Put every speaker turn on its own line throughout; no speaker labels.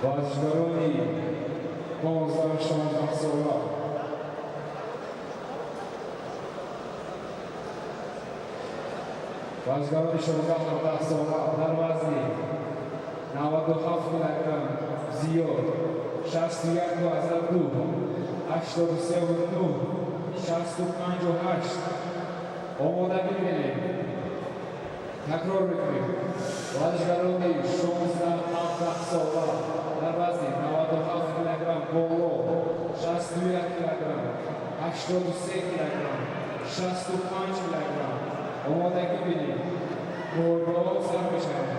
Варзишгарони 15-16 сола. Варзишгарони 16-17 сола дар вазни 97 килограмм зиёд, 61,2, 83,9, 65,8 омодагӣ бинем. Такрор мекунем: варзишгарони 16-17 сола дар вазни 97 килограмм боло, 61 килограмм, 83 килограмм, 65 килограмм омодагӣ бинем. Муҳорибаҳо сар мешаванд.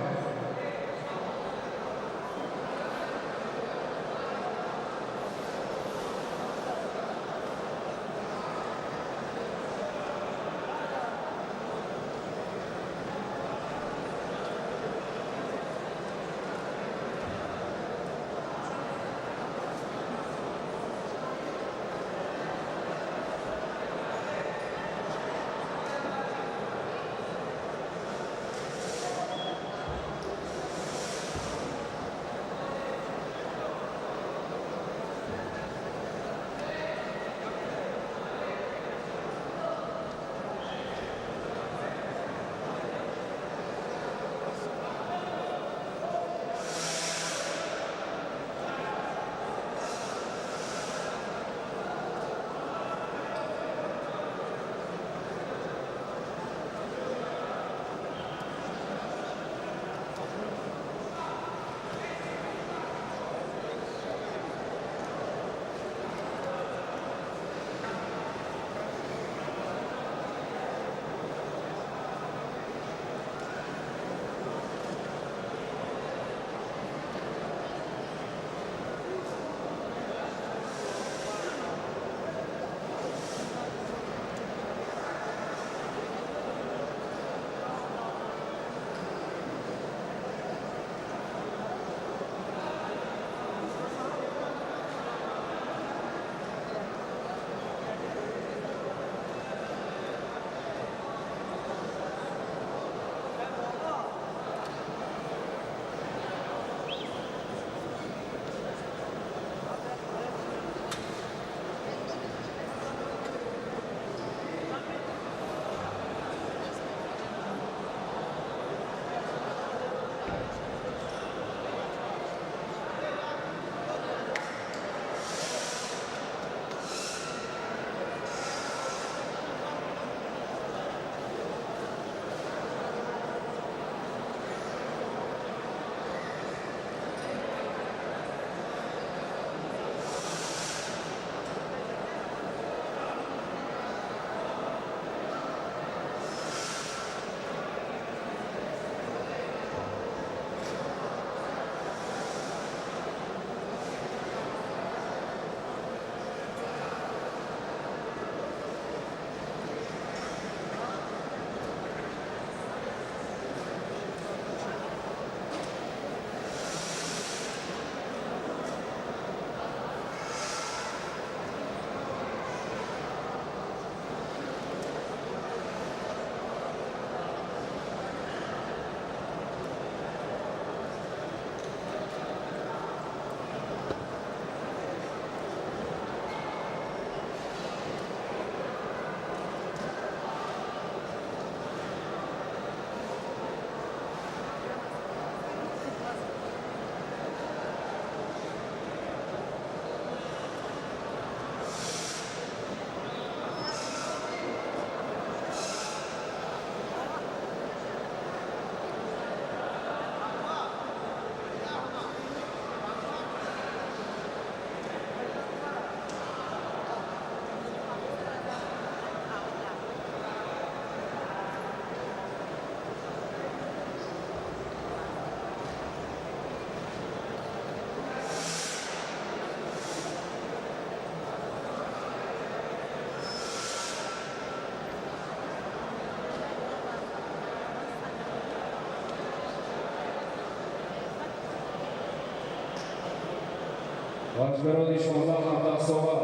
Варзишгарони 16-17 сола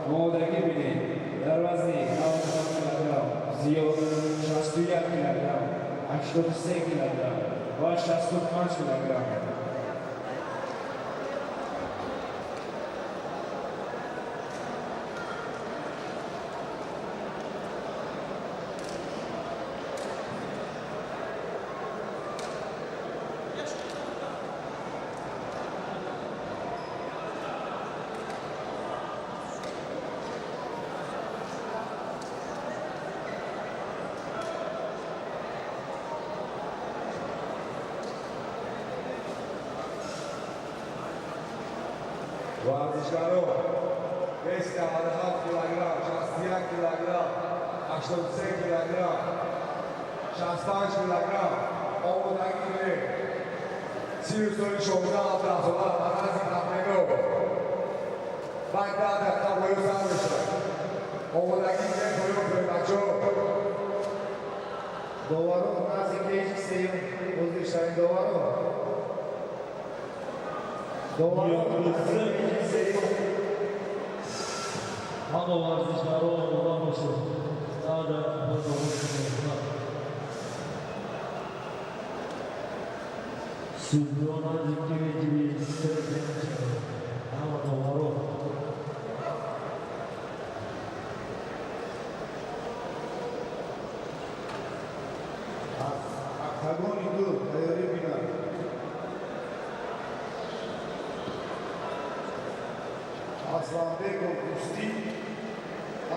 омодагӣ бинед. Дар вазни 97 килограмм зиёд, 61 килограмм, 83 килограмм ва 65 килограмм.
Варзишгарон вес 97 килограмм, 61 килограмм, 83 килограмм, 65 килограмм омодагӣ гиред. Сину соли 16 17 сола ба назди Ахмедов. Баъд 10 дақиқа бой сар мешавад. Омодагӣ гиред, поён кунед, бачаҳо.
Доварон назди кеҷи сеюм ҳозир шавед, доварон. Доварон назди кеҷи сеюм.
Ҳама варзишгаро омода бошед. 10 дақиқа боз оғоз мекунем. Судьё назди кеҷи се мешавад. Ҳама доварон.
Аз октагони ду тайёрӣ бинанд. Асланбеков Дӯстӣ,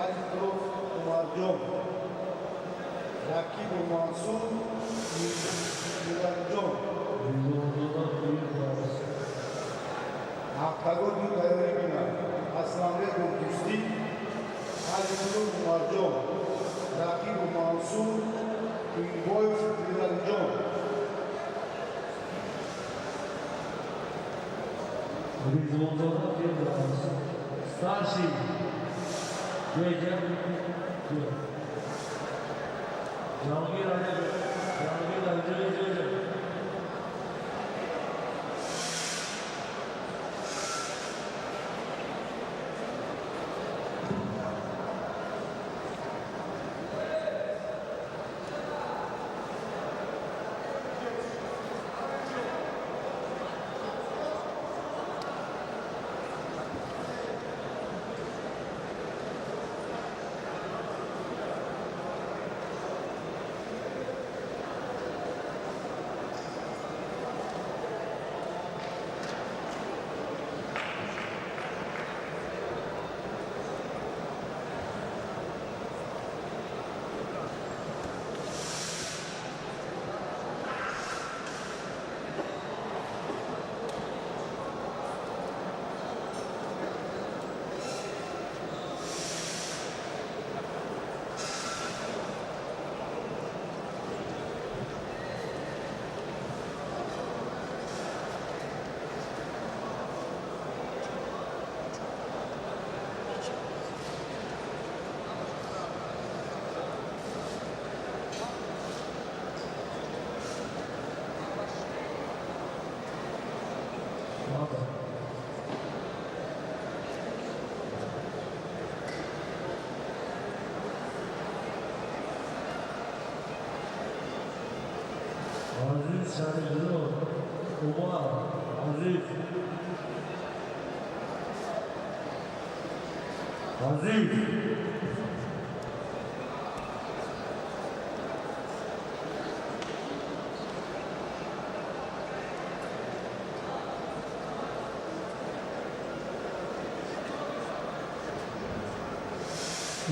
Алиқулов Умарҷон, Рақибов Мансур, Миралиҷон.
Ризвонзода Фирдавс.
Октагони ду тайёрӣ бинанд. Асланбеков Дӯстӣ, Алиқулов Умарҷон, Рақибов Мансур, Туимбоев Миралиҷон.
Ризвонзода Фирдавс. Старший. Деҷа. Ҷаҳонгир Раҷаб. Ҷаҳонгир Раҷаб. Ҷоҷа. Ладно. Aziz Шарифзод, Умар, Aziz. Aziz.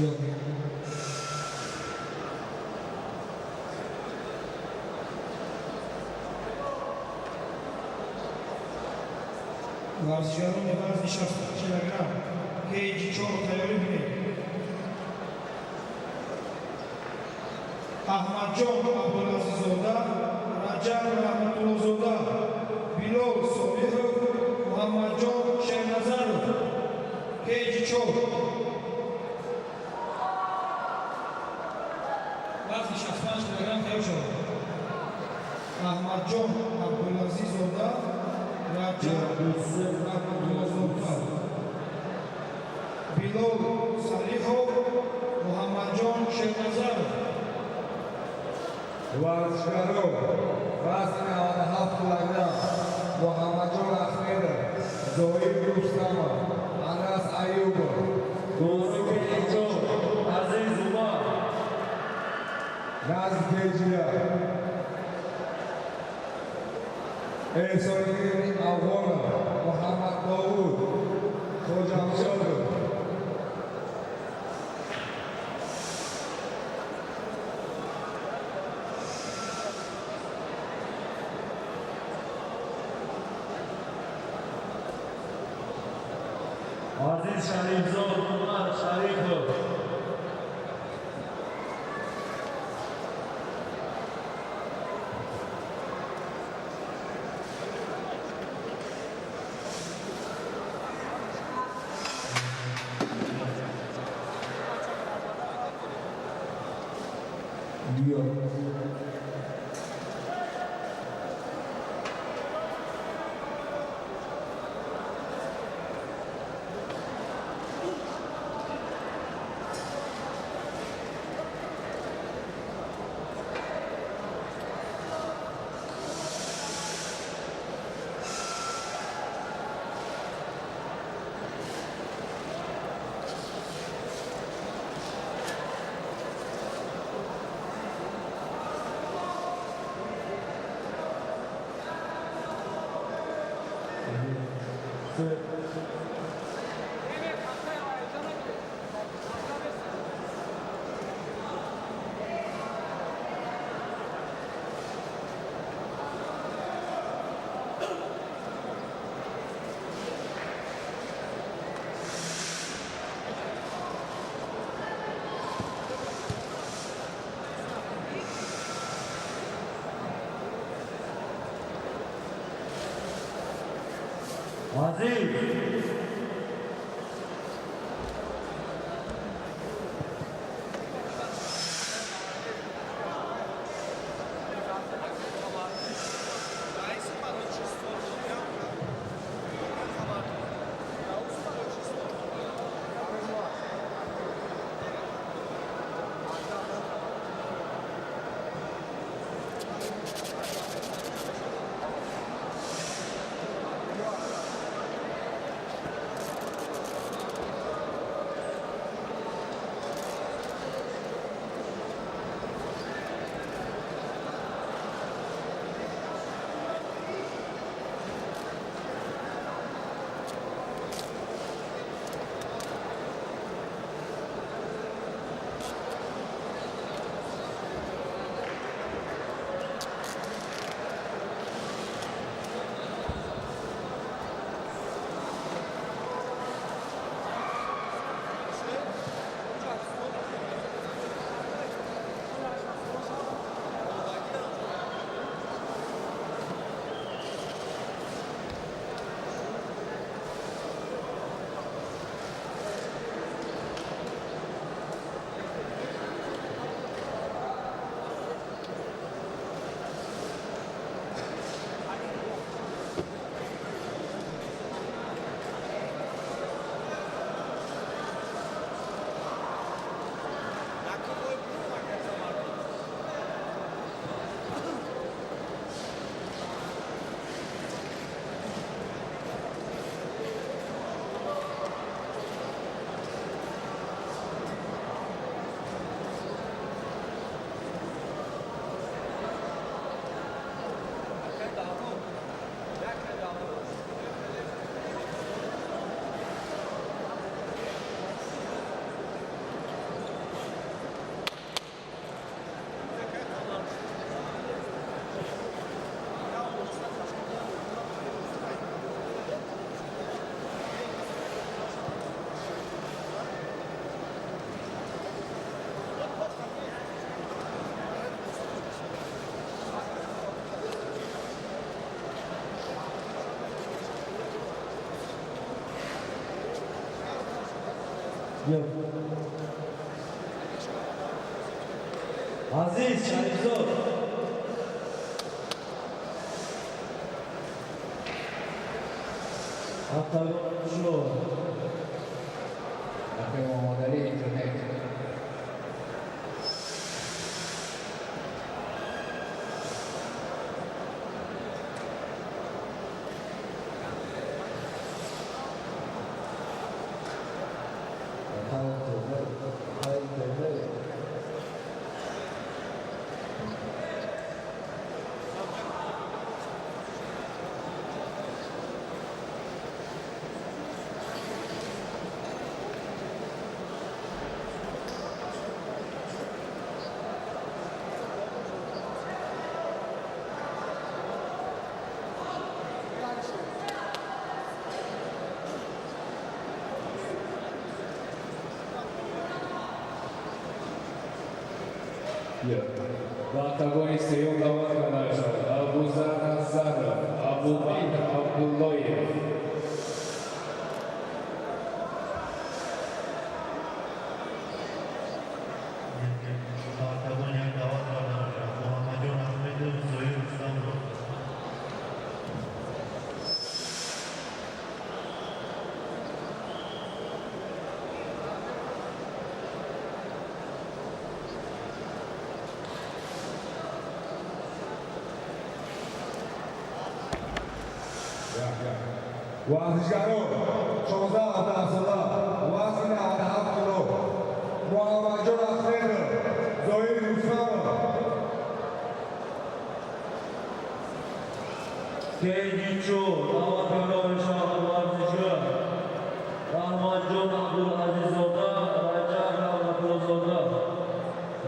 Yok. Варзишгарони вазни 60 килограмм кеҷи чор тайёрӣ бинед. Аҳмадҷон Абдулазиззода, Раҷаб Раҳматуллозода, Билол Солиҳов, Муҳаммадҷон Шерназаров, кеҷи чор. Вазни 65 килограмм тайёр шавад. Аҳмадҷон Абдулазиззода, Раҷаб Раҳматуллозода, Билол Салиҳов, Муҳаммадҷон Шерназаров.
Варзишгарон вазни 97 килограмм Муҳаммадҷон Ахмедов, Зоир Рустамов, Анас Аюбов.
Дорукеҷо, Aziz Umar.
Назди кеҷия. Эҳсониддин Афғонов, Муҳаммад Довуд, Хоҷамшодов.
Aziz Sharifzod, Umar Sharifov. Aziz. Aziz Sharifzod. Octagon Show.
Abbiamo internet. Ба октагони сеюм даъват карда мешавад Абузар Назаров, Абубакр Абдуллоев.
Ба октагон як даъват карда мешавад Муҳаммадҷон Ахмедов, Зоир Рустамов.
Варзишгарон 16 сола, вазни 97 кило, Муҳаммадҷон Ахмедов, Зоир Рустамов.
Кейҷи чор даъват карда мешавад варзишгар Раҳматҷон Абдулазиззода, Раҷаб Раҳматуллозода.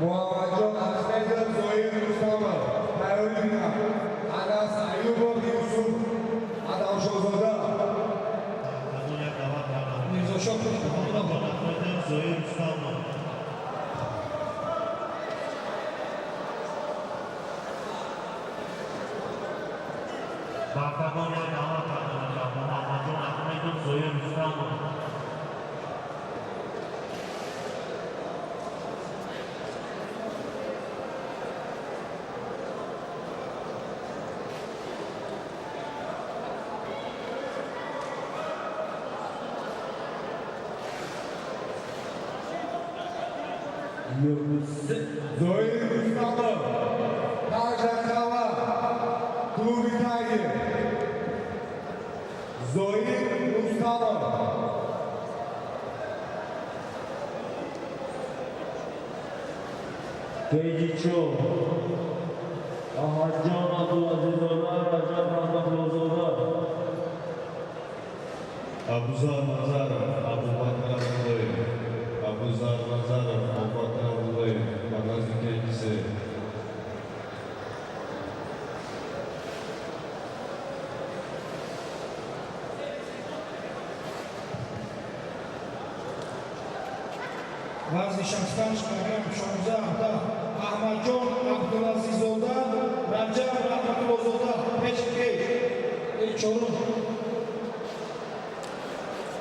Муҳаммадҷон Ахмедов, Зоир Рустамов. Тайёрӣ бинам Анас Аюбов, Юсуф Адамшозода.
Ба октагон як даъват карда мешавад
Мирзошоҳ.
Муҳаммадҷон Ахмедов, Зоир Рустамов. Ба октагон як даъват карда мешавад Муҳаммадҷон Ахмедов, Зоир Рустамов.
Зоир Рустамов, Таҷакава, клуби Тайгер. Зоир Рустамов.
Кейҷи чор Аҳмадҷон Абдулазиззода, Раҷаб Раҳматуллозода.
Абузар Назаров, Абубакр Абдуллоев. Абузар Назаров, Абубакр Абдуллоев. Ба назди кейҷи се.
Вазни 65 килограмм, 16 17, Аҳмадҷон Абдулазиззода, Раҷаб Раҳматуллозода. Пеш кейҷ э чорум.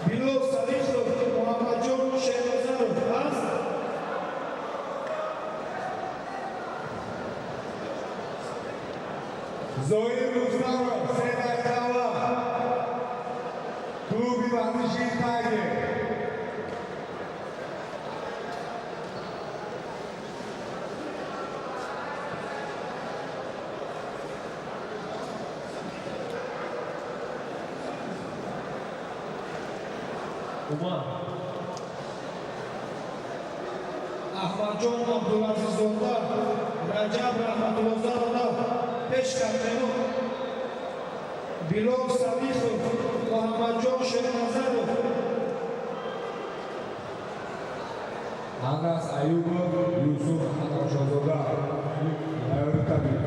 Билол Салихов, Муҳаммадҷон Шерназаров ҳаст?
Зоир Рустамов, Седакава, клуби варзишии Тайгер.
Умар.
Аҳмадҷон Абдулазиззода, Раҷаб Раҳматуллозода, пеш кардему. Билол Салихов, Муҳаммадҷон Шерназаров.
Анас Аюбов, Юсуф Адамшозода. Тайёрӣ кардем.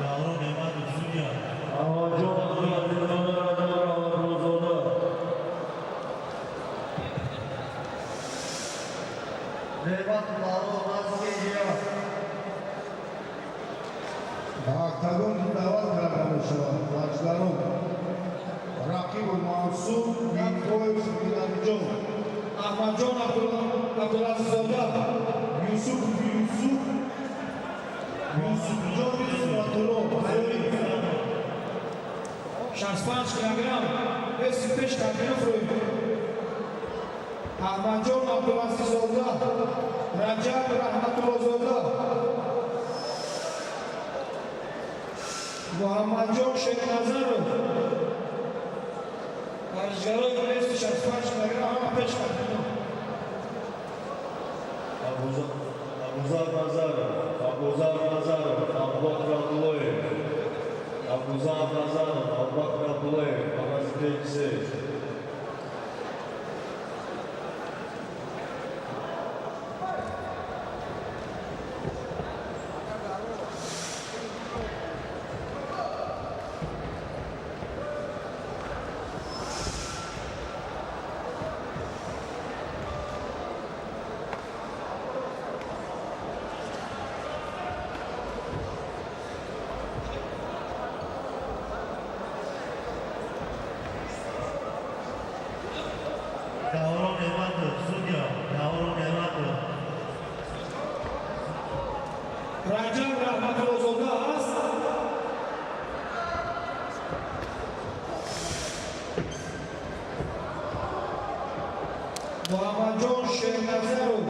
Даврон Неъматов, судья.
Аҳмадҷон Абдулазиззода, Раҷаб Раҳматуллозода.
Неъматов Даврон, назди.
Ба октагон даъват карда мешавад варзишгарон Рақибу Мансур, Миртоев Миралиҷон.
Аҳмадҷон Абдулазиззода.
Юсуф Юсуф Юсуфҷон Исматулло.
65 килограмм, веси пеш кардем. Аҳмадҷон Абдулазиззода, Раҷаб Раҳматуллозода, Муҳаммадҷон Шерназаров. Варзишгарои веси 65 килограмм ҳама пеш кардем.
Абузар Назаров, Абузар Назаров, Абубакр Абдуллоев. Абузар Назаров, Абубакр Абдуллоев. Ба назди кейҷи се.
Раҷаб Раҳматуллозода ҳаст. Муҳаммадҷон Шерназаров.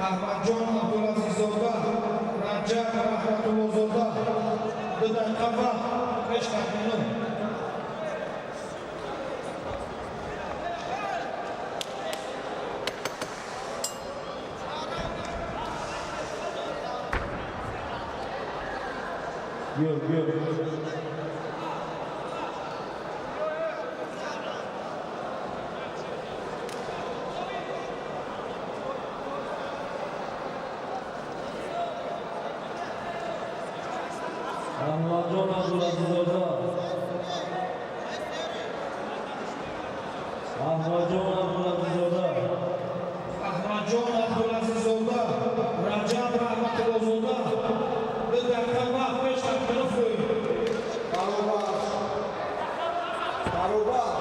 Аҳмадҷон Абдулазиззода, Раҷаб Раҳматуллозода. 2 дақиқа вақт, пеш тахминон.
Биё, биё. Аҳмадҷон Абдулазиззода. Аҳмадҷон Абдулазиззода.
Аҳмадҷон Абдулазиззода, Раҷаб Раҳматуллозода. 2 дақиқа вақт, пеш тахминон фӯй.
Баробар. Баробар.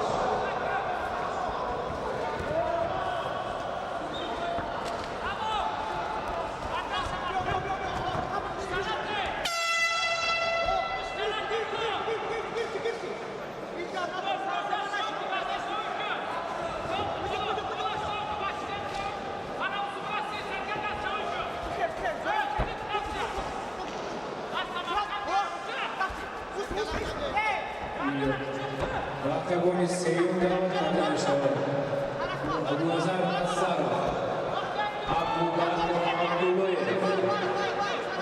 Ба октагони сеюм даъват карда мешавад Абуназар Назаров, Абубакр Абдуллоев.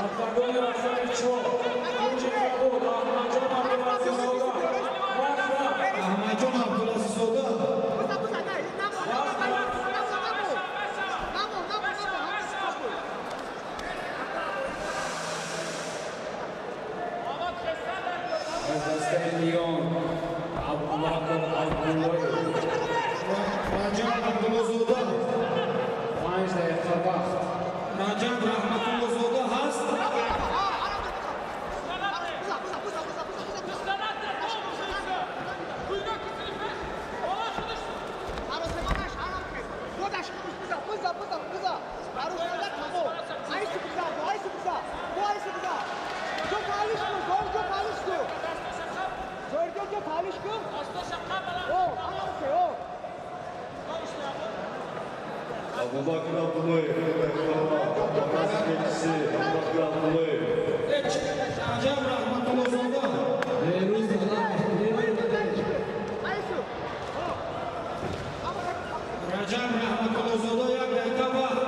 Октагони рақами 4. Кунҷи кабуд Аҳмадҷон Абдулазиззода. Вақт рафт.
Аҳмадҷон Абдулазиззода.
Вақт рафт.
Аз дастаи Лион Абубакр Абдуллоев.
Раҷаб Абдуллозода.
5 дақиқа вақт.
Раҷаб Раҳматуллозода ҳаст.
Абубакр Абдуллоев, Абубакр Абдуллоев.
Раҷаб Раҳматуллозода.
Берӯз
Раҷаб Раҳматуллозода, 1 дақиқа вақт.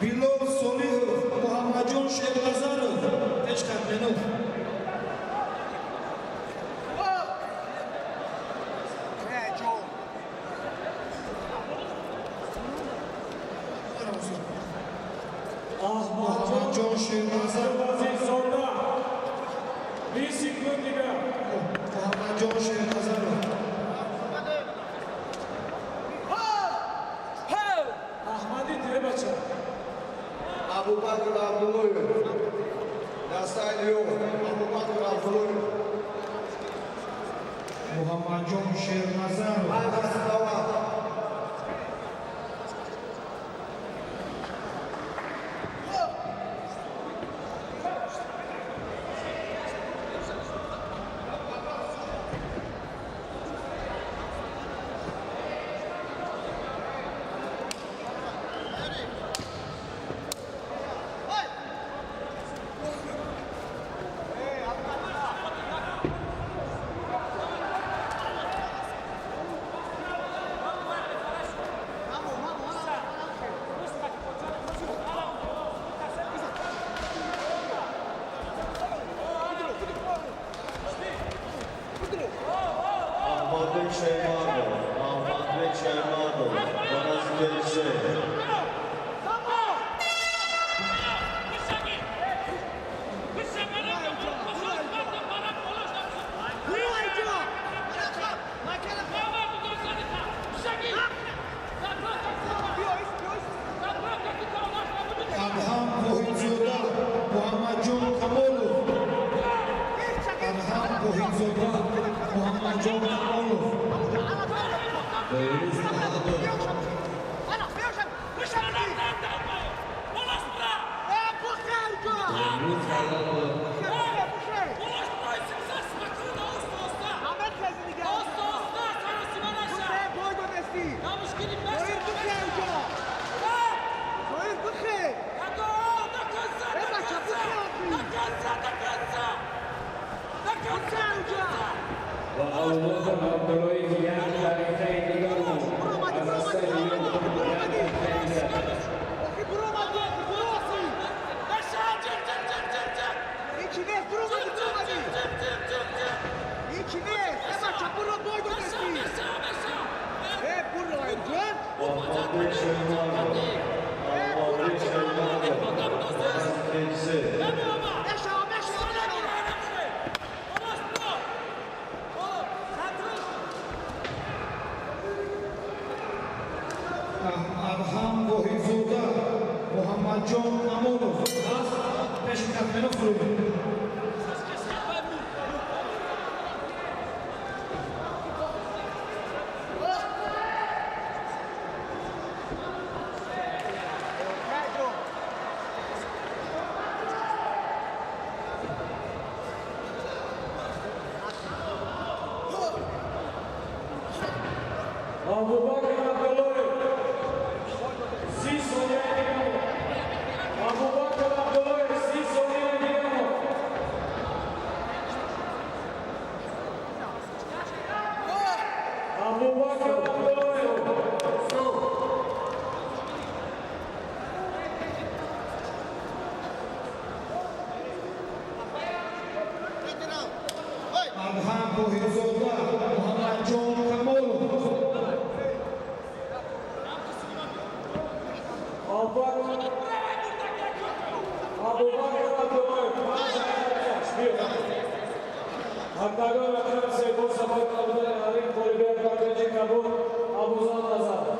Билол Солиҳов, Муҳаммадҷон Шерназаров, пеш тахминон. Муҳаммадҷон Шерназаров.
Абдулазиззода. 20 секунд дигар.
Муҳаммадҷон Шерназаров.
Аҳмади Дебача.
Абубакр Абдуллоев. Дастаи Лион. Абубакр Абдуллоев.
Муҳаммадҷон Шерназаров.
5 дақиқа вақт.
Ahmadbek Shaymatov, Ahmadbek Shaymatov, Baraz Kelce.
Воҳидзода Муҳаммадҷон Камолов.
Беҳрӯз Талабов. Беҳрӯз Талабов.
ва Абубакр Абдуллоев як дақиқаи дигар монд. Аз дастаи Лион як дақиқаи дигар.
Муҳаммадбек Шоимардов. Муҳаммадбек Шоимардов. Ба назди кейҷи се.
Адҳам Воҳидзода Муҳаммадҷон Камолов даст пеши татмено фурӯд.
Абубакр Абдуллоев 30 сонияи дигар монд. Абубакр Абдуллоев 30 сонияи дигар монд. Абубакр Абдуллоев.
Адҳам Воҳидзода Муҳаммадҷон Камолов.
Абубакр Абдуллоев 5 дақиқа биё. Октагон рақами се бо сафар намудани ҳариф ғолибият бар ганҷи кабуд Абузар Назаров.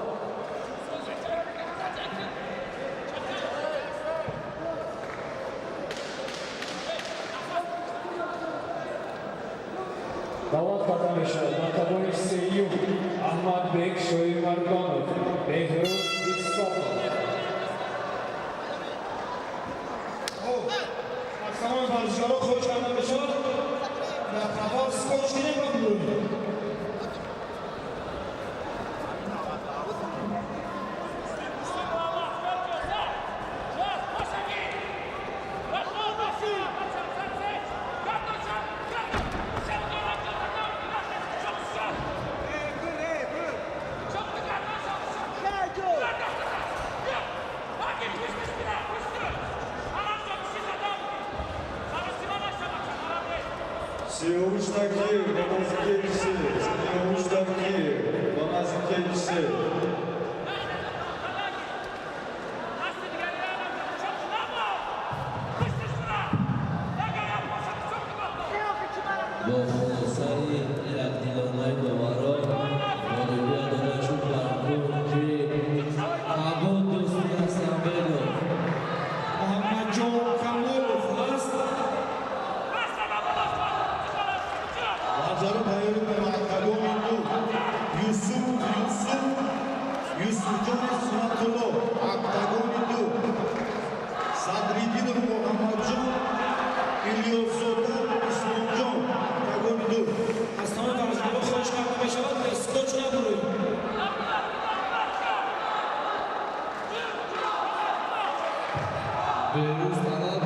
Даъват карда мешавад ба октагони сеюм Аҳмадбек Шоимардонов, Беҳрӯз Исоқов.
Аз тамоми варзишгарон хоҳиш карда мешавад, дар қафо скотч кунем ва бурӯем.
Сиёвуш Такиев ба назди кейҷи се. Сиёвуш Такиев ба назди кейҷи се.
Бо хулосаи якдилонаи доварон ғолибият дода шуд бар кунҷи Кабуд Дӯсти Ҳасанбегов.
Муҳаммадҷон Камолов ҳаст.
Варзишгарон тайёрӣ ба октагони ду. Юсуф Юсуф Юсуфҷони Сунатулло, октагони ду. Садриддинов Муҳаммадҷон, Илёсзода Исломҷон, октагони ду.
Аз тамоми варзишгарон хоҳиш карда мешавад, скотч набурӯем.
Беҳрӯз Талабов.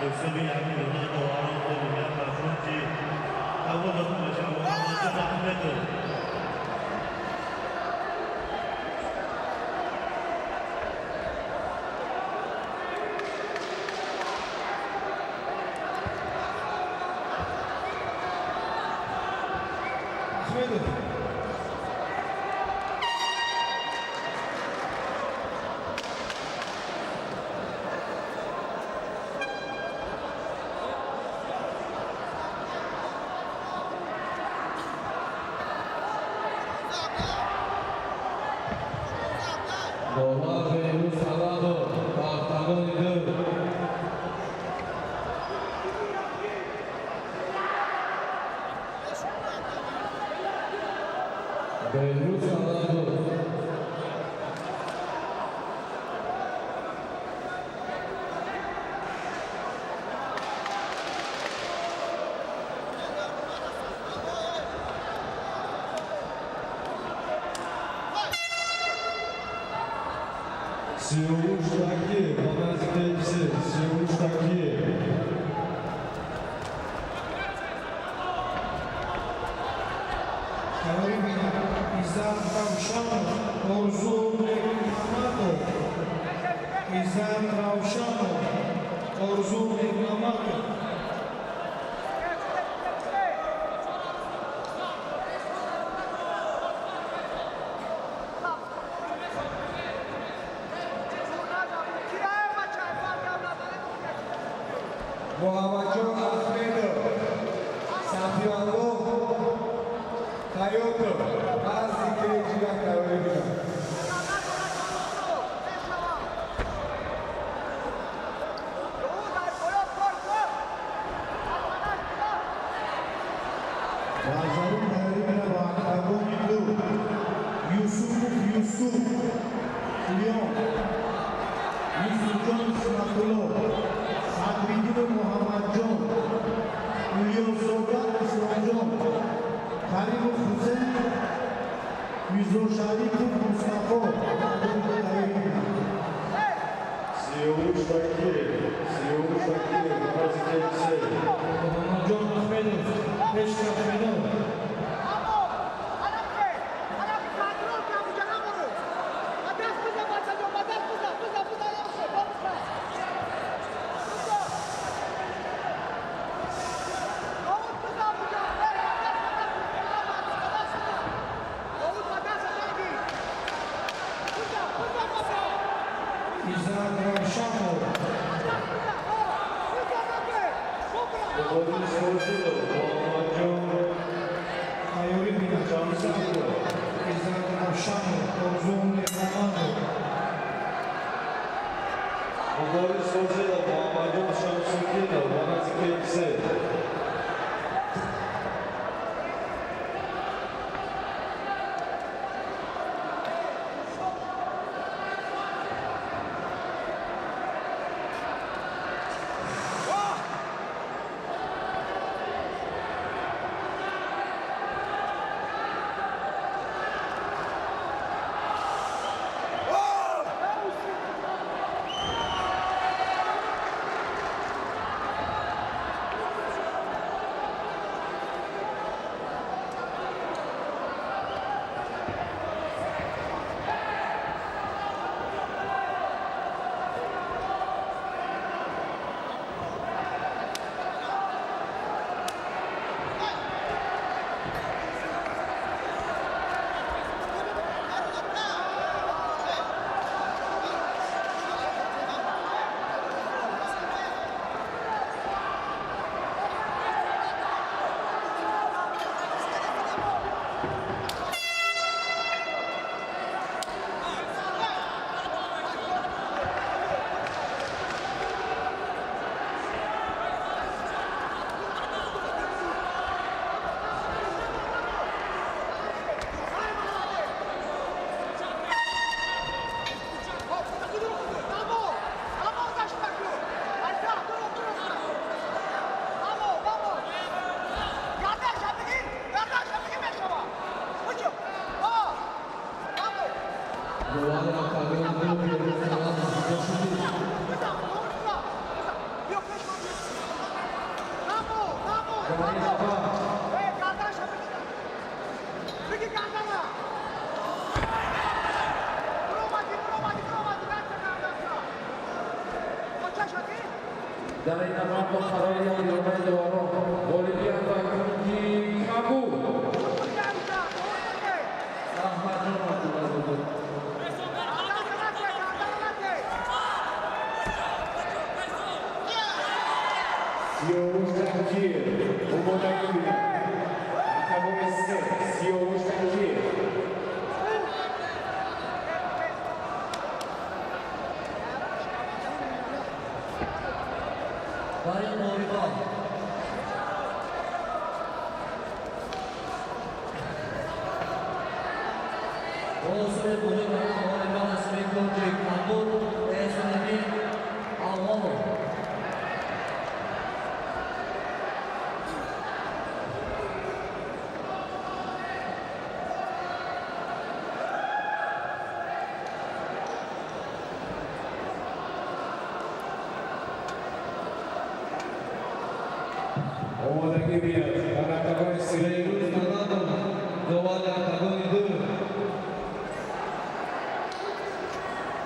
ҳисоби якдилонаи доварон ғолибият ба кунҷи қабул дода мешавад. Муҳаммадҷон Аҳмедов.
Ахмедов.
Довар Беҳрӯз Талабов ба октагони ду. Беҳрӯз Талабов.
Сиёвуш Такиев ба назди KFC. Сиёвуш Такиев.
Тайёрӣ бинад Иззат Равшанов, Орзу Неъматов. Иззат Равшанов, Орзу Неъматов.
Муҳаммадҷон Ахмедов, Сафиаллоҳ Ҳаётов, назди кеҷи як тайёрӣ бинад.
Варзарун тайёрӣ бинад ба октагони ду Юсупов Юсуф Леон, Юсуфҷон Исматулло, Садриддинов Муҳаммадҷон, Илёсзода Исломҷон, Каримов Ҳусейн, Мирзошарипов Мустафо октагони ду тайёрӣ бинад.
Сиёвуш Такиев. Сиёвуш Такиев ба назди KFC.
Муҳаммадҷон Ахмедов пеш рафт майдон. Иззат Равшанов.
Мубориз Фозилов, Муҳаммадҷон
Тайёрӣ бинад
Шамсиддинов.
Иззат Равшанов, Орзу Неъматов.
Мубориз Фозилов, Муҳаммадҷон Шамсуддинов ба назди KFC.
Дар ин набард
Дар ин набард бо қарори ёдиёнаи доварон ғолибият ба кунҷи кабуд.
Аҳмадҷон Абдулазизов.
Сиёвуш Танкиев омодагӣ бинад. Октагони се, Сиёвуш Танкиев.
Дар ин муҳориба бо усули бузург ғолибон насиби кунҷи кабуд Эҳсониддин Афғонов.
Омодагӣ бинад дар октагони се.
Беҳрӯз Талабов, довари октагони ду.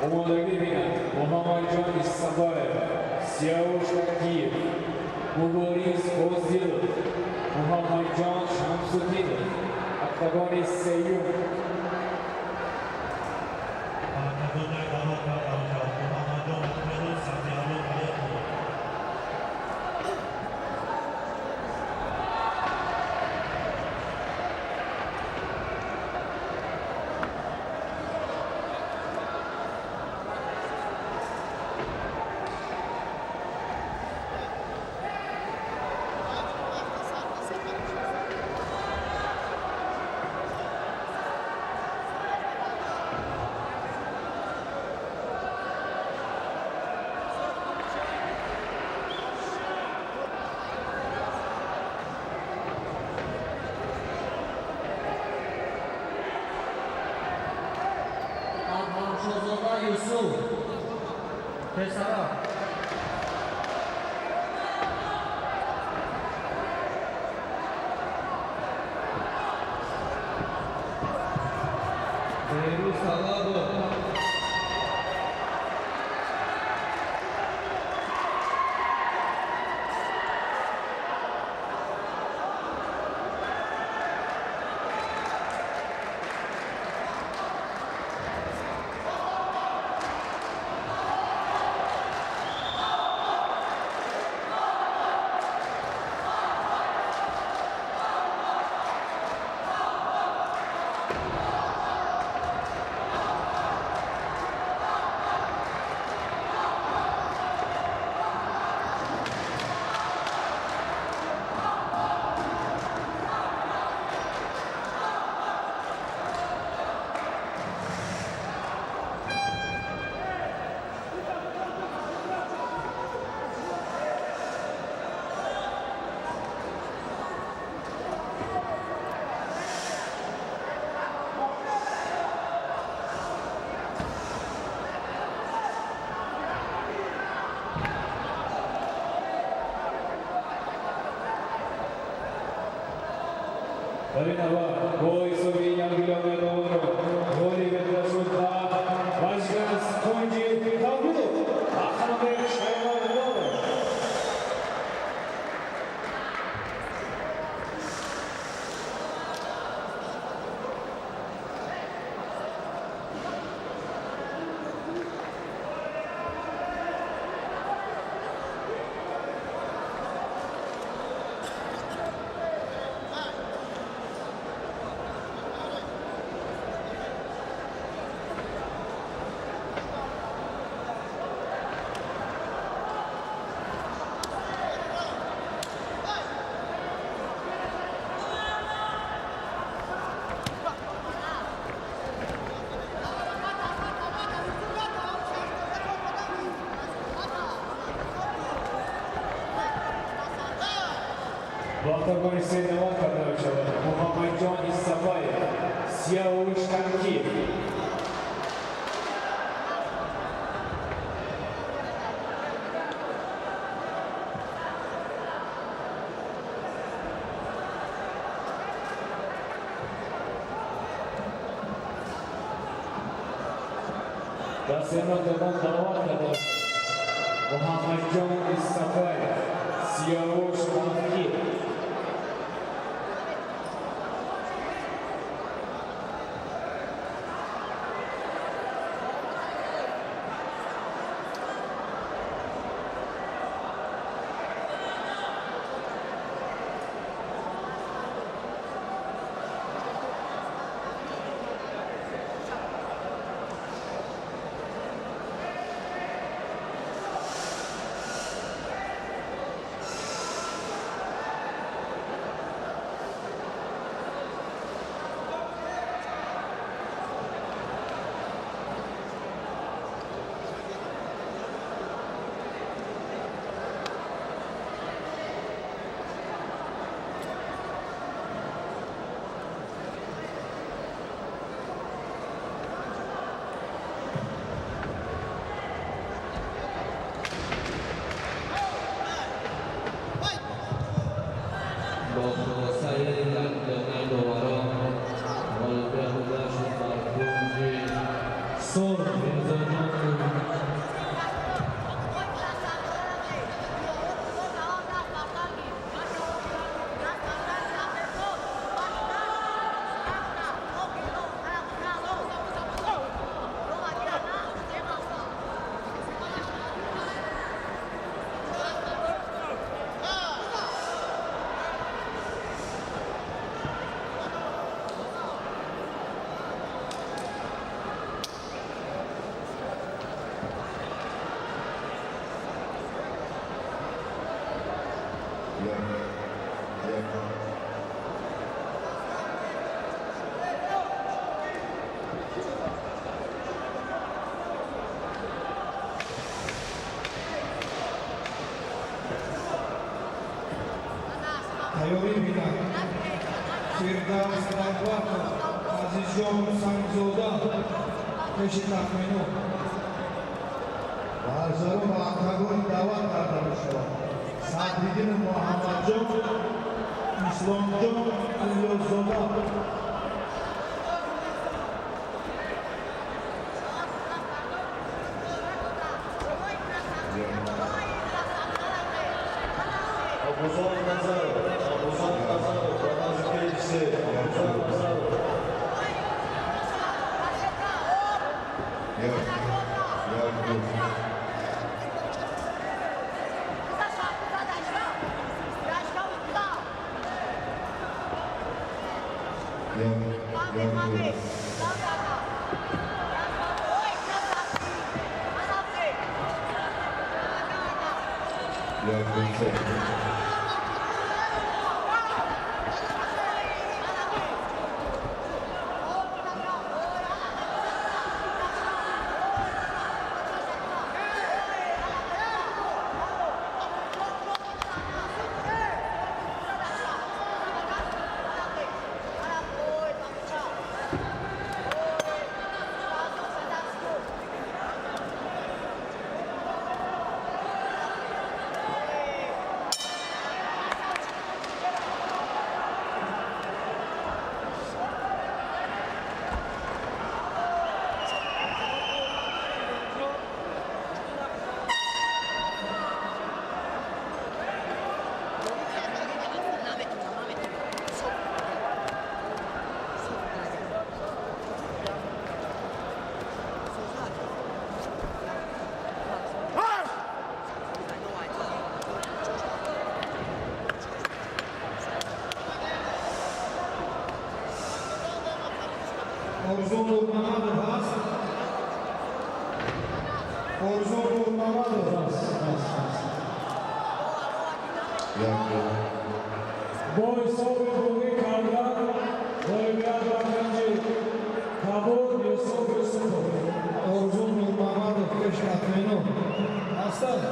Омодагӣ бинад Муҳаммадҷон Исабаев, Сиёвуш Танкиев, Мубориз Фозилов, Муҳаммадҷон Шамсуддинов. Октагони сеюм.
Октагон як даъват карда мешавад Муҳаммадҷон Аҳмедов, Сафиалло Ҳаётов.
Адҳамшозода Юсуф, пешсараф.
Беҳрӯз Талабов.
Дар ин набард бо ҳисоби 1 миллион долларро ғолибият шуд ба варзишгар аз кунҷи кабуд Аҳмадбек Шаймардонов. Ба октагони се даъват карда мешавад Муҳаммадҷон Исабаев, Сиёвуш Танкиев. Дастаи октагон даъват карда Муҳаммадҷон Исафаев, Сиёвуш Балхӣ.
Бо хулосаи як дона доварон ғолибият дода шуд бар кунҷи сурх Мирзоҷон.
Тайёрӣ бинад Фирдавс Давлатов, Азизҷон Сангзода пеши тахмино.
Варзарон ба октагони даъват карда мешавад Садриддин Муҳаммадҷон, Исломҷон Илёсзода.
Абузар Назаров, Абузар Назаров, ба назди кеҷи се, Абузар Назаров.
Як, як, ду. Як, як, ду. Як, ду, се.
Орзу Нурмамадов ҳаст? Орзу Нурмамадов.
Як, ду.
Бо ҳисоби бозӣ кардан ғолибият ба кунҷи кабуд Юсуф Юсупов.
Орзу Нурмамадов пеш тахмино ҳастанд?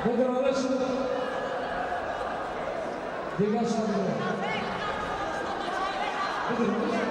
Бедорона шуд. Дигар шуд. Бедорона шуд.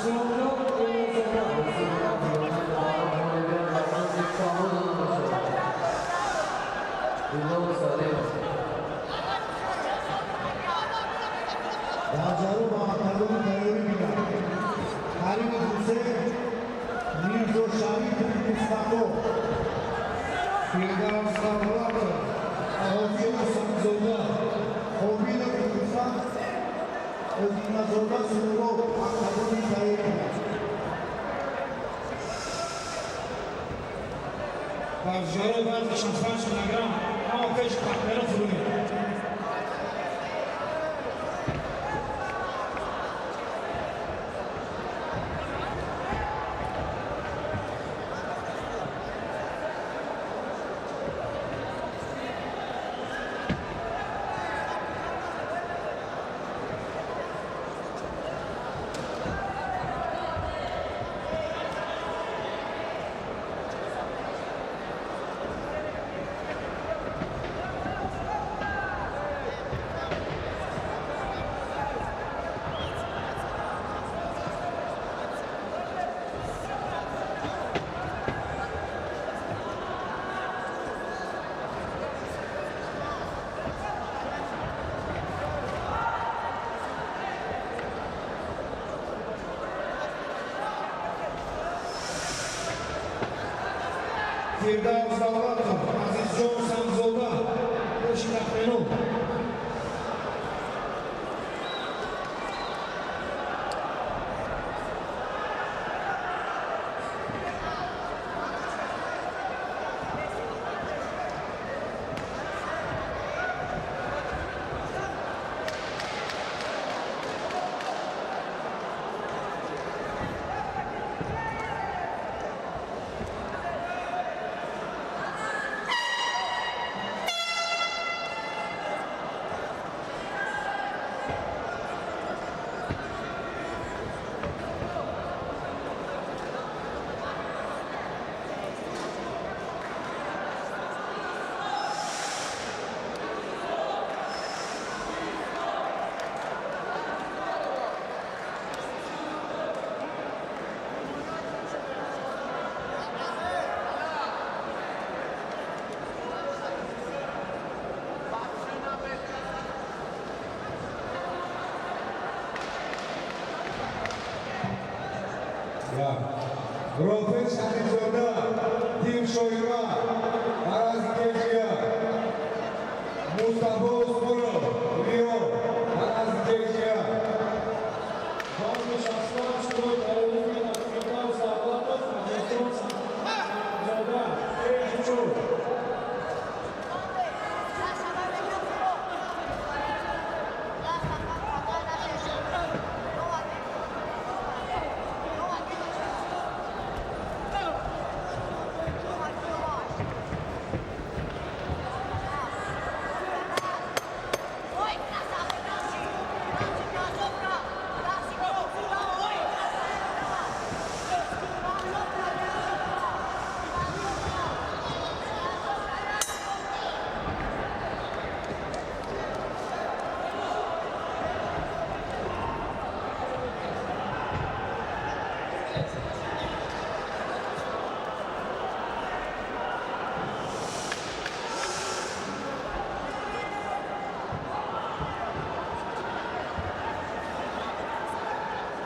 Исломҷон Илёсзода.
Варзишгаро ба октагони тайёрӣ бинанд. Каримов Ҳусейн, Мирзо Шарипов Мустафо, Фирдавс Давлатов, Озир Ҳасанзода, Қобилов Рустам, Одиназода Суҳроб октагони тайёрӣ бинанд.
Варзишгарои вазни 65 килограмм ҳама пеши тахмеро фурӯед. Фирдавс Давлатов, Азизҷон Самзода, пеши тахмену.
Рофеъ Шарифзода, Дим Шоира, Марази Кежия, Мустафо Усмонов, Рио, Марази Кежия.
Вазни 65 кило тайёрӣ бинанд. Фирдавс Давлатов, Азизҷон Самзода, пеши чӯб.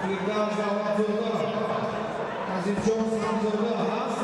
Фирдавс Давлатзода, Азизҷон Самзода ҳаст.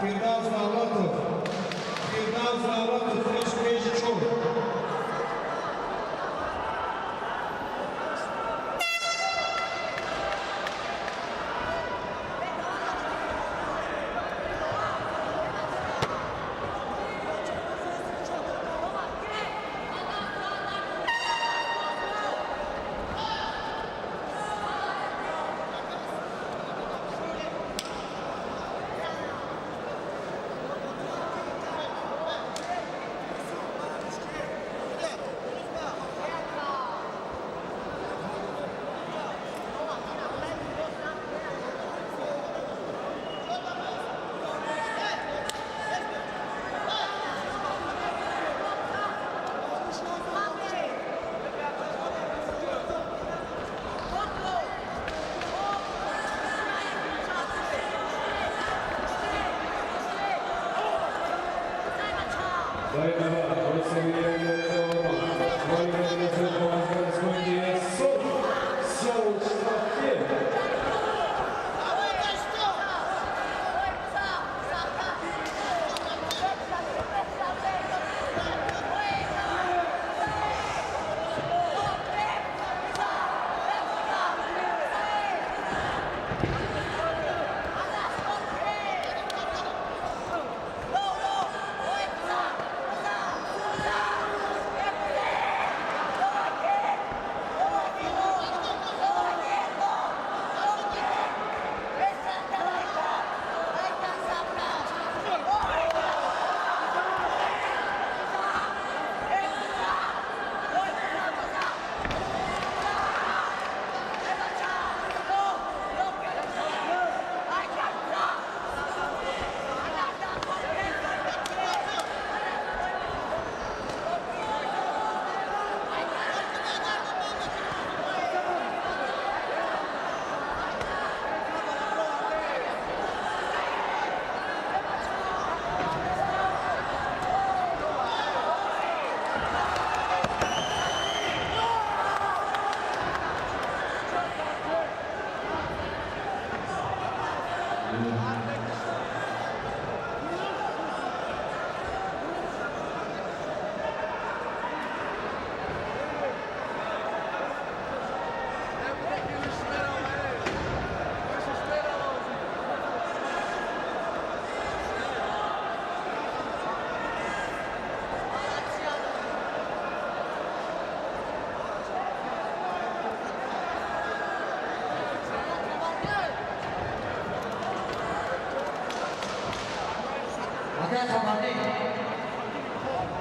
Фирдавс Давлатов. Фирдавс Давлатов, пеш 4.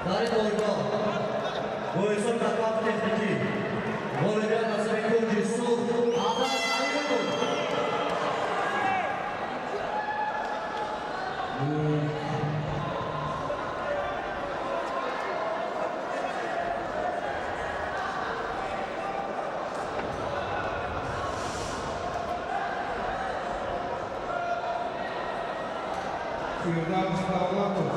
Дар доргоҳ бо ҳисоби нокаут техникӣ ғолибият насиби кунҷи сурх Аббас Аюбов.
Фирдавс Давлатов.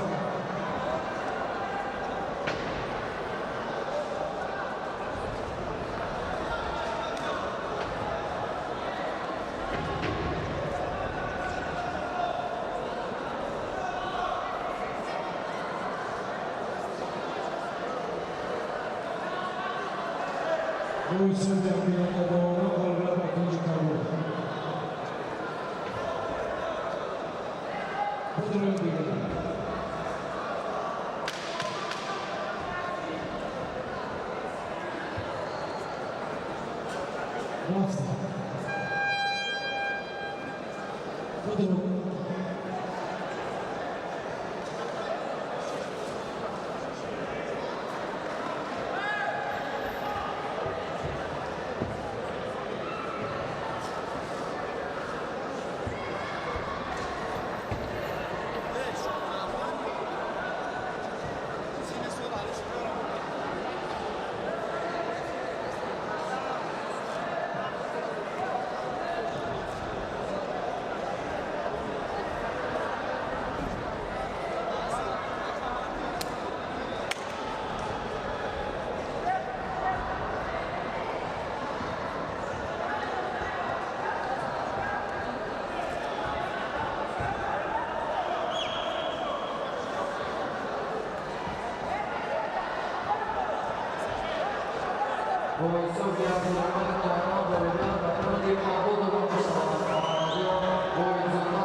Бо ҳисоби 1 килограмм ғолибият ба кунҷи кабуд дода мешавад. Муҳаммадҷон Воҳидзода.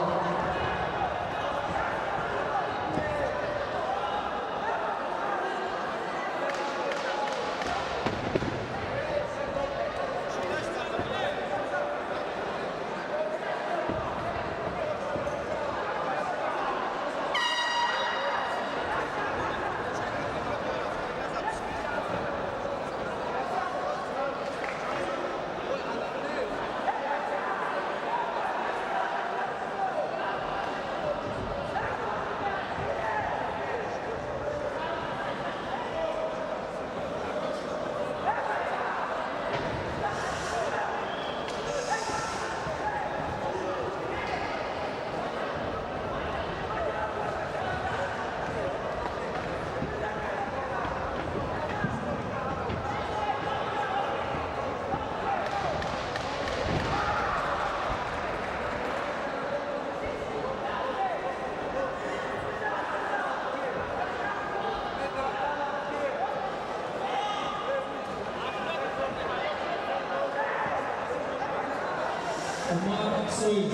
Умар Асоев.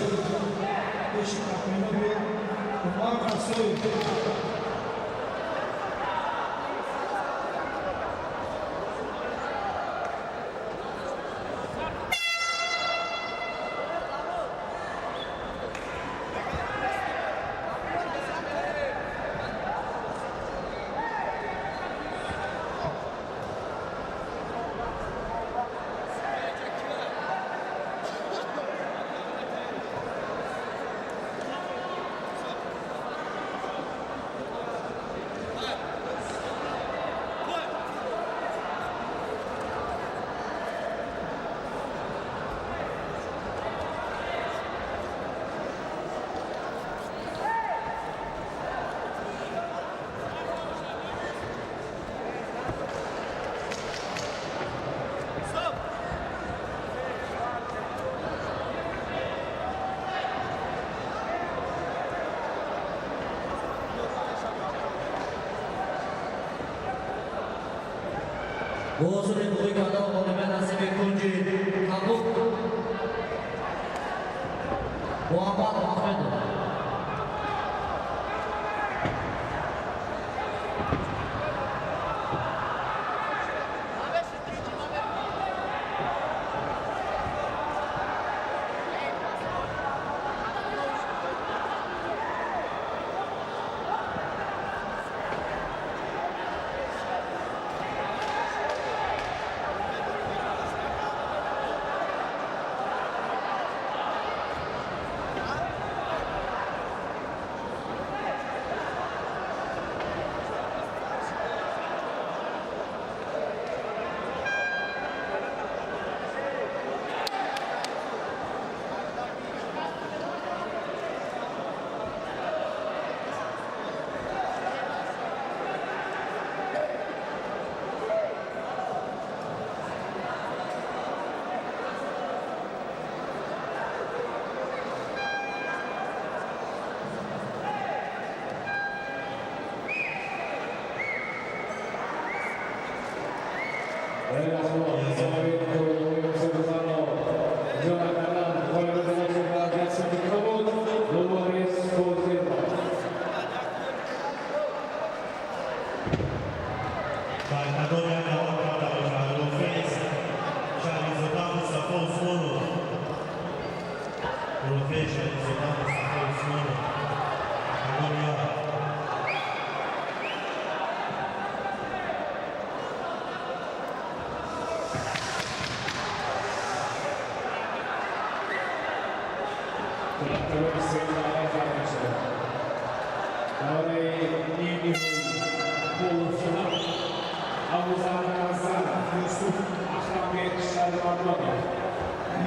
Пеши капена биё. Умар Асоев.
Бо ҳосили буғӣ кардан ғолибият насиби кунҷи кабуд Муҳаммад Аҳмедов.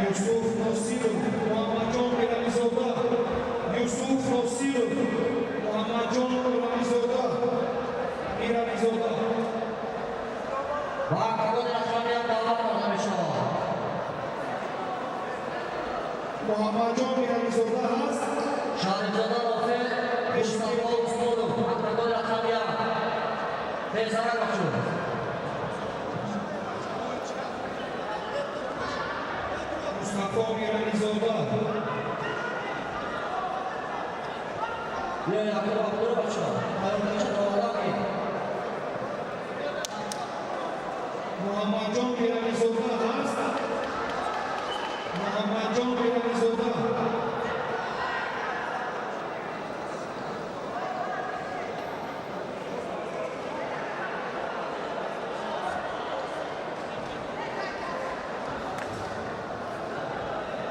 Юсуф Носиров, Муҳаммадҷон Мирализода. Юсуф Носиров, Муҳаммадҷон Мирализода. Мирализода.
Ба кабуди рақамият даъват карда мешавад.
Муҳаммадҷон Мирализода ҳаст.
Шарифзода Рофеъ, Мустафо Усмонов, октагони рақами 1. Тезарак шуд. Биёед акои Абдулло бача. Тайёргаша доварда ки.
Муҳаммадҷон Мирализода ҳаст? Муҳаммадҷон Мирализода.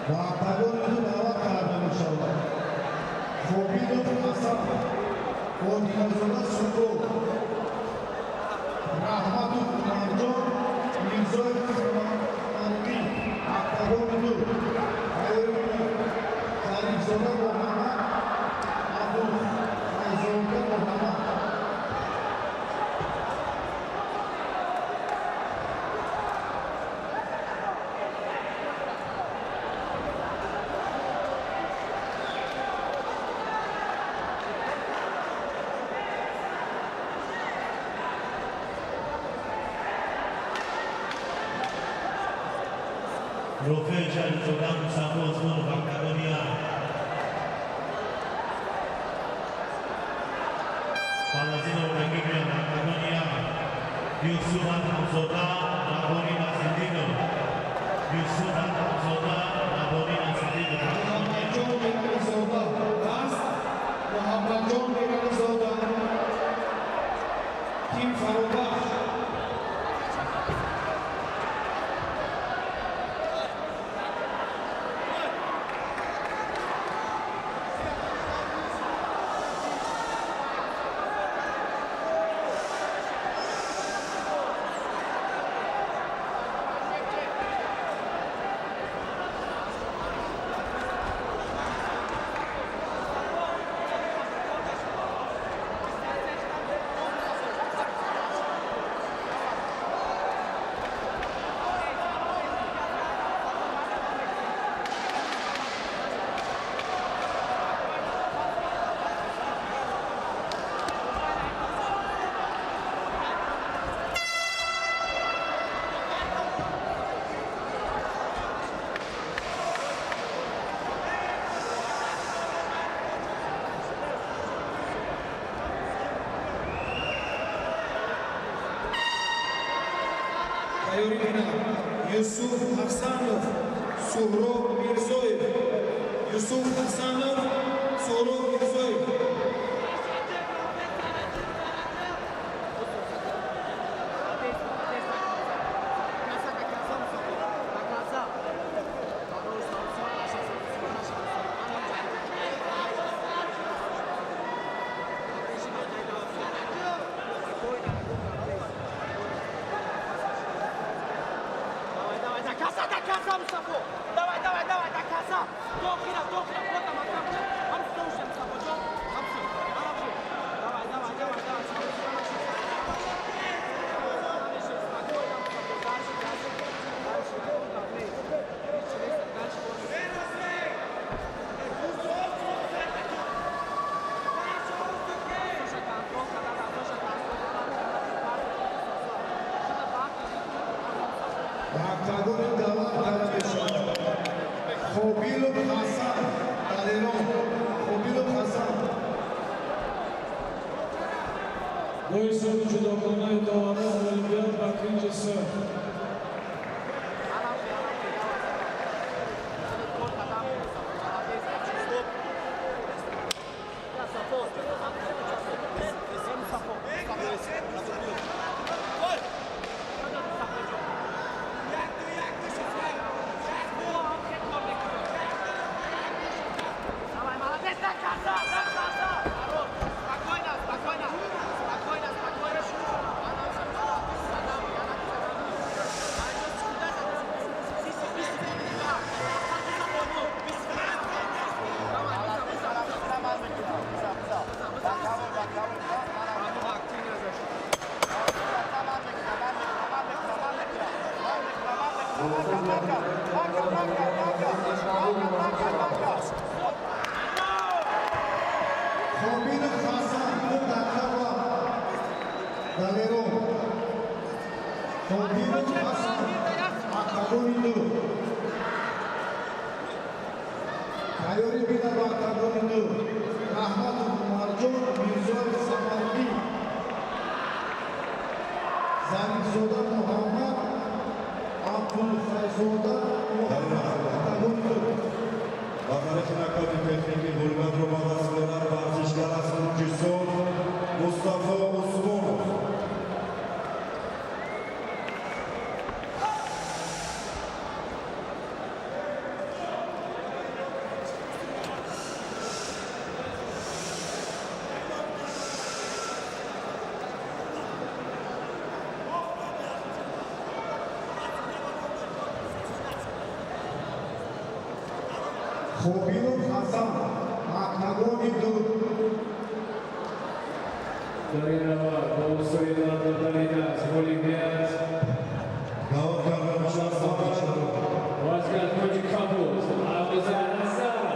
Ба октагони ду даъват карда мешавад Хобилов Ҳасан, Одиназода Суҳроб, Раҳматов Умарҷон, Мирзоев Марвин. Октагони ду. Зарифзода Муҳаммад, Абуфайзода Муҳаммад.
Рофеъ Шарифзода, Мустафо Усмонов, октагони як. Баъд аз ин омодагӣ гиранд октагони як Юсуф Адҳамзода, Раббонӣ Насриддинов. Юсуф Адҳамзода, Раббонӣ Насриддинов.
Муҳаммадҷон Мирализода ҳаст? Муҳаммадҷон Мирализода. Тим Фаробахш. Тайёрӣ бинад Юсуф Ҳасанов, Суҳроб Мирзоев. Юсуф Ҳасанов, Суҳроб Мирзоев.
Давай, до конца, до конца, Мустафо! Давай, давай, давай, до конца! До охира, до охира, вот там, там, там, слушай, Мустафо, джон, там, хорошо. Давай, давай, давай, давай, спокойно, Мустафо, дальше, дальше, дальше, дальше,
Ба октагони даъват карда мешавад Хобилов Ҳасан, Далерон. Хобилов Ҳасан.
Бо ҳисоби ҷудогонаи доварон ғолибият ба кунҷи сурх.
Давай, молодец, до конца, до конца! Хорош! Спокойно, спокойно, спокойно, спокойно.
Хобилов Ҳасан, ду дақиқа вақт. Далерон. Хобилов Ҳасан, октагони ду. Тайёрӣ бинад ба октагони ду Раҳматов Умарҷон.
Зарифзода Муҳаммад, Абдулхайзода Муҳаммад, октагони ду.
Ба тариқи нокаути техникӣ ғолибиятро ба даст меорад варзишгар аз Тоҷикистон Мустафо Усмонов.
Хобилов Ҳасан, октагони ду.
Дар ин набард бо усули додани даст ғолибият
даъват карда мешавад варзишгарон.
Варзишгар тоҷи кабуд Абузар Назаров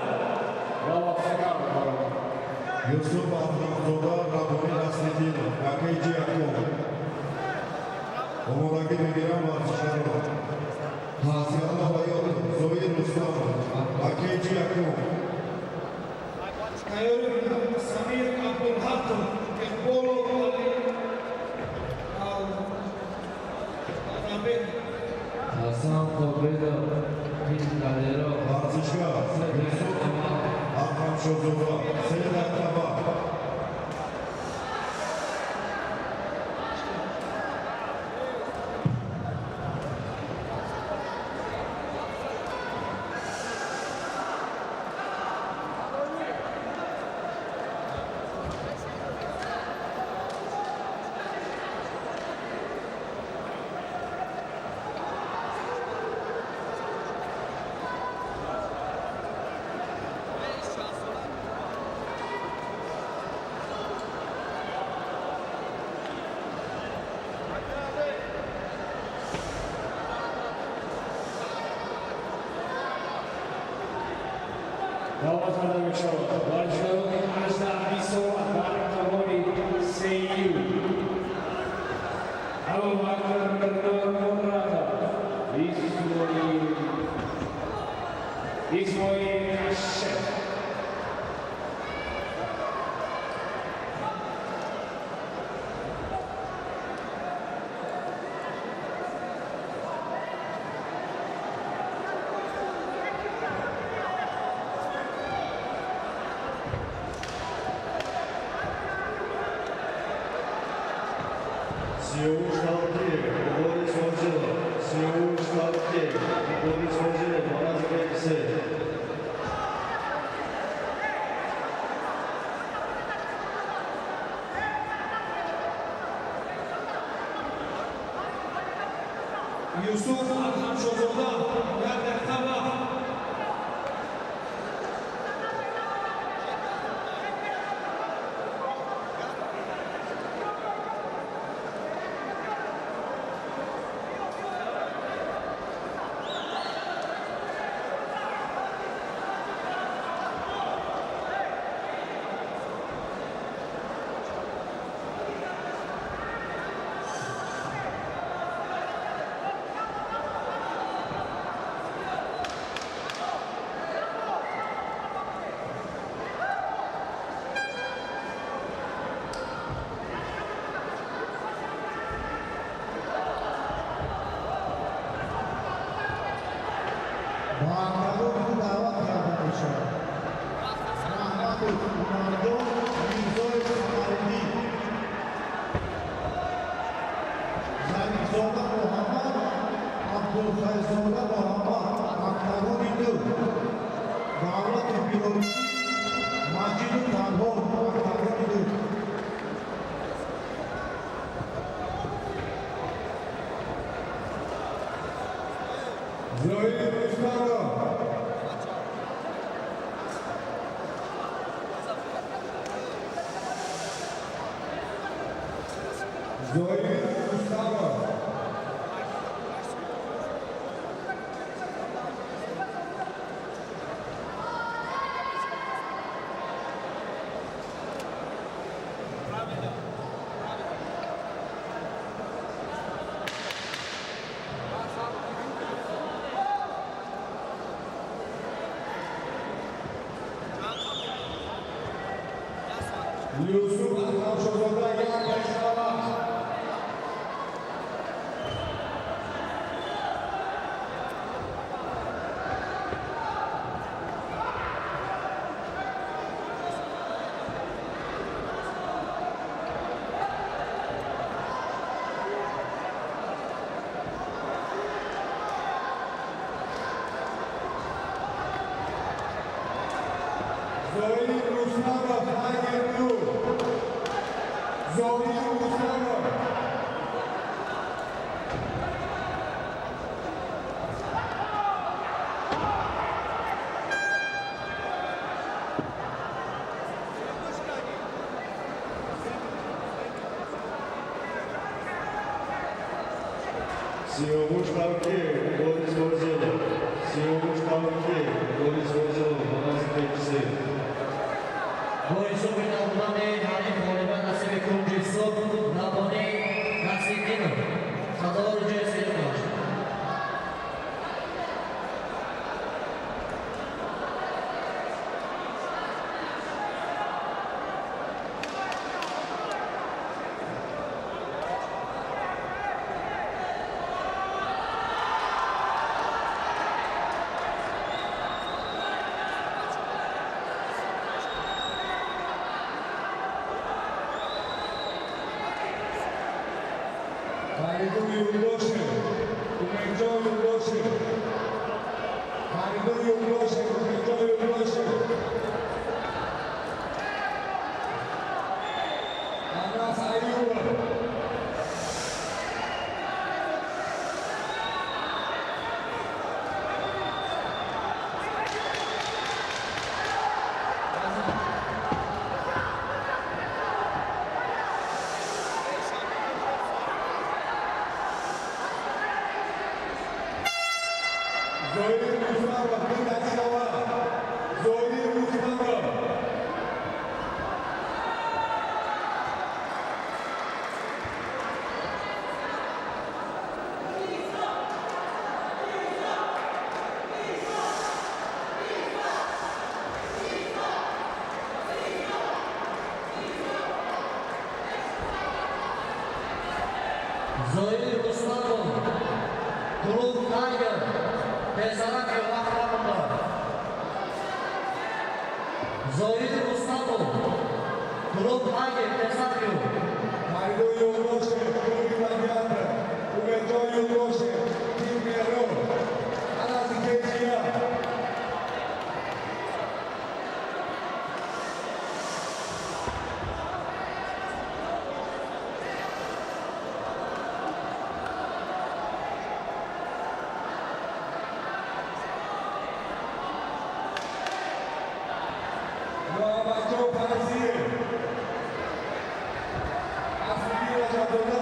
ва октагон.
Юсуф Абдулзода, Раббонӣ Насриддинов, ба кейҷи якум омодагӣ мегиранд варзишгарон. Ҳасиятулло Ҳаётов, Зоир Рустамов, ба кейҷи якум.
Тайёрӣ бинам Самир Абдулҳақов, Иқболов Али Адамбек.
Ҳасан Қобилов, Далеров.
Варзишгар Юсуф Адҳамшозода, 3 дақиқа вақт.
Даъват карда мешавад варзишгарони 18 сола дар октагони сеюм: Абубакр Нормуратов, Исмоил Кашев.
Сиёвуш Далкиев, Борис Фозилов. Сиёвуш Далкиев, Борис Фозилов, ба назди се.
Юсуф Адҳамшозода, 1 дақиқа вақт.
Ба октагони ду даъват карда мешавад Раҳматов Умарҷон, Мирзоев Қамариддин, Зарифзода Муҳаммад, Абдулхайзода Муҳаммад, октагони ду. Давлатов Билолиддин, Маҷиду Танҳо, октагони ду.
Зоир Рустамов. Зоир Рустамов. Юсуф Адҳамшозода, 1 дақиқа вақт.
Сиёвуш Тавкиев, Борис Борзилов. Сиёвуш Тавкиев, Борис Борзилов, ба назди кечиси.
Бо ҳисоби набудани ҳариф ғолиба насиби кунҷи сурх Раббонӣ Насриддинов сазовори ҷои сеюм гашт.
Фаридун Юлдошев, Умедҷон Юлдошев. Фаридун Юлдошев, Умедҷон Юлдошев. Анас Аюбов. Зоир Рустамов, Битачкала. Зоир Рустамов.
Зоир Рустамов, клуб Тайгер, песараки вақт. Зоир Рустамов, клуб Тайгер, песараки.
Фаридун Юлдошев, клуби Гладиатор. Умедҷон Юлдошев, Тим Меҳрон. Анас Кечия. Муҳаммадҷон Файзиев. Асриддин Раҷабзода.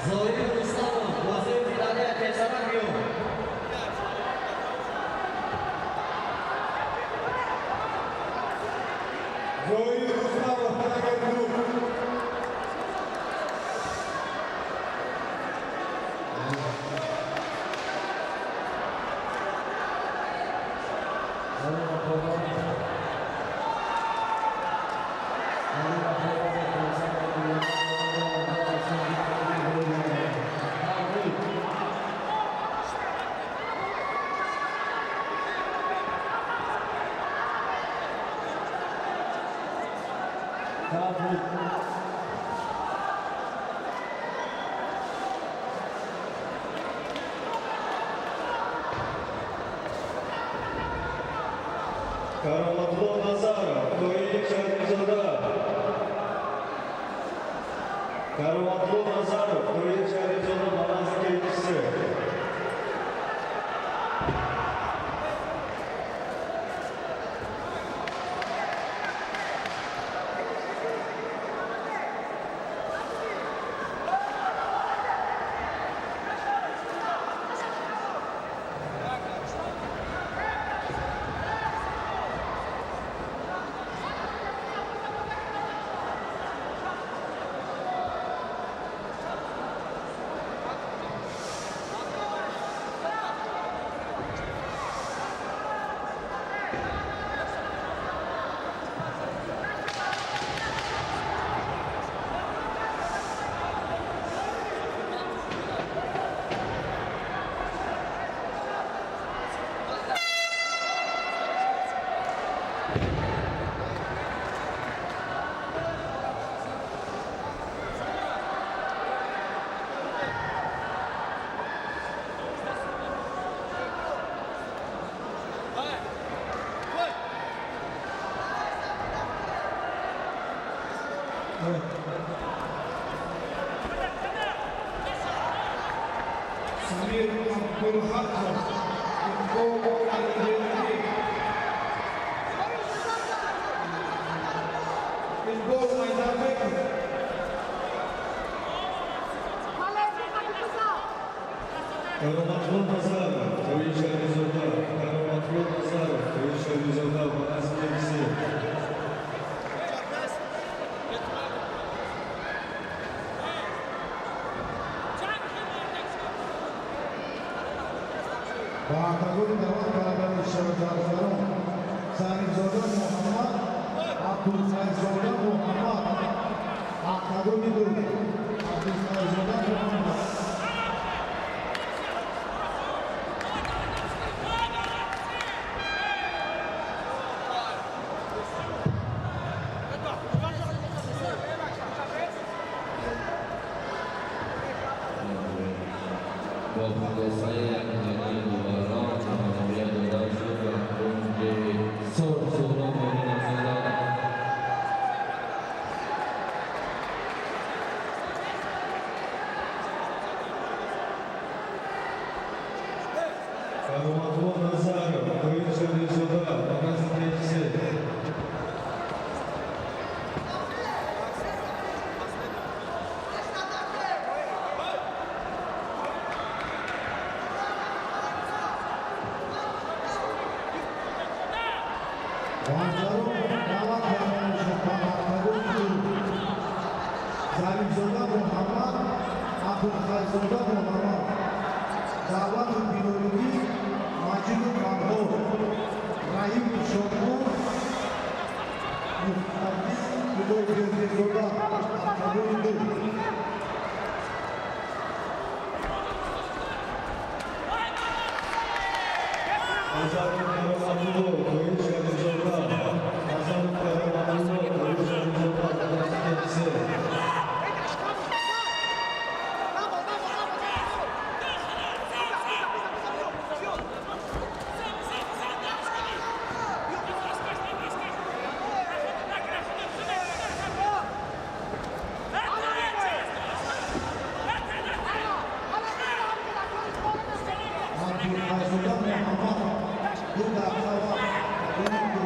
Зоир Рустамов, бозии финалия песаракио.
Зоир Рустамов, Тайгер Клуб.
Кароматло Назаров, Тоир Шарифзода. Кароматло Назаров, Тоир Шарифзода, ба назди кечиси.
Samir Abdulhakov, Iqbol Aliyevli. Iqbol Aydarbekov.
Кароматулло Назаров, Тоир Шарифзода. Кароматулло Назаров, Тоир Шарифзода, ба назди KFC.
Ба октагони даъват карда мешавад варзишгарон Зарифзода Муҳаммад, Абдулхайрзода Муҳаммад. Октагони ду, Абдулхайрзода Муҳаммад.
Бо хулосаи якҷонаи доварон ғалабия дода шуд ва кунҷи сурх Суҳроб Муъминзода.
Кароматулло Назаров, Тоир Шарифзода, ба назди KFC.
Варзишгарон даъват карда мешавад ба октагони ду Зарифзода Муҳаммад, Абдулхайрзода Муҳаммад, Давлату Билолиддин, Маҷиду Қанҳор, Раҳиму Шодмон, Муфтаддин Худойбердизода. Октагони ду.
Назаров Кароматулло, Тоир Шарифзода. Назаров Кароматулло, Тоир Шарифзода, ба назди KFC.
Абдулхайрзода Муҳаммад, 2 дақиқа вақт. Октагони ду,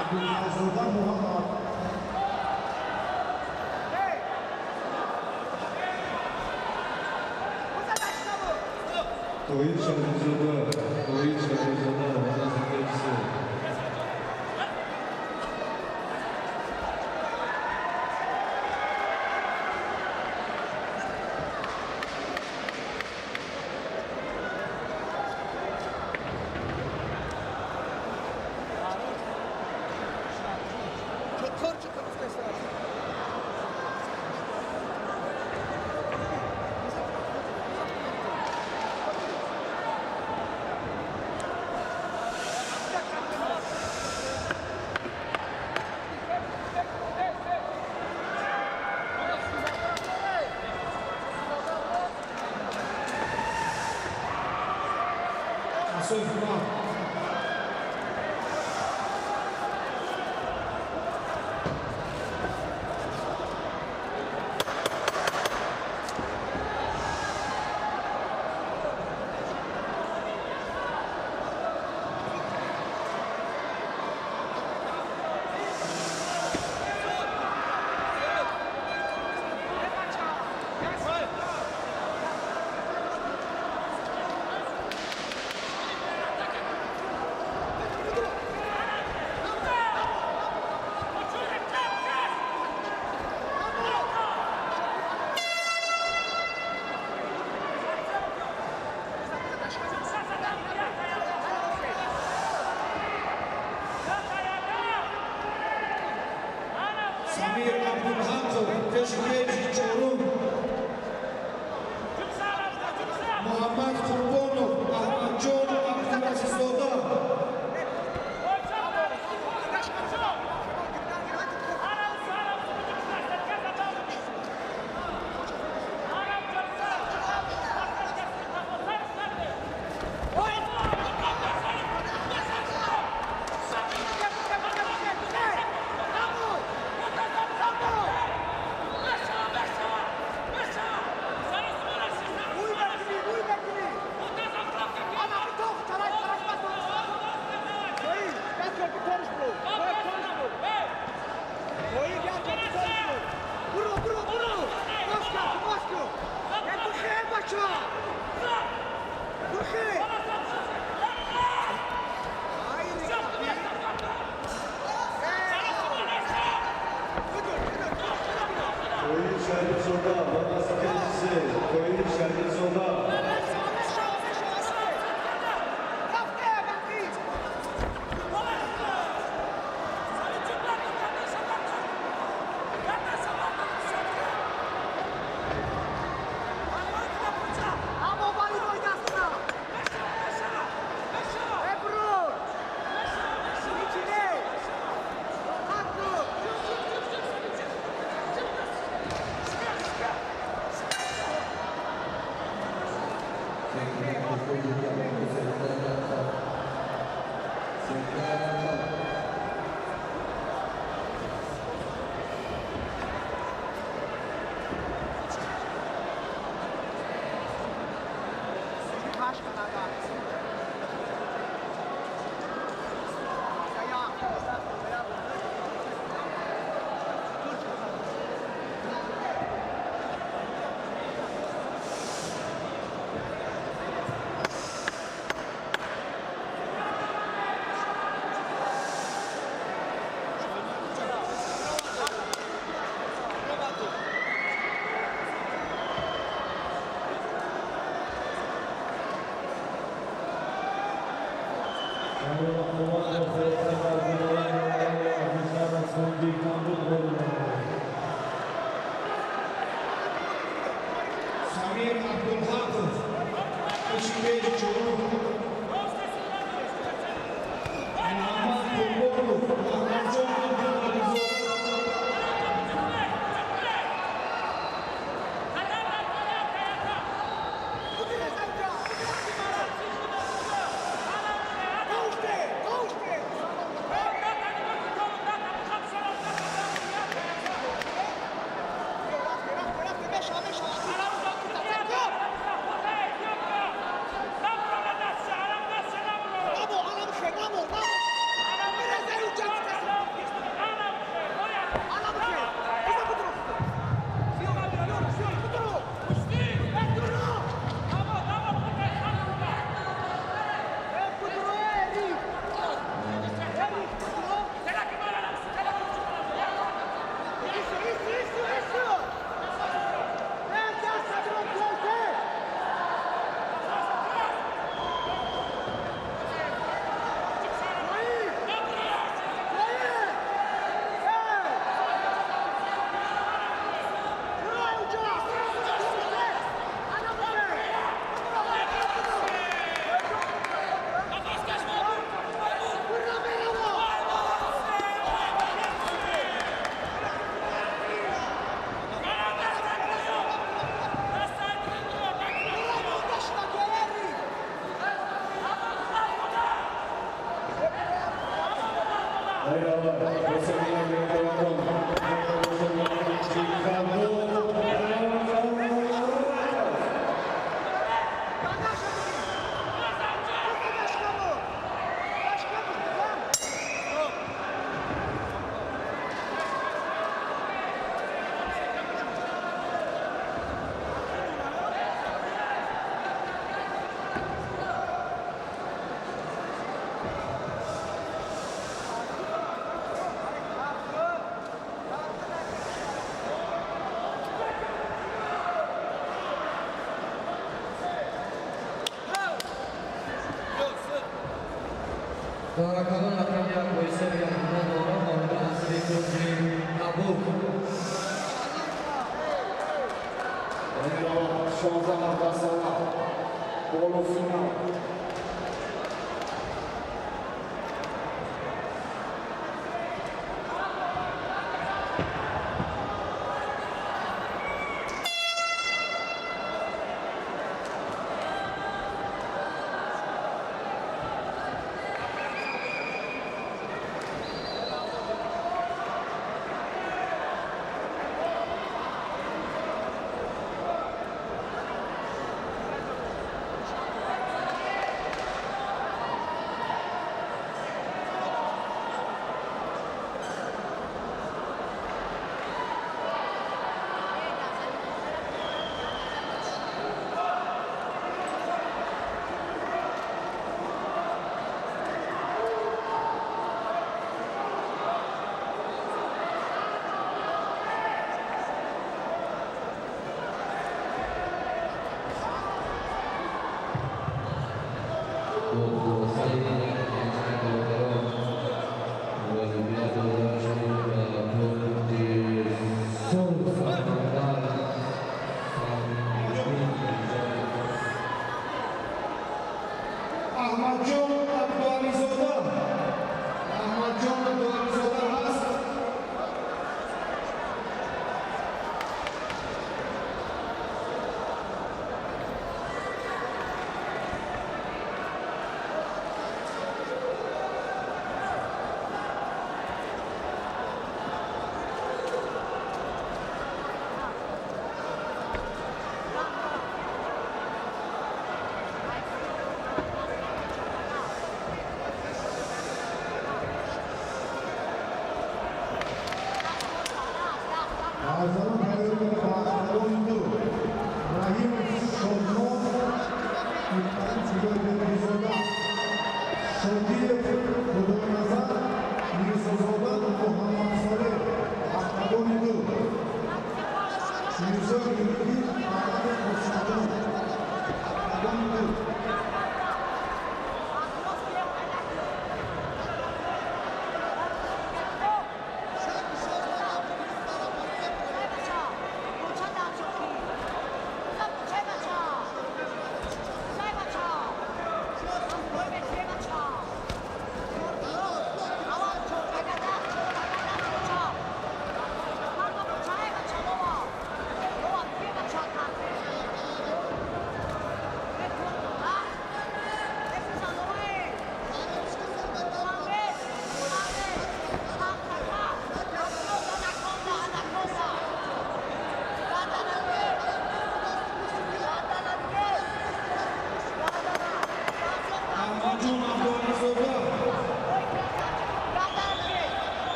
Абдулхайрзода Муҳаммад.
Тоир Шарифзода, Тоир Шарифзода, ба назди KFC.
Асои финал. Самир Абдулҳақов пеши кеҷи чорум, Муҳаммад Қурбонов, Аҳмадҷон Абдулазиззода.
Доракагон рақами як бо ҳисоби 1-0 ғолиби насиби кунҷи кабуд.
16 сола, полуфинал.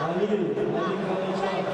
Али, Али Калича.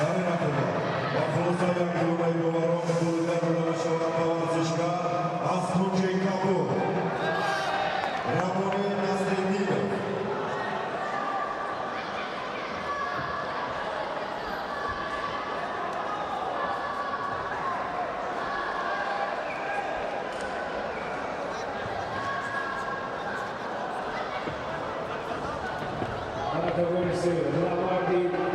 Дар ин рақобат ба хулосаи якдилонаи доварон ғолибият дода мешавад ба варзишгар аз кунҷи Кабул Рабони Насриддинов.
Набарди 18-21.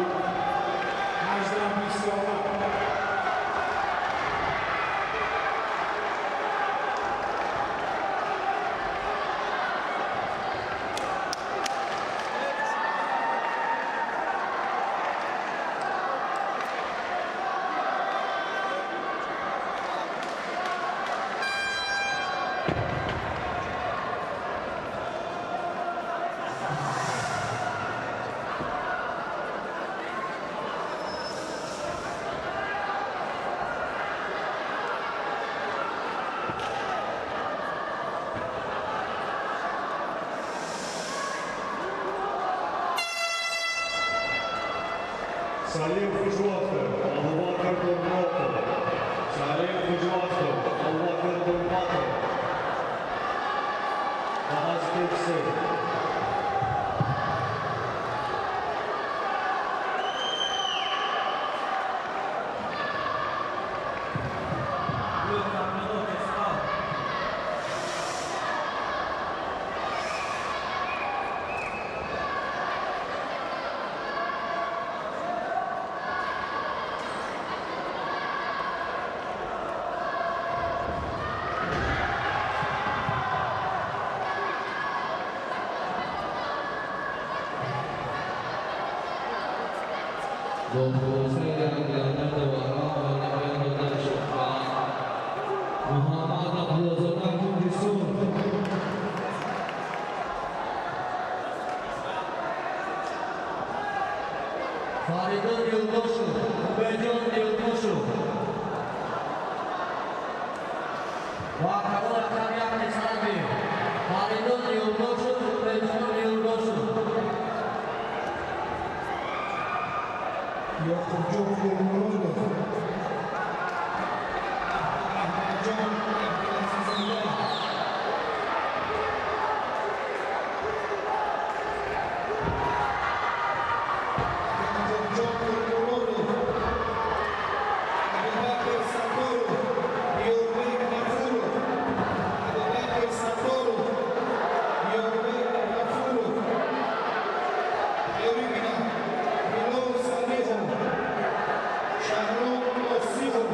Салим Хужвахтов, Абубакр Нурматов. Салим Хужвахтов, Абубакр Нурматов. Баҳаз Кепси.
Бо хулосаи якдилонаи доварон ғолибият дода шуд ба Муҳаммад Абдуллозода, кунҷи сурх.
Фаридун Юлдошев, Убайҷон Юлдошев. Ва кадом рақам як нисаби? Фаридун Юлдошев, Убайҷон Юлдошев.
Ёқубҷон Ёрмуродов, Аҳмадҷон Абдулазиззода. Ёқубҷон Ёрмуродов, Абубакр Сатторов, Ёрбек Ғафуров. Абубакр Сатторов, Ёрбек Ғафуров. Ёригина Билол Салихов, Шаҳром Осиқов.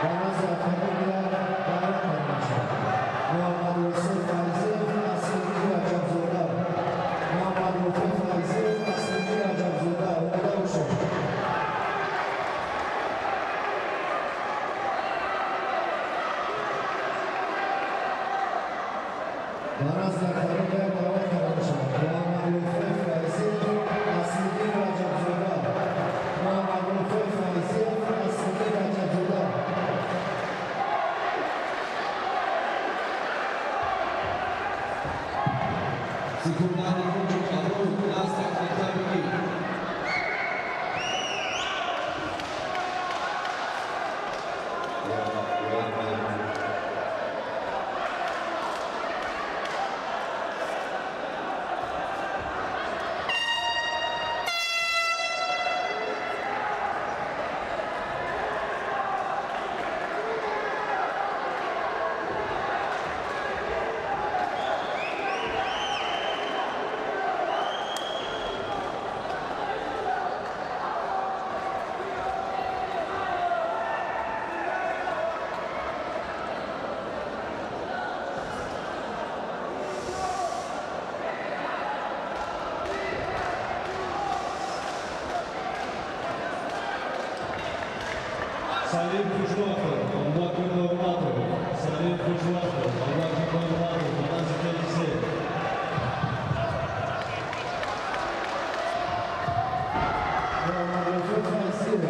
Ба назди октагон як даъват карда мешавад. Муҳаммад Юсуф Файзиев, Насриддин Раҷабзода. Муҳаммад Юсуф Файзиев, Насриддин Раҷабзода. Омода бошед. Ба назди октагон як даъват карда мешавад. Муҳаммад Юсуф Файзиев, Насриддин Раҷабзода. Муҳаммад Юсуф Файзиев, Насриддин Раҷабзода.
Секунданти кунҷи Кабул Настя Китабики.
Салим Хужвахтов, Абубакр Нурматов. Салим Хужвахтов, Абубакр Нурматов. Ба назди Келисе.
Муҳаммад Юсуф Файзиев.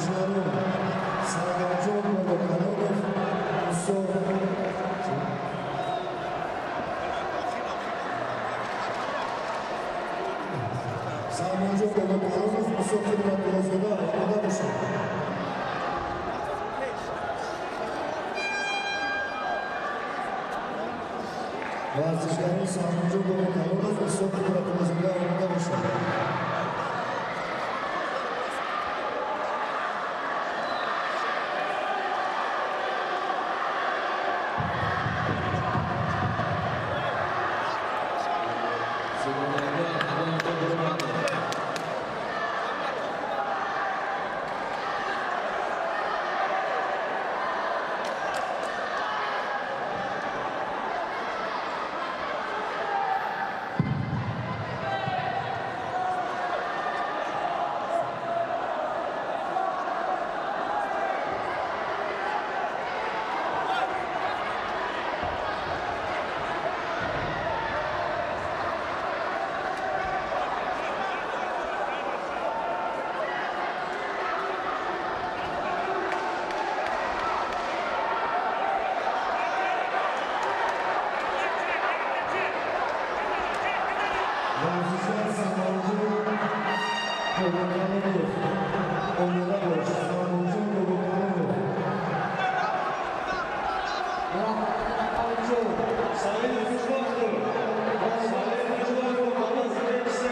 Варзишгарон Саргарҷон Бобокалонов, Мусо Салмонҷон Бобокалонов, Мусо Қудратуллозода омода бошанд. Варзишгарон Салмонҷон Бобокалонов, Мусо Қудратуллозода омода бошанд. Варзишгар Салмонҷон Бобокалонов омода бош. Салмонҷон Бобокалонов.
Салим Хушбахтов. Салим Хушбахтов, Балаз FC.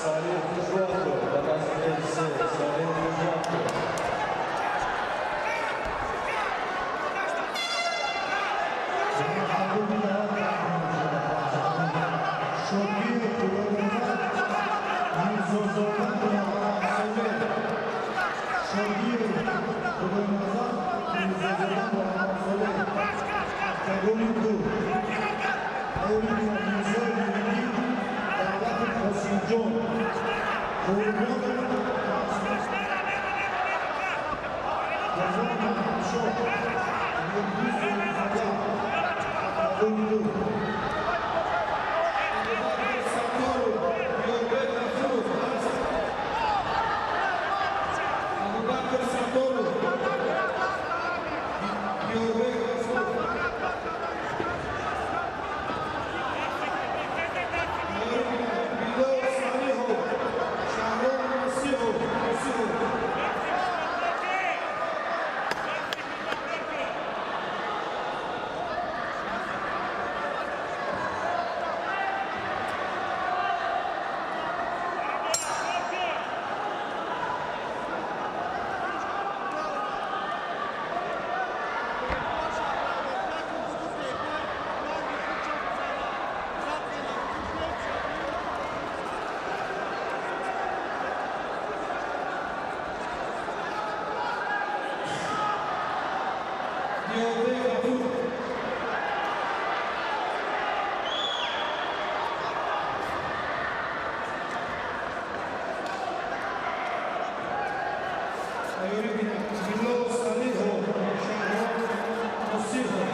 Салим Хушбахтов, Балаз FC. Салим Хушбахтов.
Шокир Худойназар Мирзозода Муҳаммадсолеҳ. Шокир Худойназар Мирзозода Муҳаммадсолеҳ. Октагони ду. Айёри Мирзои Нуриддин Давлатов Қосимҷон. Қурбонов Қурбон Маҳмудшоҳ Юлдуз Юнусзода. Октагони ду.
Абубакр Сатторов, Ёрбек Ғафуров. Абубакр Сатторов, Ёрбек Ғафуров. Билол Салиҳов, Шаҳром Насиҳов, Насиҳов. Ёрбек Ғафуров. Айёри Билол Салиҳов, Шаҳром Насиҳов.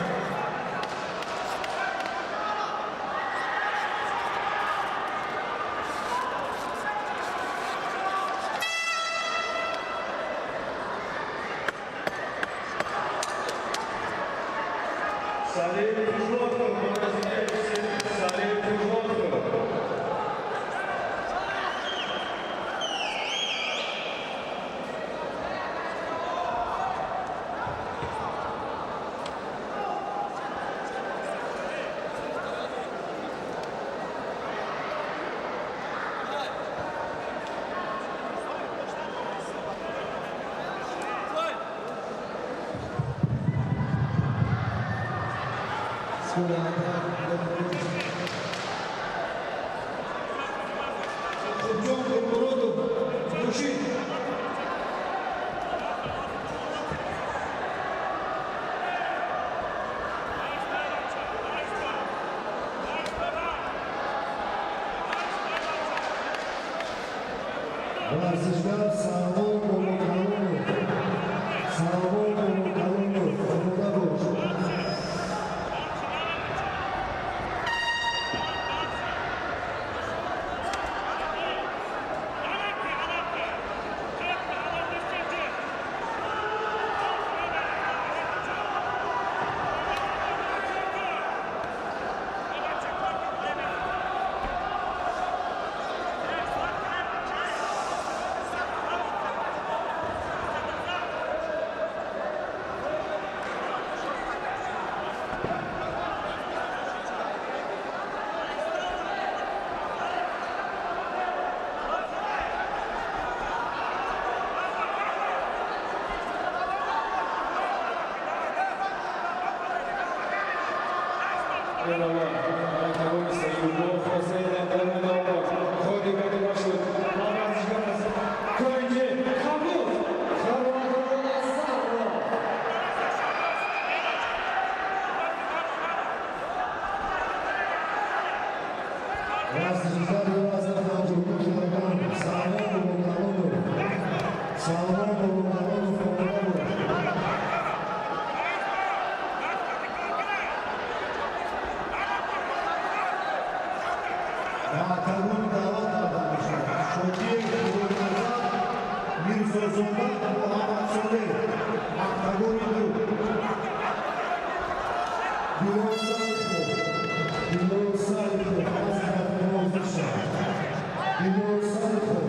Салим Хушбахтов, Балаз FC. Салим Хушбахтов.
Ёқубҷон Гулмуродов, Хуршид.
Варзишгар Салмон Бобокалонов, Салмон Бобокалонов, омода бош. Варзишгари вазни 52 килограмм Салмон Бобокалонов, Салмон Бобокалонов, омода бош. Ба октагон даъват карда мешавад Шодиев Худойназар, Мирзозода Муҳаммадсолеҳ, октагони ду. Билол Салихов, Билол Салихов, вазни октагон шавад. Билол Салихов.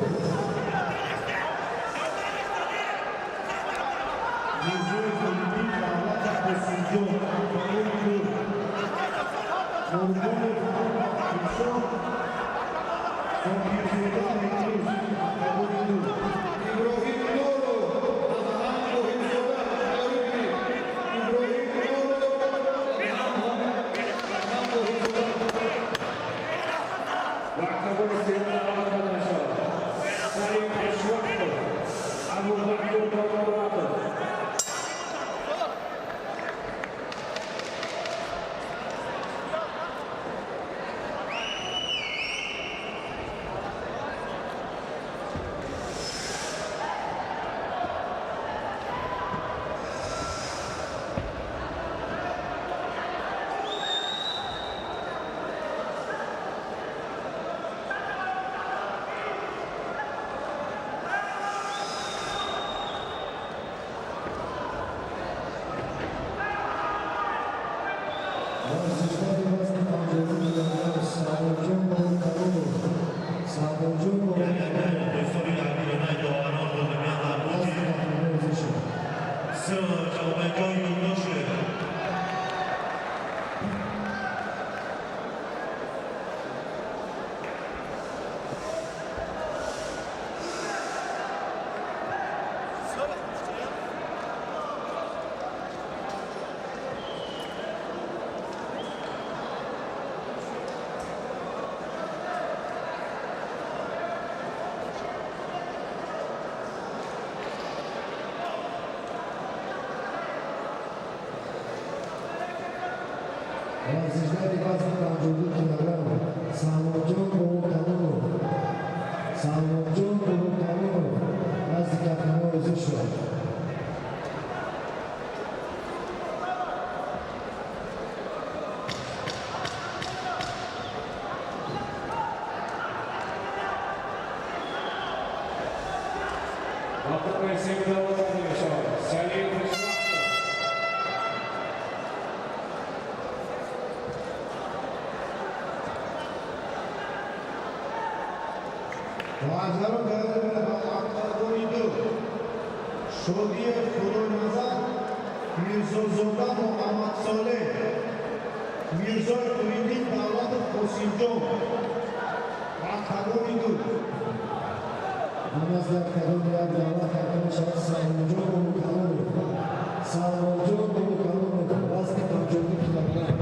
Мирзоев Ҳолиддин, Давлатов Қосимҷон, октагони ду. Қурбонов Дилшод, Зокирзода Бекрӯз, октагони ду.
Иброҳим Нуров, Адҳам Воҳидзода, тайёрӣ бинед. Иброҳим Нуров, Адҳам Воҳидзода.
Ба октагони сеюм даъват карда мешавад Салим Хушвақтов, Абубакр Бобомуратов.
Варзишгари вазни 52 килограмм Салмонҷон Бобокалонов, Салмонҷон Бобокалонов, вазни октагон ҳозир шавад. Варзишгари вазни 52 килограмм Салмонҷон Бобокалонов, Салмонҷон Бобокалонов, вазни октагон ҳозир шавад.
Ба октагони сеюм даъват карда мешавад Салим Хушвақтов.
Варзишгарон тайёрӣ бинед ба октагони ду. Шодиев Худойназар, Мирзозода Муҳаммадсолеҳ, Мирзоев Ҳуриддин, Давлатов Қосимҷон, октагони ду.
Намаз дар октагони як даъват карда мешавад Салмонҷон Бобокалонов, Салмонҷон Бобокалонов, вазни 52 килограмм.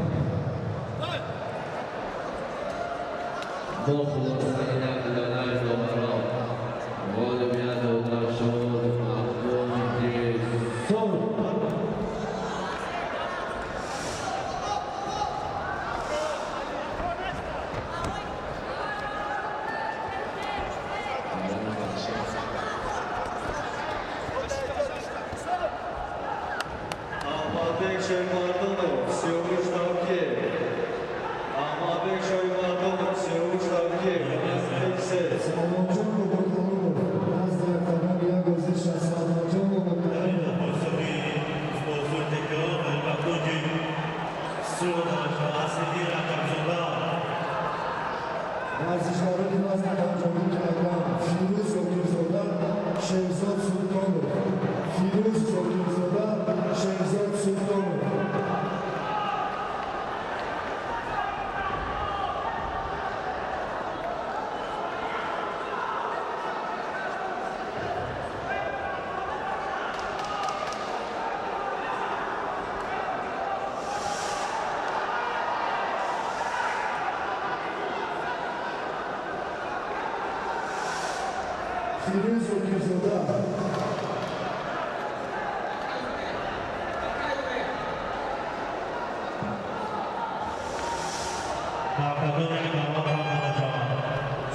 Фирӯз Окирзода.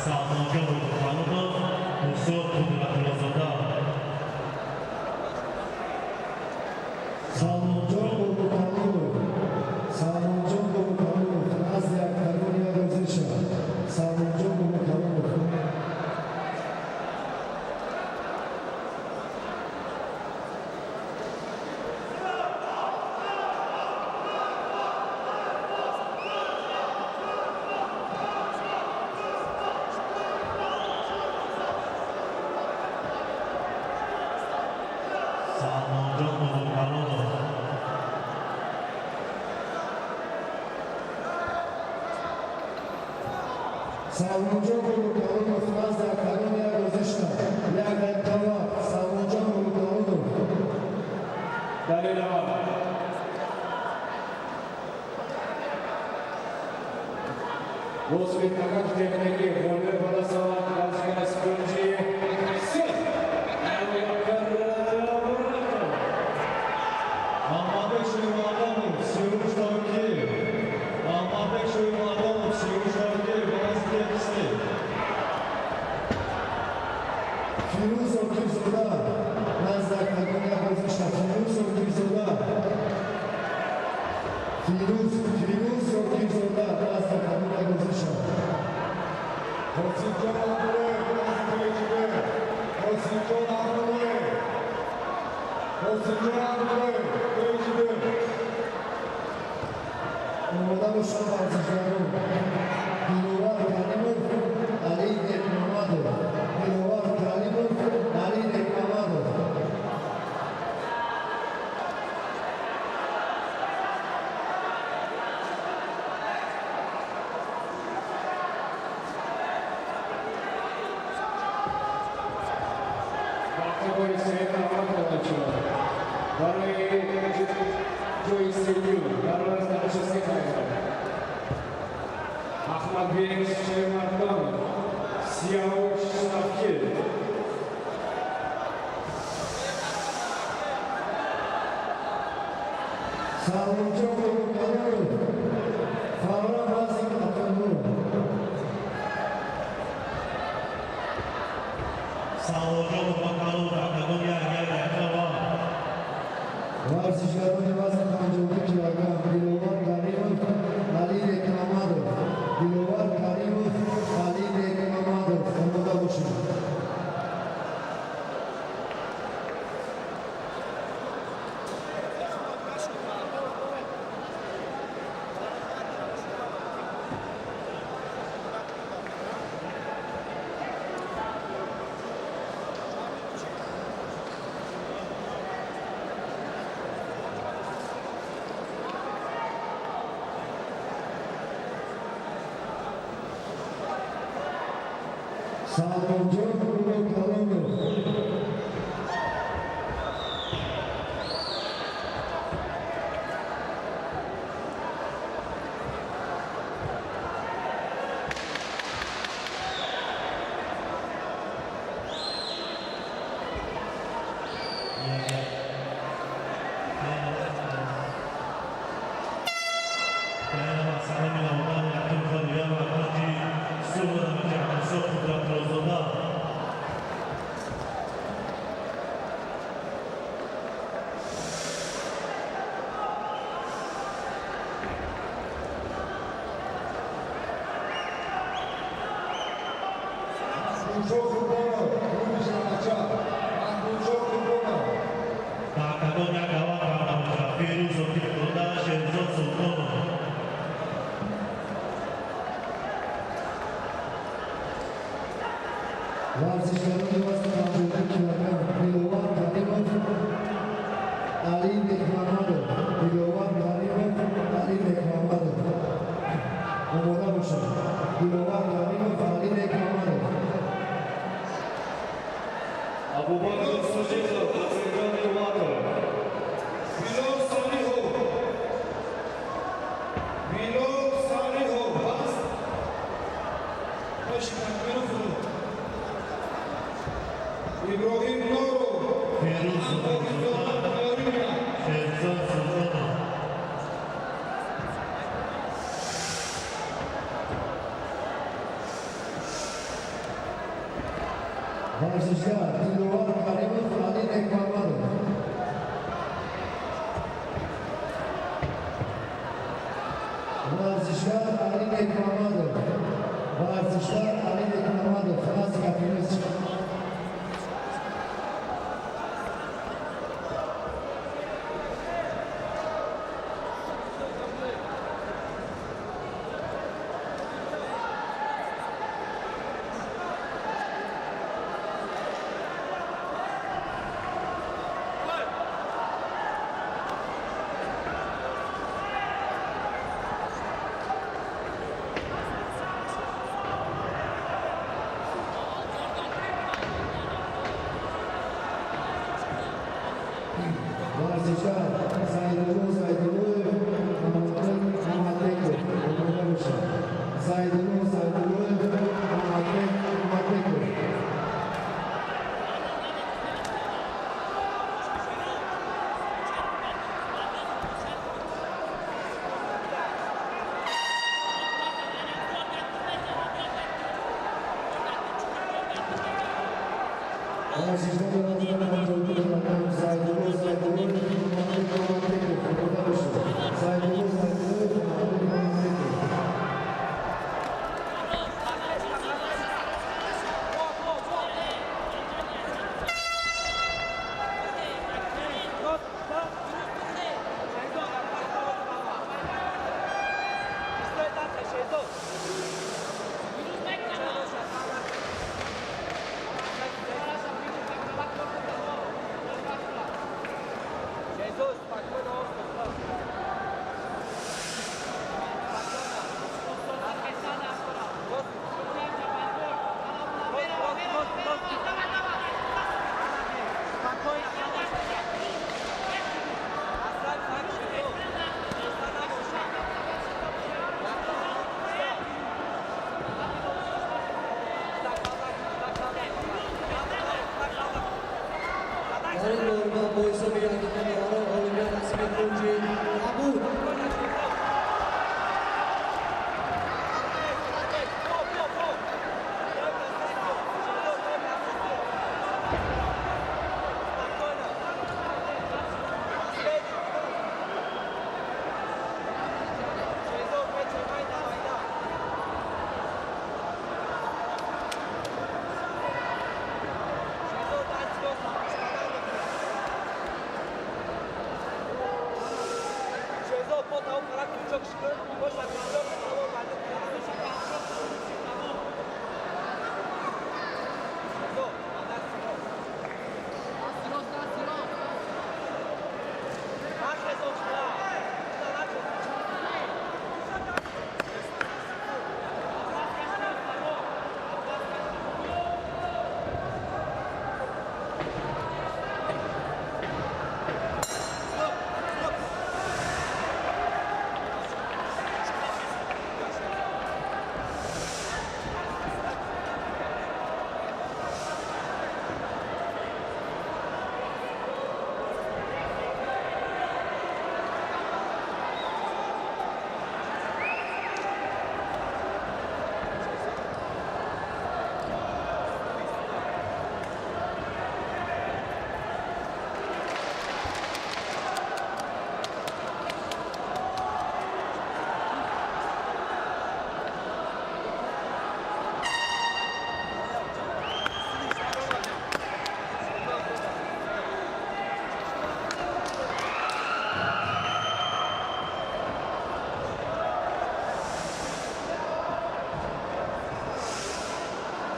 Салмонҷон Бобокалонов, Мусо Қудратуллозода.
Салмонҷон Бобокалонов, Салмонҷон Бобокалонов, назди октагон як ҳозир шавад. Салмонҷон Бобокалонов.
Салмонҷон Бобокалонов.
Салмонҷон Бобокалонов назди октагон як ҳозир шавад. Як дақиқа вақт. Салмонҷон Бобокалонов.
Дар идома бо спектакл техникӣ ғолиб ба даст овард варзишгар аз кунҷи сурх Абубакр Муратов.
Мамадбек Шӯймардонов, Сиёвуш Токиев. Мамадбек Шӯймардонов, Сиёвуш Токиев, вазни кисти.
Фирӯз Окирзода назди октагон як ҳозир шавад. Фирӯз Окирзода. Фирӯз Окирзода назди октагон як ҳозир шавад.
Қосимҷон Абдуллоев, назди КГБ. Қосимҷон Абдуллоев. Қосимҷон Абдуллоев, КГБ.
Омода бошанд варзишгарон. Диловар Каримов, Али Бекмамадов. Диловар Каримов, Али Бекмамадов.
Вақтҳои сеюм даъват карда шуд барои ҷои сеюм дар вазни 83 килограмм Аҳмадбек Шермардонов, Сиявуш Сафкир.
Салмонҷон Бобокалонов фавран назди октагон.
Салмонҷон Бобокалонов дар октагон як дақиқа вақт.
Варзишгарони вазни 52 килограмм Диловар Каримов, Али Бекмамадов. Диловар Каримов, Али Бекмамадов. Омода бошанд. Салмонҷон Бобокалонов.
Маҳмудшоҳ Қурбонов, клуби Шаҳнача. Маҳмудшоҳ Қурбонов.
Дар октагон як даъват карда мешавад. Фирӯз Окирзода, Шерзод Султонов.
Варзишгарони вазни 52 килограмм Диловар Каримов, Али Бекмамадов. Диловар Каримов, Али Бекмамадов. Омода бошанд. Диловар Каримов, Али Бекмамадов.
Абубакр Содиқов, Насирҷон Неъматов.
Билол Солиҳов. Билол Солиҳов ҳаст? Пеши октагон фуруд.
Варзишгар Диловар Каримов, Али Некмамадов. Варзишгар Али Некмамадов. Варзишгар Али Некмамадов. Назди капиноз. Варзишгар Зайдулло Зайдуллоев, Мамадбек Мамадбеков. Омода бошад. Зайдулло Зайдуллоев, Мамадбек Мамадбеков. Варзишгари вазни 52 килограмм Зайдулло Зайдуллоев, Мамадбек Мамадбеков. Омода бошад. Зайдулло Зайдуллоев, Мамадбек Мамадбеков.
Дар ин муҳориба бо ҳисоби 1-2 ғолибият насиби кунҷи кабуд.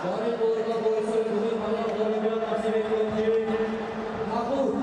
Дар ин муҳориба бо ҳисоби 2-1 ғолибият насиби кунҷи кабуд.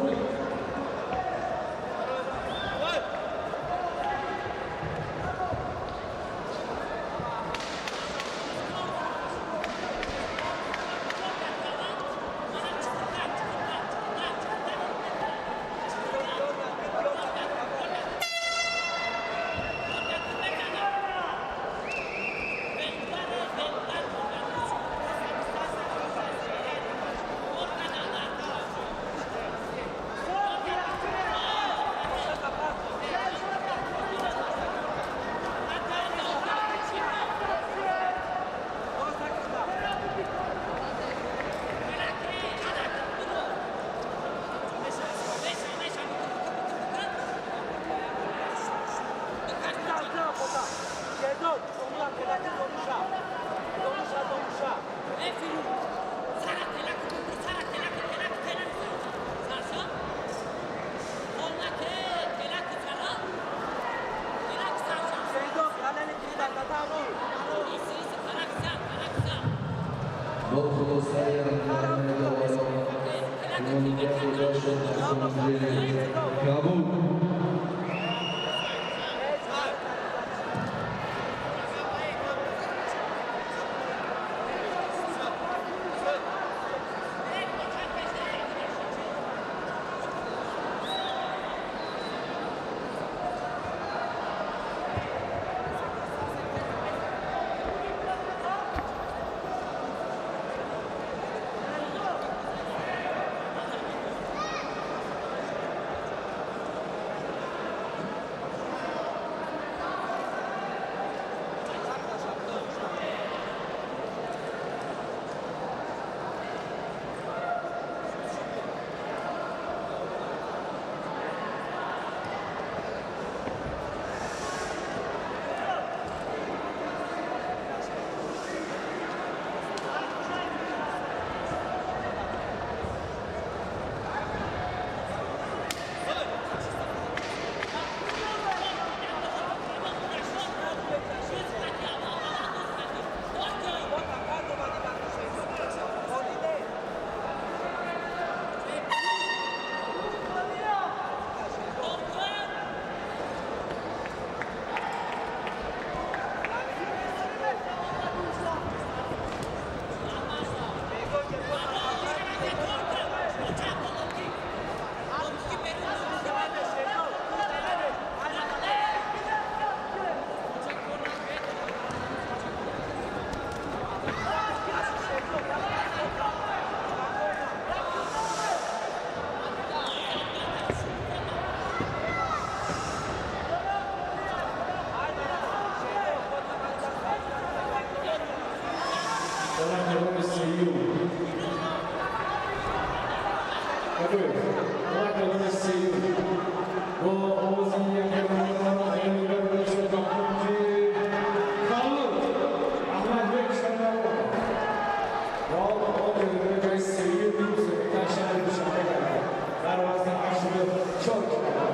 84 килограмм.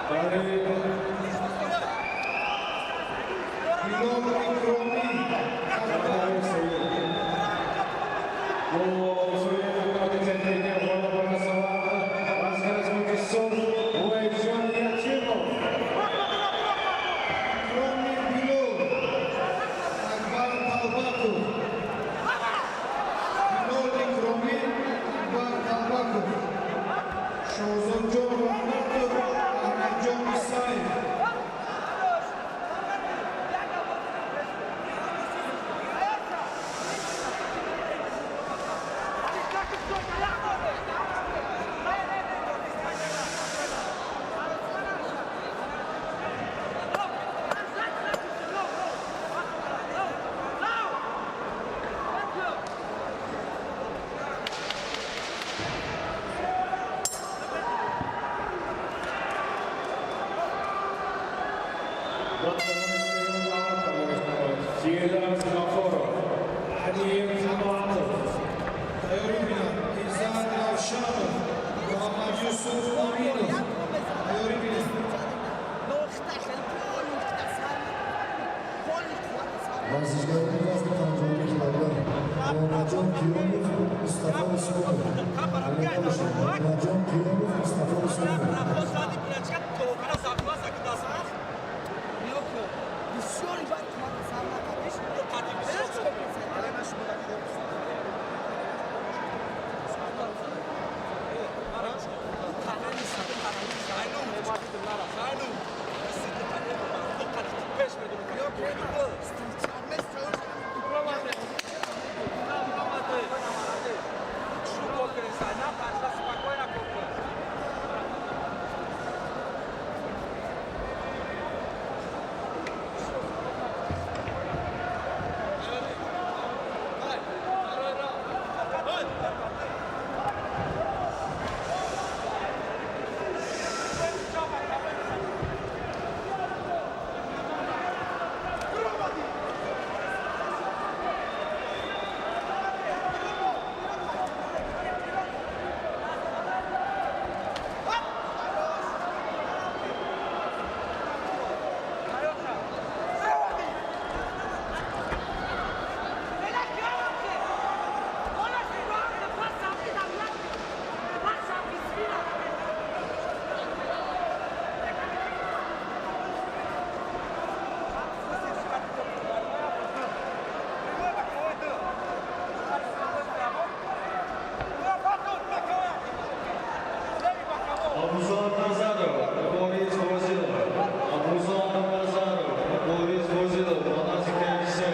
Билол Икромӣ. Икроми Билол, Акбар Талбаков. Билол Икромӣ, Акбар Талбаков. Шоҳзодҷон Раҳматов, Аҳмадҷон Исаев.
Фирдавс Ғафоров, Алиев Қаноатов.
Тайёрӣ бинанд Иззат Равшанов, Муҳаммадюсуф Аминов. Тайёрӣ бинанд.
Варзишгарони вазни 52 килограмм Муҳаммадҷон Қиёмов, Мустафо Усмонов. Омода бошед. Муҳаммадҷон Қиёмов, Мустафо Усмонов.
Абузар Назаров, Борис Возилов. Абузар Назаров, Борис Возилов, 12 се.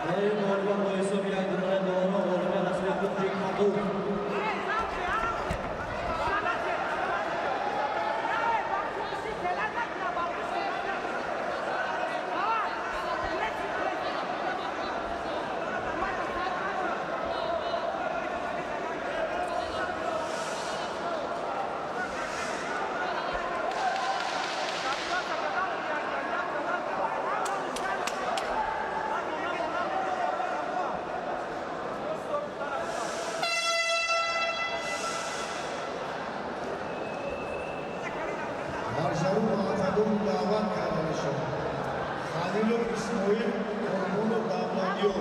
Дар ин муҳориба бо ҳисоби 1-2 ғолибият насиби кунҷи кабуд.
Варзару ба октагон даъват карда мешаванд: Халилов Исмоил, Қурбонов Давлатёр,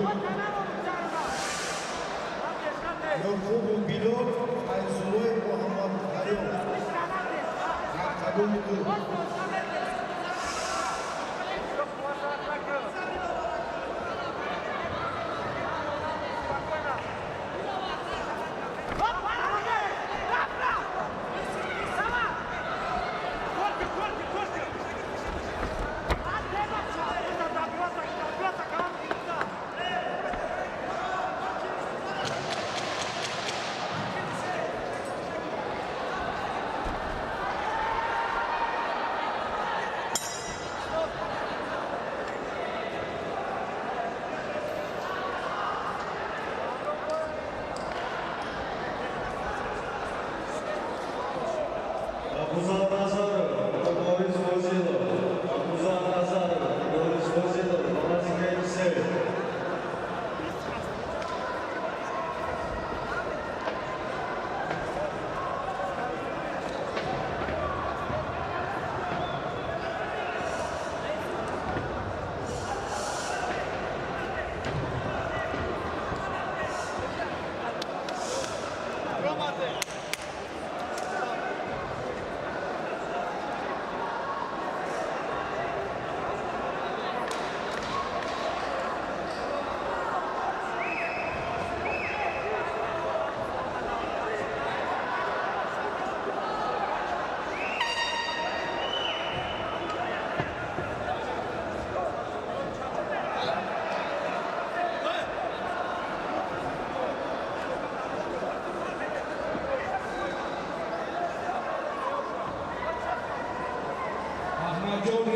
Ёқубу Билол, Файзуллоев Муҳаммадқайём. Октагони ду.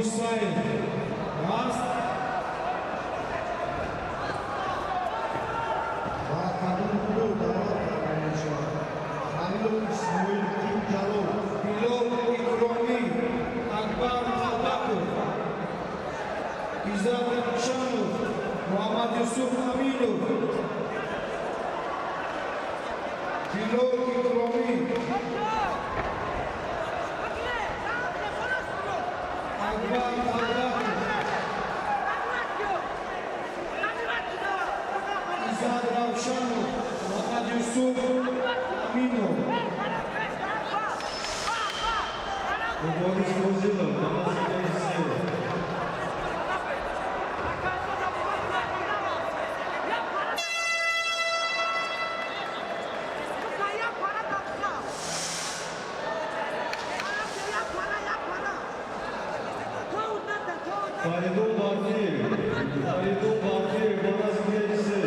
Исаев, раст.
Ба кадом гурӯҳ даъват карда мешавад? Халилов Исмоил, Тим Ҷалол.
Билол Икромӣ, Акбар Қалбаков. Иззат Равшанов, Муҳаммад Юсуф Аминов. Билол Икромӣ, Акбар Қалбаков. Иззат Равшанов, Муҳаммад Юсуф Аминов.
Мубориз Фозилов, ба наздикии се. Фаридун Барфиев, Фаридун Барфиев, ба наздикии се.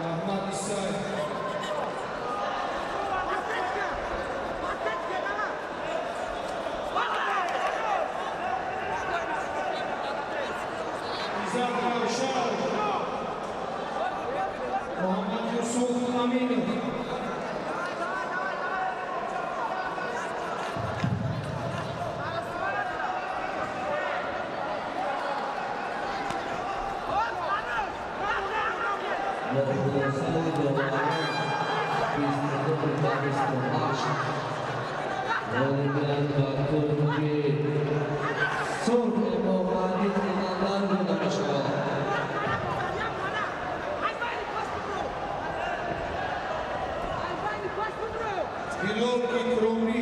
Аҳмад Исаев. Иззат Равшанов, Муҳаммад Юсуф Аминов.
Бо хулосаи доварон 22 ба 28 ғолибият ба кунҷи сурх Эмомалӣ Тинандар дода мешавад.
Билол Икромӣ.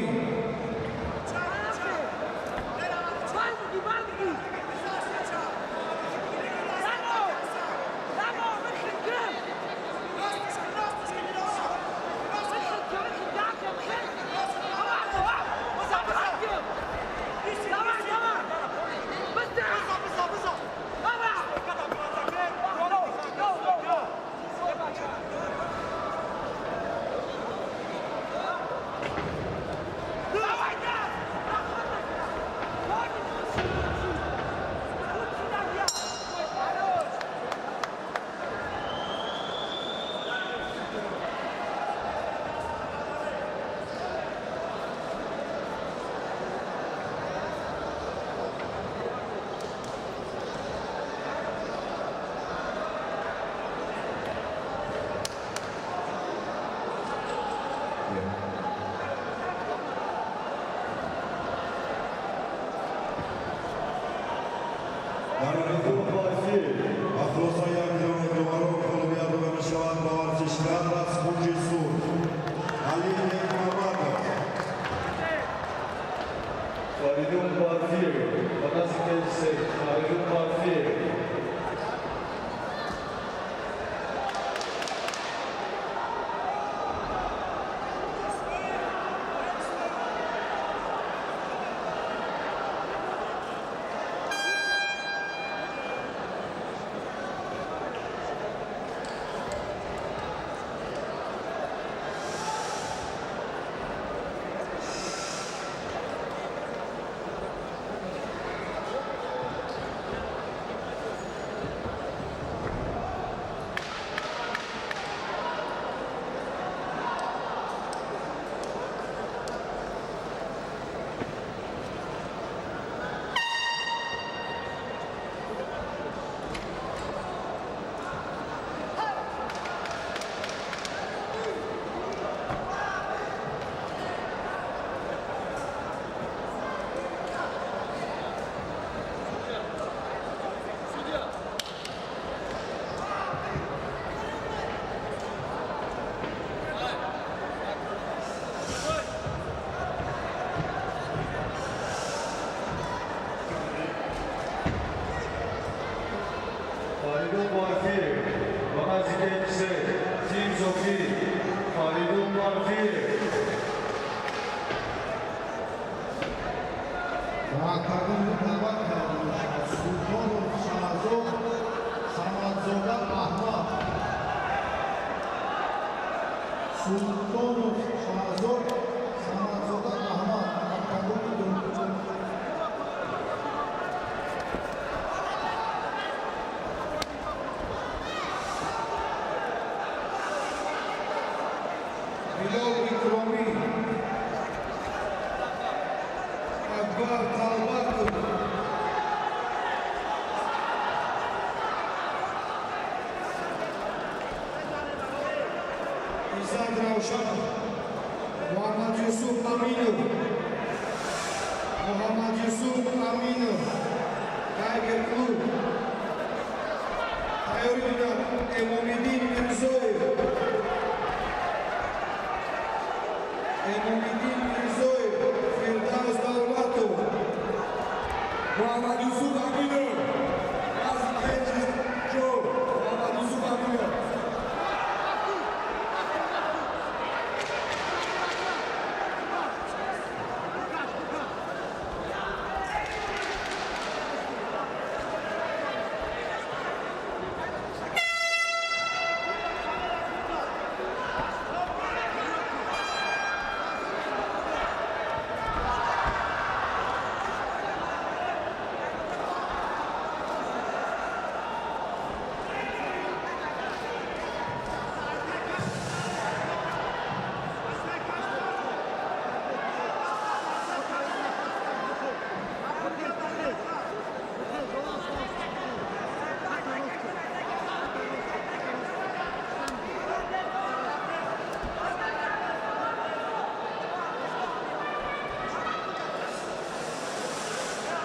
Фаридун Барфиев.
Ба хулосаи якдиёни доварон ғолибият дода мешавад ба варзишгар аз кунҷи сурх Али Некмамадов.
Фаридун Барфиев, ба наздикии се. Фаридун Барфиев. Фаридун Барфиев, ба наздикии се. Тим Зокир, Фаридун Барфиев.
Ба кадом гурӯҳ даъват карда мешавад? Султонов Шаҳзод, Самадзода Аҳмад. Султонов Шаҳзод, Самадзода Аҳмад, октагони ду.
Билол Икромӣ, Акбар Талбаков. Иззат Равшанов, Муҳаммад Юсуф Аминов, Муҳаммад Юсуф Аминов, Тайгер Клуб. Тайёрӣ бинад Эмомиддин Мирзоев. Эмомиддин Мирзоев, Фирдавс Давлатов. Муҳаммад Юсуф Аминов, назди кенҷи чор. Муҳаммад Юсуф Аминов.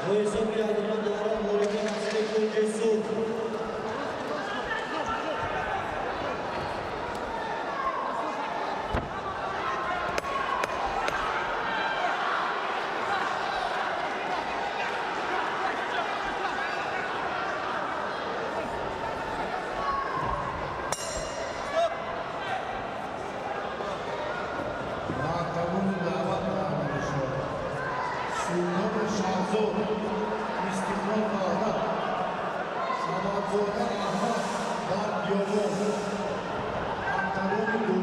Бо ҳисоби якдона доварон ғолиби насиби кунҷи сурх.
Ба октагони даъват карда мешавад Султону Шаҳзод, Истиқлол Ваҳдат, Самадзода Аҳмад дар биёбон, октагони ду.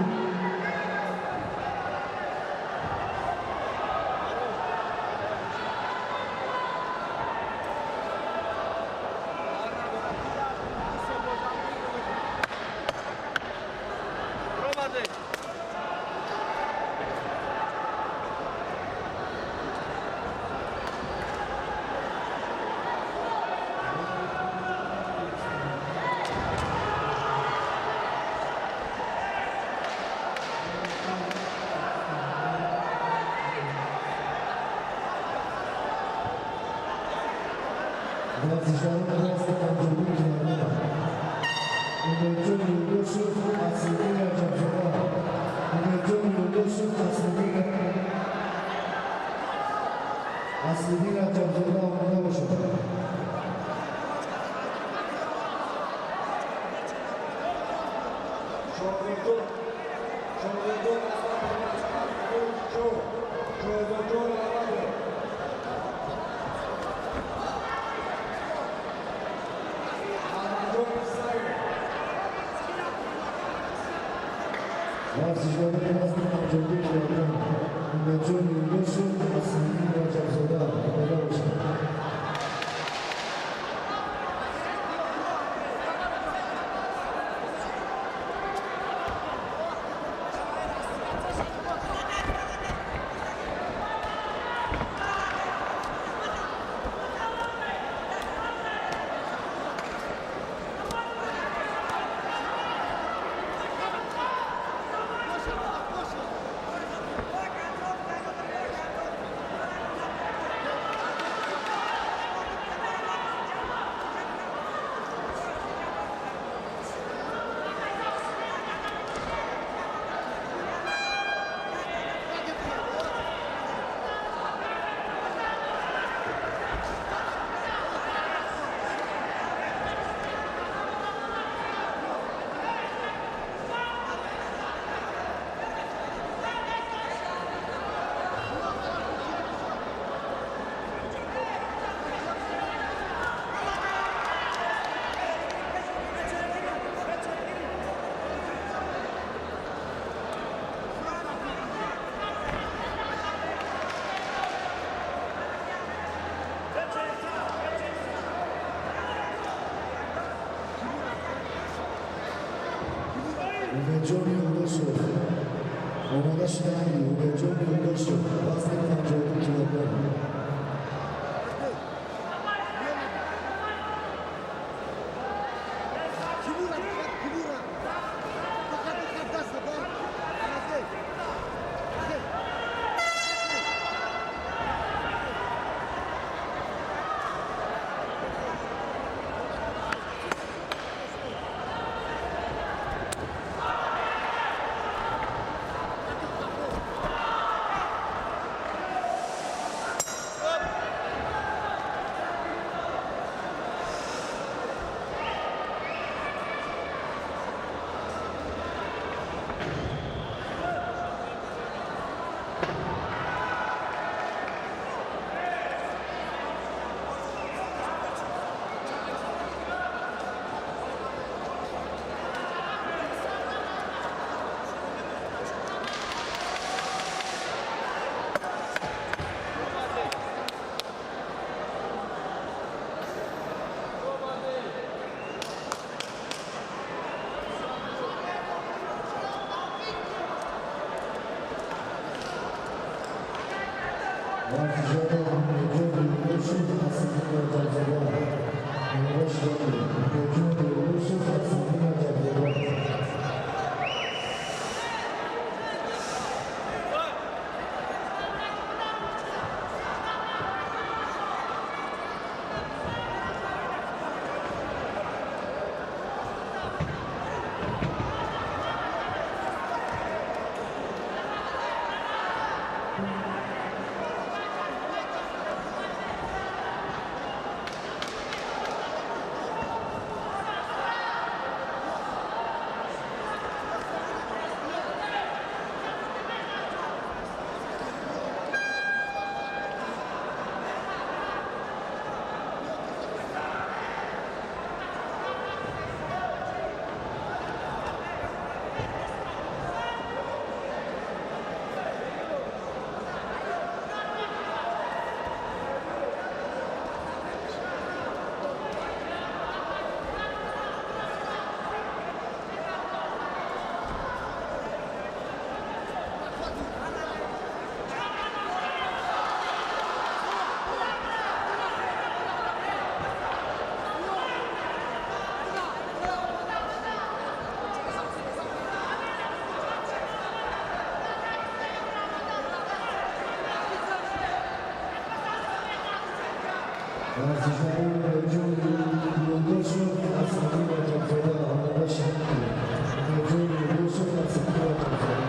Варзишгарони вазни 52 килограмм: Умедҷон Юлдошев, Аслиддин Раҷабзода. Умедҷон Юлдошев, Аслиддин Раҷабзода омода бошад.
Шогирдон, шогирдон Аҳмад, кунҷи чор. Шогирдон Аҳмадов. Аҳмадҷон Исаев.
Варзишгарони вазни 52 килограмм: Умедҷон Юлдошев, Аслиддин Раҷабзода омода бошад. Умедҷон Юлдошев. Омода шудаанд Умедҷон Юлдошев, вазни 52 килограмм. Варзишгари Умедҷон Юлдошев, Аслиддин Раҷабзода. Омода шуданд Умедҷон Юлдошев, Аслиддин Раҷабзода. Варзишгари Умедҷон Юлдошев, Аслиддин Раҷабзода. Омода шуданд Умедҷон Юлдошев, Аслиддин Раҷабзода.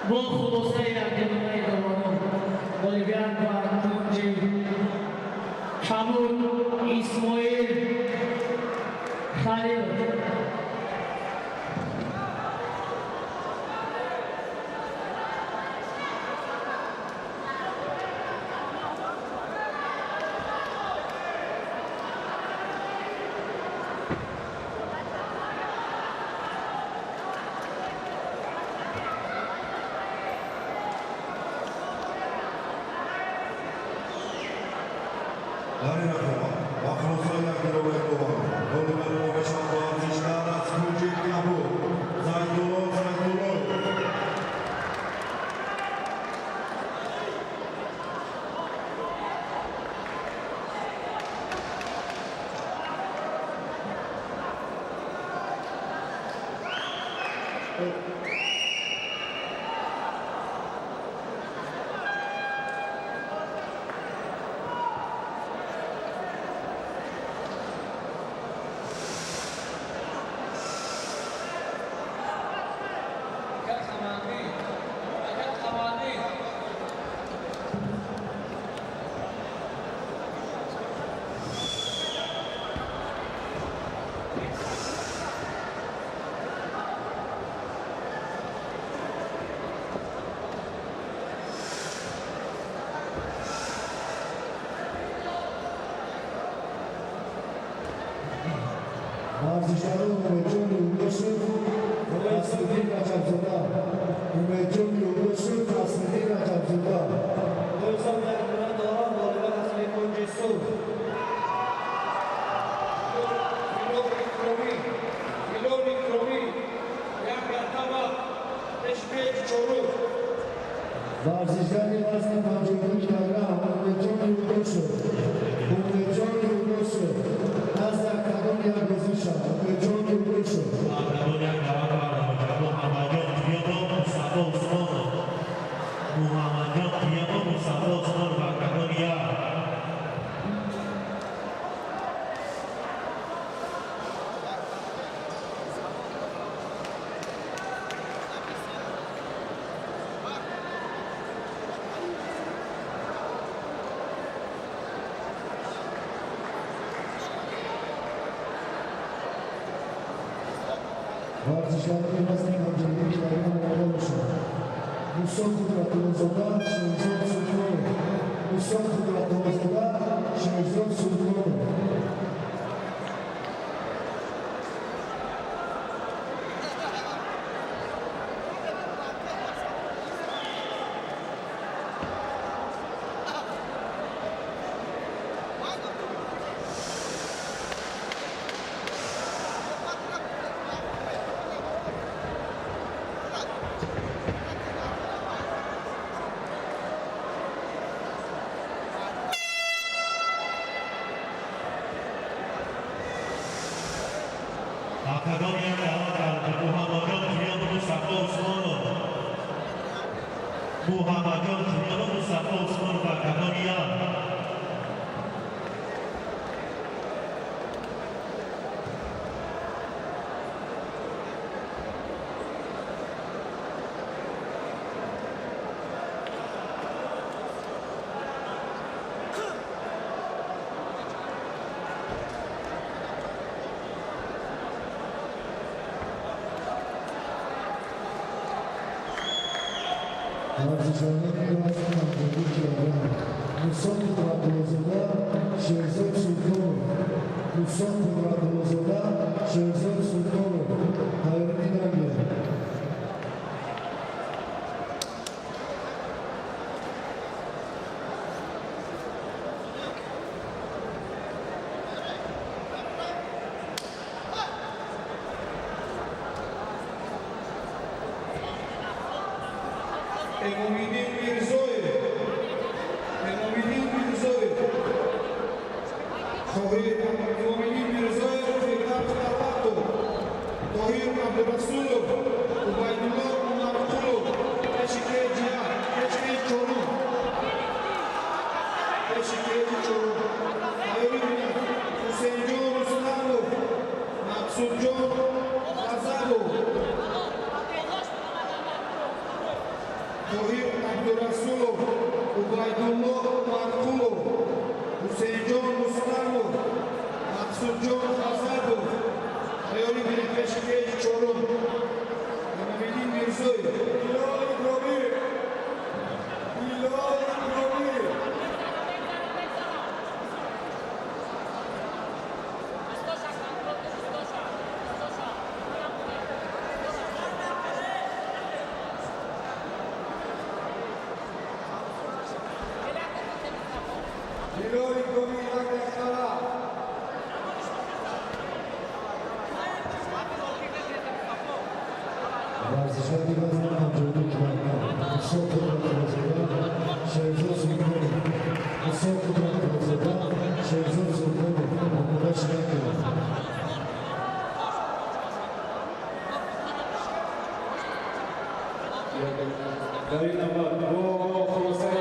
Бо хулосаи якдилонаи доварон ғолибият ба кунҷи Шамул Исмоил Халилов.
Дар ин
Варзишгарони Умедҷон Юлдошев, Насриддин Раҷабзода. Умедҷон Юлдошев, Насриддин Раҷабзода.
Бо ҳисоби 1-0 ғолиба насиби кунҷи сурх.
Hilol Ikromi, як мартаба пеши кеҷи чорум.
Варзишгари вазни 52 килограмм Умедҷон Юлдошев. Умедҷон Юлдошев. Назди октагон як бозӣ шавад. Умедҷон Юлдошев.
Октагон як даъват карда мешавад. Муҳаммадҷон Қиёмов, Мустафо Усмонов. Муҳаммадҷон Қиёмов, Мустафо Усмонов, октагон як.
Варзишгарони вазни 52 килограмм омода бошанд. Мусо Қудратуллозода, Шерзод Султонов. Мусо Қудратуллозода, Шерзод Султонов.
Октагон як даъват карда Муҳаммадҷон Қиёмов, Мустафо Усмонов. Муҳаммадҷон Қиёмов, Мустафо Усмонов, октагон як.
Варзишгарони вазни 52 килограмм Мусо Қудратуллозода, Шерзод Султонов. Мусо Қудратуллозода, Шерзод Султонов. Тайёрӣ дидан гиранд.
Эмомиддин Мирзоев, Эмомиддин Мирзоев, Тоҳир Эмомиддин Мирзоев, Фирдавс Давлатов, Тоҳир Абдурасулов, Убайдулло Умарқулов, пеши кеҷи як, пеши кеҷи чорум, пеши кеҷи чорум. Тайёрӣ бинанд. Ҳусейнҷон Рустамов, Мақсудҷон Ғазабов, Тоҳир Абдурасулов, Убайдулло Умарқулов, Ҳусейнҷон Рустамов, Мақсудҷон Ғазабов. Тайёрӣ бинед пеши кеҷи чорум. Эмомиддин Мирзоев.
Билол Икромӣ. Билол Икромӣ. Билол Икромӣ як дақиқа.
Варзишгари вазни 52 килограмм Мусо Қудратуллозода, Шерзод Султонов. Мусо Қудратуллозода, Шерзод Султонов. Омода шудан гиранд.
Дар ин навбат бо хулосаи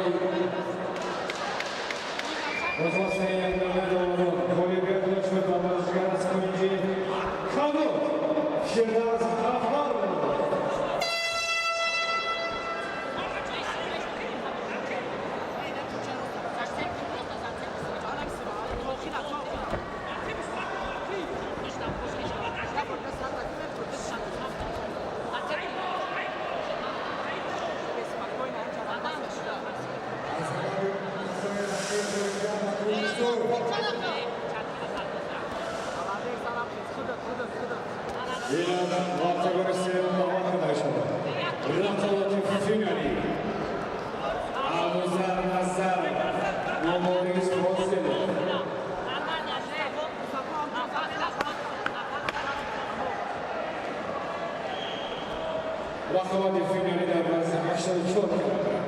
янгилонаи доварон ғолибият дода шуд ба варзишгар аз кунҷи кабуд Фирдавс Ғаффаров. Рақобати финалӣ дар вазни 84 килограмм.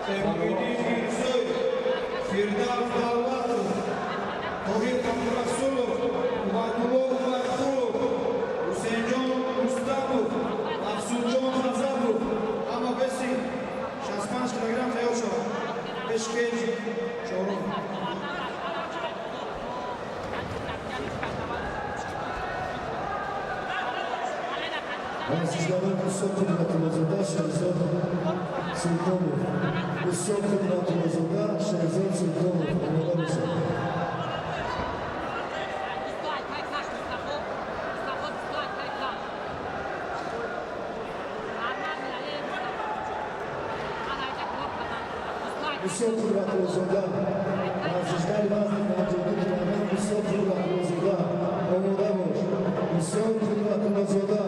Эмомиддин Мирзоев, Фирдавс Давлатов, Тоҳир Абдурасулов, Убайдулло Убайдқулов, Ҳусейнҷон Рустамов, Афсунҷон Ғазабов ҳама веси 65 килограмм тайёр шаванд. Пеши кенҷи чорум.
Варзишгарон Мусо Қудратуллозода, Шерзод Султонов. Мусо Қудратуллозода, Шерзод Султонов. Омода бошад. Мусо Қудратуллозода, варзишгари вазни 52 килограмм. Мусо Қудратуллозода, омода бош. Мусо Қудратуллозода.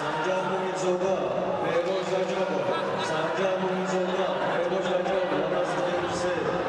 Санҷар Муинзода, Меҳроҷ Раҷабов. Санҷар Муинзода, Меҳроҷ Раҷабов, вазни 53.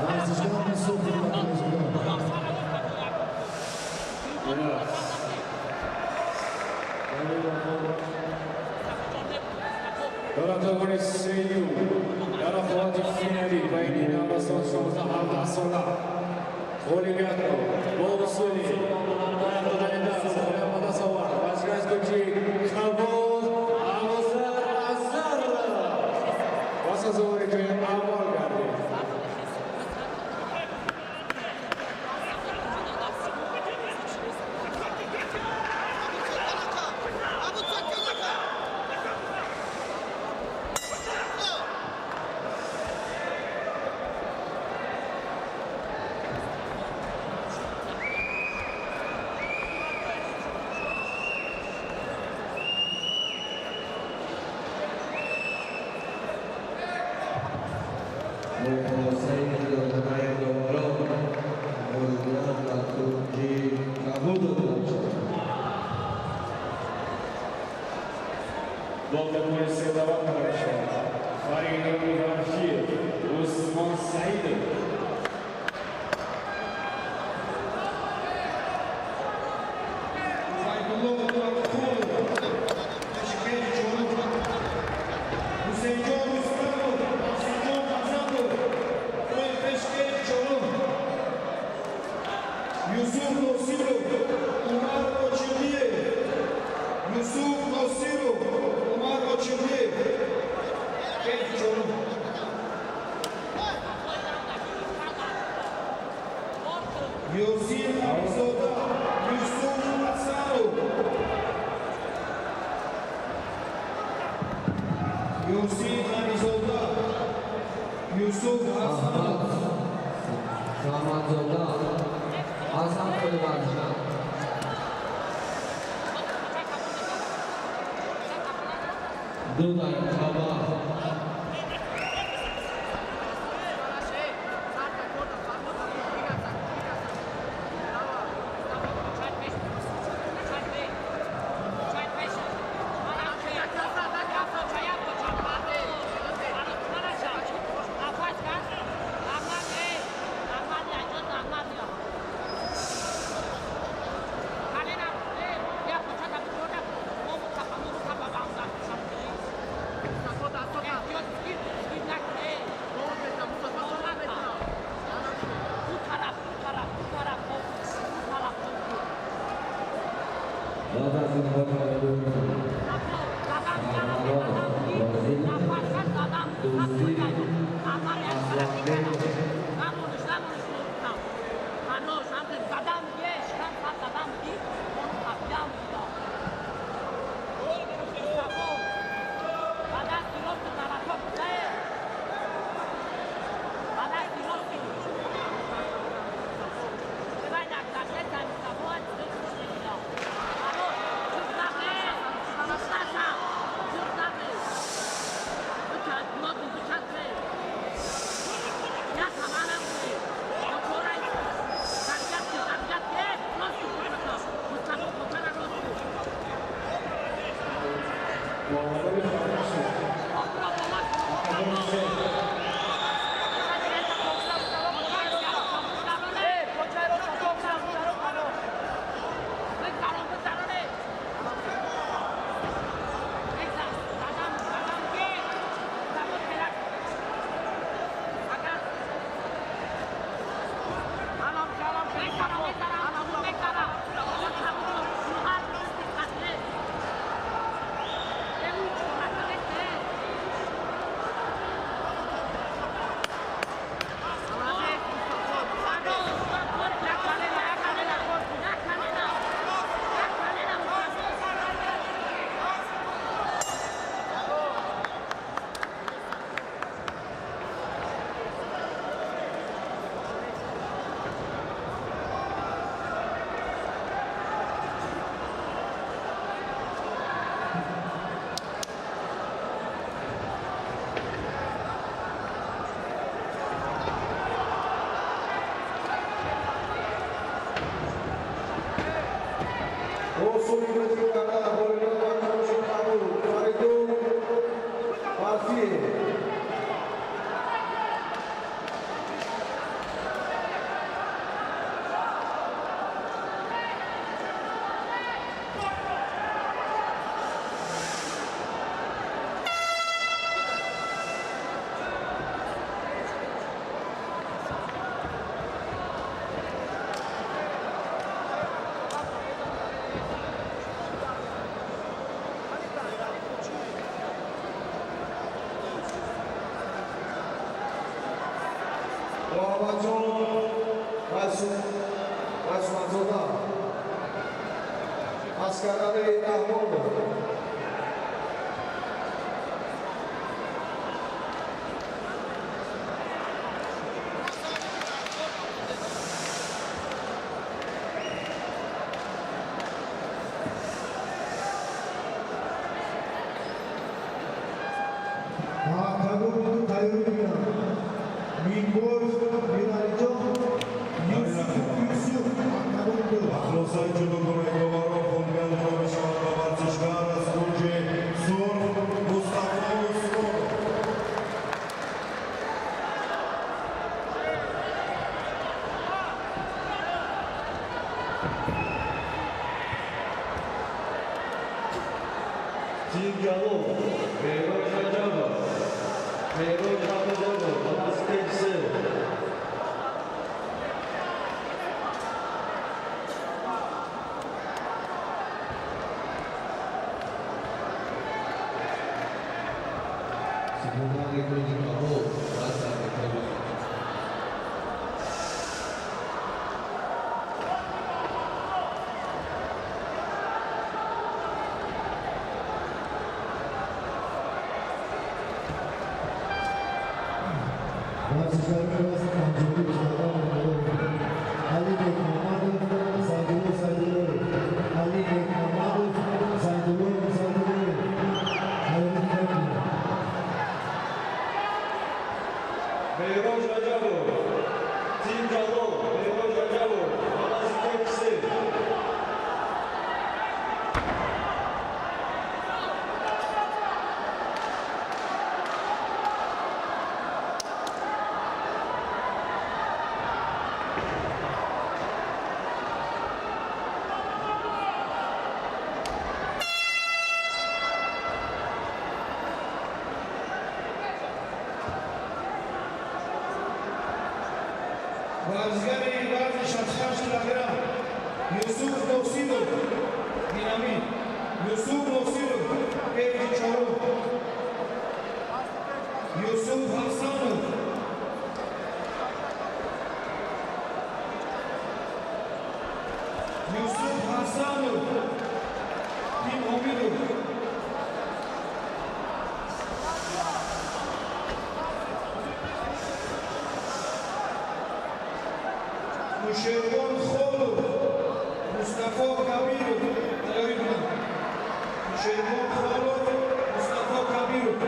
Варзишгар Мусо Қудратуллозода.
Дар октагони сеюм дар рақобати финалӣ байни наврасон 16-17 сола ғолибиятро бо усули даст додани даст ғолиб ба даст овард варзишгар аз кунҷи кабуд Абузар Азар ва сазовори ҷои аввал гардид.
Юсуф Носиров, Умар Очилиев. Юсуф Носиров, Умар Очилиев. Кенфи чорум. Ёсин Ализода, Юсуф Хасанов. Ёсин Ализода, Юсуф Хасанов.
Самадзода аз ҳам худи варзишгар. Ду дақиқа вақт. Баъд аз инҳо дӯстӣ Асланбек.
Расманзода, Аскарали Раҳмонов.
Варзишгари вазни 68 килограмм Юсуф Носиров, Динамит. Юсуф Носиров, кейҷи чорум. Юсуф Ҳасанов. Юсуф Ҳасанов, Тим Омидов. Нушервон Холов, Мустафо Кабиров, тайёрӣ кунанд. Нушервон Холов, Мустафо Кабиров.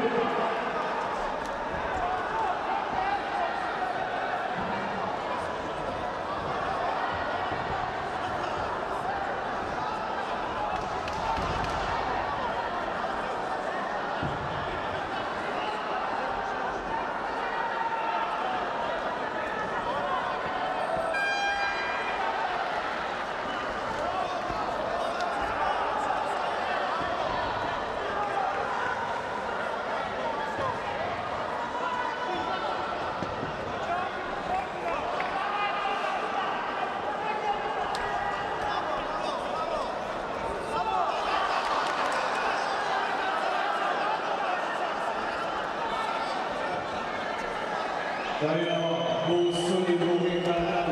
Дар ин бо усули боғӣ кардан,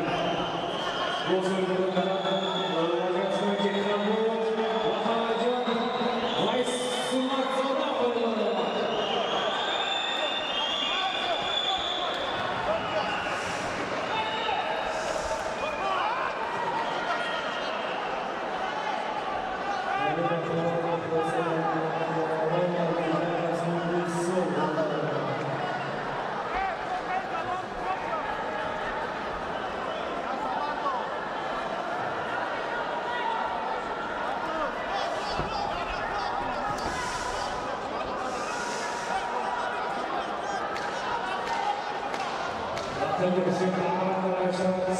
бо усули боғӣ кардан вазъиятҳое ки Қабул Муҳаммадҷон Вайсуматзода ғолиб омад.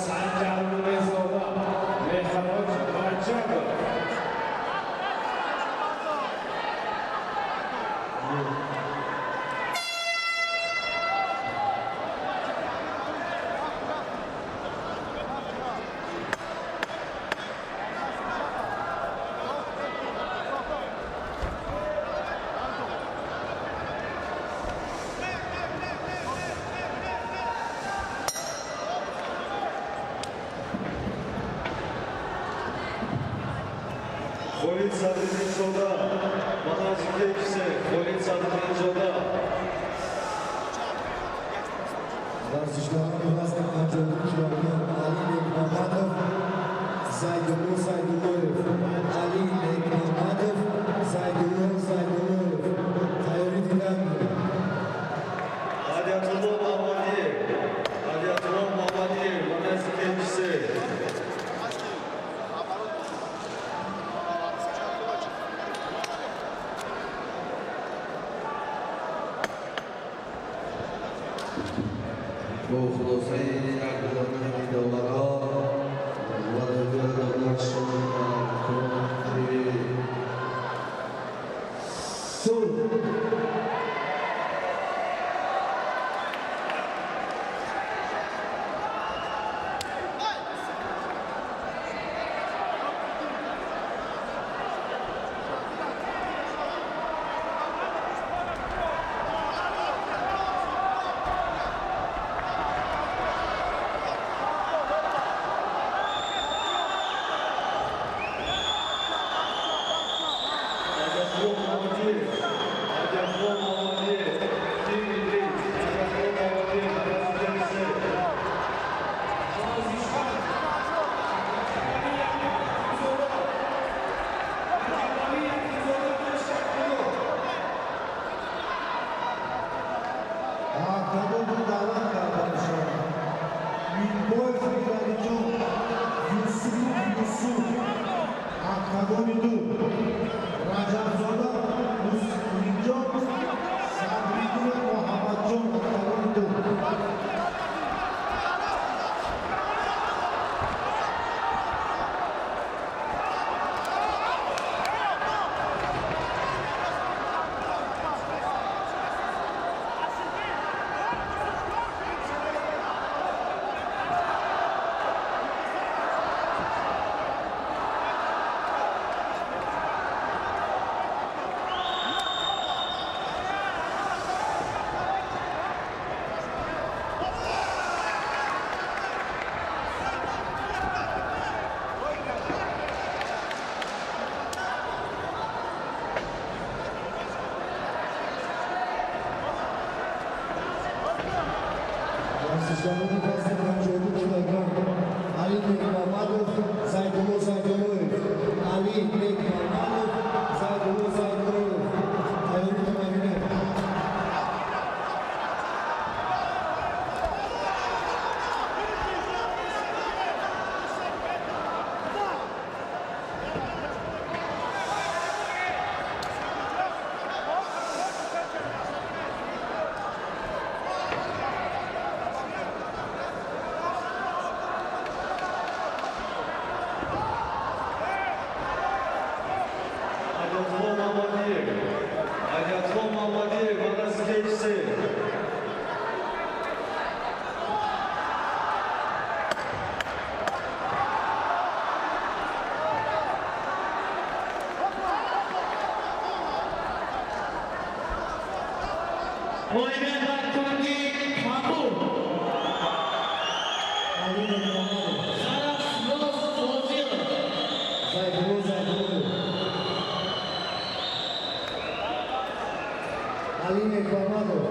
Санҷармурезода Меҳроҷ Раҷабов.
Холид Садриддинзода ба назди кейҷи се. Холид Садриддинзода.
Варзишгарони вазни 52 килограмм Али Бекмамадов, Зайдулло Зайдуллоев. Али Бекмамадов, Зайдулло Зайдуллоев. Тайёрӣ дидан мекунад.
Ҳадиятулло Мамадиев, Ҳадиятулло Мамадиев ба назди кейҷи се.
Бо хулосаи як доварҳо ғолибият дода шуд ба кунҷи сурх.
Ҳадиятулло Мамадиев, Ҳадиятулло Мамадиев, Тим Идрис. Ҳадиятулло Мамадиев ба назди кейҷи се.
Октагон ду даъват карда мешавад. Минбоев Миралиҷон, Юсуфов Юсуф, октагони ду. Раҷабзода Муслимҷон, Садриддинов Муҳаммадҷон, октагони ду.
Сарафроз Фозилов.
Зайдулло Зайдуллоев. Али Некмамадов.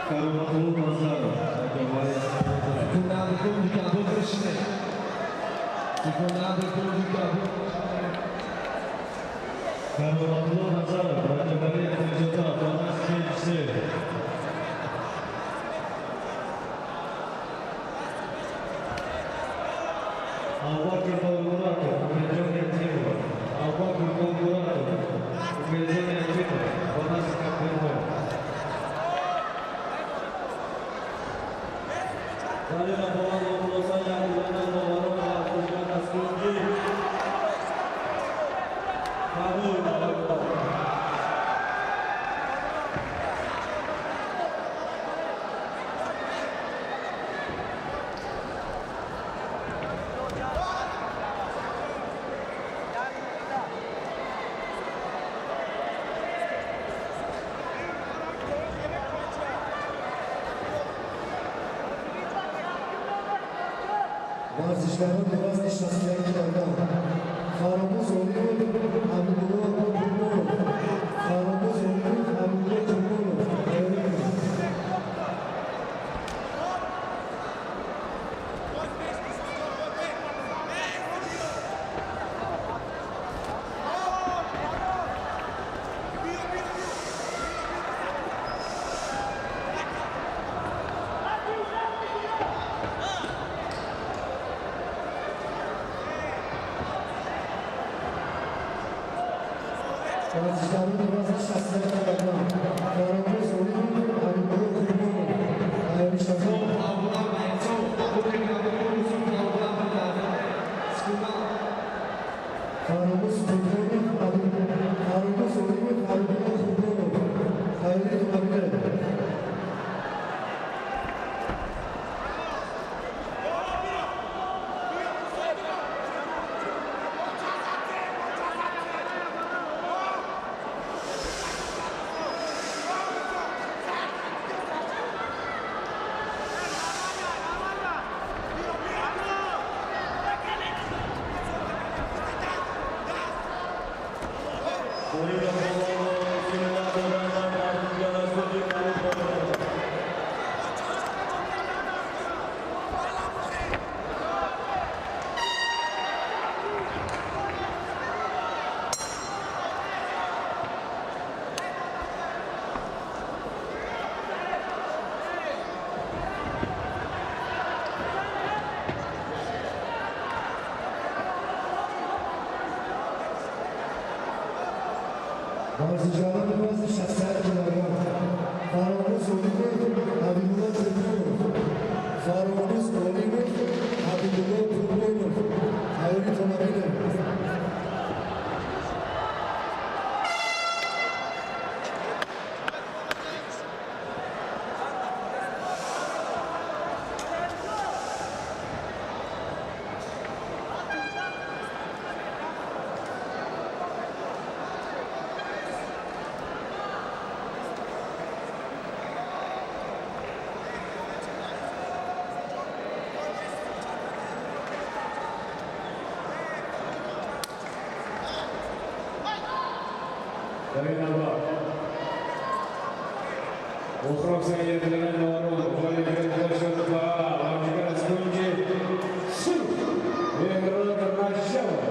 Кароматулло Назаров. Кароматулло Назаров, Раҷабали Ахмедзода, Фанас КФС. Абубакр Бобомуратов, Умеджон Ятимов. Абубакр Бобомуратов, Умеджон Ятимов, Фанас КПМ. Далина Боланова, Хулосаня, Улана Новарова, Азизжон Аскунҷи. Қабул.
Варзишгарони вазни 61 килограмм Фаромӯз Олимов, Ҳабибулло Қурбонов. Фаромӯз Олимов, Ҳабибулло Қурбонов. Тайёрӣ кунед. Варзишгарони вазни 61 килограмм Фаромӯз Олимов, Ҳабибулло Қурбонов. Тайёрӣ шавед. Фаромӯз Қурбонов, Фаромӯз Олимов, Ҳабибулло Қурбонов. Тайёрӣ муқобила. Варзишгарони вазни 61 килограмм Фаромӯз Олимов, Ҳабибулло Қурбонов. Фаромӯз Олимов,
Дар ин навбат охирон санҷидани доварон ғолибият дода шуд ба варзишгар аз кунҷи сурх Меҳрод Раҷабов.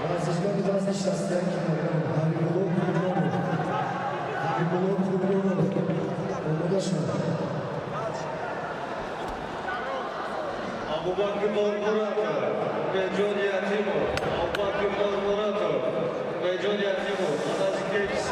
Варзишгари вазни 61 килограмм Ҳабибулло Қурбонов. Ҳабибулло Қурбонов омода шавад.
Абубакр Мурмуратов, Умедҷон Ятимов. Абубакр Мурмуратов, Умедҷон Ятимов, Анази KFC.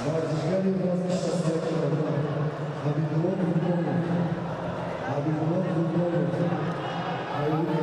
Варзишгари вазни 61 килограмм Ҳабибулло Қурбонов. Ҳабибулло Қурбонов. Айли.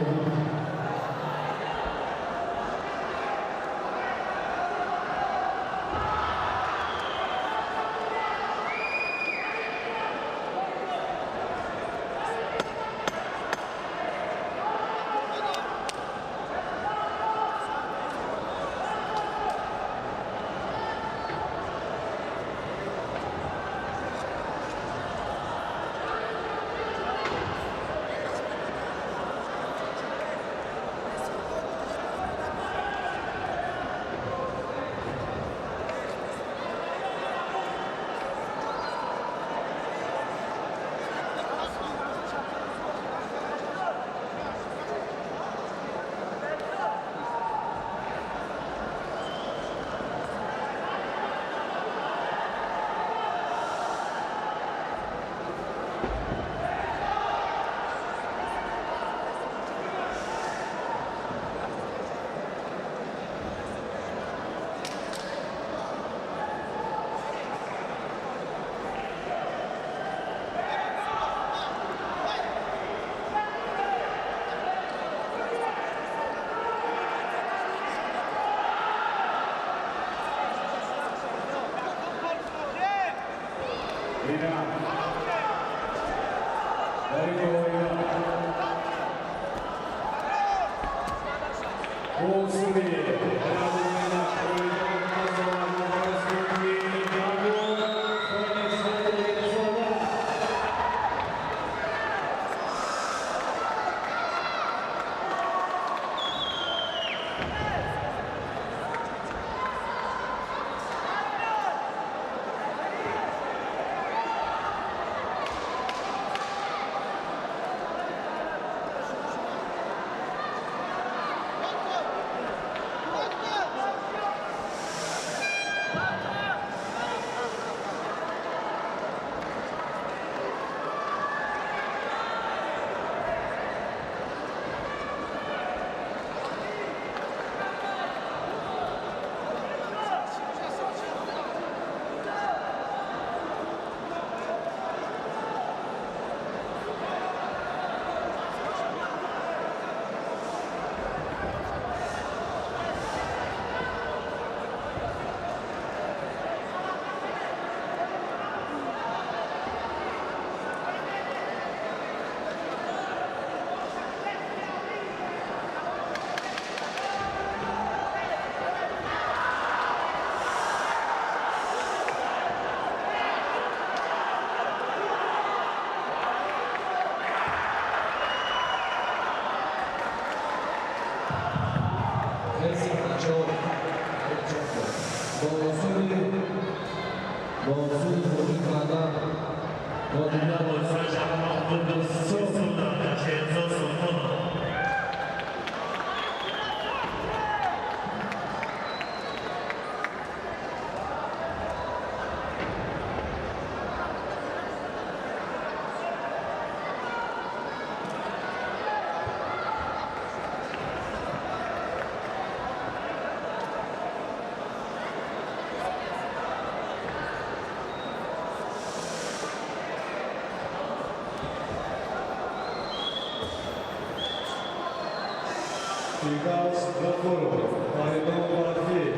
Firdavs G'afurov, Faridun Barfiyev.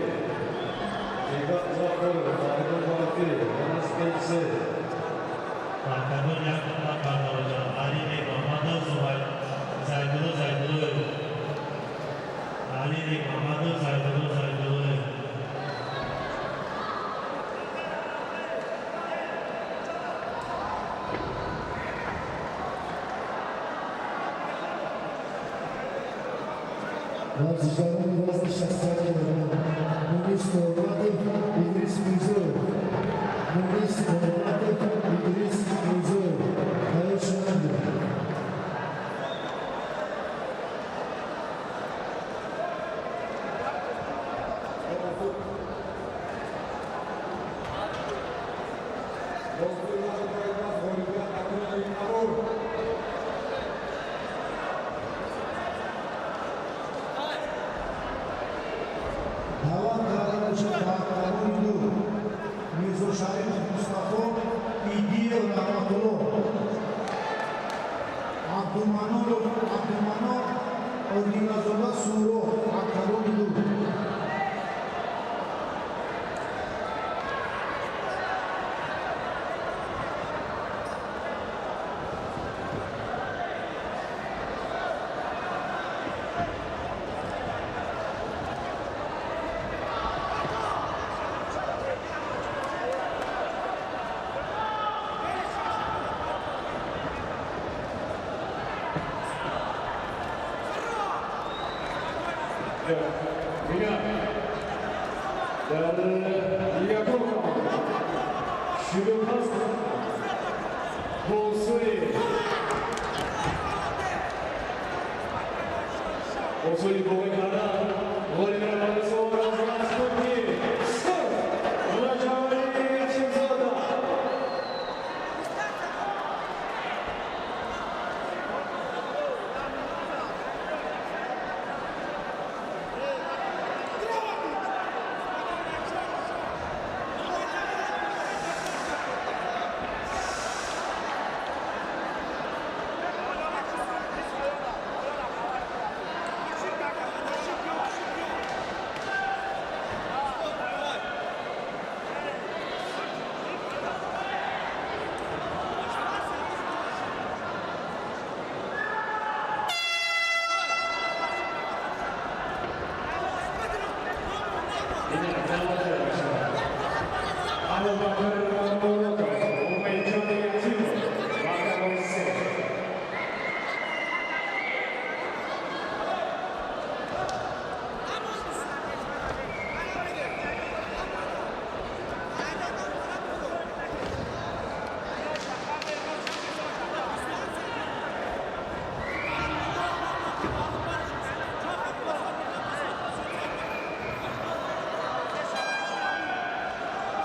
Firdavs G'afurov, Faridun Barfiyev, Namaz Keysi.
Markabun як бардарожан Али Некмамадов, Зайдулло Зайдуллоев. Али Некмамадов, Зайдулло Зайдуллоев.
Варзишгарони вазни 61 килограмм Мунис Норматов, Идрис Мирзоев. Мунис Норматов, Идрис Мирзоев. Тайёр шаванд. Даъват карда мешавад ба октагони ду Мирзошарифов Мустафо, Идиев Раҳматулло, Абдуманонов Абдуманон, Одиназода Суро, октагони ду.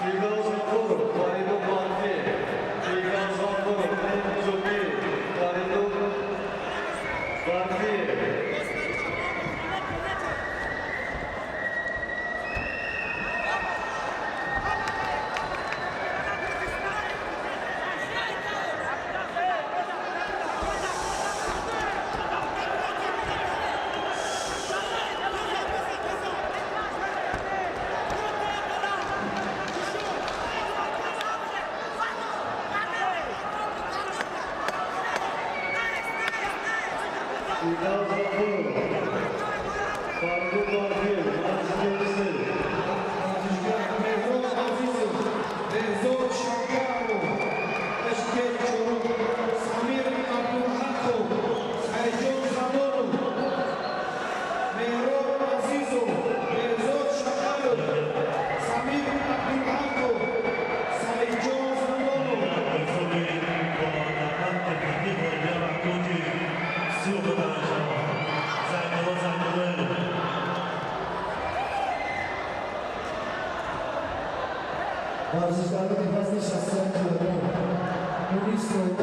Firdavs G'afurov, Faridun Barfiyev. Firdavs G'afurov, Zubi, Faridun Barfiyev. Firdavs G'afurov, Faridun Barfiyev, Namaz Keysi.
Варзишгар Меҳрон Азизов, Беҳзод Шакаров, Эшкер Чорук, Самир Абдулҳақов, Сайҷон Замонов. Меҳрон Азизов, Беҳзод Шакаров, Самир Абдулҳақов, Сайҷон Замонов.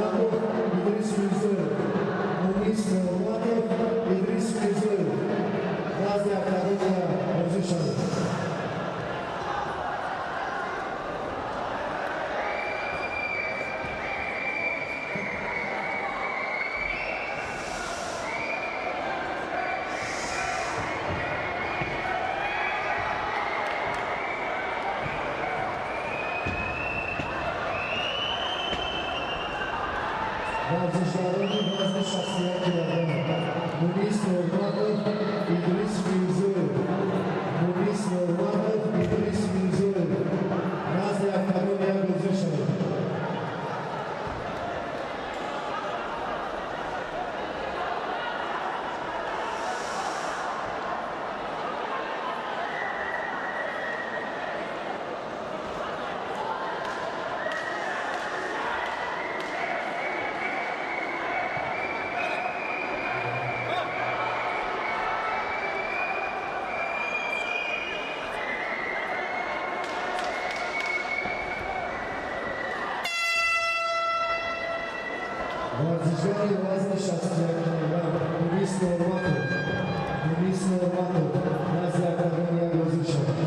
Норматов, Идрис Мирзоев. Мунис Норматов, Идрис Мирзоев. Назди октагония ҳозир шавед. Варзишгарони вазни 61 килограмм Мунис Норматов, Идрис Мирзоев. Мунис Норматов, Идрис Мирзоев. Назди октагония ҳозир шавед. Варзишгари вазни 61 килограмм Мунис Норматов. Мунис Норматов. Назди октагония ҳозир шавад.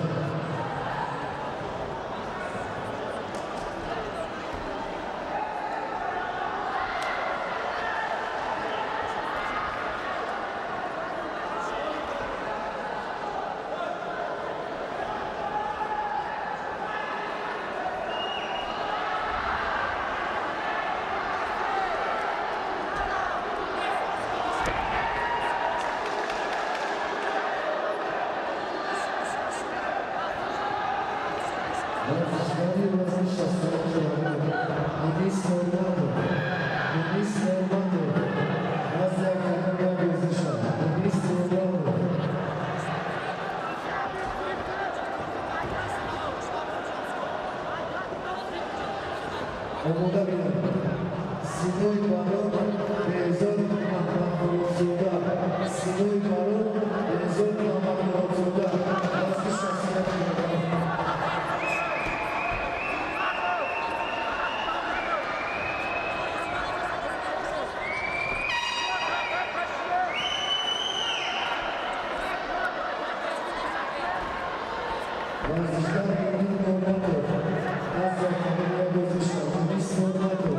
Варзишгари вазни 61 килограмм Мунис Норматов. Мунис Норматов. Назди октагония ҳозир шавад. Мунис Норматов. Омода бинанд. Синои Барон, Беҳзод Маҳмадмуродзода. Синои Барон, Беҳзод Маҳмадмуродзода. Вазни 61 килограмм. Варзишгар Мунис Норматов. Назди октагония ҳозир шавад. Мунис Норматов.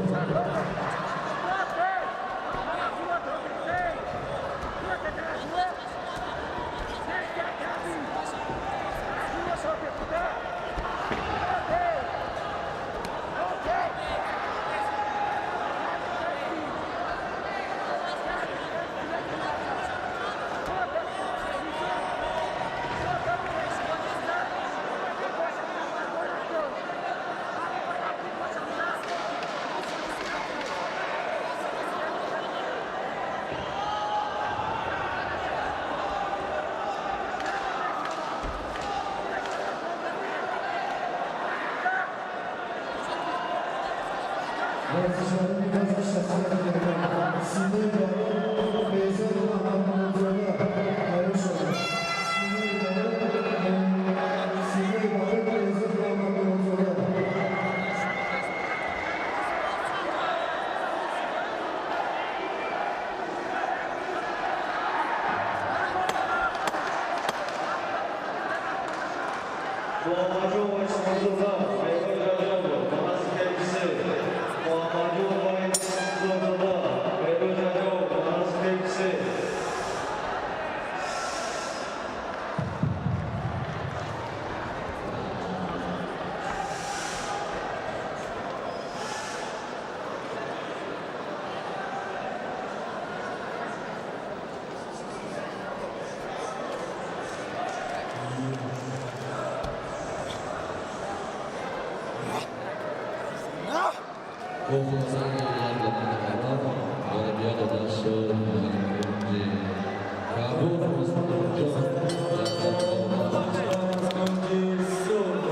Варзишгарони вазни 61 килограмм Синои Барон, Беҳзод Маҳмадмуродзода. Тайёр шавад. Синои Барон, Синои Барон, Беҳзод Маҳмадмуродзода.
Муҳаммадҷон Вайсмурзода, Беҳзод Раҷабов, ба назди KFC. Муҳаммадҷон Вайсмурзода, Беҳзод Раҷабов, ба назди KFC.
Ғолибият дода шуд Кабуд Усмонҷон.
Кунҷи сурх.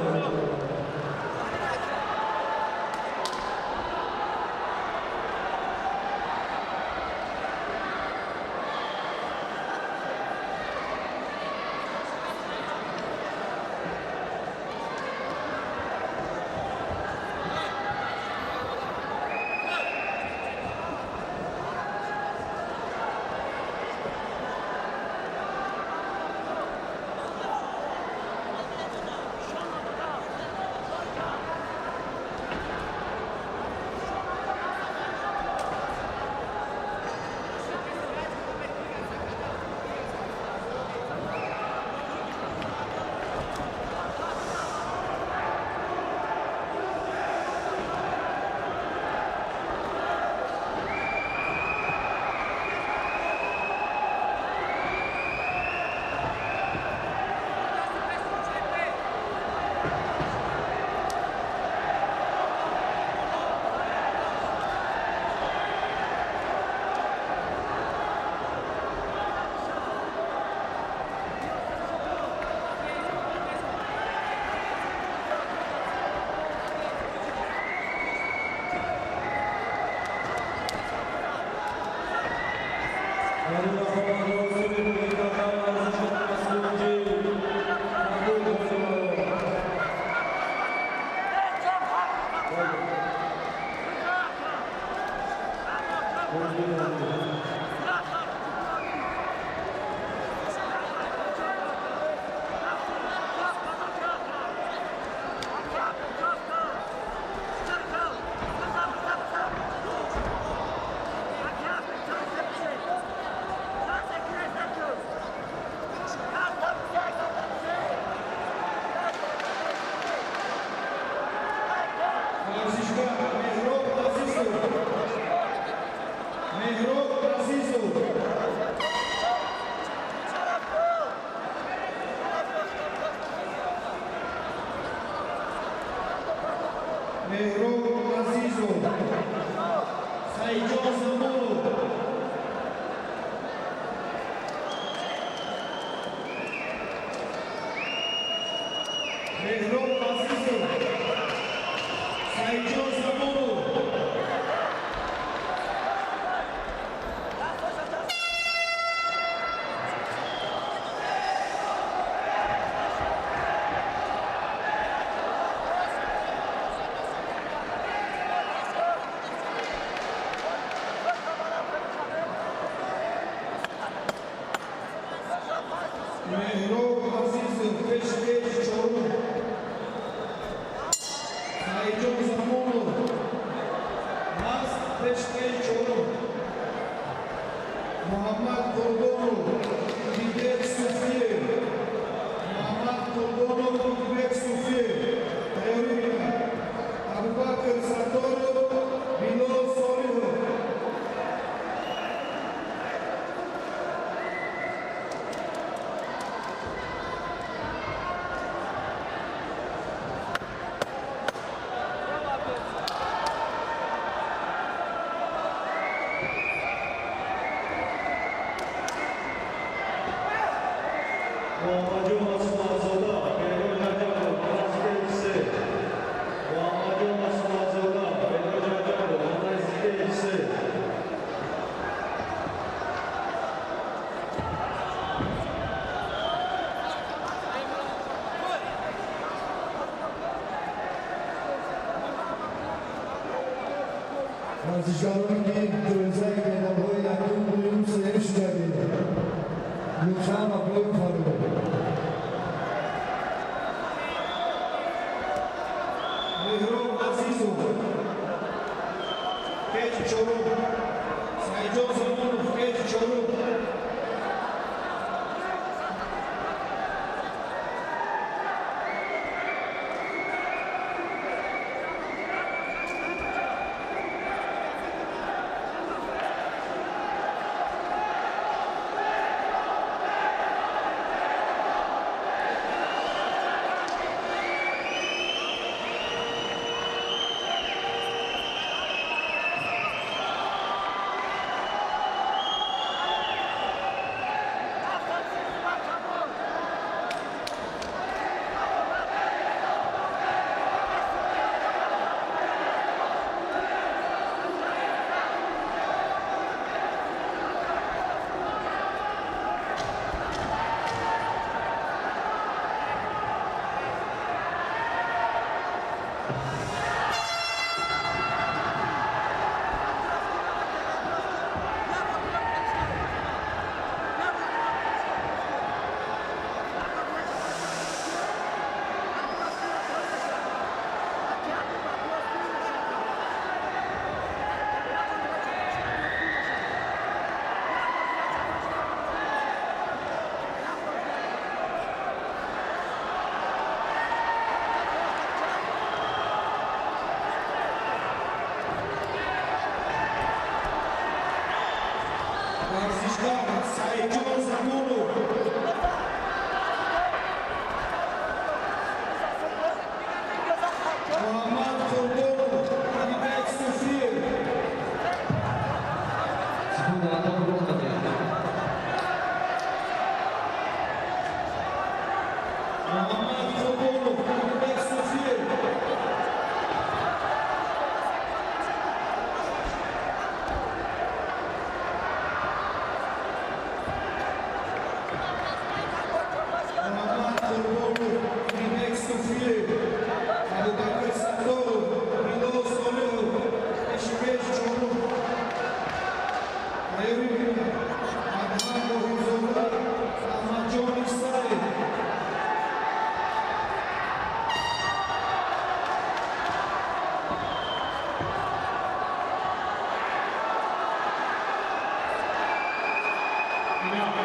Варзишгароне ки ҷоизаи медалҳои якум, дуюм, сеюм шудагӣ, лутфан ба поён фаро.
Меҳроб Азизов, кеҷи чорум. Саидҷон Замонов, кеҷи чорум. Варзишгар Саидҷон Замонов. Муҳаммад Қурбонов, Алибек Суфиев.
Секунда, Антон Рухматов.
Муҳаммад Қурбонов, Алибек Суфиев.
Bom,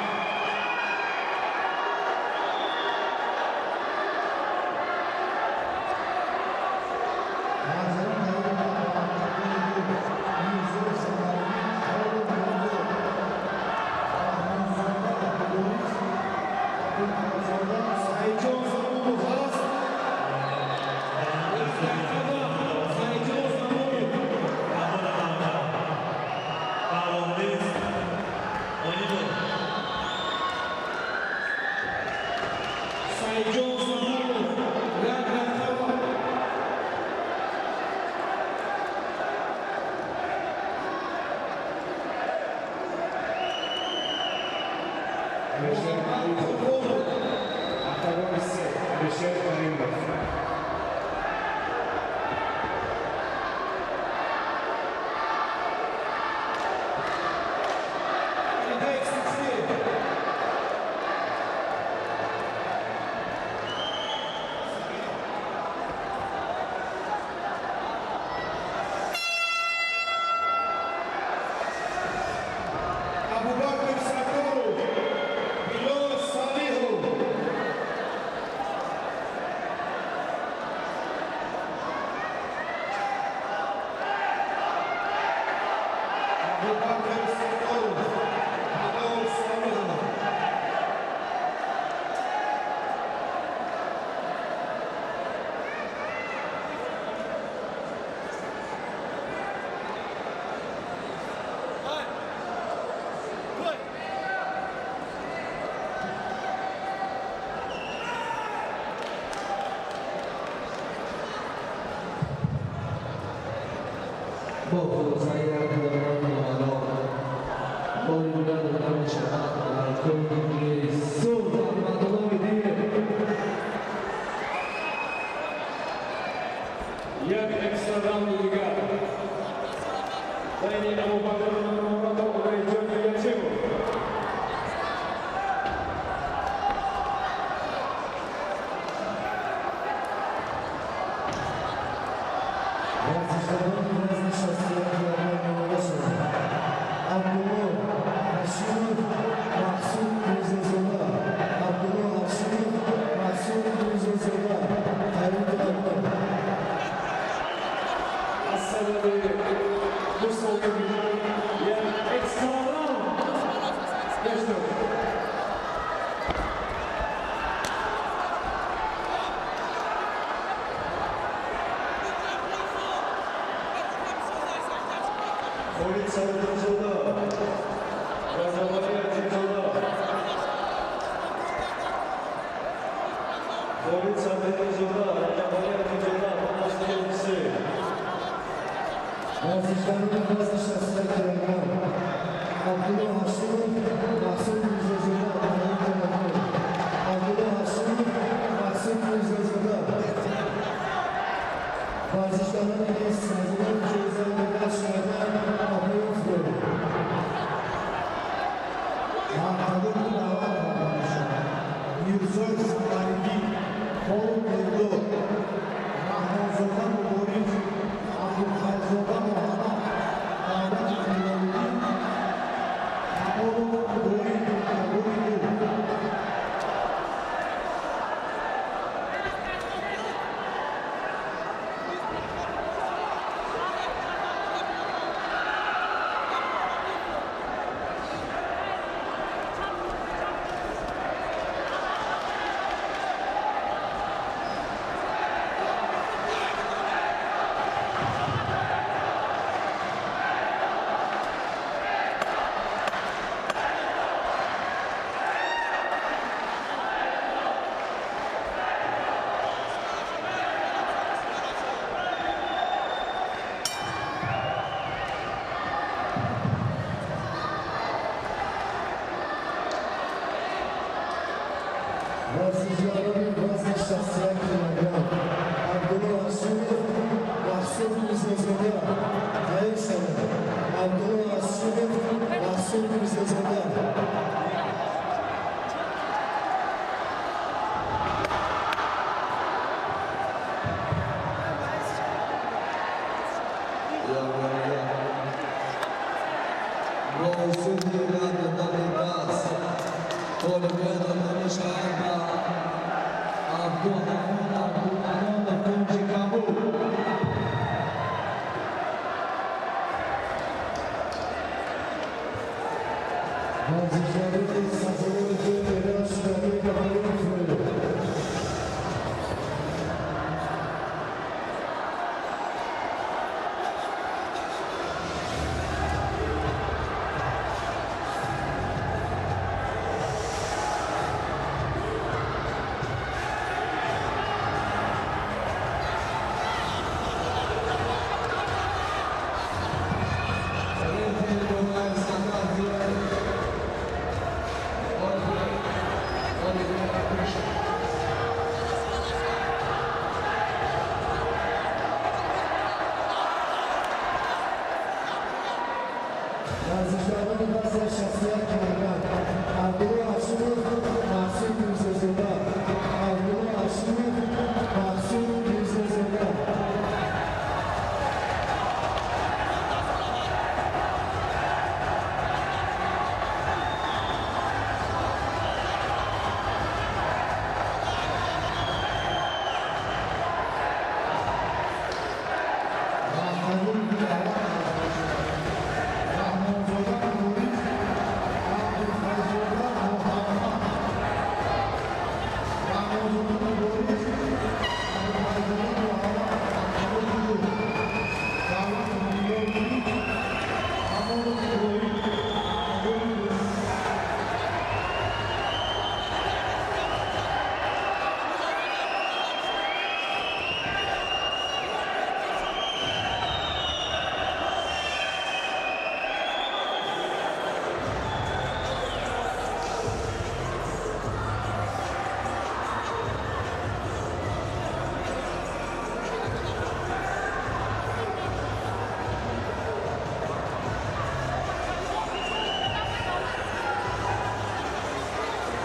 Ғолибият дода мешавад ба Абдуҳаммон Абдуманонов, кунҷи кабуд.
Варзишгари сазовори ҷои медал шудагӣ Баҳром. Варзишгарони вазни 61 килограмм Абдулло Ҳашимов, Мақсуд Мирзозода. Абдулло Ҳашимов, Мақсуд Мирзозода.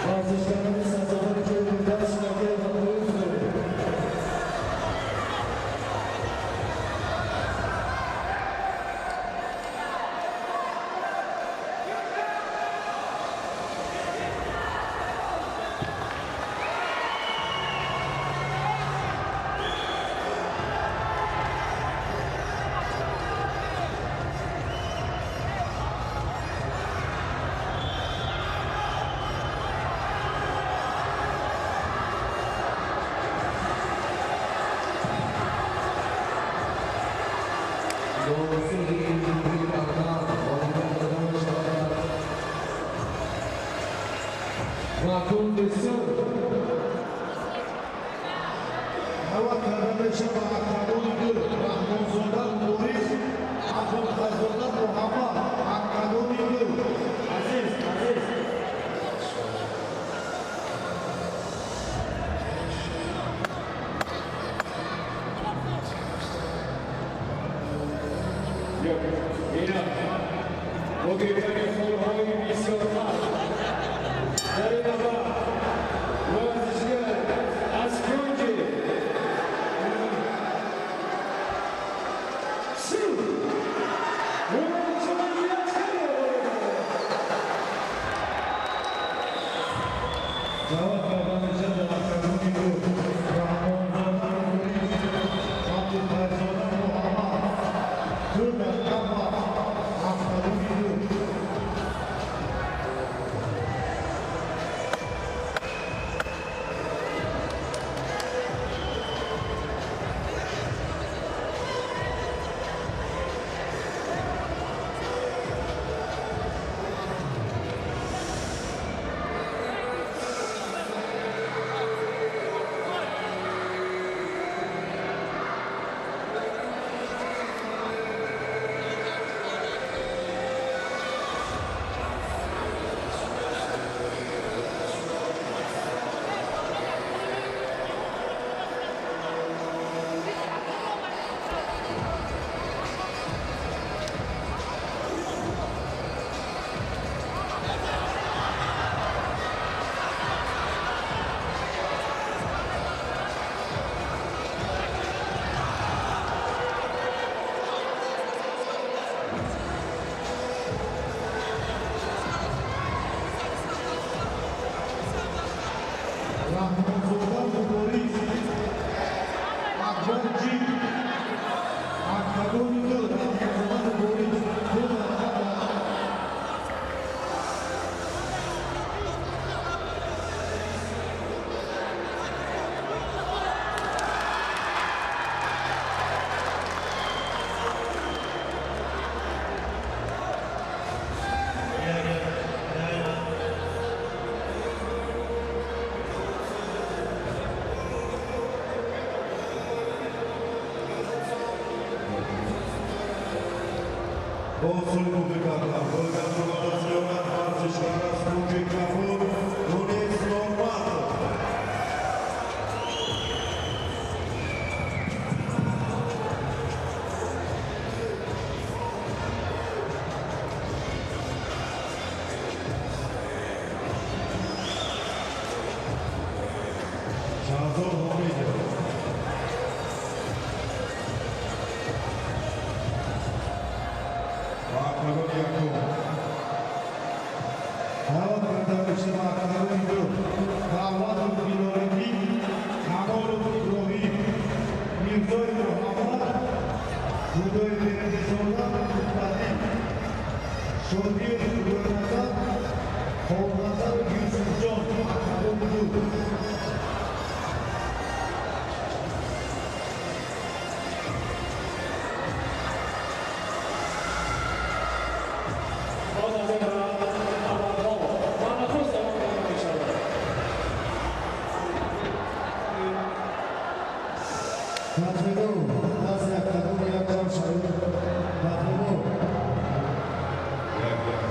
Варзишгарони сазовори ҷои медал шудагӣ ба поён. Даъват карда мешавад октагони ду Раҳмонзода Мубориз, Абдулфайзода Муҳаммад. Октагони ду. Азиз, Азиз.
Инак бо гирифтани холҳои бисёртар дар ин набард варзишгар аз кунҷи сурх
Даъват карда мешавад дар октагони ду Раҳмонзода Мубориз, Абдулфайзода Муҳаммад. Ду дақиқа вақт. Октагони ду.
Усули мувофиқ кардан ғолибиятро ба даст меорад варзишгар аз кунҷи кабуд Мунис Норматов. Шаҳзод Ҳомидов. Ба октагони якум.
Даъват карда мешавад октагони ду Давлатов Билолиддин, Камолов Иброҳим, Мирзои Муҳаммад, Худои Бердизода Муқтадир, Шодиев Худойназар, Хонназаров Юсуфҷон. Октагони ду.
Боз аз ин набардҳо ва нахуст давом карда мешавад.
Татвиду назди октагони як ҷамъ шавед. Татвиду.
Як як.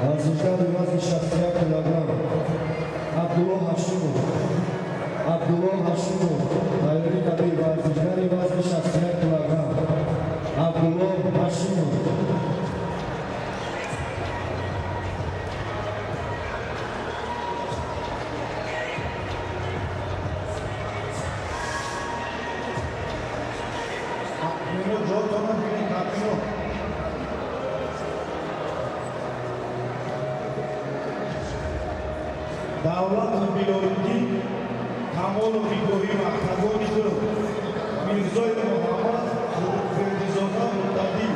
Варзишгари вазни 61 килограмм Абдулло Ҳашимов. Абдулло Ҳашимов, тайёрӣ табиӣ, варзишгари вазни 61 килограмм Абдулло Ҳашимов.
Давлатов Билолиддин, Камолов Иброҳим, октагони ду. Мирзоев Муҳаммад, Фердизода Муртадӣ,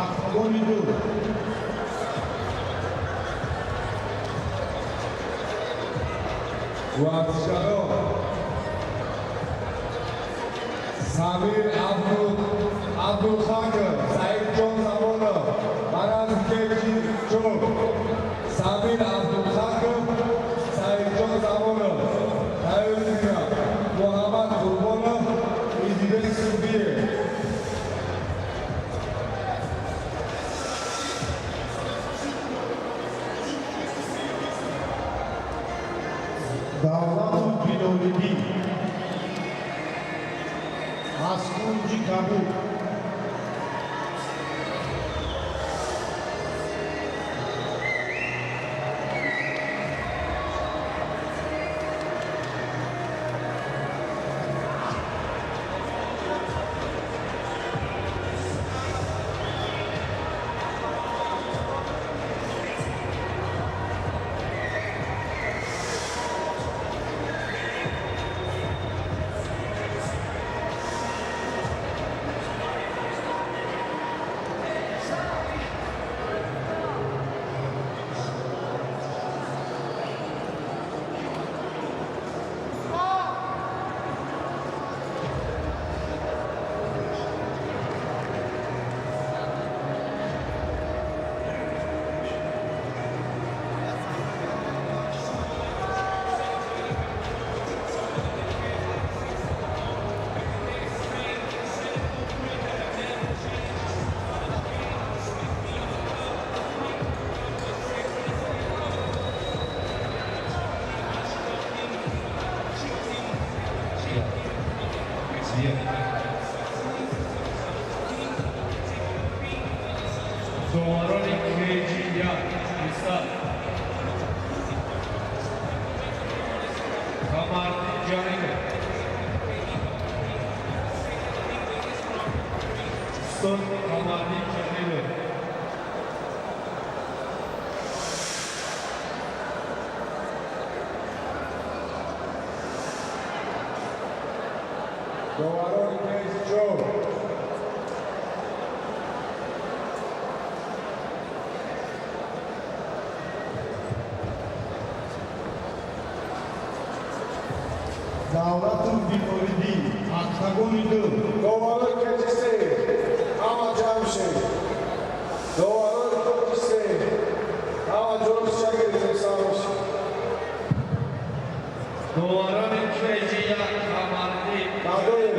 октагони ду.
Варзишгарон Самир Абдулхаков, Саидҷон Замонов, Мараз Кеҷи Чор. Самир Абдулхаков, Саидҷон Замонов, тайёрӣ мекунад Муҳаммад Қурбонов, Идибек Субиев.
Давлатов Билолиддин аз кунҷи кабуд.
Доварони KG1 Исат Камардин Ҷалилов, Устод Камардин Ҷалилов.
Доварони KG4
Давлатов Билолиддин, октагони ду.
Доварони KG3 ҳама ҷамъ шед. Доварони KG3 ҳама ҷои гирифтем, сар бошед.
Доварони KG1 Камардин
Бадоев.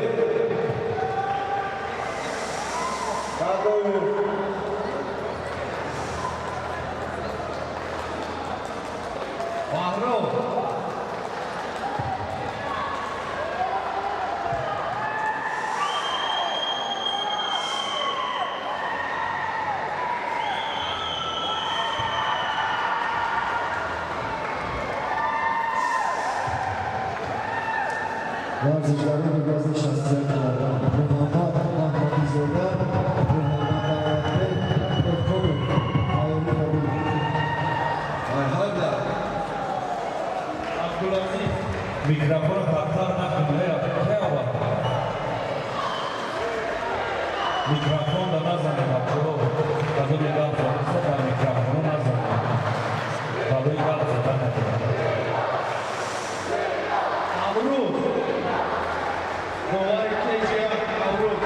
Бадоев.
Баҳром.
Варзишгарони вазни 61 килограмм Муҳаммад Аҳмадизода, Муҳаммад Давлатбек Эҳкомов, тайёрӣ қабул.
Айҳада Абдулазиз.
Микрофонро пахтар накун, кеава. Микрофон да назане, бачаҳо. Бадои гап задаста дар микрофоно назане. Бадои гап зада накун.
Наврӯз. Довари KG1 Наврӯз.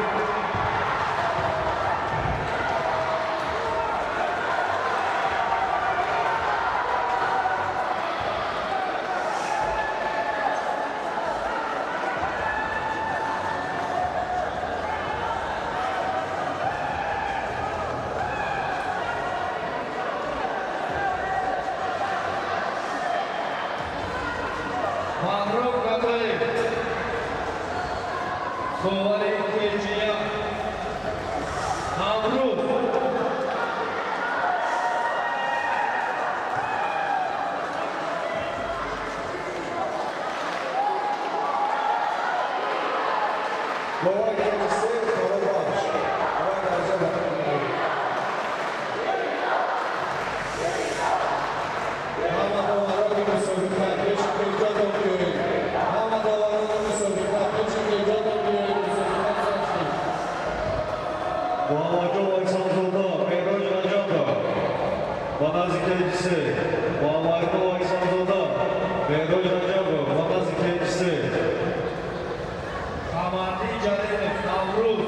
Довари кеҷия Наврӯз.
Довари кеҷи се Толобахш. Довари дараҷаи
Ҳама доварони мусобиқа пеши эҷодон биёед. Ҳама доварони мусобиқа пеши эҷодон биёед. Мусобиқа сар шуд.
Муҳаммадҷон Вайсалзода, Меҳроҷ Раҷабов ба назди кеҷи се. Муҳаммадҷон Вайсалзода, Меҳроҷ Раҷабов ба назди кеҷи се.
Қамардин Ҷалилов, Наврӯз.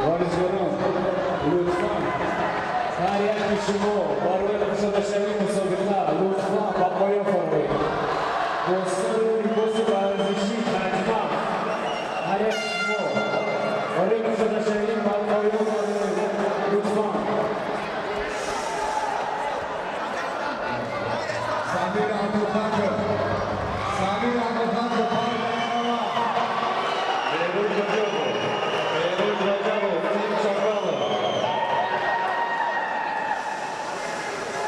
Варзишгарон, лутфан ҳар яки шумо барои кушодашавии мусобиқа лутфан ба поён фароед. Бо сару либоси варзишӣ ҳатман ҳар яки шумо барои кушодашавӣ ба поён фароед лутфан.
Самир Абдулхаков. Самир Абдулхаков.
Меҳроҷ Раҷабов. Меҳроҷ Раҷабов, Тим Чакалов.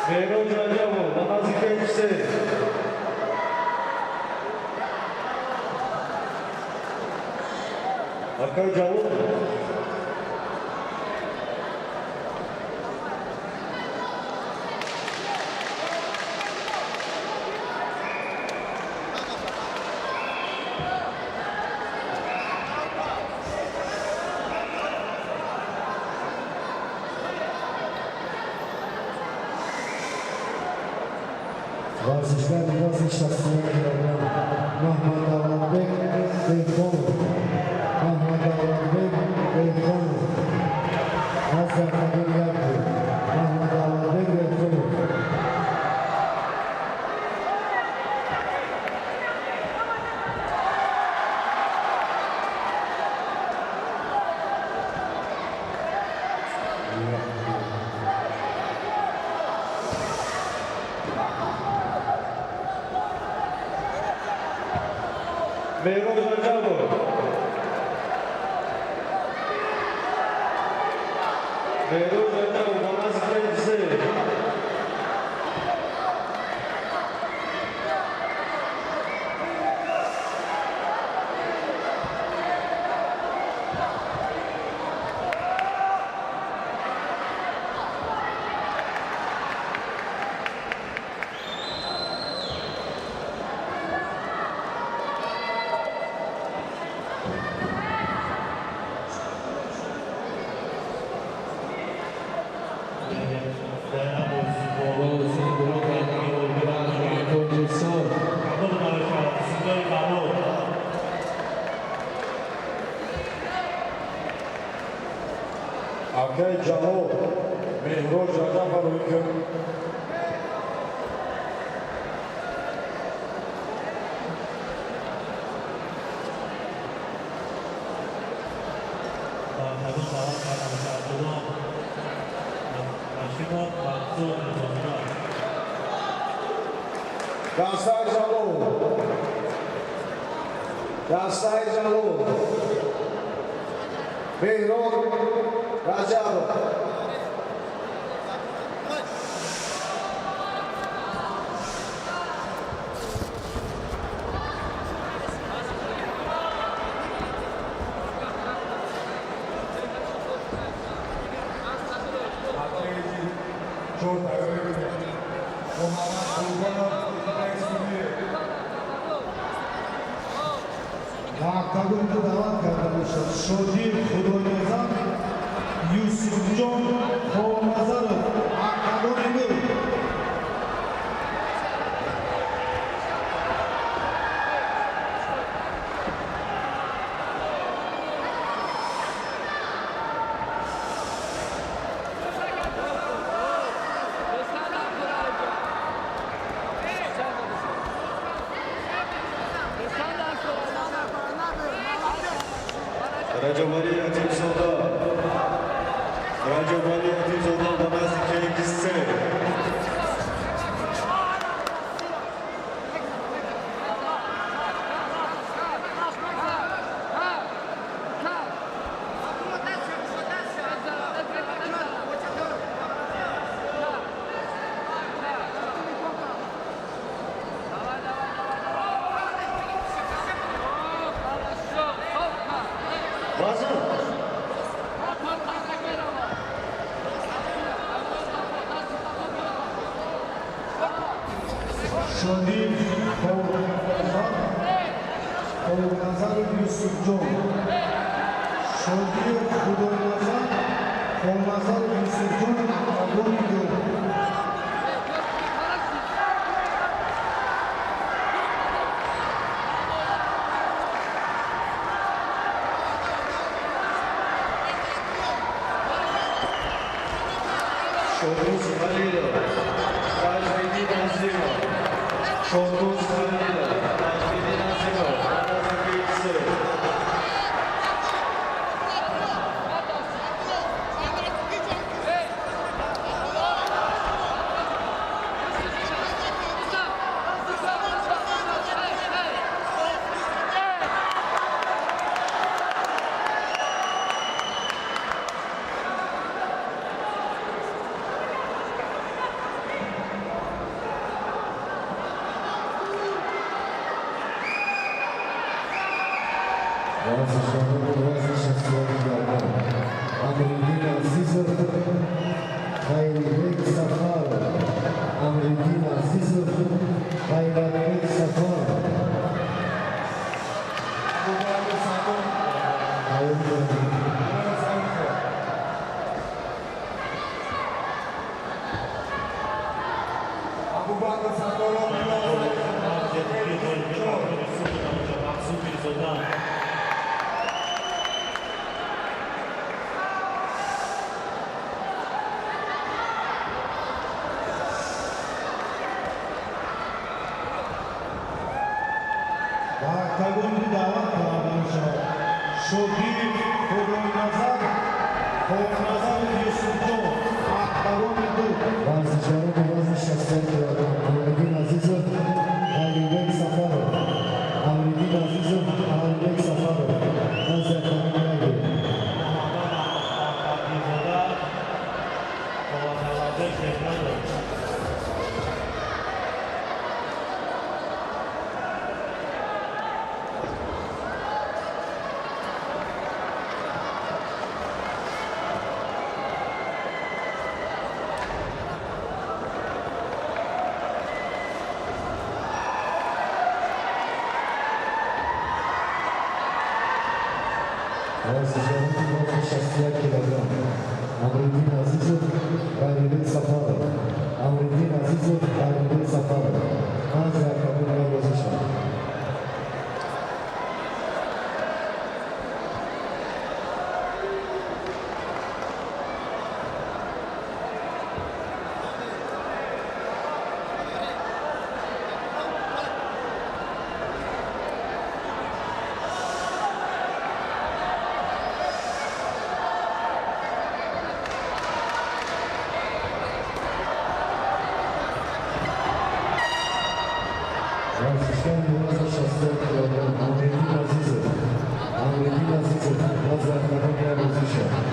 Меҳроҷ Раҷабов ба назди кеҷи се. Акай Ҷалол.
Варзишгари вазни 61 килограмм Маҳмад Давлатбек Деҳқонов. Маҳмад Давлатбек Деҳқонов. Аз Рафтагон як буд. Маҳмад Давлатбек Деҳқонов.
Меҳроҷ Раҷабов. Меҳроҷ Раҷабов ба назди кеҷи се.
Бо усули боло кардани кунҷи сурх.
Акай Ҷалол, Меҳроҷ Раҷабов рӯй.
Кадом даъват карда мешавад? Кудом Ҳашимов Мақсуд Низомҷон.
Дастаи Ҷалол. Дастаи Ҷалол. Меҳрод Раҷабов. Муҳаммад Қурбонов, Улуғбек Субиев.
Ба октагон ду даъват карда мешавад Шодиев Худойназар, Юсуфҷон Хонназаров. Октагони ду.
Раҷабалӣ Ятимзода, Раҷабалӣ Ятимзода ба назди кейки се. Вазн.
Шодиев Хонназаров Юсуфҷон. Шодиев Худойназар, Хонназаров Юсуфҷон. Октагони ду.
Шоҳрӯз Халилов, Таҷмиддин Азимов. Шоҳрӯз Халилов, Таҷмиддин Азимов ба назди кейки се.
Варзишгарони вазни 61 килограмм: Амриддин Азизов, Ғайрибек Сафаров. Амриддин Азизов, Ғайратбек Сафаров.
Абубакр Сатторов.
Тайёр.
Мирон Саидов. Абубакр Сатторов, Мирон Саидов.
Мақсуд Мирзода.
Ба октагон ду даъват карда мешавад Шодиев Худойназар, Хонназаров Юсуфҷон. Октагони ду. Варзишгарони вазни 61 килограмм: Амриддин Азизов, Ғайрибек Сафаров. Амриддин Азизов, Ғайрибек Сафаров. Назди октагони як.
Муҳаммад Абдизода, Қоваталабек Меҳранов.
Варзишгарони вазни 61 килограмм: Амриддин Азизов, Ғайрибек Сафаров. Амриддин Азизов, Ғайрибек Сафаров. Назди октагони як бозӣ шавад. Варзишгари вазни 61 килограмм: Амриддин Азизов. Амриддин Азизов. Назди октагони як бозӣ шавад.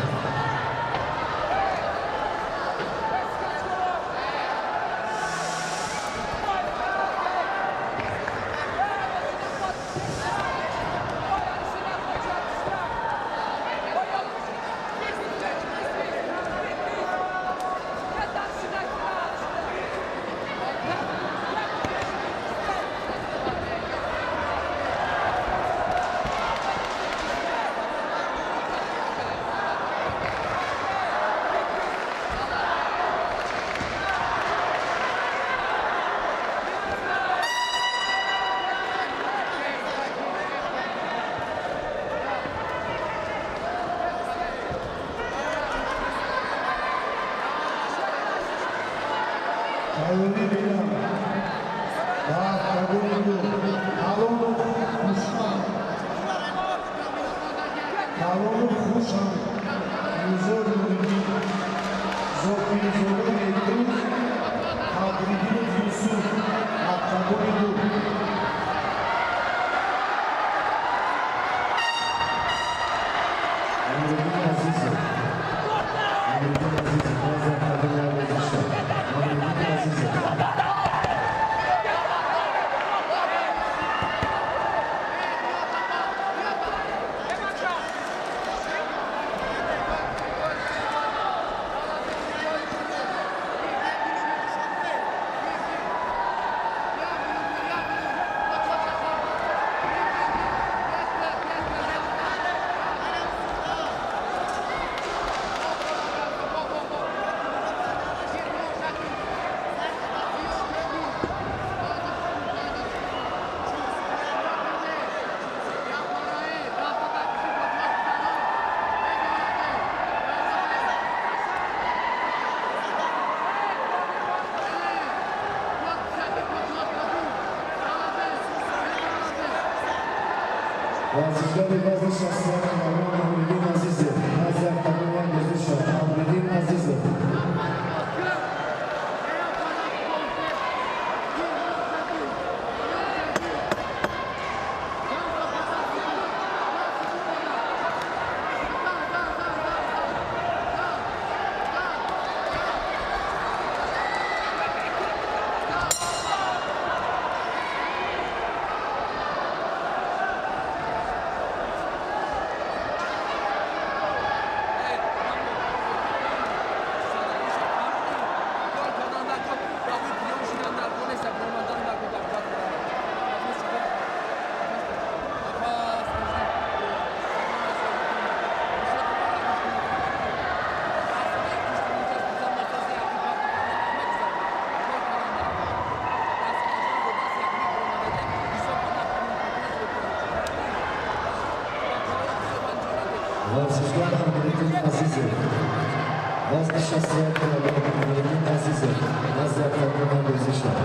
Варзишгари вазни 61 килограмм Амриддин Азизов назди октагон як бозӣ шуд. Амриддин Азизов. Варзишгар Амриддин Азизов. Вазни 61 килограмм Амриддин Азизов назди октагон бозӣ шуд.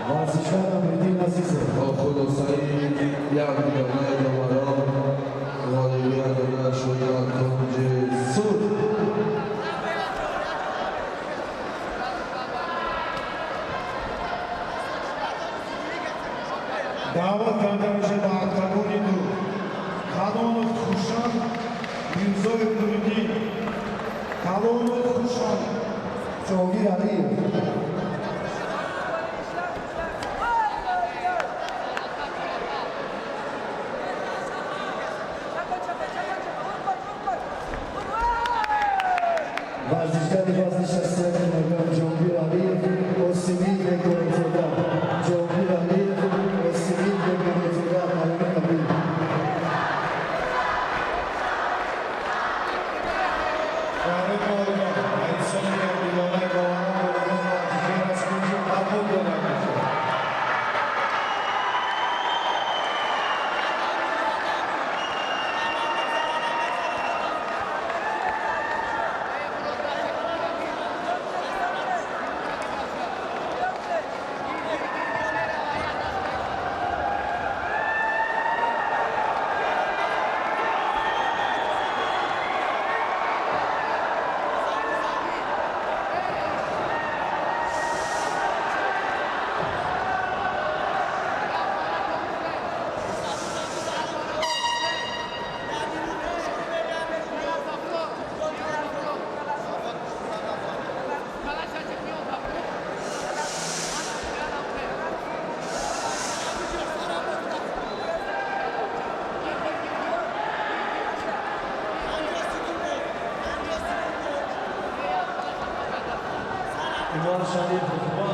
Варзишгар Амриддин Азизов.
Бо хулосаи якдонаи доварон ғолибият дода шуд ба кунҷи сурх.
Даъват карда мешавад ба октагони ду Калонов Хушанг Мирзоев Нуриддин. Калонов Хушанг.
Ҷоҳонгир Алиев. Варзишгари вазни 61 килограмм Ҷоҳонгир Алиев, Осимин Бекмуродзода. Ҷоҳонгир Алиев, Осимин Бекмуродзода, Майами Кабир.
Барои маълумот, ҳисоби якдонаи доварон ғолибияти варзишгар аз кунҷи қабул дода мешавад.
Имон Шарипов ма.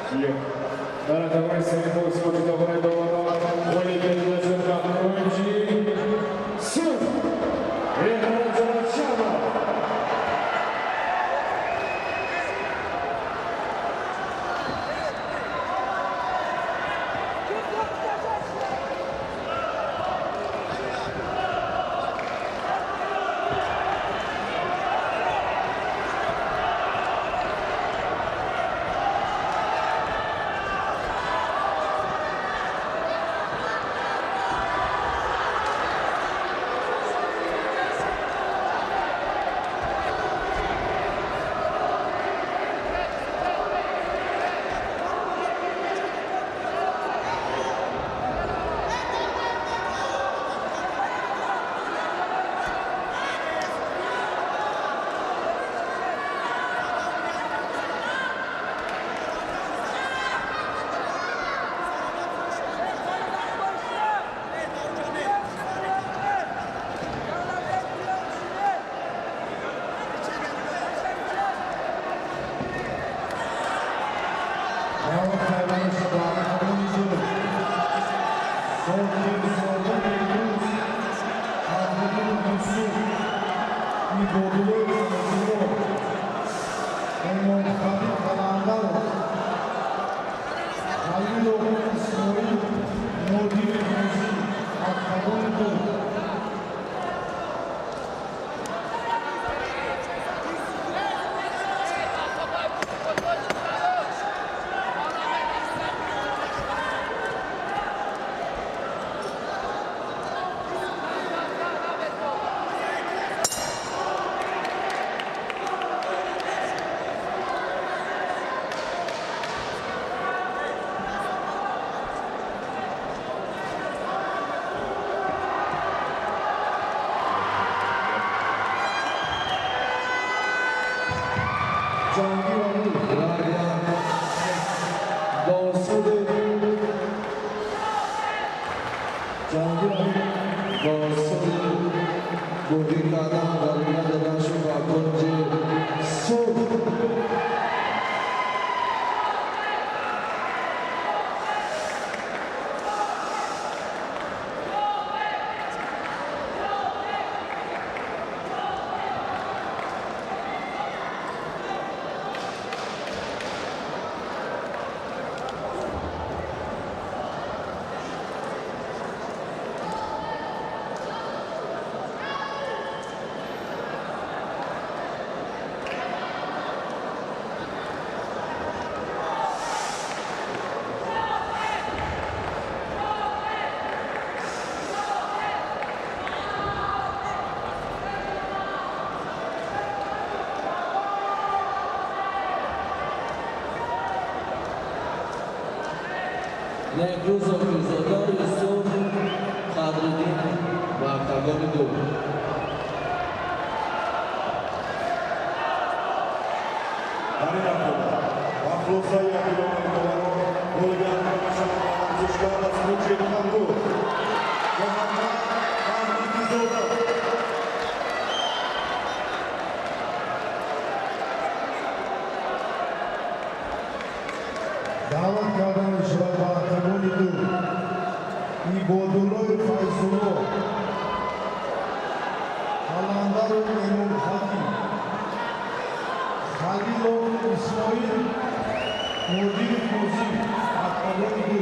Дар октагони сеюм бо исботи довари доварон ғолибият дода шуд ба кунҷи сурх Меҳроҷ Раҷабов.
Даъват карда мешавад ба октагони ду Зокирзода Беҳрӯз, Фахриддин Юсуф, Ибодуллои Файзулло, Эмомхалил Қаландаров, Халилов Исмоил, Нодири Нозӣ, октагони ду. Ҷаҳонгир Алиев.
Бо усули
Ҷаҳонгир Алиев.
Бо усули бӯғӣ кардан ғолибият дода шуд ба кунҷи сурх. Неҳрӯз Зокирзода, Юсуф Қадриддин ба октагони ду.
Дар ин рақобат ба хулосаи якдилонаи доварон ғолибият дода мешавад ба варзишгар аз кунҷи кабуд Муҳаммад Аҳмадизода.
Даъват карда мешавад ба октагони ду Ибодуллои Файзулло, Қаландаров Эмомхалил, Халилов Исмоил, Нодири Нозӣ, октагони ду.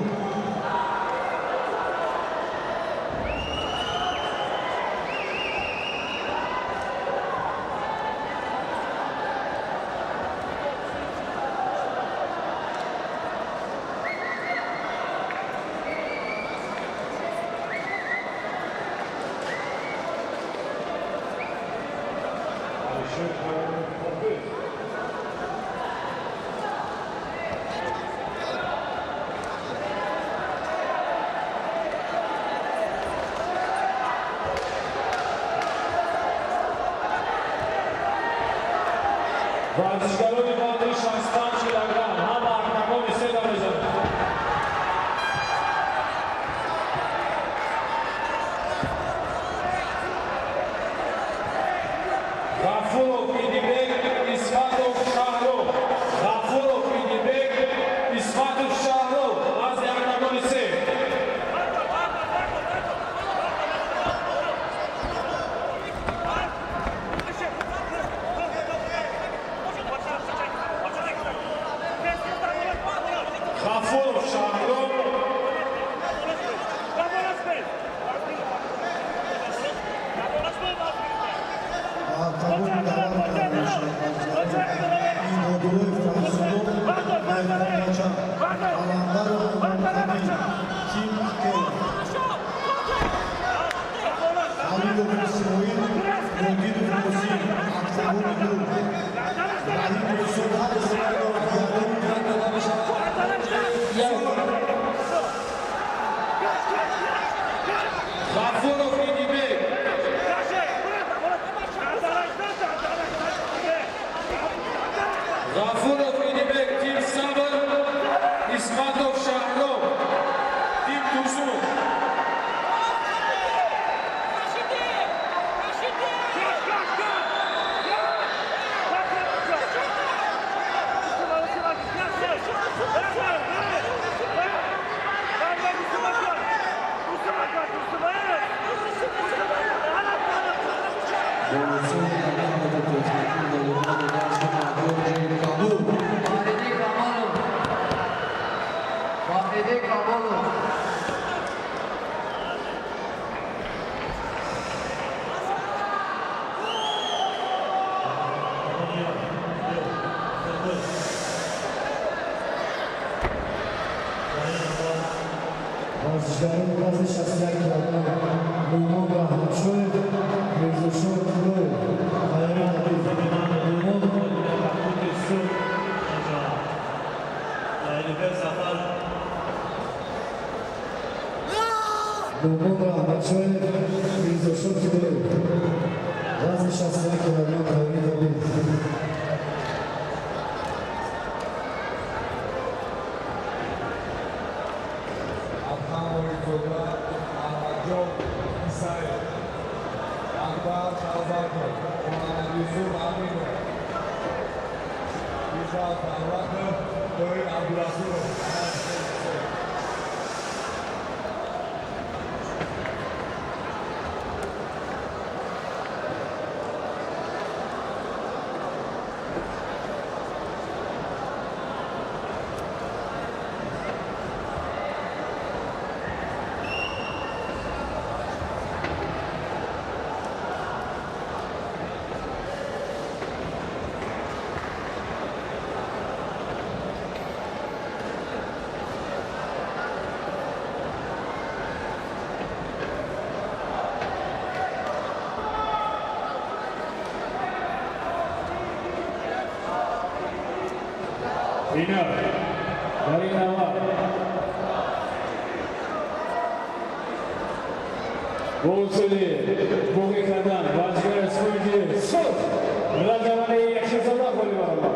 Варзишгарони вазни 65 килограмм ҳама октагони седа мезананд. Ғафуров Идибек, Исфатов Шаҳром. Ғафуров Идибек, Исфатов. Ғафуров Инибек, Тим Сабр, Исматов Шаҳром, Тим Тузун.
Бо ҳисоби нокаути техникӣ ғолибият дода шуд ба кунҷи кабуд.
Фариди Камолов. Фариди Камолов.
Варзишгарони вазни 61 килограмм Нуъмон Раҳматшоев, Мирзошоҳ Тилоев. Тайёрӣ надид. Нуъмон.
Сур Сафар.
Нуъмон Раҳматшоев, Мирзошоҳ Тилоев. Вазни 61 килограмм тайёрӣ дорид.
Адҳам Моликзода, Аҳмадҷон Исаев, Акбар Шалбаков, Муҳаммадюсуф Аминов, Исаев Давлатов, Тоир Абдурасулов.
Финал. Дар ин аввал бо усули буғӣ кардан варзишгари аз кунҷи сурх Раҷабалӣ Яхшизода ғолиб баромад.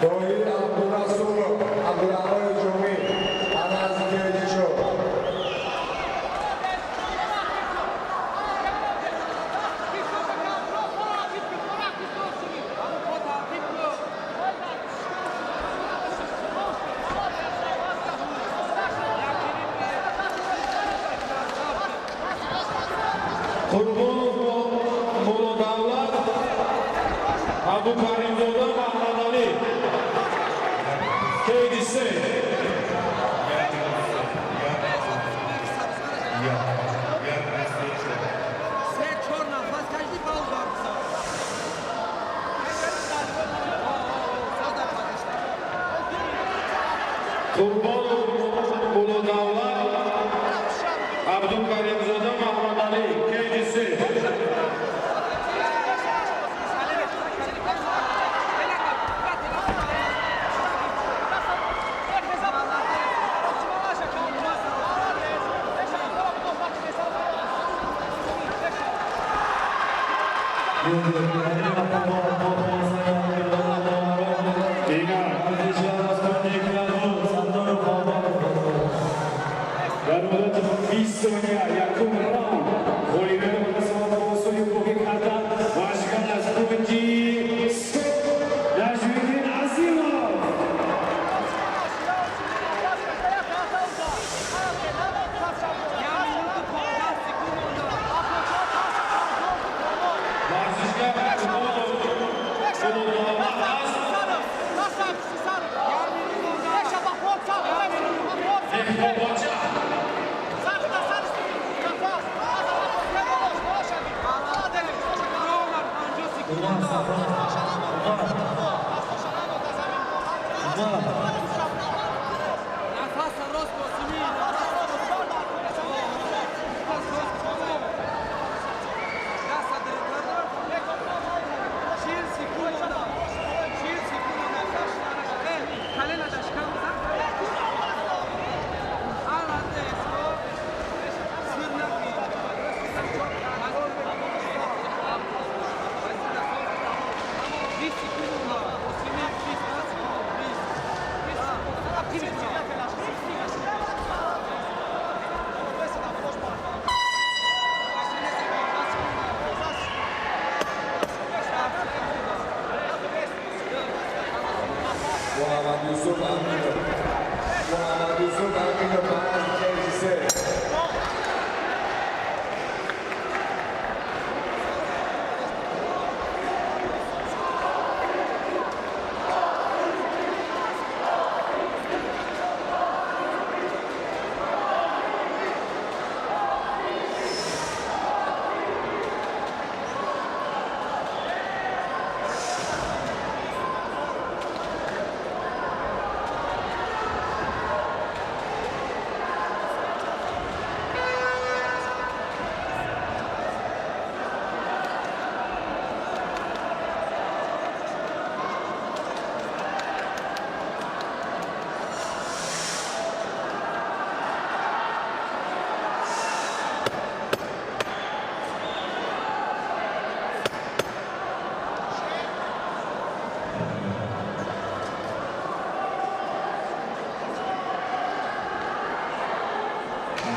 Тоҳир Абдурасулов, Абдураҳмони Ҷомӣ, Аназ Кеҷичо.
Қурбонов Муллодавлат, Абдукаримзода Маҳмадалӣ, Кейди се.
Се-чор нафас кашди, ба удар бизан.
Қурбонов Муллодавлат, Абдукаримзода Маҳмадалӣ, Кейди се. Дар муддати 20 сония якум раунд ғолибиятро ба даст оварда, бо усули ҳуқуқӣ карда варзишгар аз кунҷи сурх Наҷмиддин Азимов. Варзишгар Қурбонов Муллодавлат аз Деҳқонбоча.
Нафас рост Қосимӣ. 40 секунд монда. 40 секунд монда. Колено да шикам зад. Молодец. Сир накун. 20 секунд монда. Қосимӣ, 20 секунд. 20.
Муҳаммад Юсуф Аминов, Муҳаммад Юсуф Аминов, Аназ Кеҷи се.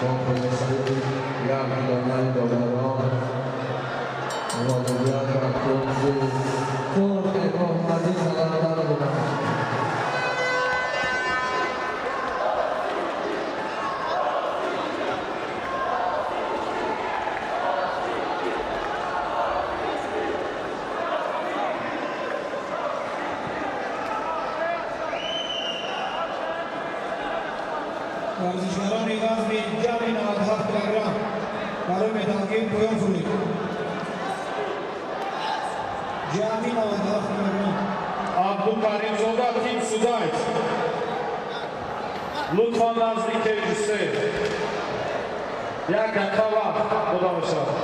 Бо хулосаи як донаи доварон ғолибият ба кунҷи сурхи Муҳаммадин ғалаба доданд.
Варзишгарони вазни ҷамъи 97 килограмм барои медалгир поён фурӯд. Ҷамъи 97 килограмм.
Абдукаримзода Тим Судаев, лутфан назди кеҷи се. Як дақиқа вақт дода мешавад.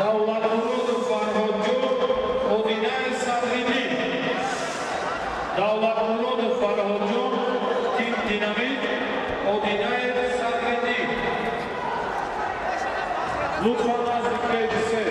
Давлатмуродов Фарҳодҷон, Одинаи Садриддин. Давлатмуродов Фарҳодҷон, тим Динамит, Одинаев Садриддин. Лутфан назди кейҷи.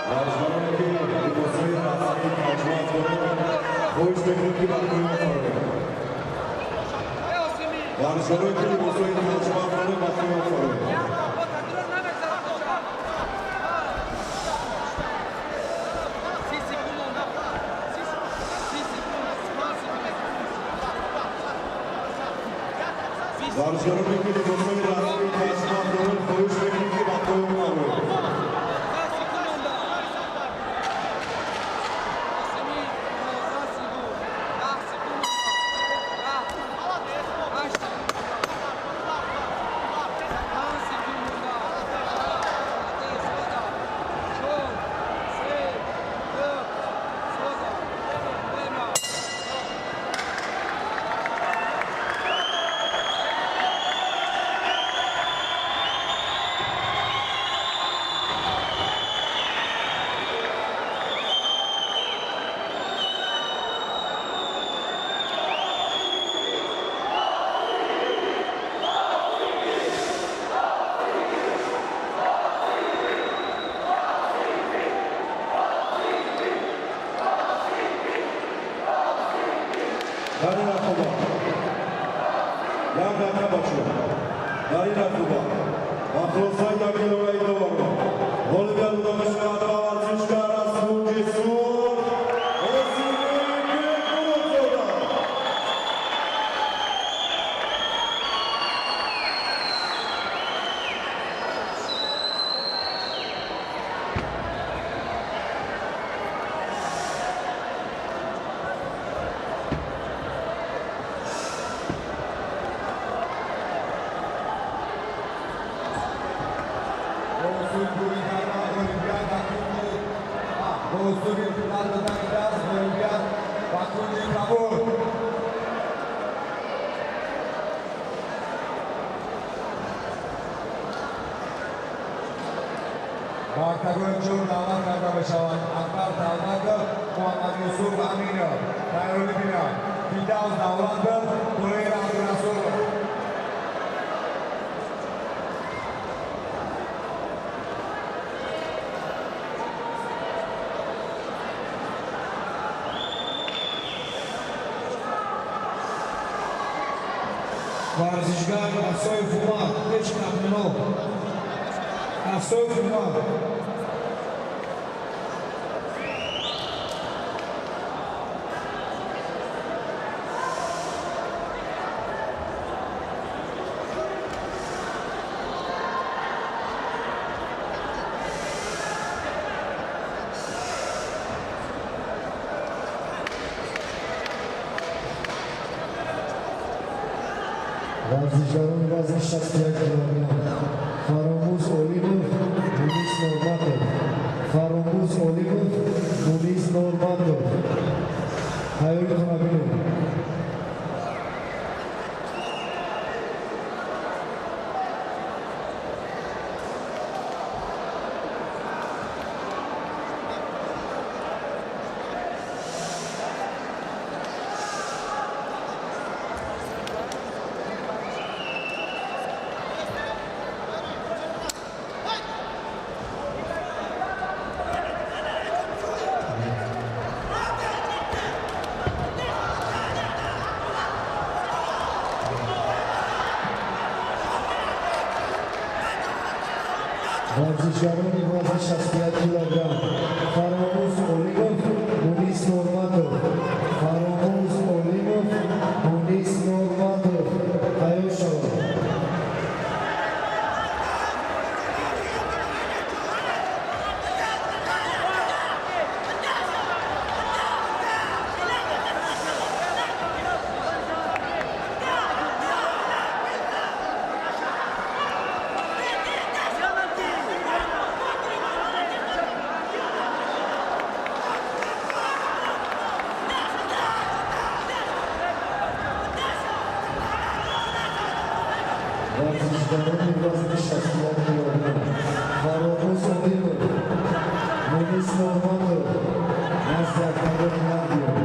Варзишгароне ки либосҳои расмии таҷмаъ доранд, хоҳиш мекунем, ки ба поён фароянд. Варзишгароне ки либосҳои таҷмаъ доранд, ба поён фароянд. Варзишгароне ки либосҳои расмии таҷмаъ доранд, хоҳиш мекунем, ки ба поён фароянд. Дар ин рақобат як дақиқа, бачо, дар ин рақобат ба хулосаи якилораи доварон ғолибият дода мешавад ба варзишгар аз кунҷи сурх Осимбек Бекмуродзода.
Бо усули буридана ғолибият ба кунҷи, бо усули надодани даст ғолибият ба кунҷи кабуд. Ба октагони чор даъват карда мешаванд Акбар Талматов, Муҳаммад Юсуф Аминов. Тайёрӣ бинанд Фирдавс Давлатов, Тоҳир Абдурасулов.
Варзишгар Афсоев Умар, пеши Абдулло. Афсоев Умар.
Варзишгарони вазни 61 килограмм Фаромуз Олимов, Мунис Норматов. Фаромуз Олимов, Мунис Норматов. Тайёритонро бинед. Варзишгарони вазни 61 килограмм Фаромуз Олимов, Мунис Норматов. Фаромуз Олимов, Мунис Норматов. Тайёр шаванд. Варзишгарони вазни 61 килограмм Фаромуз Олимов, Мунис Норматов, назди октагони нав биёяд.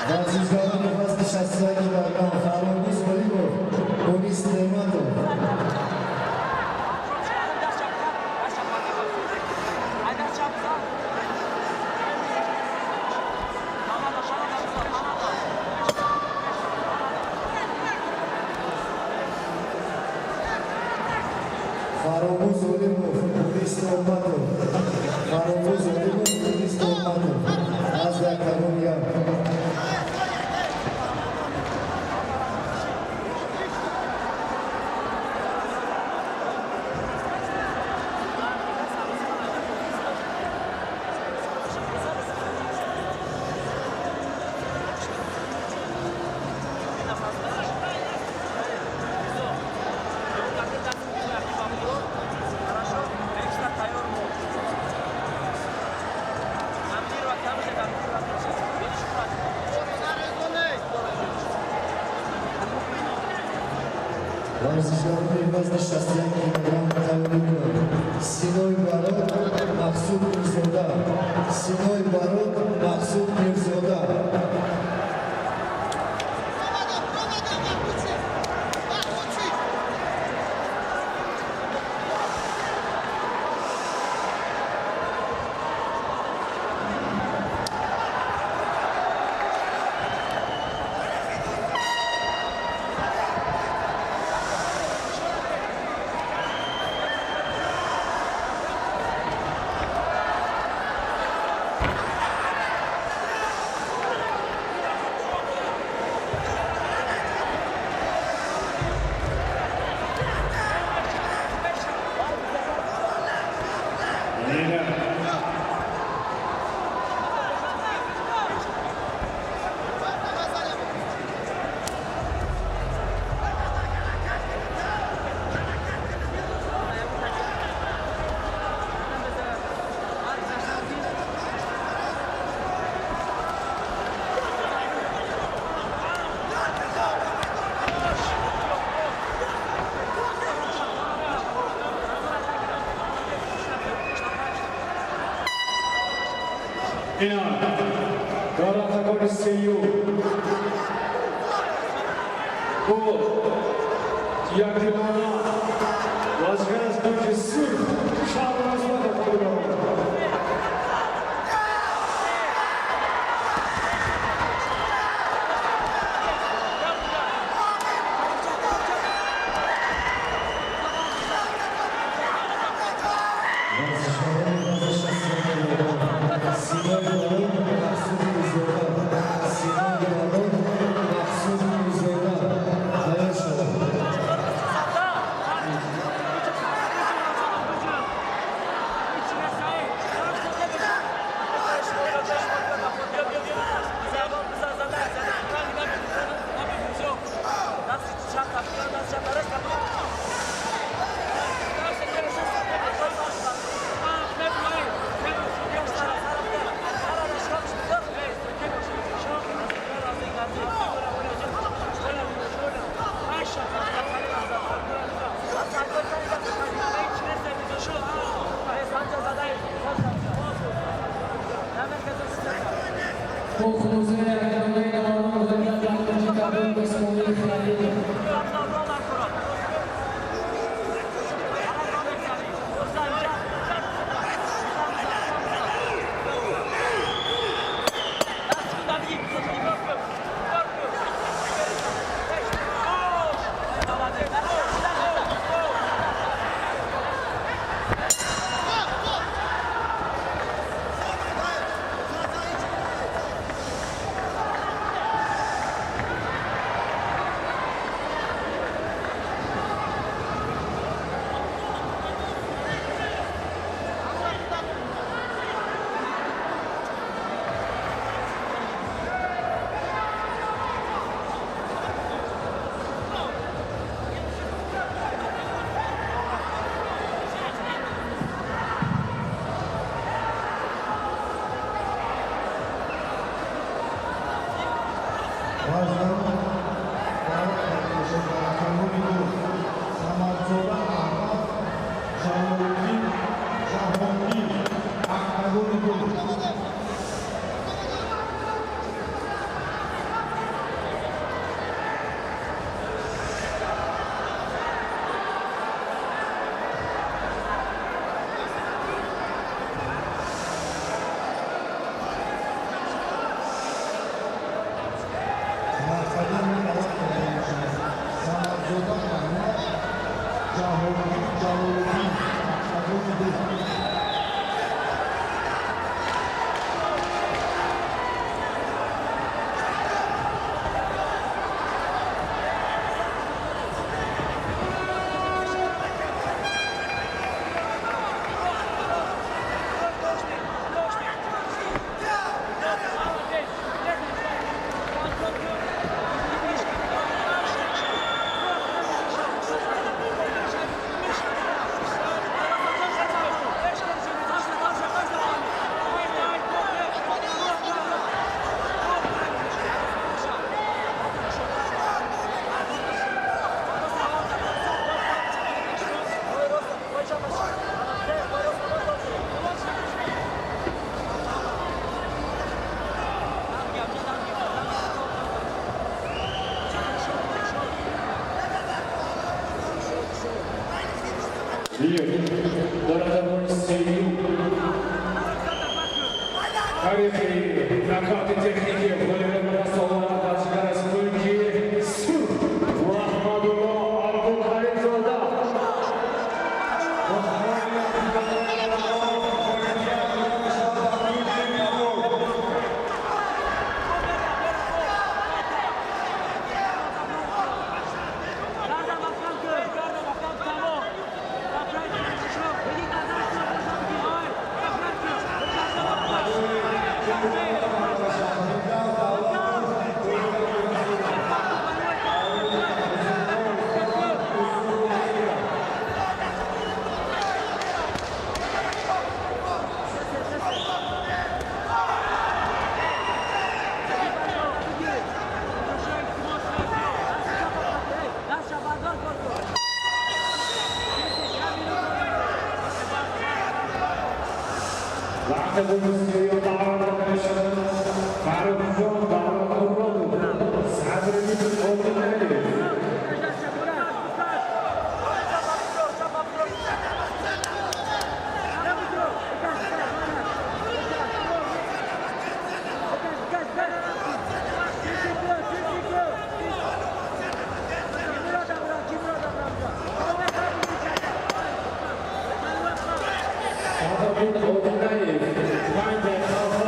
Варзишгарони вазни 61 килограмм Фаромуз Олимов, Мунис Неъматов. Фаромуз Олимов, Мунис Неъматов. Фаромуз Олимов, Мунис Неъматов. Назди октагони як. Варзишгарони вазни 61 килограмм тайёрӣ кунанд. Синои Барот, Мақсуд Мирзода. Синои Барот, Мақсуд Мирзода.
Инак дар октагони сеюм бо якдилона варзишгар аз кунҷи сурх Шаҳбоз Назаров.
Варзишгарони вазни 61 килограмм Синои Барот, Мақсуд Мирзода. Синои Барот,
Бо хулосаи якдонаи доварон ғолибият ба кунҷи кабуд Исмоил Халилов.
Варзишгарон даъват карда мешаванд дар октагони ду: Самадзода Аҳмад, Ҷалолиддин Ҷаҳонгир, октагони ду. Октагони даъват карда мешаванд Самадзода Аҳмад, Ҷаҳонгир Ҷалолиддин, октагони ду.
Дар октагони сеюм таърихи нокаути техникӣ ғолибият ба даст овард варзишгар аз кунҷи сурх Раҳматулло Абдукаримзода.
Бо қарори якдонаи доварон ғолибият дода мешавад ба кунҷи кабуд.
Дар октагони сеюм даъват карда мешавад Фаррухҷон Давлатмуродов, Садриддин Одинаев. Садриддин Одинаев, панҷ халфа.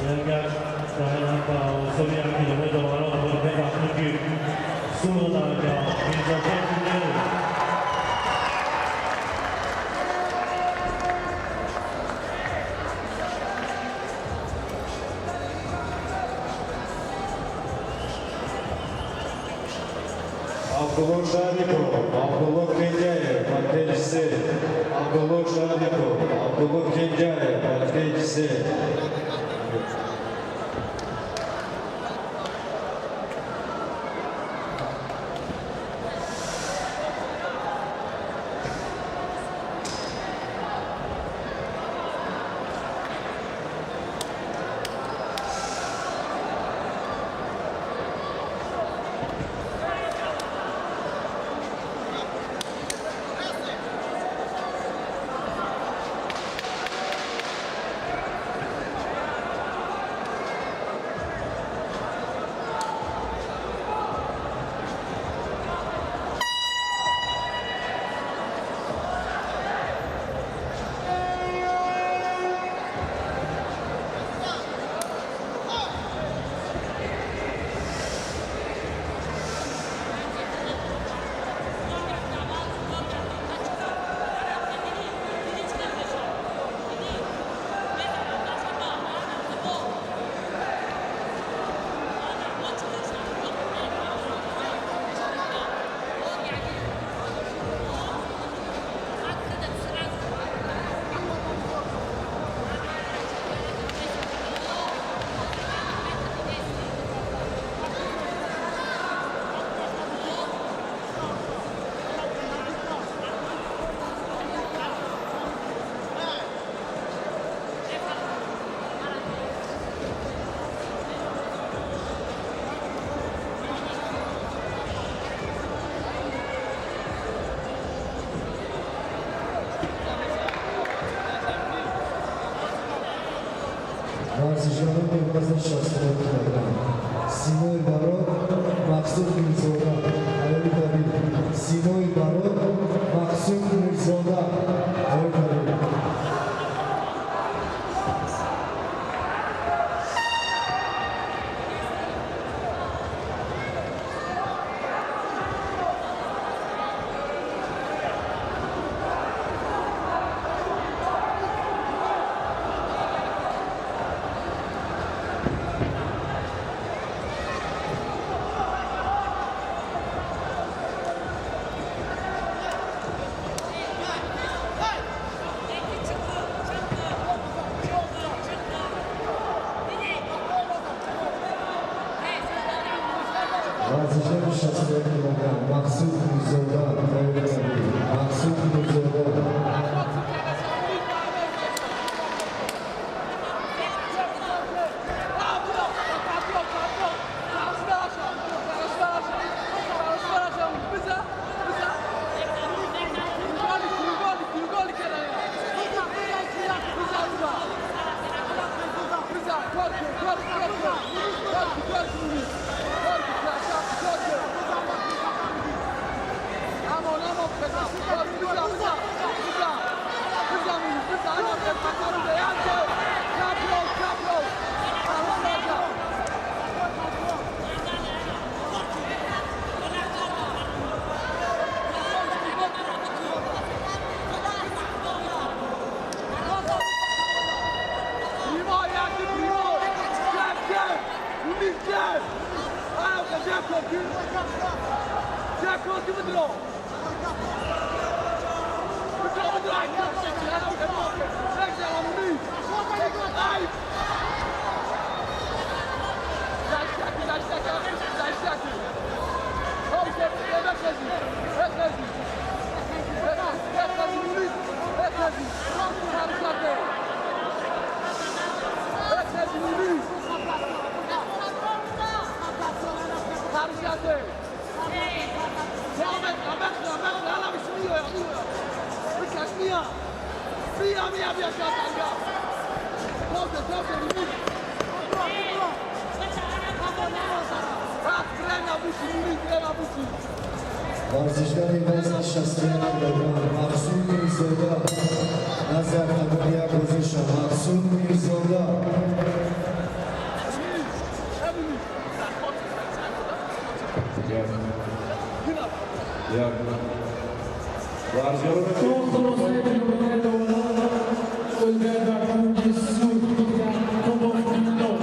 Як ба ҳисоби як километр доварон ғолибият ба кунҷи сурх дода Мирзоҷон Кунҷиев.
Абдулло Шарипов, Абдулло Кенҷаев, Пакеҷ се. Абдулло Шарипов, Абдулло Кенҷаев, Пакеҷ се.
Варзишгарони вазни 69 килограмм Синои Барот, Мақсуд Мирзода, Ҳаёли Кабир. Синои Барот, Мақсуд Мирзода, Ҳаёли Кабир. Варзишгари 61 килограмм Мақсуд Мирзода, Ҳаёли Кабир. Мақсуд Мирзода. Варзишгари вазни 61 килограмм Мақсуд Мирзода, назди октагон як бозӣ шав. Мақсуд Мирзода.
Як варзишгароне
Хулосаи ҷаноби доварон ғолибият ба кунҷи сурх Якубов Дилдор.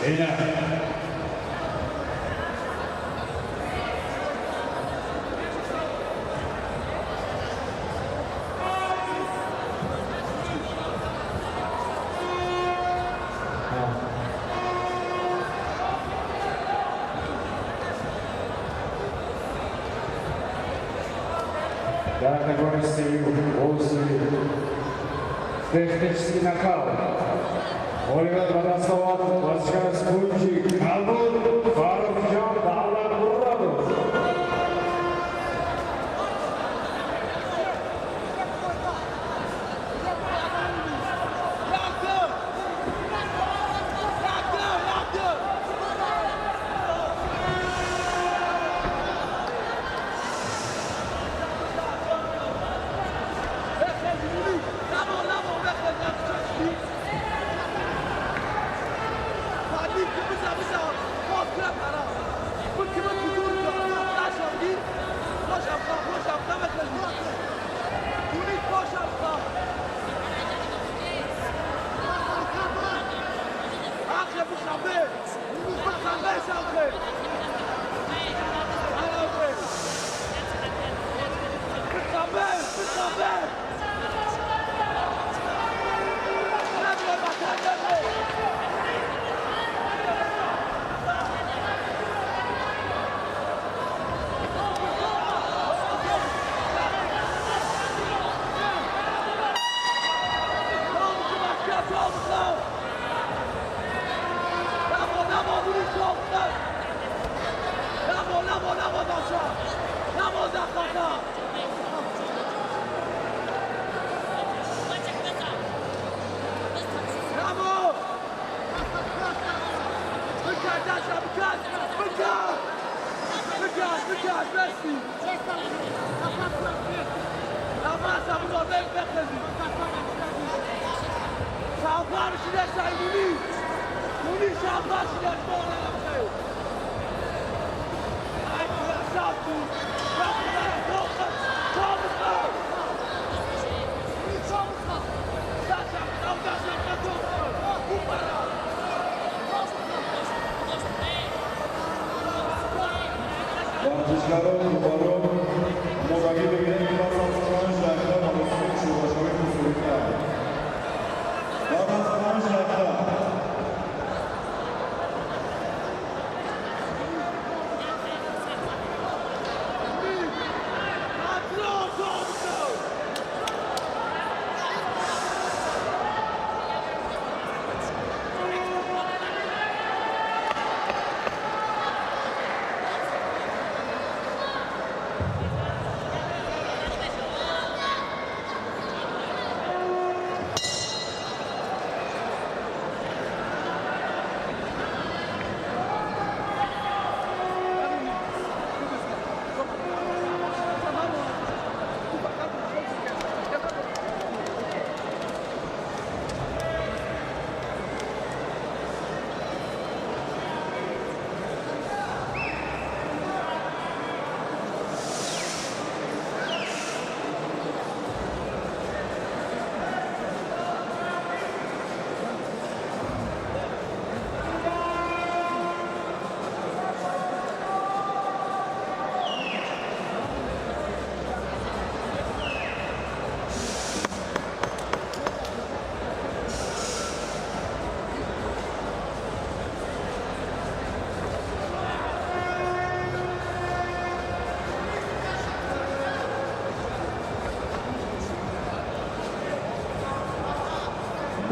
Инак дар нигоҳи сеюм бо усули технический нокаут ғолибият ба даст овард варзишгар аз кунҷи кабуд Фаррухҷон Давлатмуродов.
Варзишгарон дубора омодагӣ бигирем, ки пас аз 5 дақиқа маросими кушодашавии мусобиқа. Баъд аз 5 дақиқа.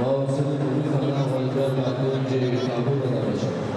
Бо усули бӯғӣ кардан ғолибият ба кунҷи кабуд дода мешавад.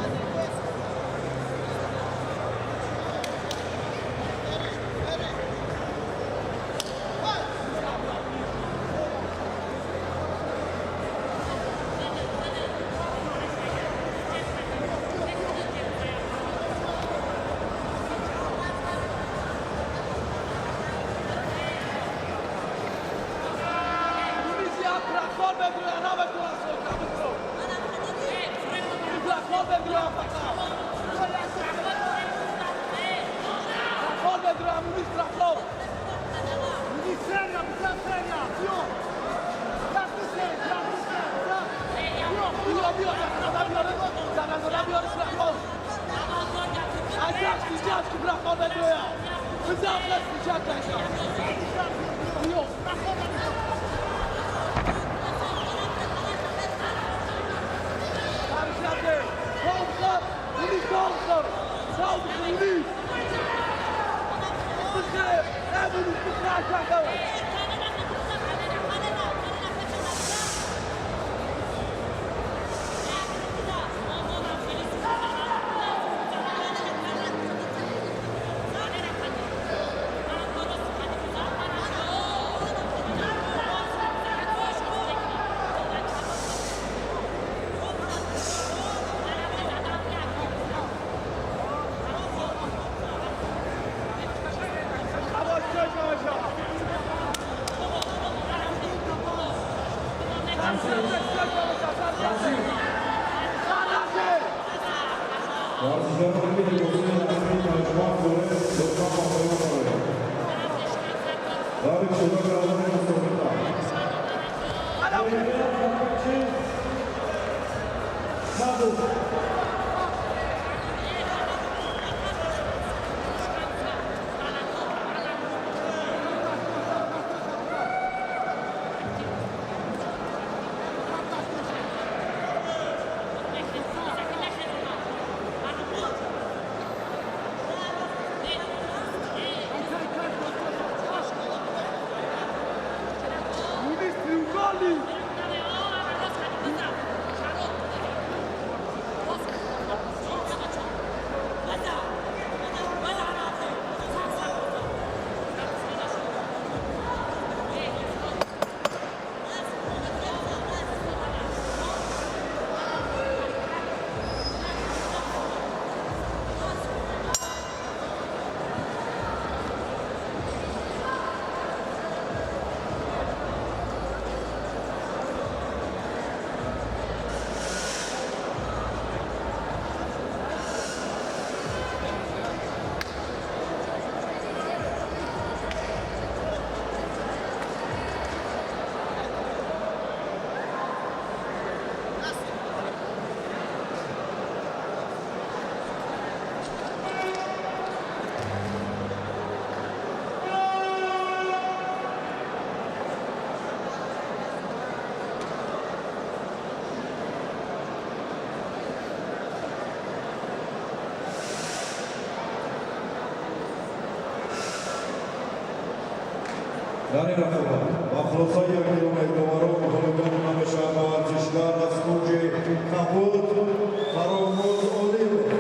Дар ин рақобат ба хулосаи якдилонаи доварон ғолибон намешавад ба варзишгар аз кунҷи кабуд Фаромоз Олимов.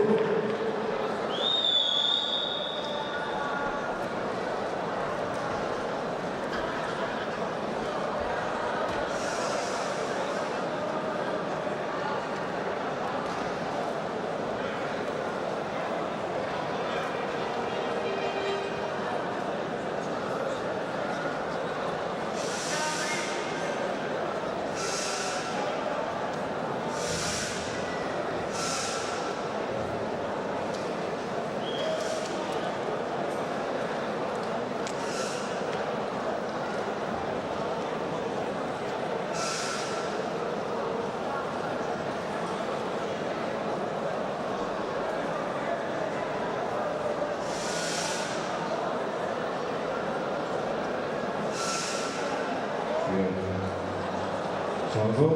Шахзод.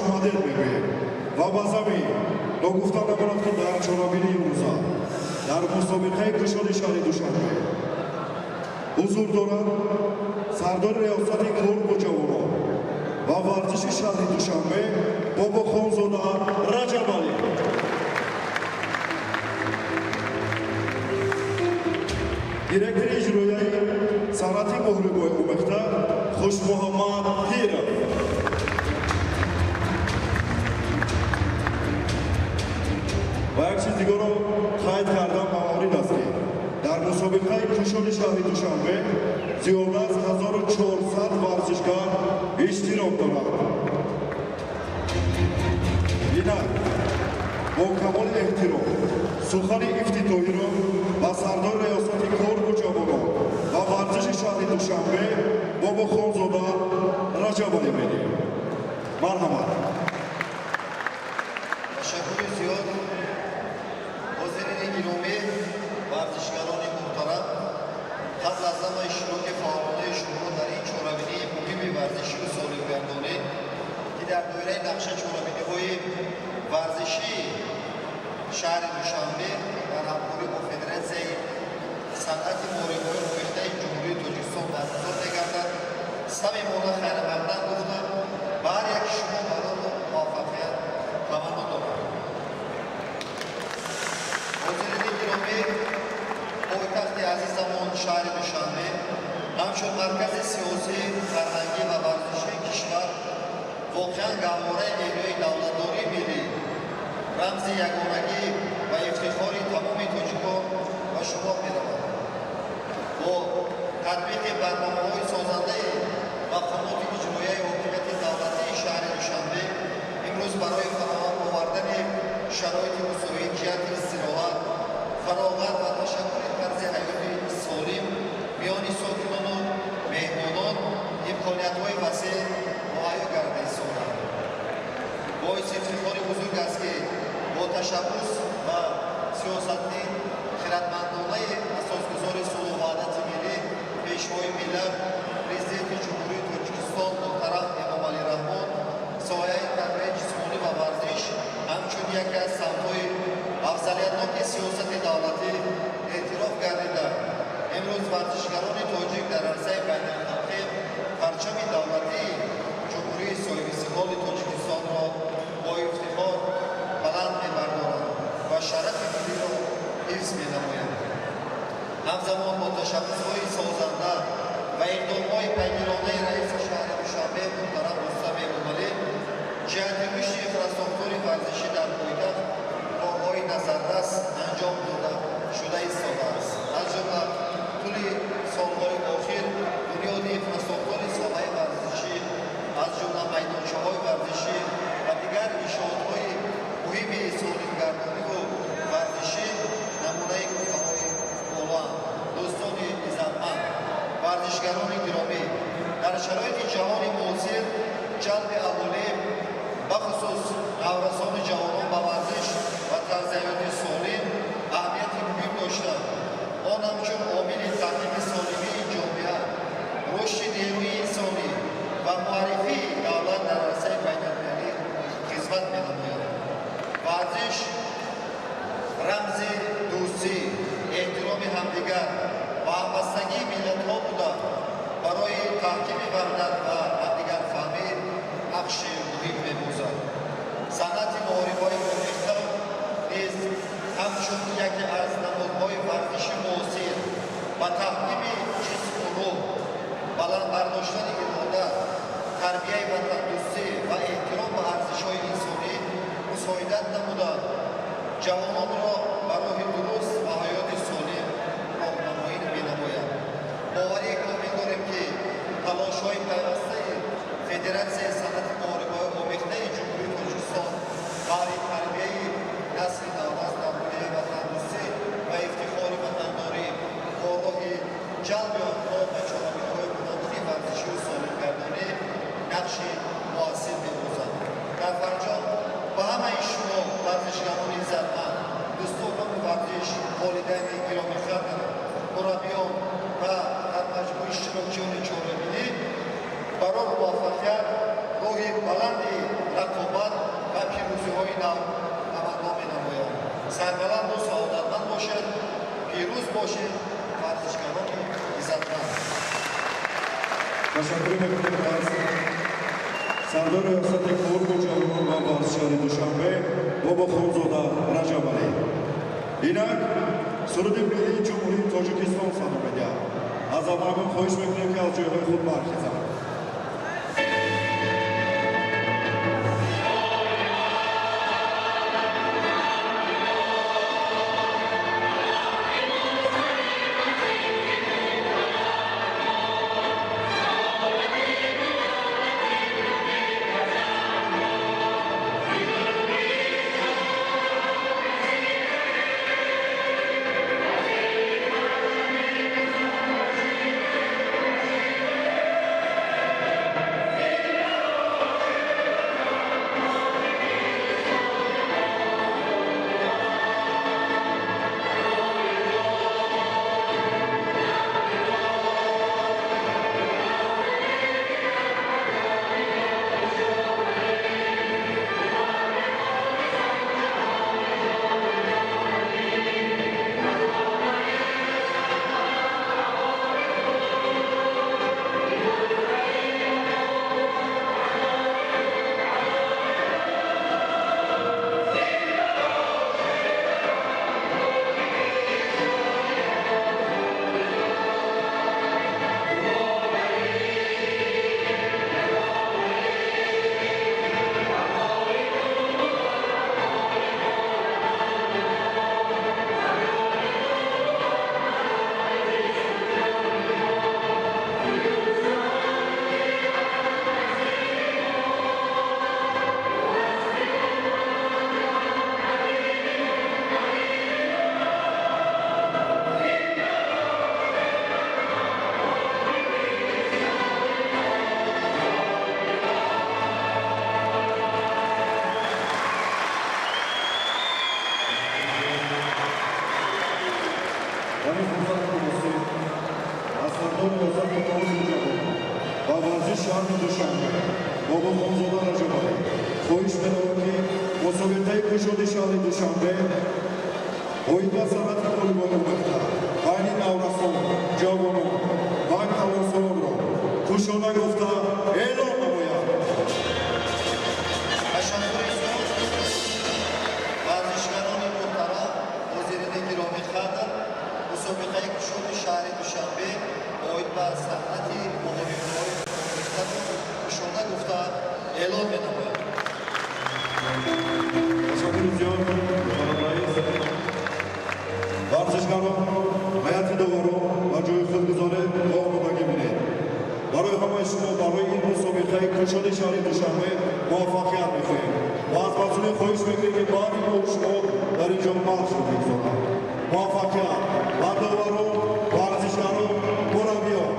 Хушомадед мегӯем ва ба замин. Ногуфта намонад, ки дар чорабинии имрӯза дар мусобиқаи кушоди шаҳри Душанбе ҳузур доранд сардори риёсати кор бо ҷавонон ва варзиши шаҳри Душанбе Бобохонзода Раҷабалӣ. Директори иҷроияи санъати муҳорибаҳои омехта Хушмуҳаммад Пиров. Ва як чиз дигарро қайд кардан ба маврид аст, ки дар мусобиқаи кушоди шаҳри Душанбе зиёда аз 1400 варзишгар иштирок доранд. Инак, бо камоли эҳтиром сухани ифтитоҳиро ба сардори риёсати кор бо ҷавонон ва варзиши шаҳри Душанбе Бобохонзода Раҷабалӣ медиҳем. Марҳамат.
Ташаккури зиёд. Ҳозирини гиромӣ, варзишгарони муҳтарам, қабл аз ҳама иштироки фаъолонаи шумо дар ин чорабинии муҳими варзишию солимгардонӣ, ки дар доираи нақша чорабиниҳои варзишии шаҳри Душанбе дар ҳамкорӣ бо Федератсияи санъати муҳорибаҳои омехтаи Ҷумҳурии Тоҷикистон баргузор мегардад, самимона хайрамақдам гуфта, ба ҳар яки шумо барору муваффақият таманно дорам. Ҳозирини гиромӣ, пойтахти азизамон шаҳри Душанбе ҳамчун маркази сиёсӣ, фарҳангӣ ва варзишии кишвар воқеан гаҳвораи эҳёи давлатдории миллӣ, рамзи ягонагӣ ва ифтихори тамоми тоҷикон ба шумор меравад. Бо татбиқи барномаҳои созандаи мақомоти иҷроияи ҳокимияти давлатии шаҳри Душанбе имрӯз барои фароҳам овардани шароити мусоид ҷиҳати истироҳат, фароғат ва ташаккули тарзи ҳаёти солим миёни сокинону меҳмонон имкониятҳои васеъ муҳайё карда истодаанд. Боиси ифтихори бузург аст, ки бо ташаббус ва сиёсати хиратмандонаи асосгузори сулҳу ваҳдати миллӣ, Пешвои миллат, Президенти Ҷумҳурии Тоҷикистон муҳтарам Эмомалӣ Раҳмон соҳаи тарбияи ҷисмонӣ ва варзиш ҳамчун яке аз самтҳои афзалиятноки сиёсати давлатӣ эътироф гардида, имрӯз варзишгарони тоҷик дар арсаи байналхалқӣ парчами давлатии Ҷумҳурии соҳибистиқлоли Тоҷикистонро бо ифтихор баланд мебардоранд ва шарафи миллиро ҳифз менамоянд. Ҳамзамон бо ташаббусҳои созанда ва иқдомҳои пайгиронаи раиси шаҳри Душанбе муҳтарам Рустам Эмомалӣ ҷиҳати рушди инфрасохтори варзишӣ дар пойтахт корҳои назаррас анҷом дода шуда истодааст. Аз ҷумла, тӯли солҳои охир бунёди инфрасохтори соҳаи варзишӣ, аз ҷумла майдончаҳои варзишӣ ва дигар иншоотҳои муҳими солимгардониву варзишӣ намунаи гуфтаҳои болоанд. Дӯстони иззатманд, варзишгарони гиромӣ, дар шароити ҷаҳони муосир ҷалби аҳолӣ, бахусус наврасону ҷавонон, ба варзиш ва тарзи ҳаёти солим аҳамияти муҳим дошта, он ҳамчун омили таҳкими солимии ҷомеа, рушди нерӯи инсонӣ ва муаррифии давлат дар арсаи байналмилалӣ хизмат менамояд. Варзиш рамзи дӯстӣ, эҳтироми ҳамдигар ва ҳамбастагии миллатҳо буда, барои таҳкими ваҳдат ва ҳамдигарфаҳмӣ нақши муҳим мебозад. Санъати муҳорибаҳои омехта низ ҳамчун яке аз намудҳои варзиши муосир ба таҳкими ҷисму рӯҳ, баланд бардоштани ирода, тарбияи ватандӯстӣ ва эҳтиром ба арзишҳои инсонӣ мусоидат намуда, ҷавононро ба роҳи дуруст ва ҳаёти солим роҳнамоӣ менамояд. Боварии комил дорем, ки талошҳои пайвастаи Федератсияи санъати муҳорибаҳои омехтаи Ҷумҳурии Тоҷикистон баҳри тарбияи насли наврас дар рӯҳияи ватандӯстӣ ва ифтихори ватандорӣ бо роҳи ҷалби онҳо ба чорабиниҳои гуногуни варзишию солимгардонӣ нақши муассир мебозад. Дар фарҷом ба ҳамаи шумо, варзишгарони иззатманд, дӯстонони варзиш, волидайни гиромиқадр, мураббиён ва дар маҷмӯъ иштирокчиёни чорабинӣ барор муваффақият бошед, варзишгарони иззатманд.
Ташаккур мекунем аз сардори риёсати кор бо ҷавонон ва варзиши шаҳри Душанбе Бобохонзода Раҷабалӣ. Инак суруди миллии Ҷумҳурии Тоҷикистон садо медиҳад. Аз ҳамагон хоҳиш мекунем, ки аз ҷойҳои худ бархезанд. Шаҳри Душанбе Бобохонзода Раҷабалӣ хоҳиш менамоям, ки мусобиқаи кушоди шаҳри Душанбе оид ба санъати қолибои омехта байни наврасон, ҷавонон ва калонсолонро кушода гуфта эълон намояд.
Ташаккури зиёд, варзишгарони муҳтарам, ҳозирини гиромӣ қадр. Мусобиқаи кушоди шаҳри Душанбе оид ба санъати муҳорибаҳои омехтаро кушода гуфта эълон менамояд.
Ташаккури зиёд, муҳтарам раис. Варзишгарон, ҳайати доварон ба ҷои худ гузоред ва омодагӣ бинед. Барои ҳамаи шумо барои ин мусобиқаи кушоди шаҳри Душанбе муваффақият мехоҳем ва аз масъулин хоҳиш мекунем, ки баъди мо шумо дар ин ҷо маршро бигзоранд. Муваффақият ба доварон, варзишгарон, мураббиён.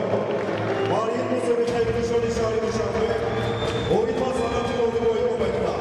Бар ин мусобиқаи кушоди шаҳри Душанбе оид ба санъати қолибои омехта.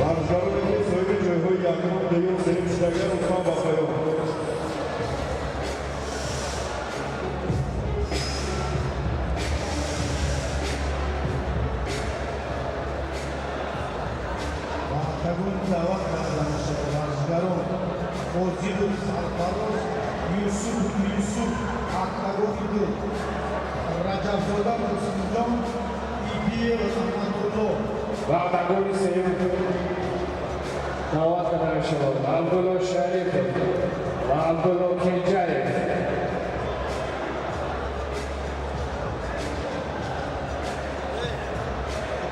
Варзишгароне, ки соҳиби ҷойҳои якум, дуюм, сеюм шудагианд, лутфан ба поён.
Ба октагон даъват карда мешавад варзишгарон Фозилов Сарфароз, Юсуф Юсуф, октагони ду, Раҷабзода Муслимҷон, Ибиев Аматулло.
Ба октагони сеюм даъват карда мешавад Абдулло Шарипов ва Абдулло Кенҷаев.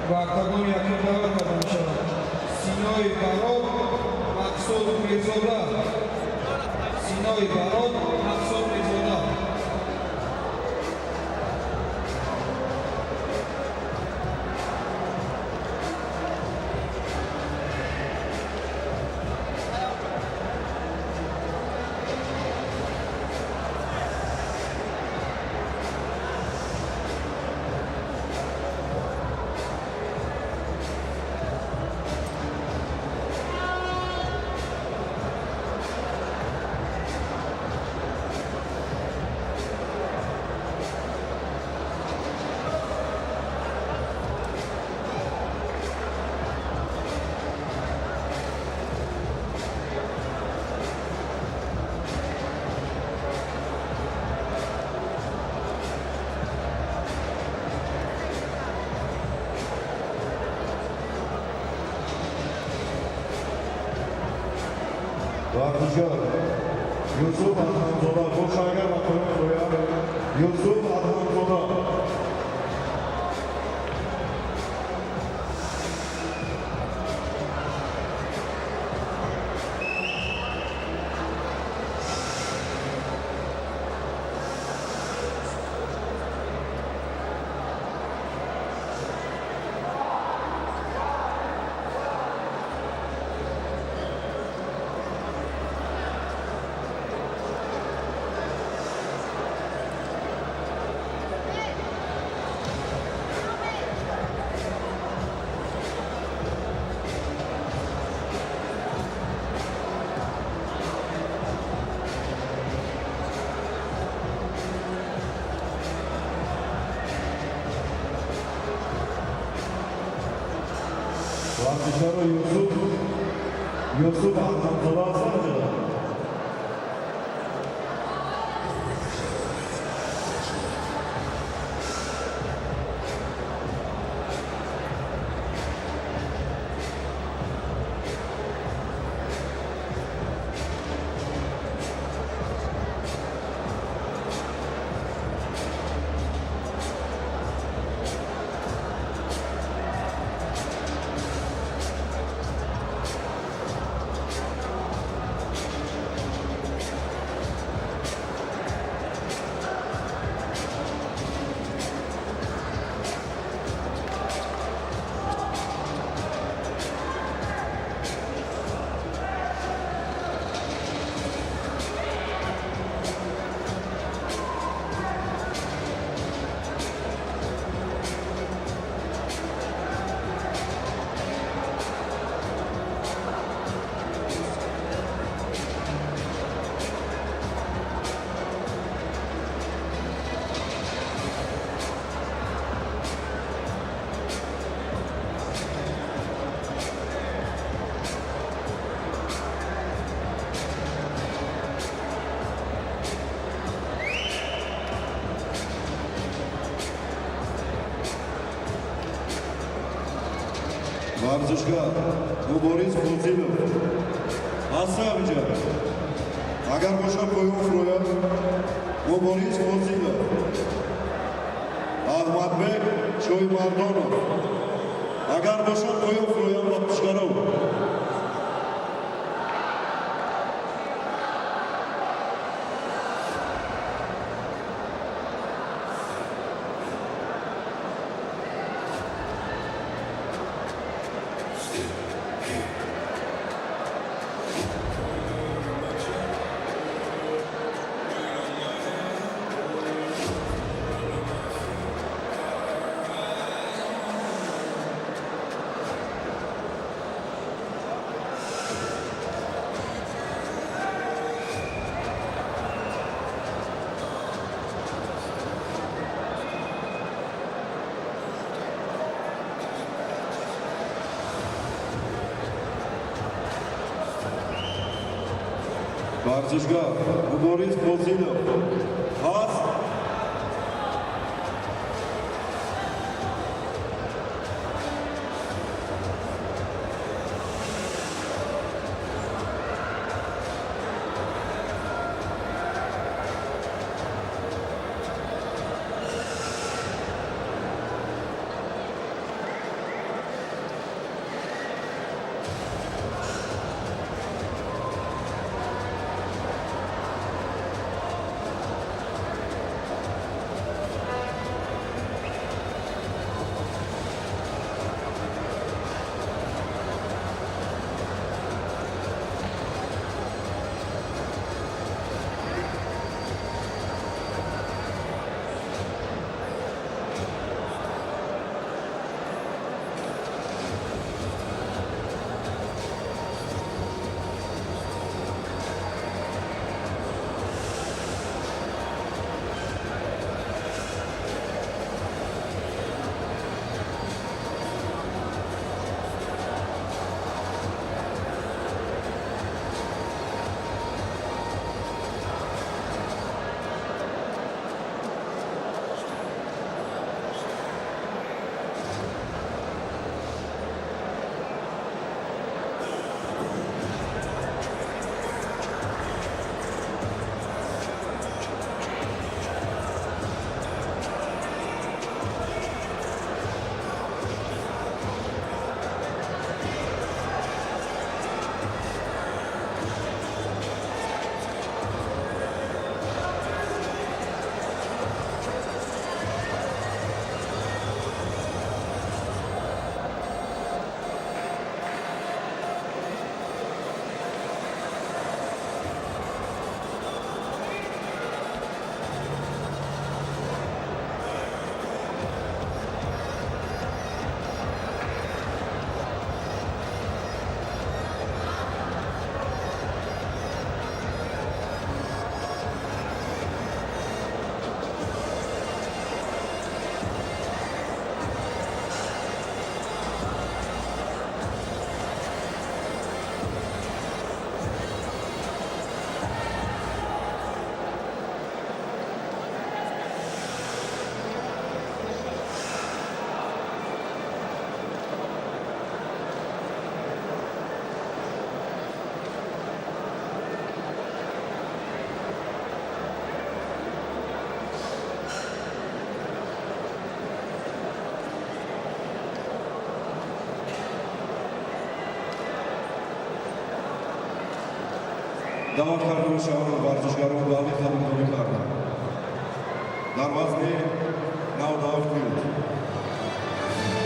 Ба октагони якум даъват карда мешавад. Синои Барот, Мақсуд Мирзода. Синои Барот, Мақсуд Мирзода.
Варзишгар Юсуф Адҳамзода бошагар ва поён фурояд. Юсуф Адҳамзода. Варзишгаро Юсуф Адҳамзода ҳастанд ҷаноб. Варзишгар Мубориз Фозилов ҳаста ҳаминҷа? Агар бошад, поён фурояд. Мубориз Фозилов, Аҳмадбек Чоймардонов, агар бошад, поён фурояд варзишгарон. Варзишгар Мубориз Фозилов ҳаст? Даъват карда мешаванд варзишгарон баъди қадрдонӣ кардан дар вазни 97 кило.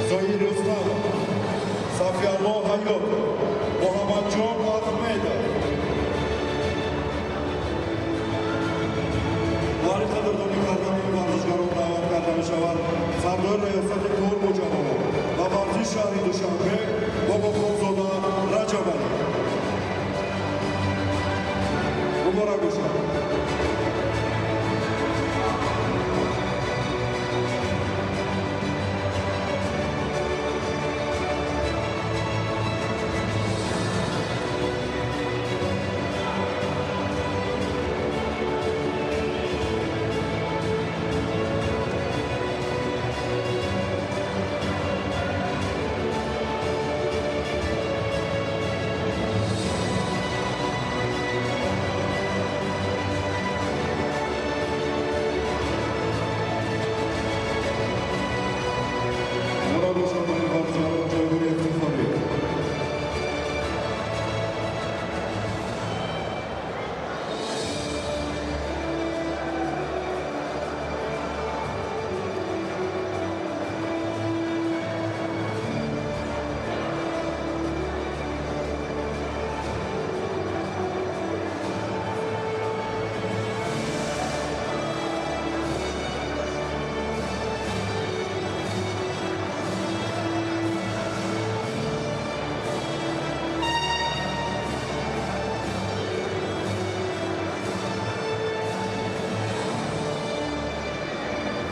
Зоир Рустам, Сафиалло Ҳаёт, Муҳаммадҷон Ахмедов. Барои қадрдонӣ кардани варзишгарон даъват карда мешавад сардори раёсати кор бо ҷавонон ва варзиш шаҳри Душанбе Бобохонзода Раҷабалӣ. Муборак бошад.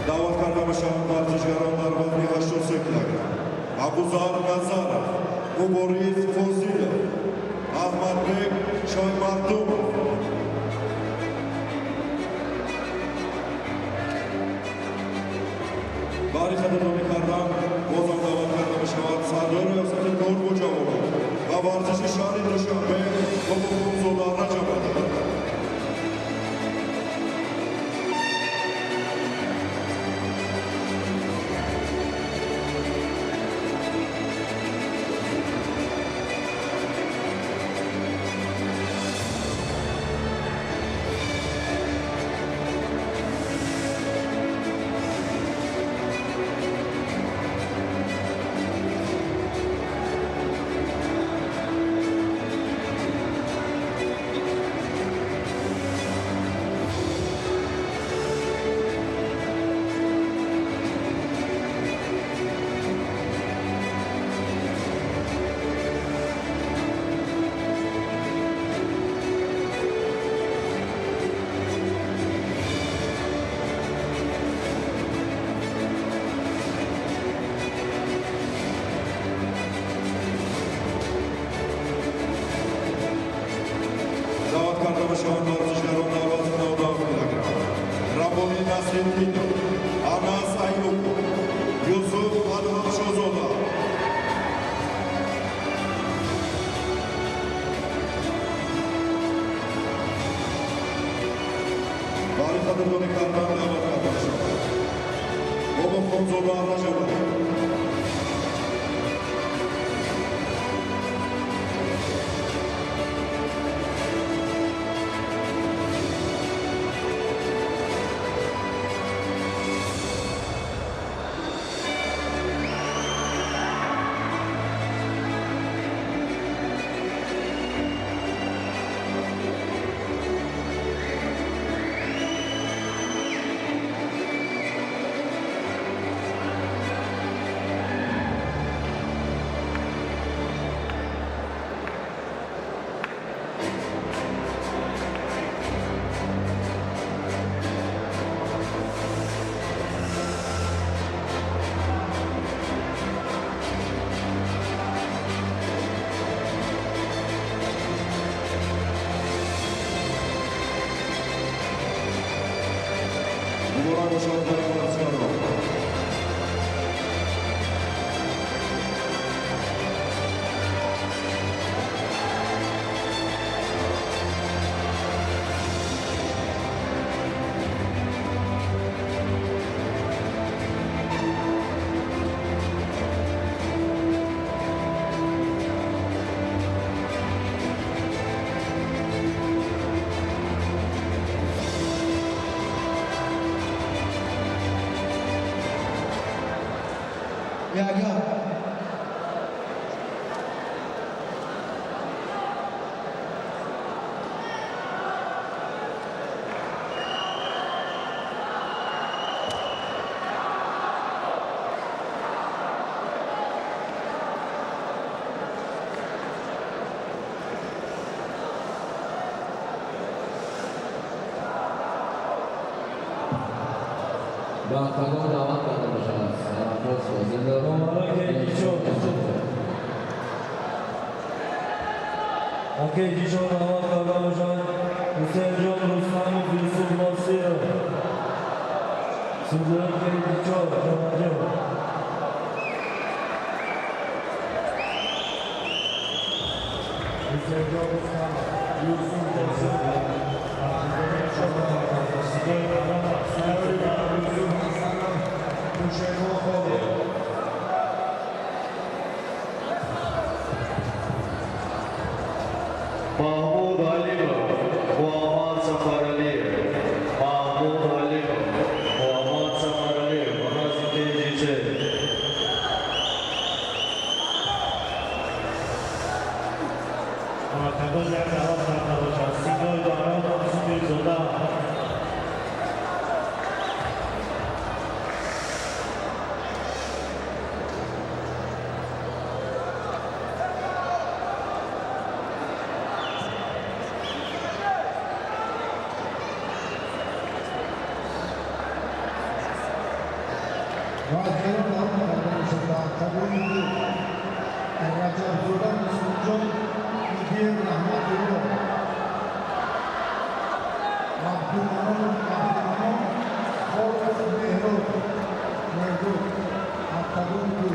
Даъват карда мешаванд варзишгарон дар вазни 83 килограмм. Абузар Назаров, Мубориз Фозилов, Аҳмадбек Шоймардумов. Барои қадрдонӣ кардан бозам даъват карда мешавад сардори раёсати кор бо ҷавонон ва варзиши шаҳри Душанбе Бобохонзода Раҷабалӣ. Даъват карда мешаванд варзишгарон дар вазни 97 килограмм. Рабони Насриддинов, Анас Аюбов, Юсуф Адҳамшозода. Барои қадрдонӣ кардан даъват карда мешавад Бобохонзода Раҷабалӣ.
Гаган.
Ба октагон даъват карда мешавад Сарафроз Фозилов.
Окей, Дижон даъват карда мешавад Ҳусейнҷон Рустамов, Юсуф Носиров. Судья Дижон, Ҷомаҷон.
Ҳусейнҷон Рустамов, Юсуф Носиров, Юсуф Ҳасанов, Пушаймон Холиев.
Маҳмуд Алимов, Муҳаммад Сафаралиев. Маҳмуд Алимов, Муҳаммад Сафаралиев, ба назди кеҷи се.
Октагон як даъват карда бошад Синои Барон, Мирзода.
Вазирон даъват карда мешавад ба октагони ду Раҷабзода Муслимҷон, Ибиев Раҳматулло, Абдуманон Абдуманон, Холов Меҳрод, Меҳрод, октагони ду.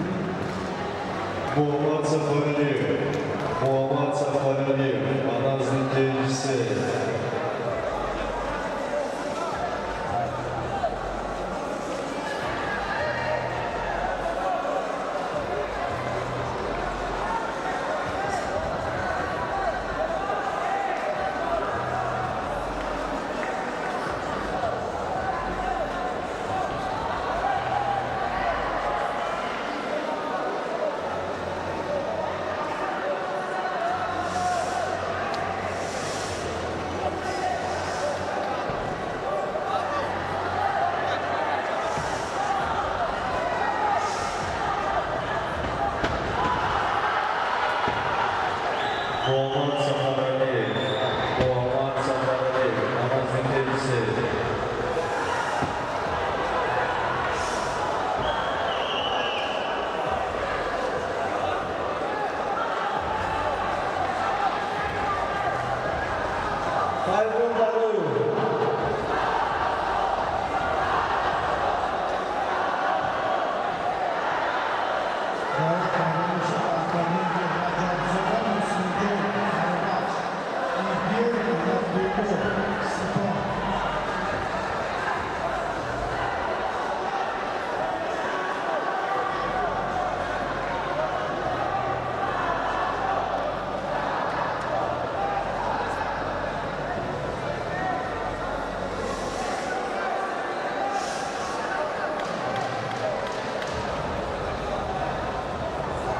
Муҳаммад Сафаралиев, Муҳаммад Сафаралиев, ба назди кеҷи се. Муҳаммад Сафаралиев, Муҳаммад Сафаралиев, ба назди кеҷи се.
Фаридун Бароев.
Даъват карда мешавад ба октагони ду Раҷабзода Муслимҷон, Фарбахш, Ибиев Раҳматулло, Сипоҳ.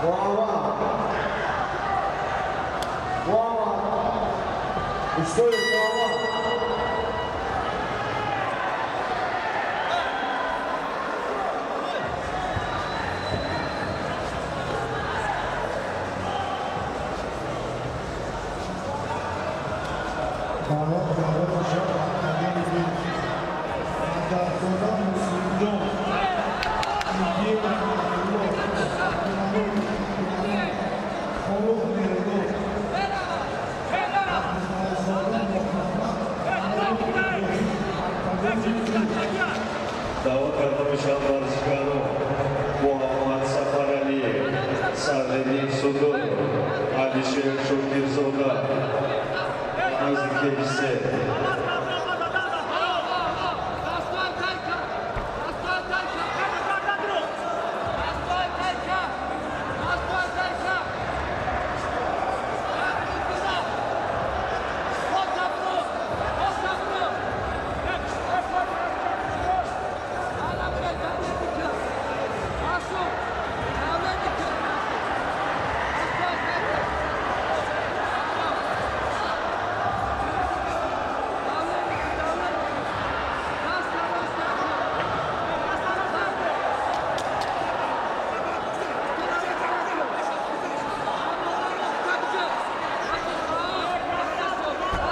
Муҳаммад, Муҳаммад Устоев, Муҳаммад.
Даъват карда мешавад ба октагони ду Раҷабзода Муслимҷон, Ибиев Раҳматулло, Абдуманон Абдуманон, Холов Меҳрод, Абдулмаиззода Муҳаммад, Иброҳим, октагони ду.
Даъват карда мешаванд варзишгарон Муҳаммад Сафаралиев, Садриддин Судуров, Алишер Шокирзода, ба назди кеҷи се.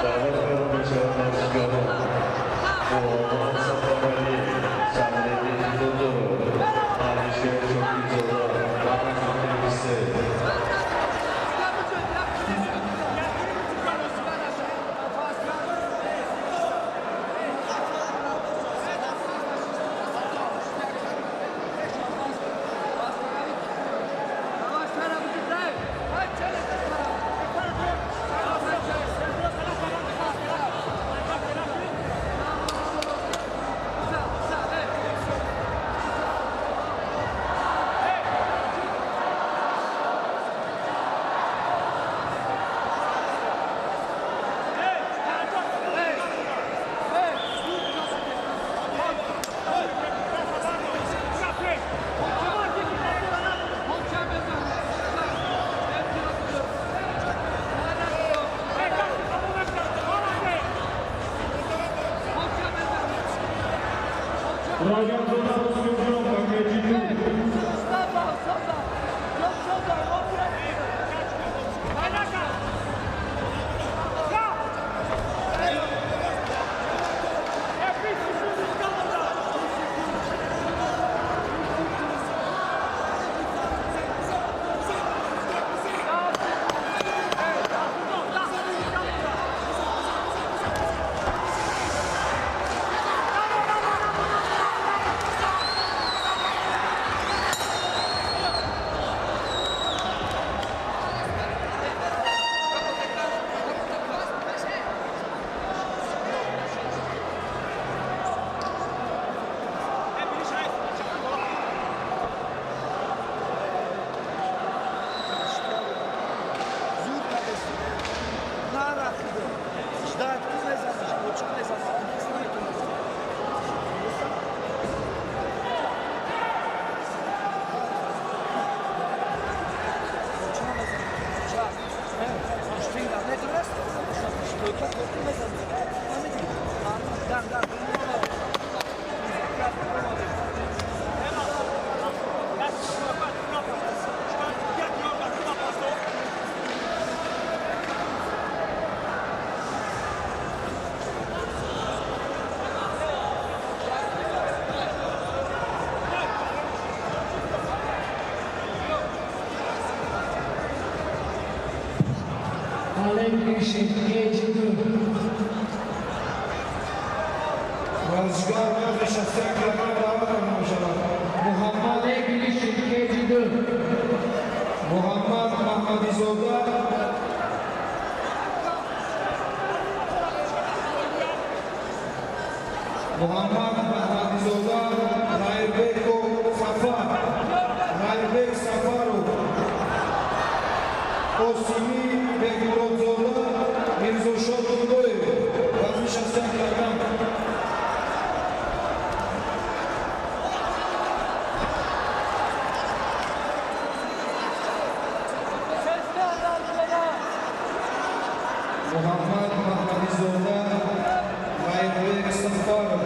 Даъват карда мешавад варзишгарон Муҳаммад Сафаралӣ, Садриддин Дудуров, Алишер Шокирзода ва кунҷи се.
Раҷабзода Муслимҷон ба кеҷи ду. Варзишгар вазни 61 килограмм даъват карда мешавад. Муҳаммад Маҳмадизода, Муҳаммад Маҳмадизода, Ғайрбеков Сафар, Ғайрбек Сафаров, Қосимӣ Бекмуродзода, Мирзошо Дудоев, вазни 61 килограмм. Муҳаммад Маҳмадизода, Ғайрбек Сафаров,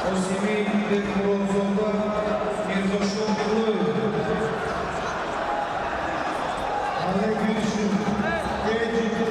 Қосимӣ Бекмуродзода, Мирзошо Дудоев.
Олег Гришин, кеҷи ду.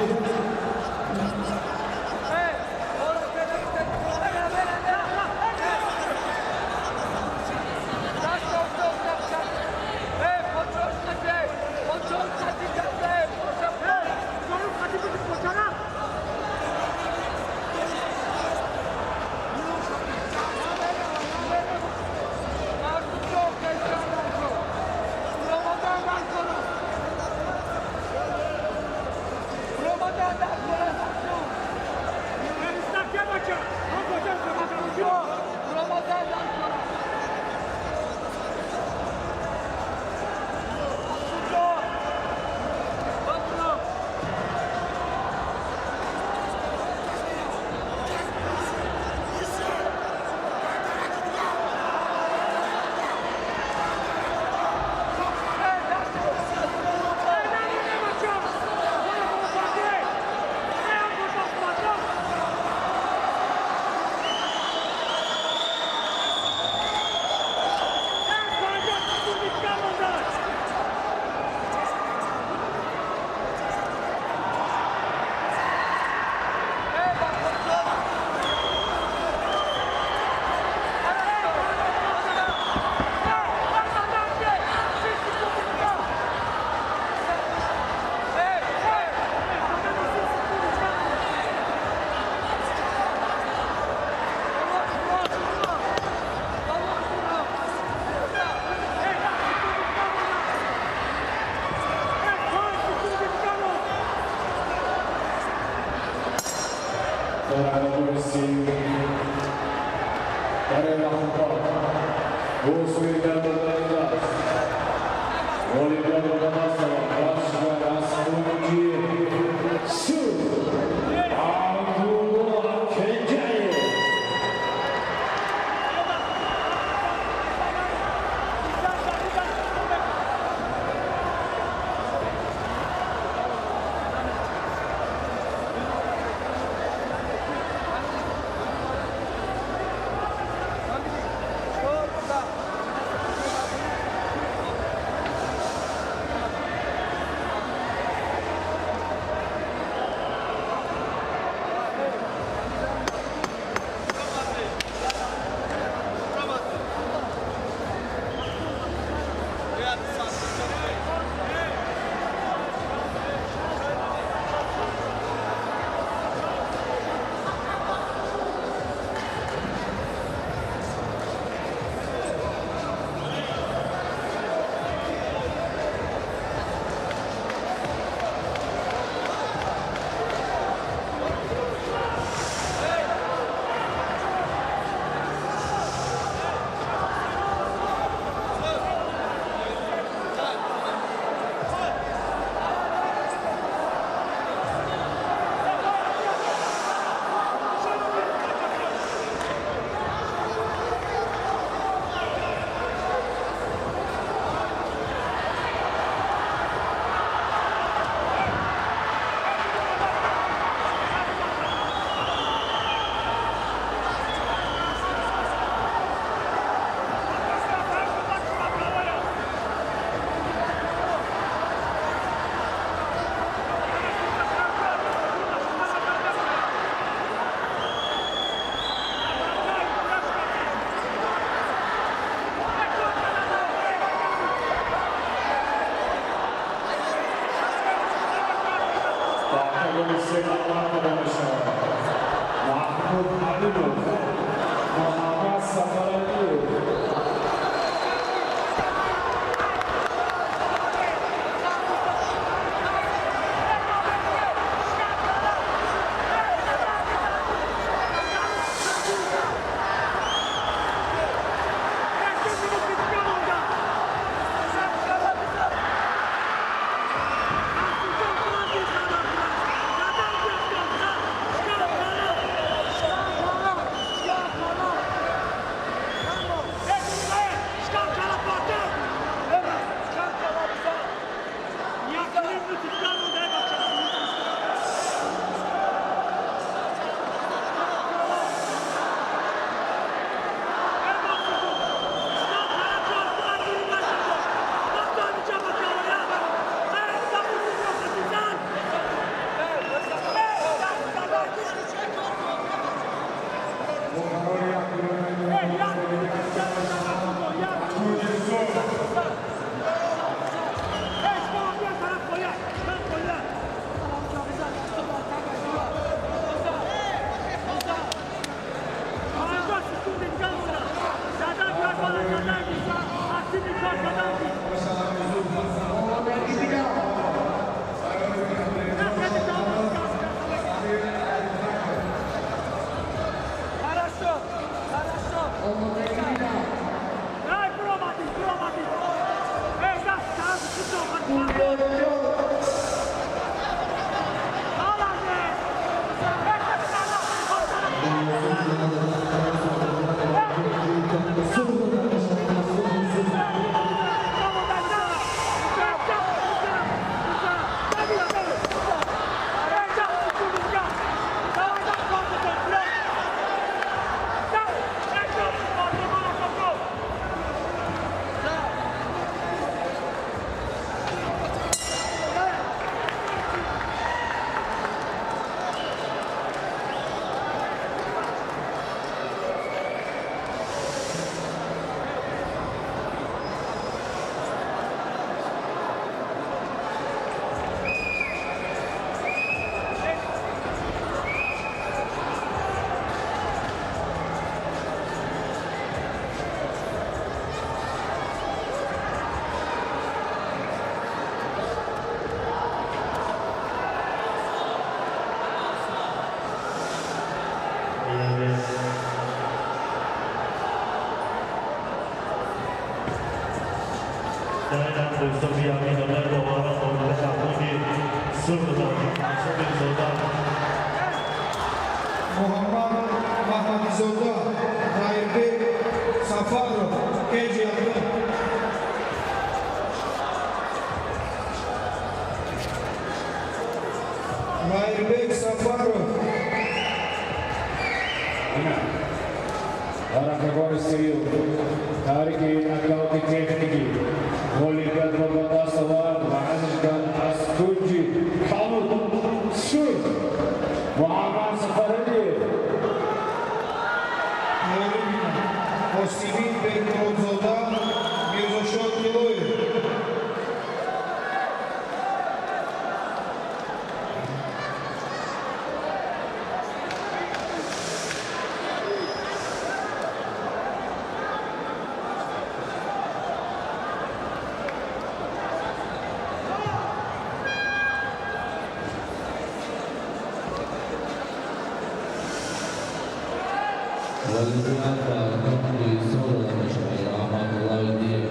Рақами сеюм дар ин рақобат бо усули гардондани даст ғолибиятро ба даст овард варзишгар аз кунҷи сурх Абдулло Кенҷаев. Маҳмуд Алимов, Муҳаммад Сафаралиев.
Бо ҳисоби якмидонаи доварон ғолибият ба кунҷи сурх тоҷик Мақсуд Мирзода.
Муҳаммад Маҳмадизода, Ғайрбек Сафаров, кеҷи якум. Ғайрбек Сафаров.
Дар рақибони сеюм таърихи нокаути техникӣ ғолибиятро ба даст овард варзишгар аз кунҷи кабуд сурх Муҳаммад Сафаралиев.
Осимин Бекмуродзода, Мирзошод Тилоев.
Ғолибият ба кунҷи сурх дода мешавад Раҳматуллоҳиддин.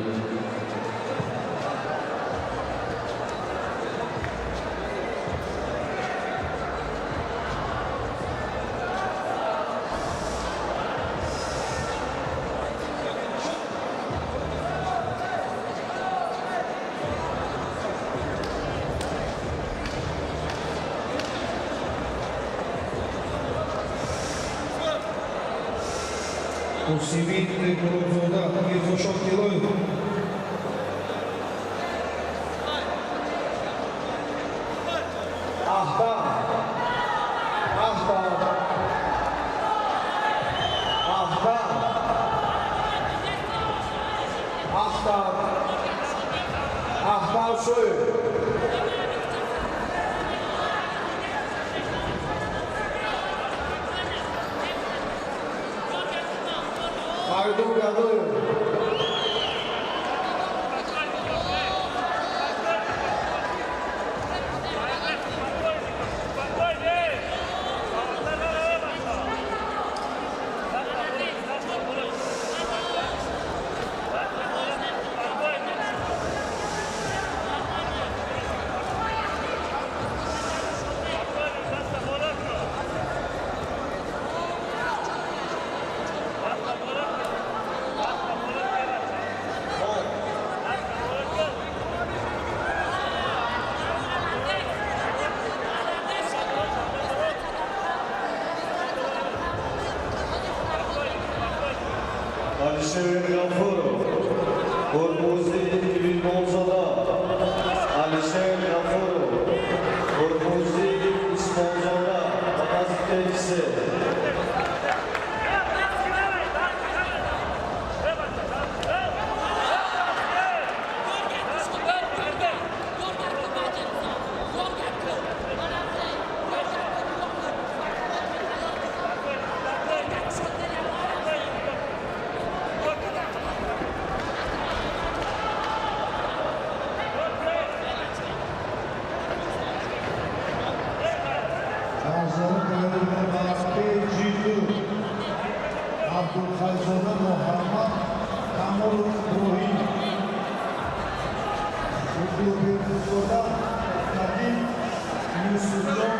Осимин Бекмуродзода, Мирзошод Тилоев.
Ахтам, Ахтам, Ахтам, Ахтам, Ахтам Шоев. Фаридун Гадоев.
Алишер Гафуров, Ҳурмузи Ибнозода. Алишер Гафуров, Ҳурмузи Усмонзода ба назди кеҷи се.
Арзаро тайёр ба кеҷи ду Абдулхайзода Муҳаммад, Камолов Иброҳим, Худобердизода Қадим, Юсуфҷон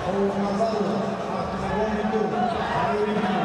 Холназаров, октагони ду тайёрӣ бинед.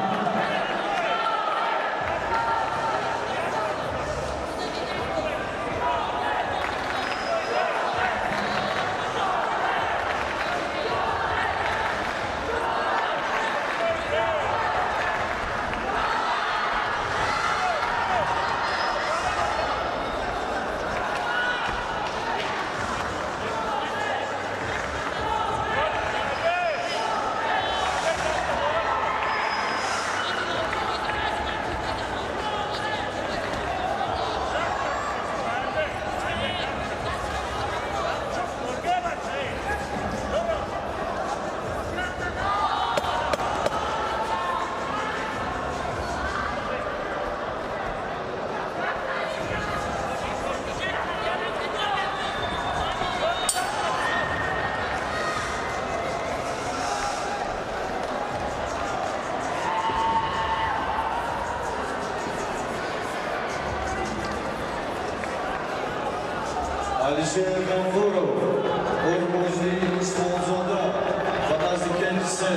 Алишер Ғафуров, Ҳурмузди Исмоилзода ба назди кенҷи се.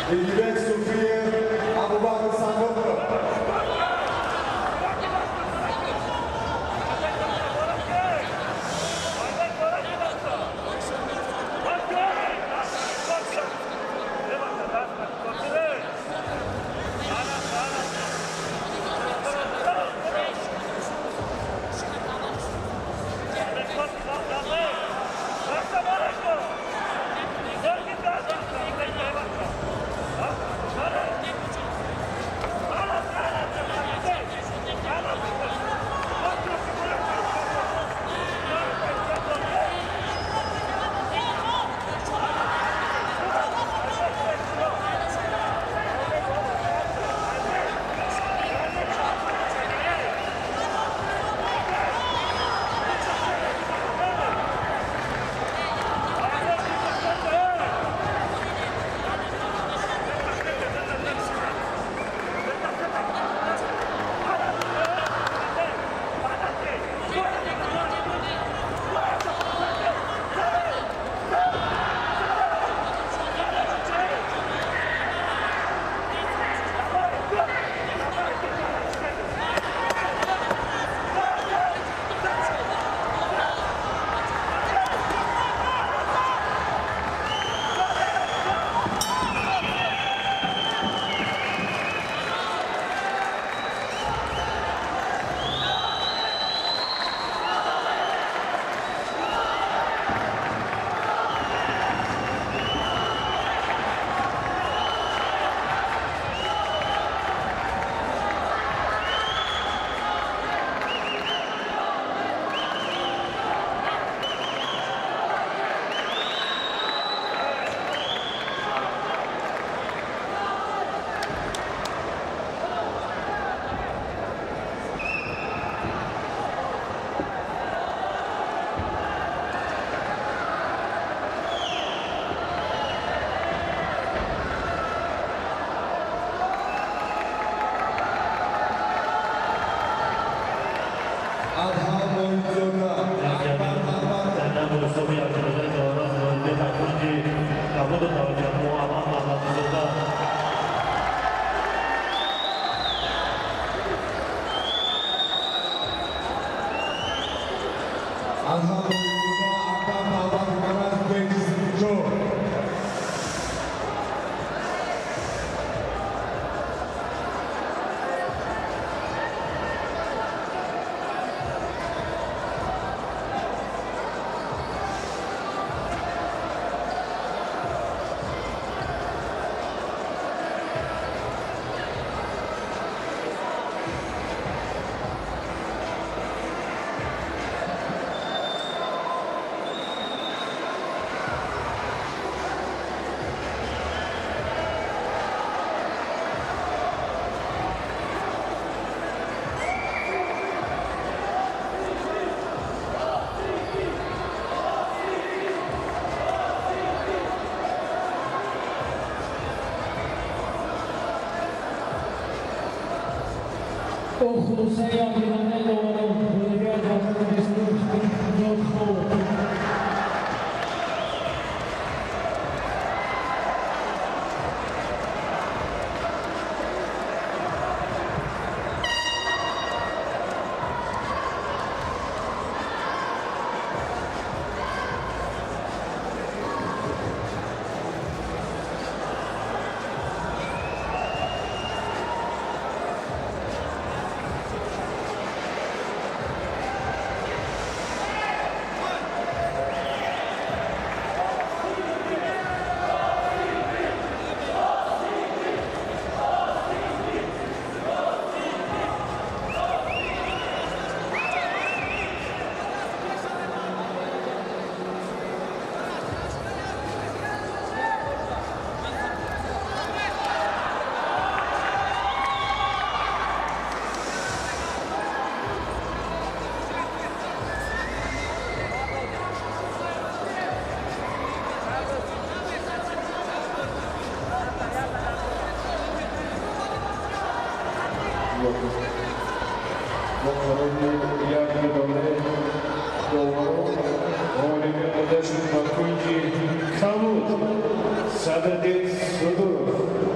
Игибек Суфиев, Абубакр Сангопов.
خلاصه عادلانه داوران غالبیت با کنج سرخ دادخواه.
Садриддин Судуров.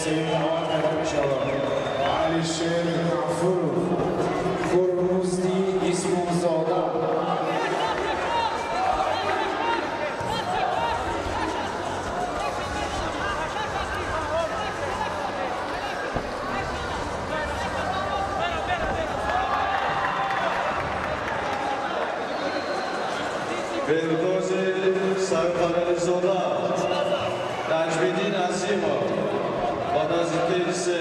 сеюм даъват карда мешавад Алишер Ғафуров, Хурмузди Исмонзода.
Беҳрӯзи Сарфарализода, Наҷмиддин Азимов ба наздикии се.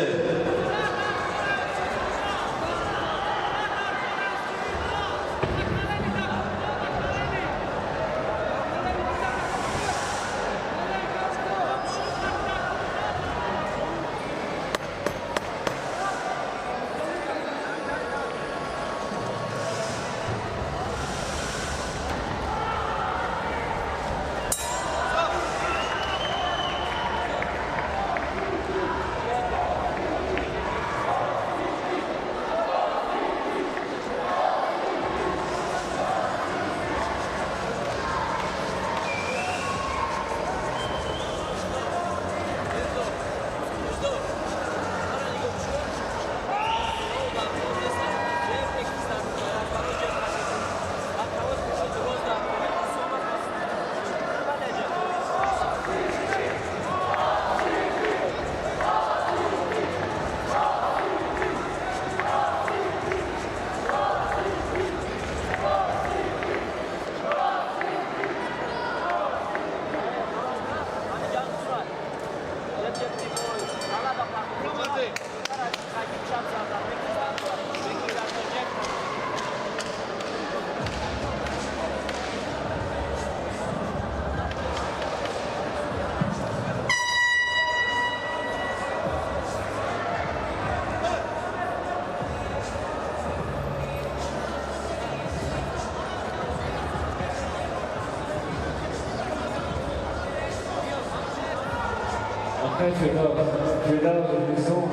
Фидал внизу.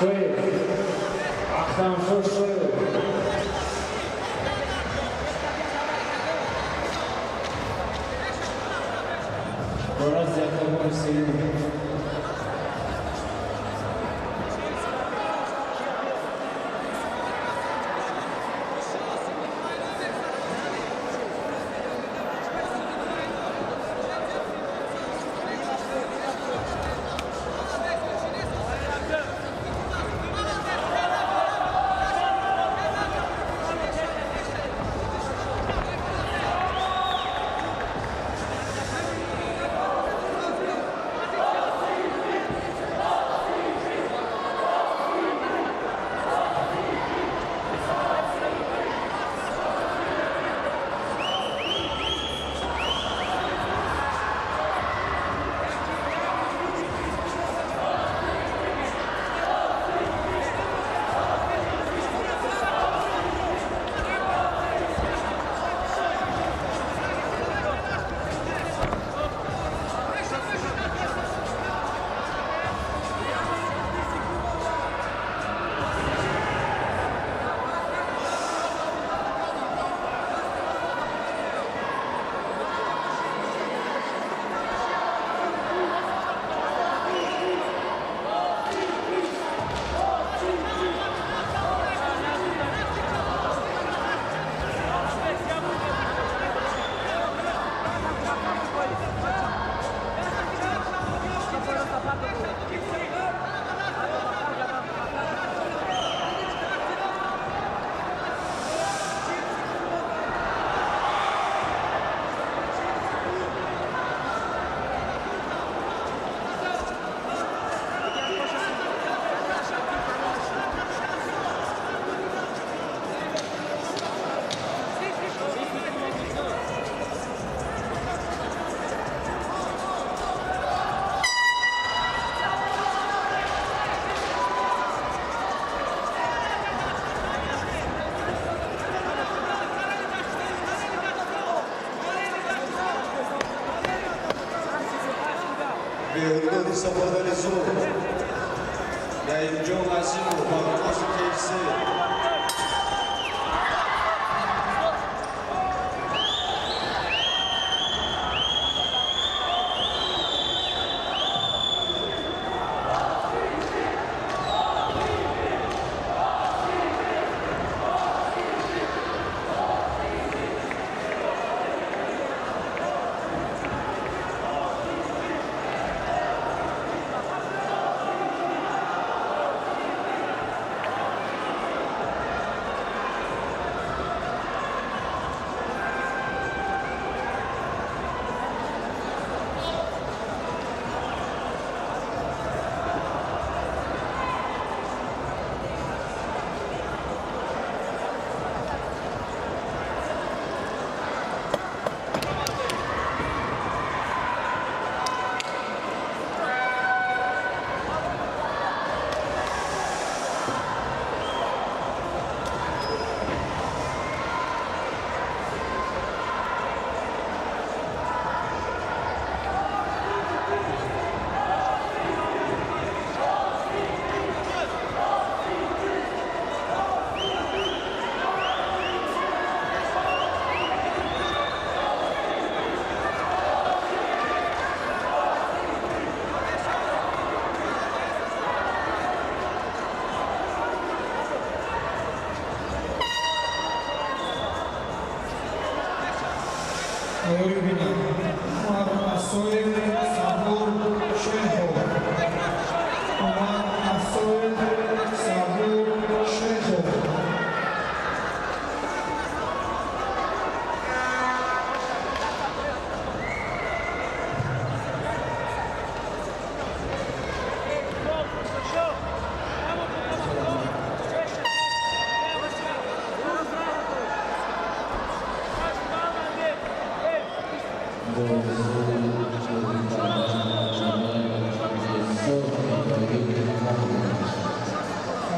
Шоев. Ахтамшо Шоев. Раз я тобой сею.
Беҳрдоди Сафарализода,
Раимҷон Азимов ба нази КФС.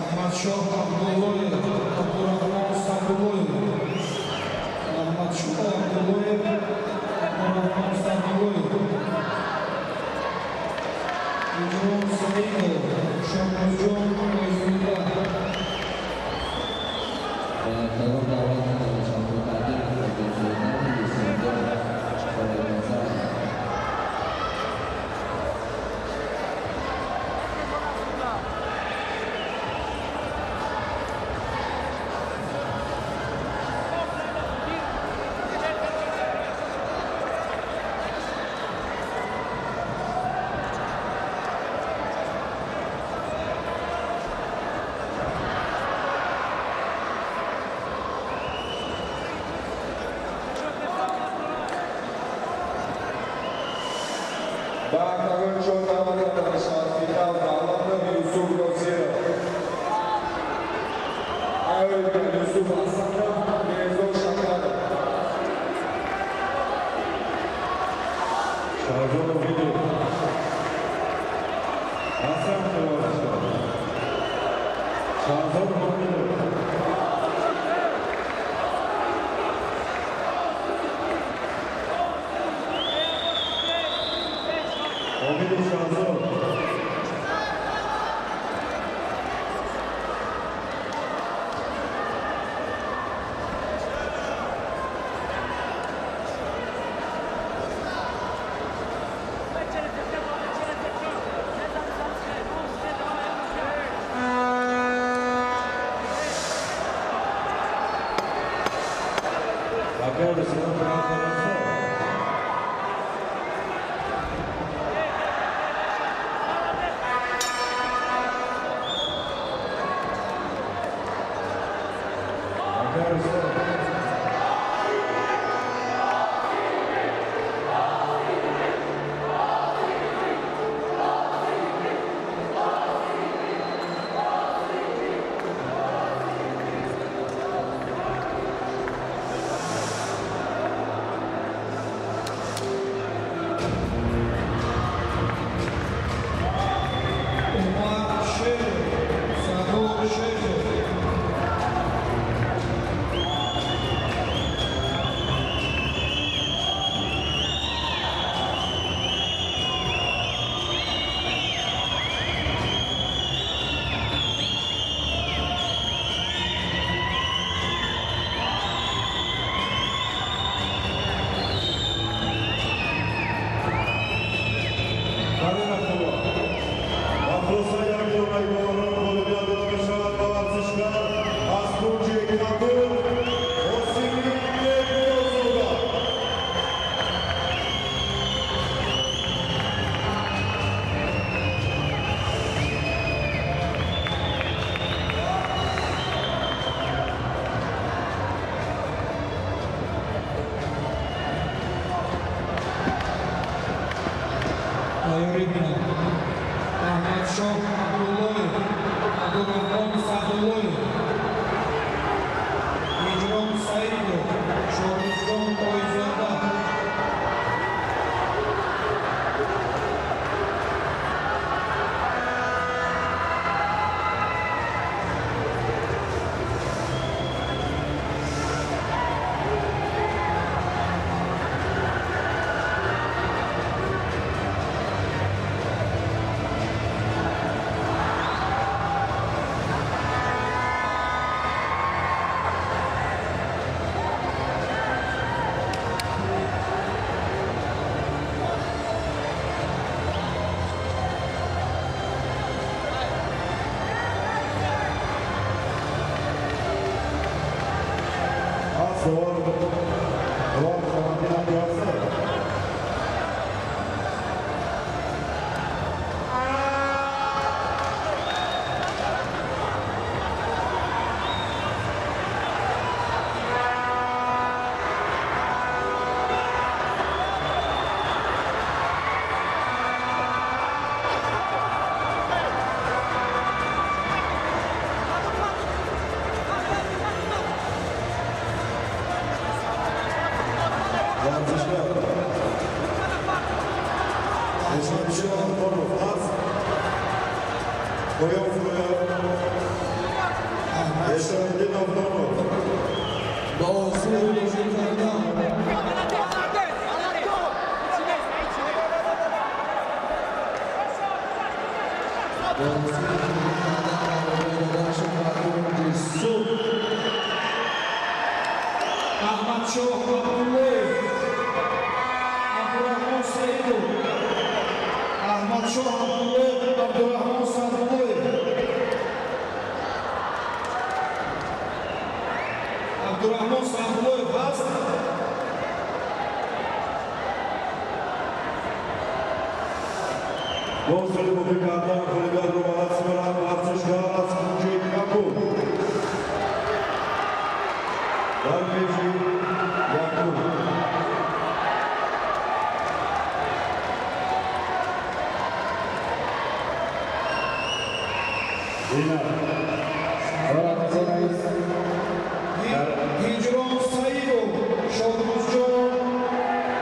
Ahmadшоҳ Абдуллоев, Абдурахмон Садуллоев. Ahmadшоҳ Абдуллоев, Абдурахмон Садуллоев. Иҷрон Саидов, Шоҳмурҷон Ойзулла.
Ба октагон даъват карда мешавад Муқаддир Қодирзода, Юсуфҷон Холиқназар.
Ба октагон чор даъват карда мешавад Фирдавс Давлатов, Юсуф Носиров. Айрбек Юсуф Ҳасанов, Мирзо Шакаров.
Шаҳзод Умидов. Ҳасан Ховаршоҳ. Шаҳзод Умидов. Умидов Шаҳзод. Акаи Рустам Ховаршоҳ. Акаи Рустам.
Умар Шеров, Сабур Шехов.
Поён фурояд. Эшомиддин Абдонов.
Бо усули бозӣ кардан. Бо усули бозӣ кардан ғолибият дода шуд ба кунҷи сурх.
Аҳмадшоҳ Абдуллоев, Абдураҳмон Саидов. Аҳмадшоҳ Абдуллоев, Абдураҳмон Садуллоев. Абдураҳмон Садуллоев ҳаст?
Бо усули бозӣ кардан ғолибиятро ба даст меорад варзишгар аз кунҷи кабуд дар кеҷи якум.
Инак, дорад азиз.
Ҳиҷрон Саидов, Шодрӯзҷон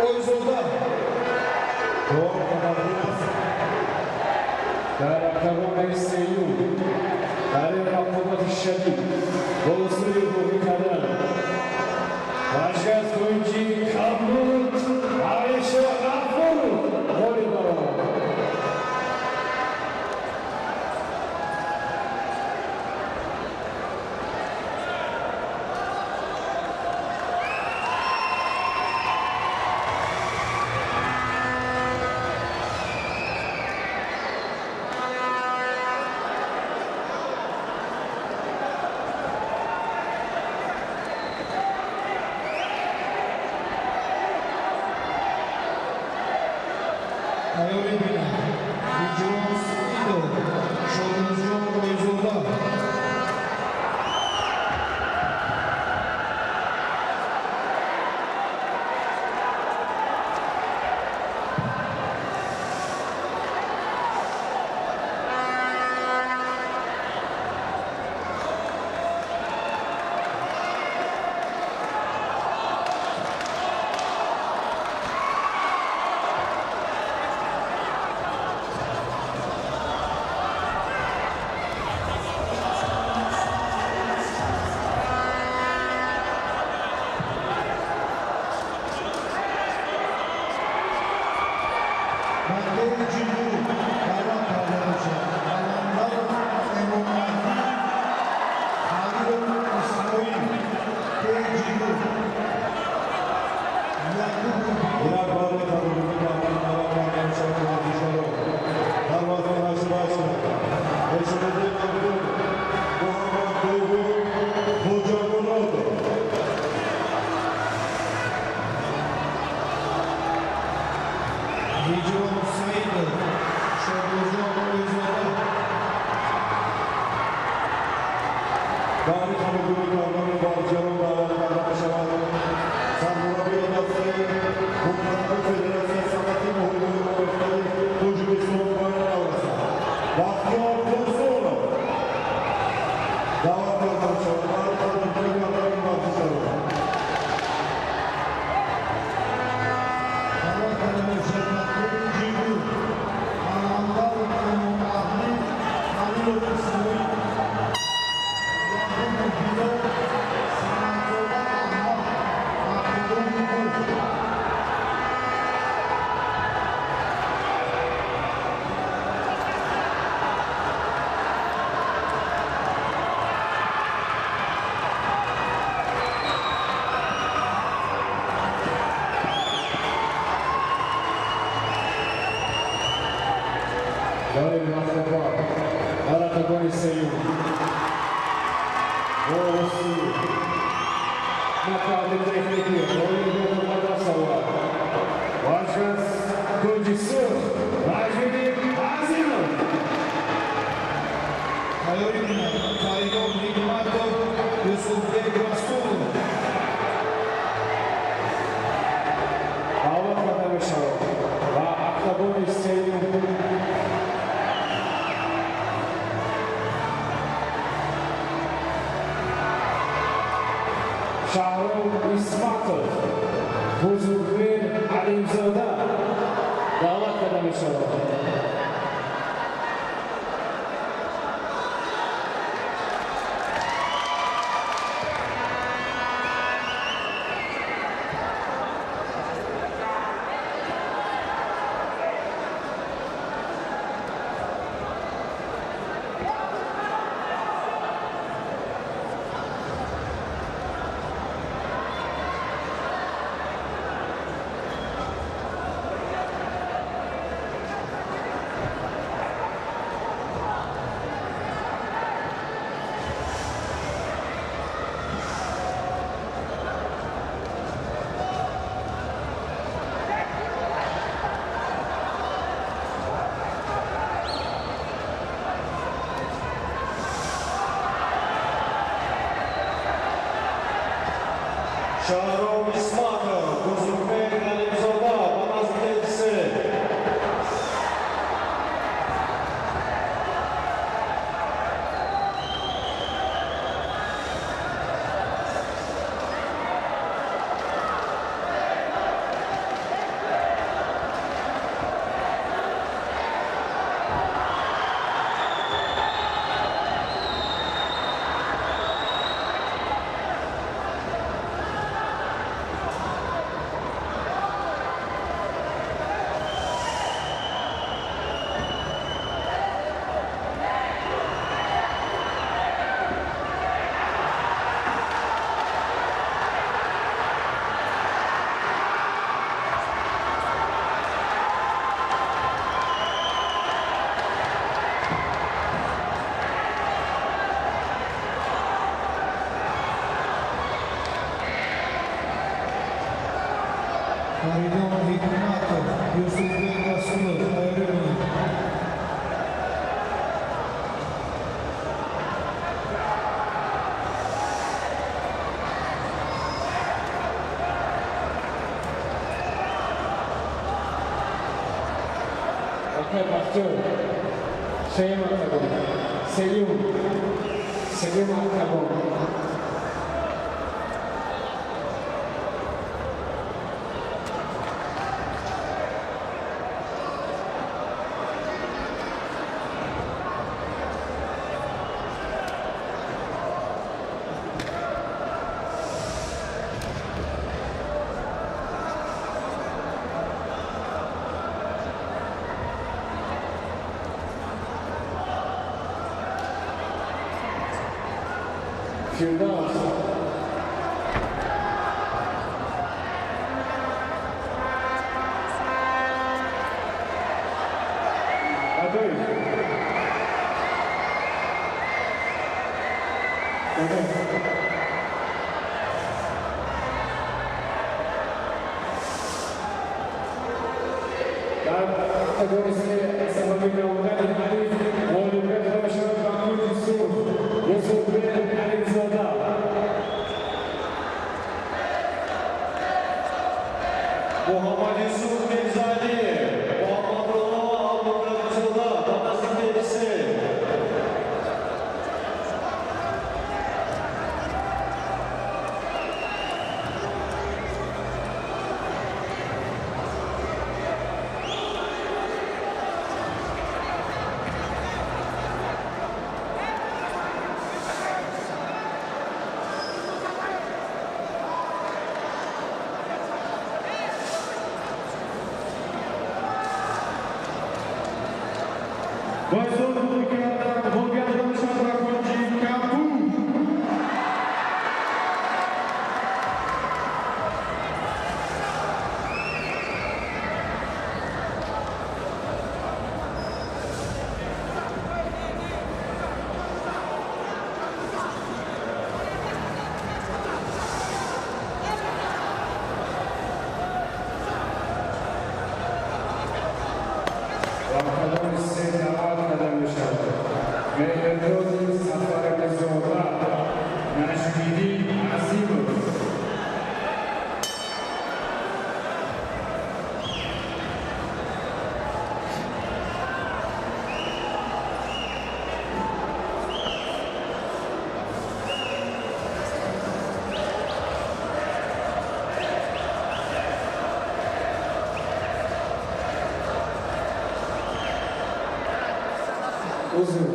Ойзода.
Чор қадамдин аст.
Дар октагони сеюм, дар ин рақобати шадид, бо усули бозӣ кардан, варзишгар аз кунҷи кабуд Алишер Ғафуров ғолиб баромад.
Тайёрӣ бинад Ҳиҷрон Саидов, Шодрӯзҷон Ойзода.
Ба кеҷи ду даъват карда мешавад Қаландаров Эмомаҳдӣ, Халилов Исмоил. Кеҷи ду, Якубу
Инак, баъди қадамгузорӣ кардан даъват карда мешавад варзишгарон дар вазни 88 килограмм Эшомиддин Абдонов, Муҳаммад Довуд Хоҷамуродов.
Ҳиҷрон Саидов, Шодрӯзҷон Ойзода.
Баъди қадамгузорӣ кардани варзишгарон даъват карда мешавад сармураббии дастаи мунтахаби Федератсияи санъати муҳорибони омехтаи Тоҷикистон ба ин навраса Бахтиёр Турсунов даъват карда мешавад баъди қадамгузорӣ кардани варзишгарон.
Даъват карда мешавад ба кеҷи ду Қаландаров Эмомаҳдӣ, Халилов Исмоил, Якубу Билол, Самадзода Аҳмад. Октагони ду.
Дар ин рақобат, дар октагони сеюм, бо усули нокаути техникӣ ғолибиятро ба даст овард варзишгар аз кунҷи сурх Наҷмиддин Азимов.
Тайёрӣ бинад Фаридун Ҳикматов, Юсуфбек Расулов.
Даъват карда мешавад ба октагони сеюм Шаҳром Исматов, Бузургмер Алимзода даъват карда мешавад.
Шаҳром Исматов, Бузургмеҳр Галимзода ба назди се.
Фаридун Ҳикматов, Юсуфбек Расулов, тайёрӣ кунед.
Акай Бахтиёр, сеюм октагон, сеюм октагон. Фирдавс. Адоев. Адоев. Дар октагони се сабаби намудани ҳариф ғолибият дода мешавад ба кунҷи сурх Юсуфбек Алимзода.
Муҳаммад Юсуф Мирзалиев, Муҳаммадрулло Абдукаримзода ба назди се.
Октагони се даъват карда мешавад Меҳрдоди Сафарализода, Наҷмиддин Азимов. Узр.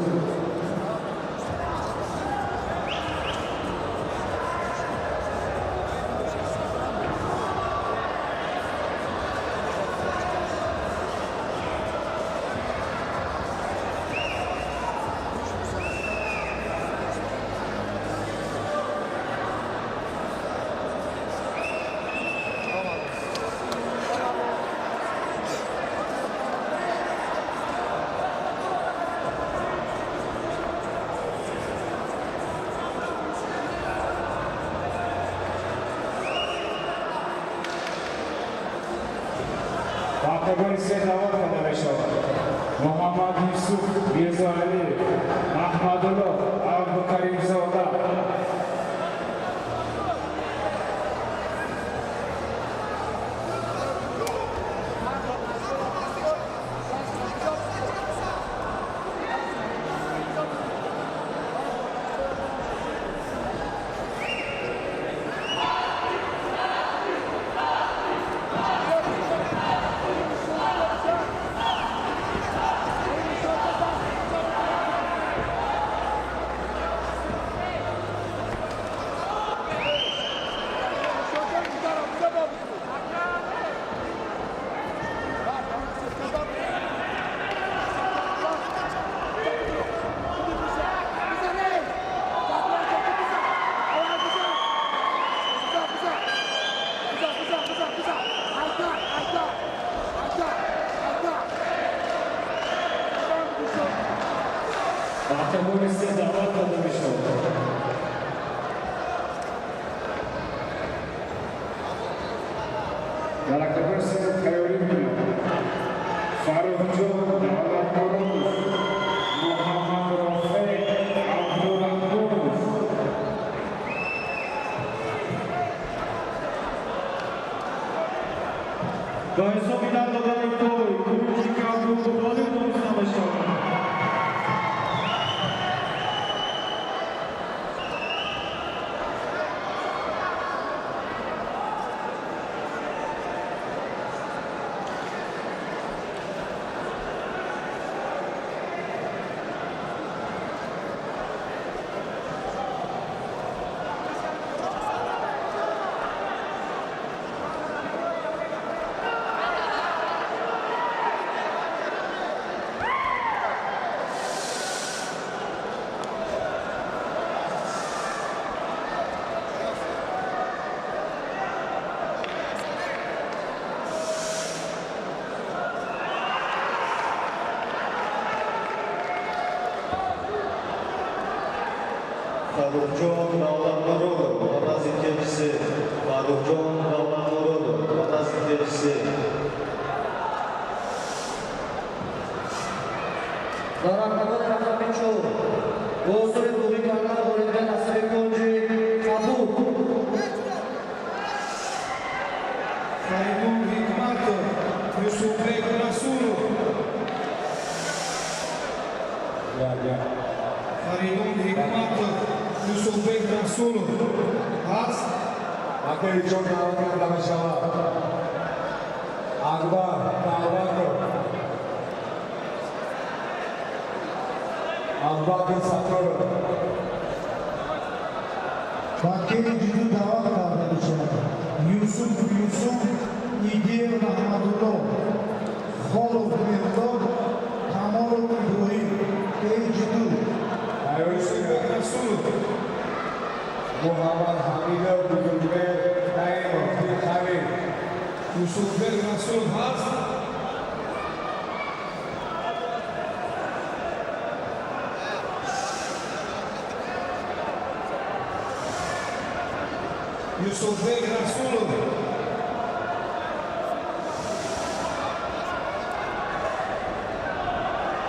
Октагони се даъват карда мешавад Муҳаммад Юсуф Мирзоалиев, Аҳмадулло Абдукаримзода. Октагони се даъват карда мешавад. Дар октагони се тайёрӣ мебинад Фаррухҷон Давлатмуродов, Муҳаммадрофеъ Абдураҳмонов.
Ба ҳисоби додани той кунҷи кабуд ғолиб дониста мешавад. Фаррухҷон Давлатмуродов ба назди кеҷи. Фаррухҷон Давлатмуродов ба назди кеҷи.
Дар октагони рақами 4 бо усули буғӣ кардан ғолибият насиби кунҷи кабуд.
Фаридун Ҳикматов, Юсуфбек Расулов. Фаридун Ҳикматов, Юсуфбек Расулов ҳаст?
Акаиҷон даъват карда мешавад. Акбар Давлатов, Абубакр Сатторов.
Ба кеҷи ду даъват карда мешавад Юсуф Юсуф, Идиев Раҳматулло, Холов Меҳдод, Камолов Иброҳим. Кеҷи ду.
Юсуфбек Расулов.
Муҳаммад Ҳамидов, Бузургмеҳр Наимов, Дилхамид.
Юсуфбек Расулов ҳаст? Юсуфбек Расулов.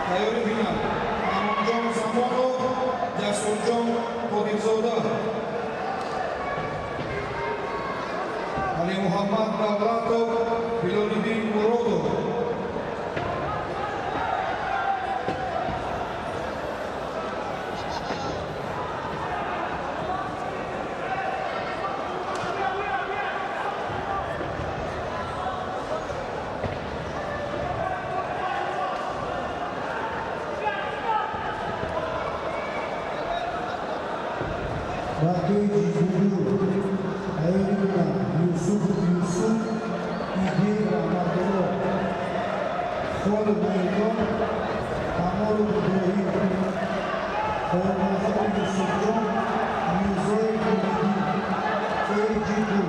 Тайёрӣ бинад Амонҷон Замонов, Ҷасурҷон Қодирзода, Алимуҳаммад Давлатов, Ҳилолиддин Муродов.
Ба кеҷи ду тайёрӣ бинад Юсуф Юсуф, Идиев Раҳматулло, Холов Меҳдод, Камолов Иброҳим, Холназаров Юсуфҷон, Мирзоев Нуриддин. Кеҷи ду.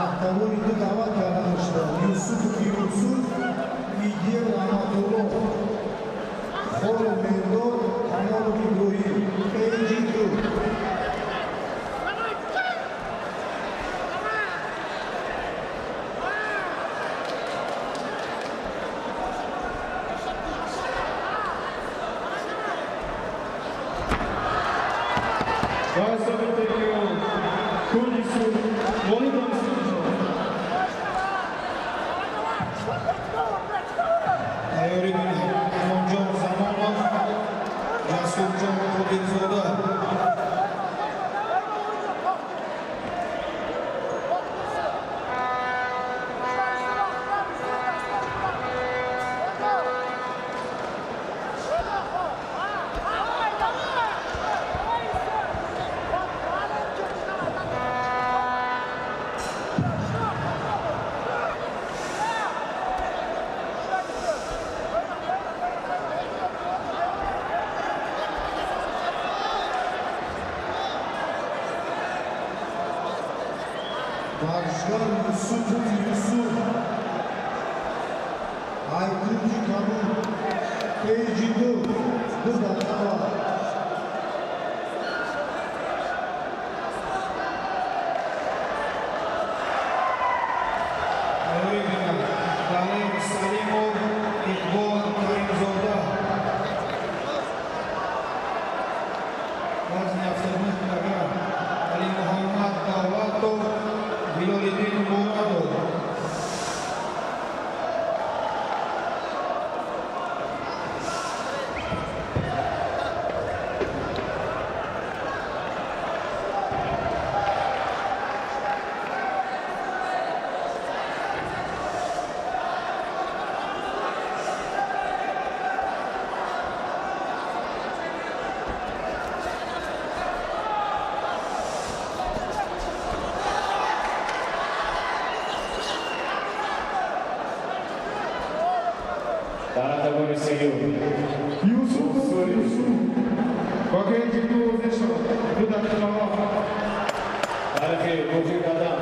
Октагони ду даъват карда мешавад Юсуф Юсуф, Идиев Раҳматулло,
Ғолиб дониста мешавад.
Тайёрӣ бинед Амонҷон Замонов, Ҷасурҷон Қодирзода.
Варзишгар Юсуфов Юсуф, Айкунҷи Кабуд, Кейҷи ду, 2 дақиқа вақт.
Тайёрӣ бинад Далер Салимов, Иқбол Каримзода. Вазни 79 килограмм. Алимуҳаммад Давлатов, Ҳилолиддин Мурадов.
Дар октагони сеюм
Юсуф Юсуф бо кейҷи ду ҳозир шавад. 2 дақиқа вақт.
Таърихи бозӣ кардан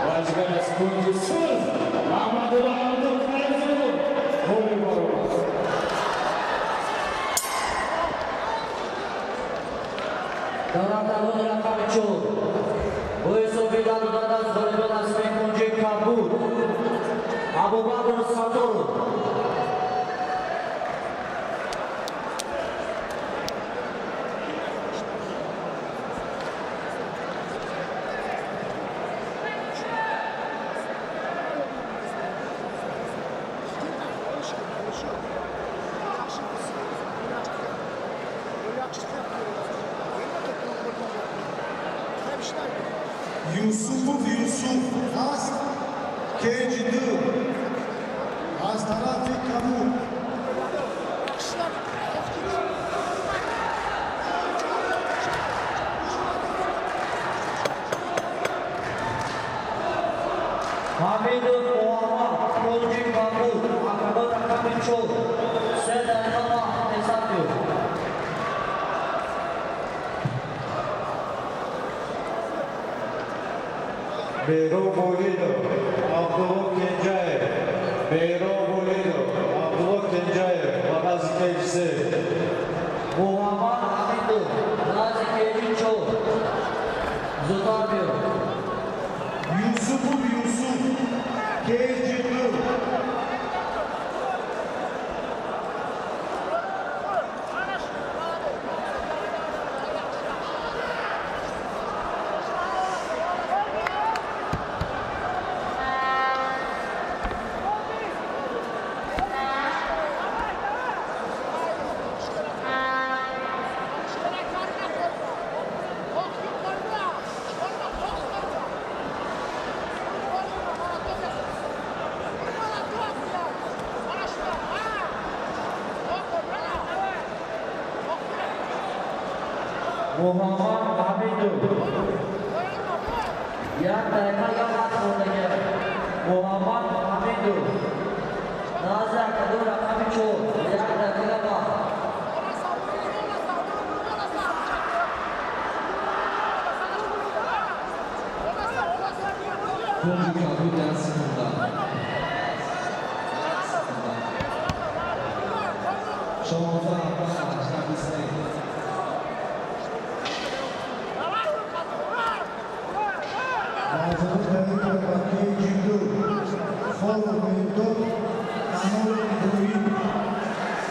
варзишгар аз кунҷи сурх Аҳмадулло Абдулқаримзода ғолиб баромад.
Дар октагони рақами чор бо ҳисоби додан аз ғолибон аз кунҷи кабуд Абубакр Сатторов.
Юсуфов Юсуф аст, кейҷи ду, аз тарафи кабуд.
Ҳамидов Муҳаммад, кунҷи кабуд, октагон рақами чор, 3 дақиқа вақт ҳисоб кун.
Беро Воҳидов, Абдулло Кенҷаев. Беро Воҳидов, Абдулло Кенҷаев ба назди кейҷи се.
Муҳаммад Ҳамидов назди кейҷи чор, зудтар биё.
Юсуфов Юсуф, кейҷи ду.
Муҳаммад Ҳамидов, 1 дақиқа як вақт мондагиам. Муҳаммад Ҳамидов назди октагон рақами чор, 1 дақиқа вақт.
Кунҷи кабуд 1 секунда. 16, 17, 18, 21.
Варзиш дар ба кейҷи ду Холов Меҳдод, Камолов Иброҳим,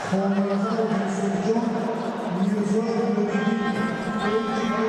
Хонназаров Юсуфҷон, Мирзоев Нуриддин, кейҷи ду.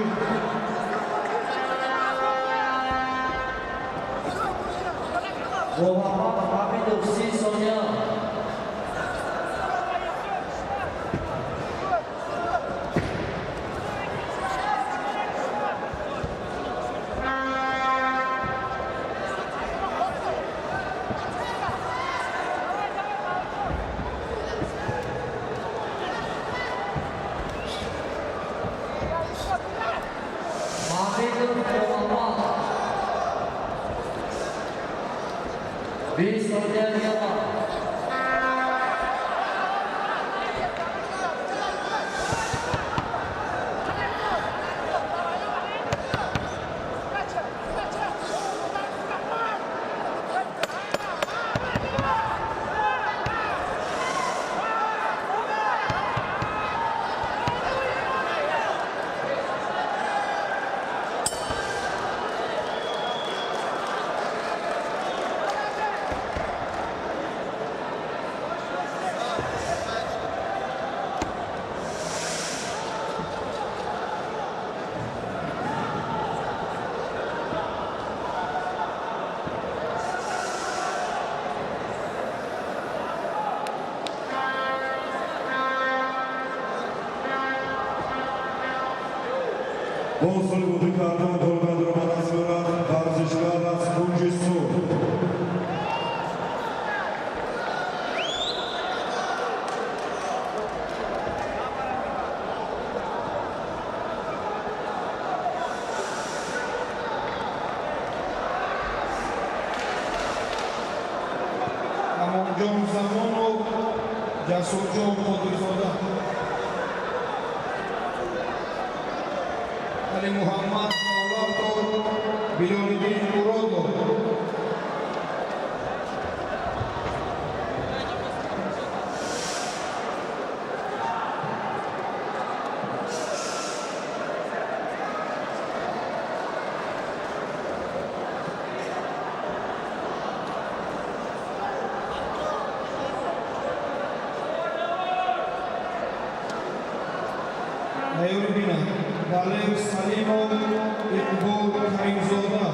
Бо усули бутӣ кардан ғолибиятро ба даст меорад варзишгар аз кунҷи сурх.
Амонҷон Замонов, Ҷасурҷон Қодирзода. Алимуҳаммад Давлатов, Билолиддин Муродов. Наёри бина Далер Салимов, Иқбол Каримзода.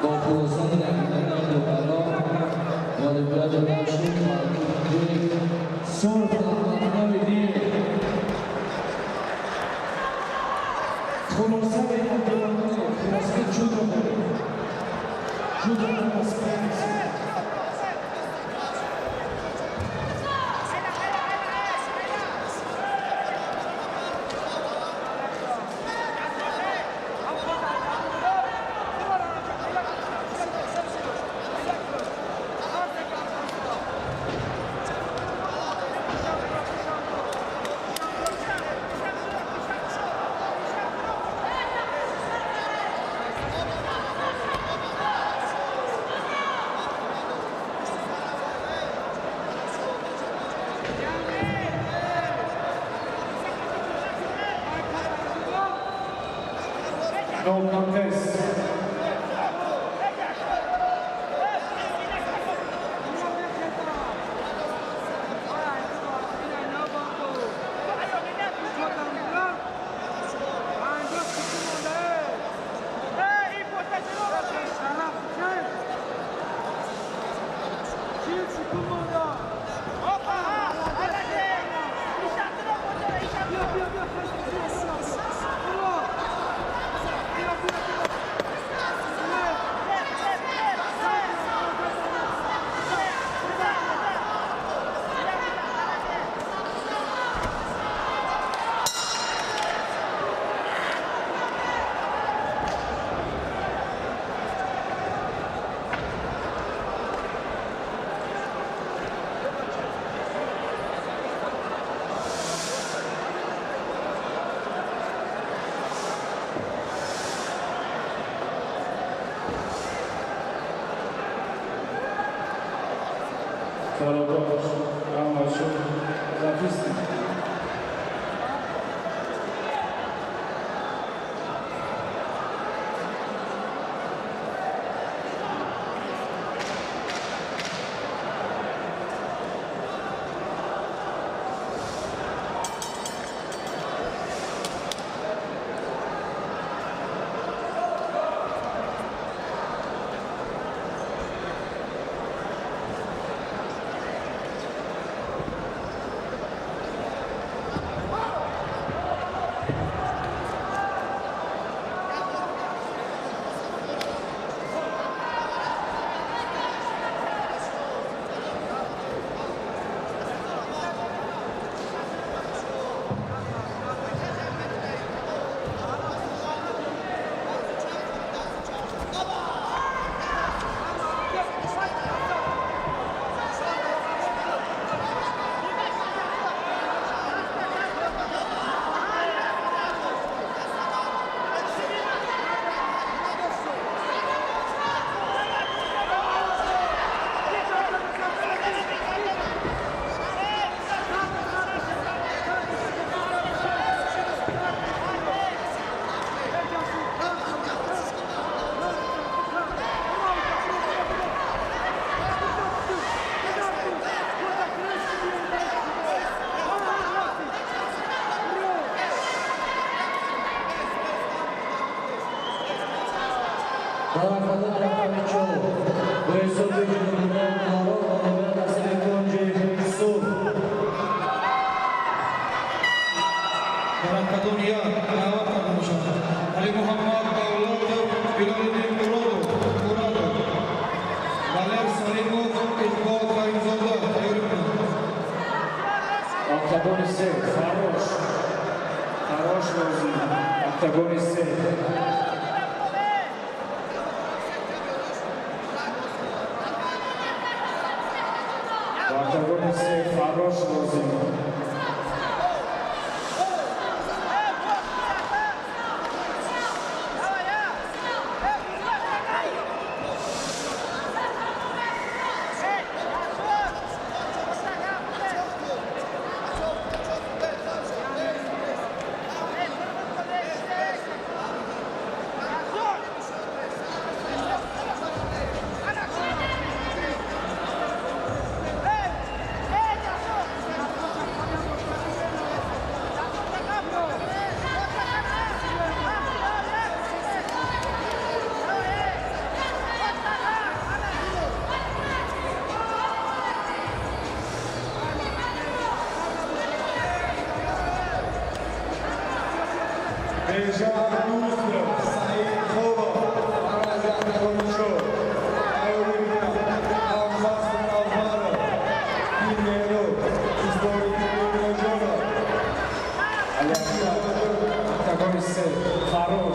Бо хулосаи намудани доварон ғолибият дода шуд ба кунҷи сурх Аҳмаднавиди.
Хулоса мекунем, хулоса ҷудо дорем. Ҷудо аз.
No contest. Фарабош, ҳамашон записано.
Дар октагон рақами 4 бо ҳисоби ҷудо доварон ғолибият насиби кунҷи сурх.
Дар октагон 1 даъват карда мешавад Алимуҳаммад Давлатов, Билолиддин Муродов, Мурадов, Валер Салимов, Иқбол Каримзода тайёрӣ кунанд.
Октагони 3 Фарош. Фарош розӣ. Октагони 3. Октагони 3 Фарош розӣ.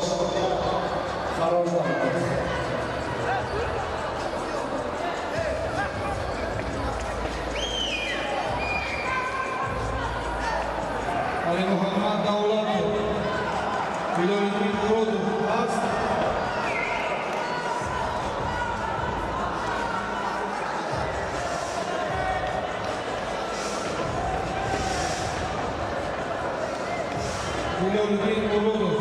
Худованд қарор диҳад.
Али Муҳаммад Давлатов, Билолиддин Муродов аст. Билолиддин Муродов.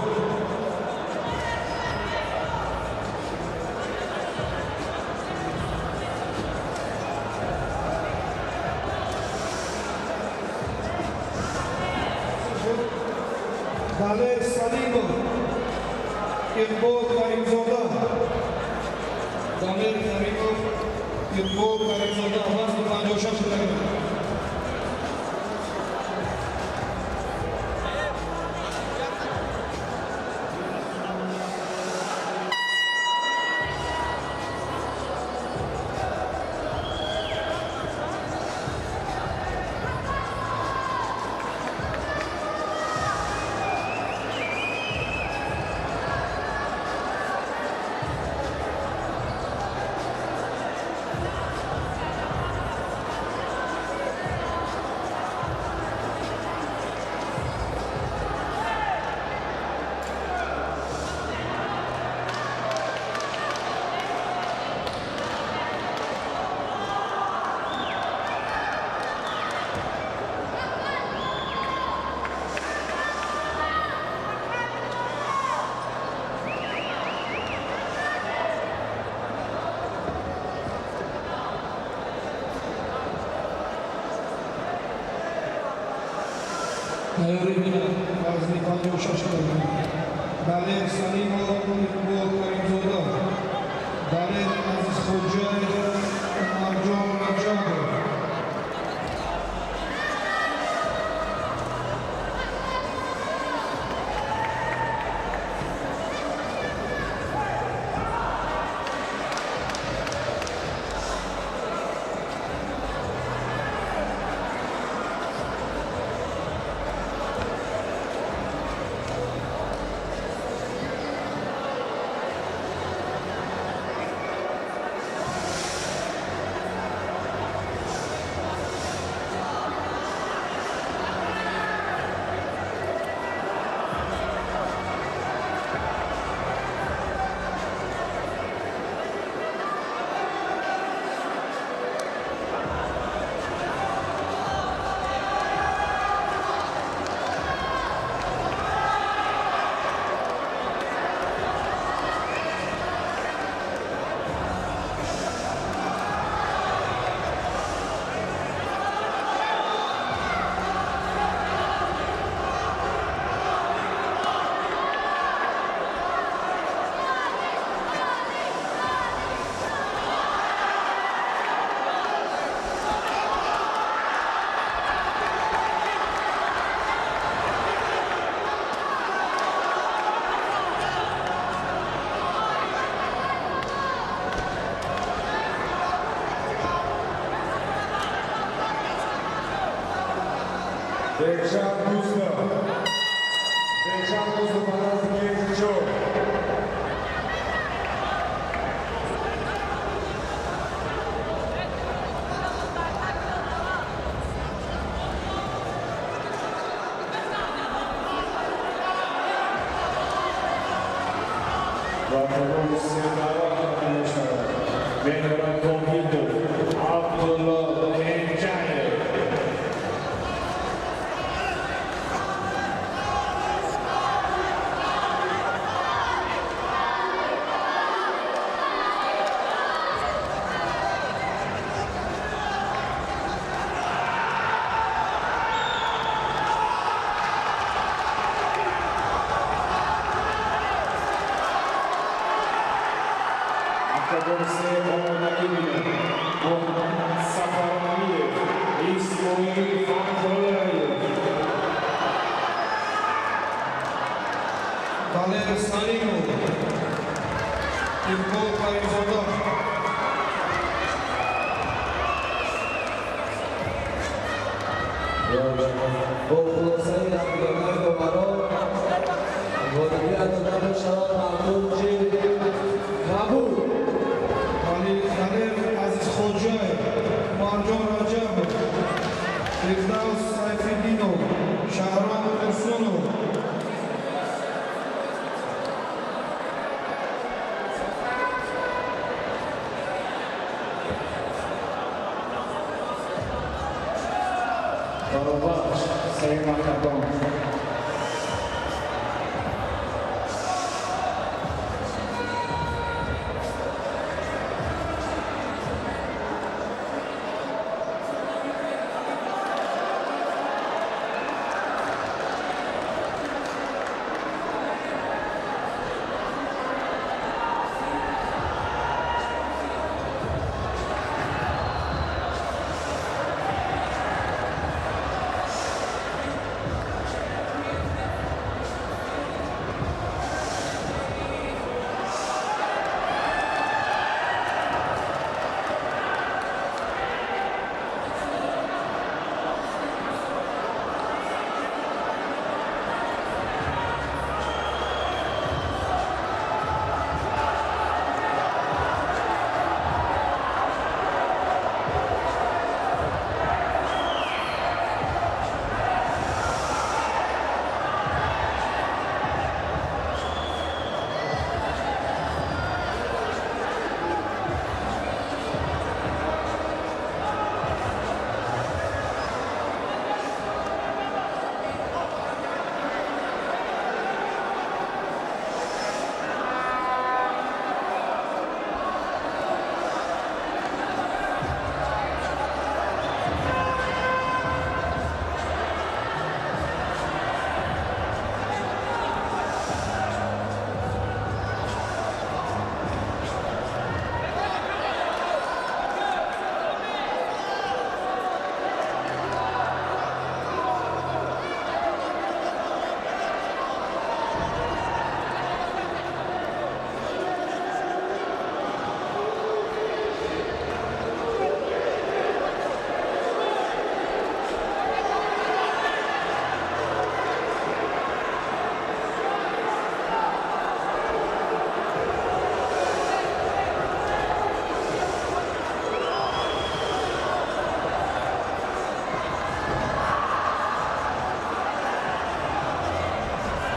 Далер Салимов, Иқбол Каримзода. Далер Каримов, Иқбол Каримзода, вазни 56 килограмм. Тайёрӣ бинад вазни 56 килограмм. Далер Салимов, Иқбол Каримзода. Далер Азизхоҷаев, Умарҷон Раҷабов.
Бекжан Дустов. Бекжан Дустов ба назди кейҷи чор.
Ва қабули се даъват карда мешавад. Меҳрон Комидов, Абдулло Кенҷаев. Октагон се омодагӣ бинад. Муҳаммад Сафаралиев, Исмоил Фатҳуллаев.
Далер Салимов, Иқбол Каримзода.
Бо хулосаи рақибонаи доварон ғолибият дода мешавад.
Аллобахш, сеюм октагон.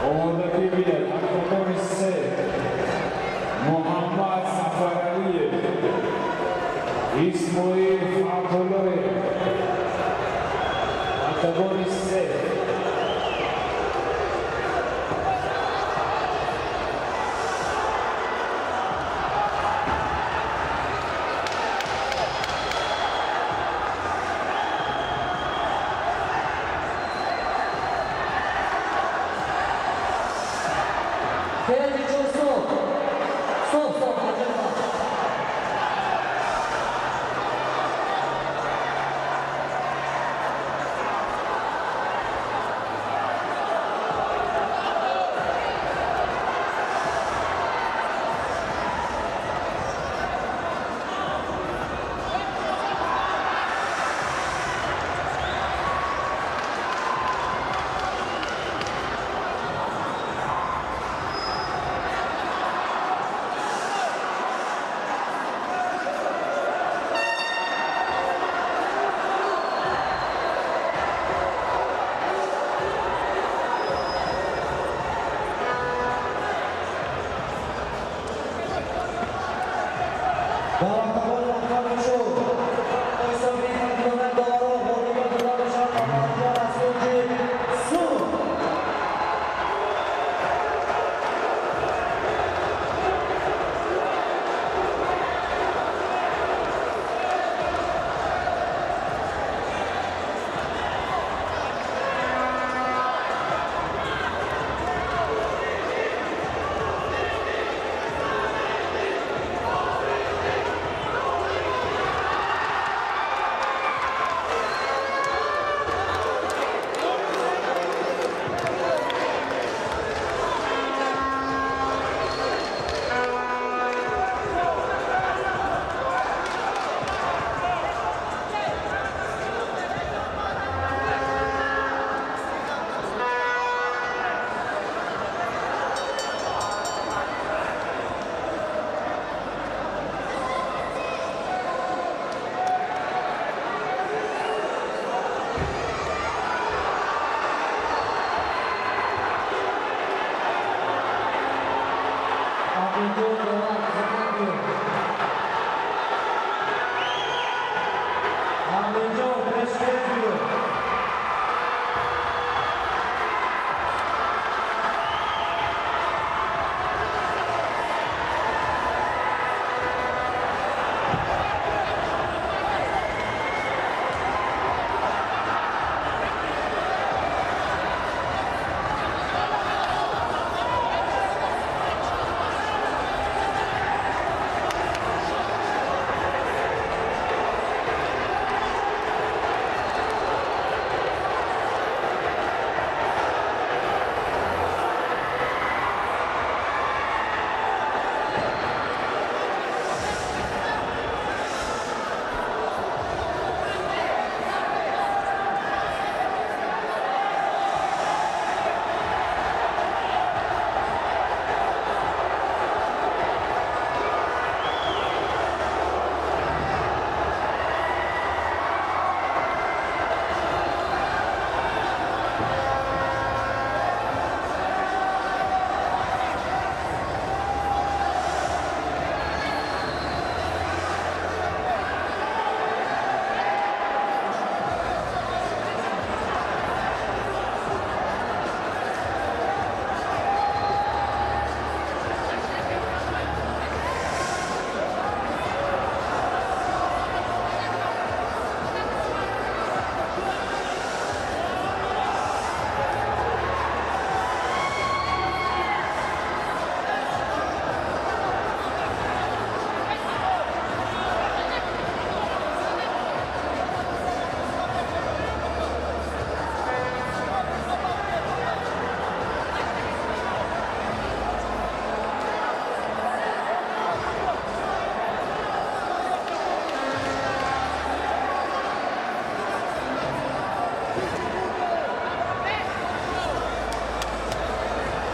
Омодагӣ бинед, октагони се, Муҳаммад Сафаралиев, Исмоил Фатуллоев, октагони се.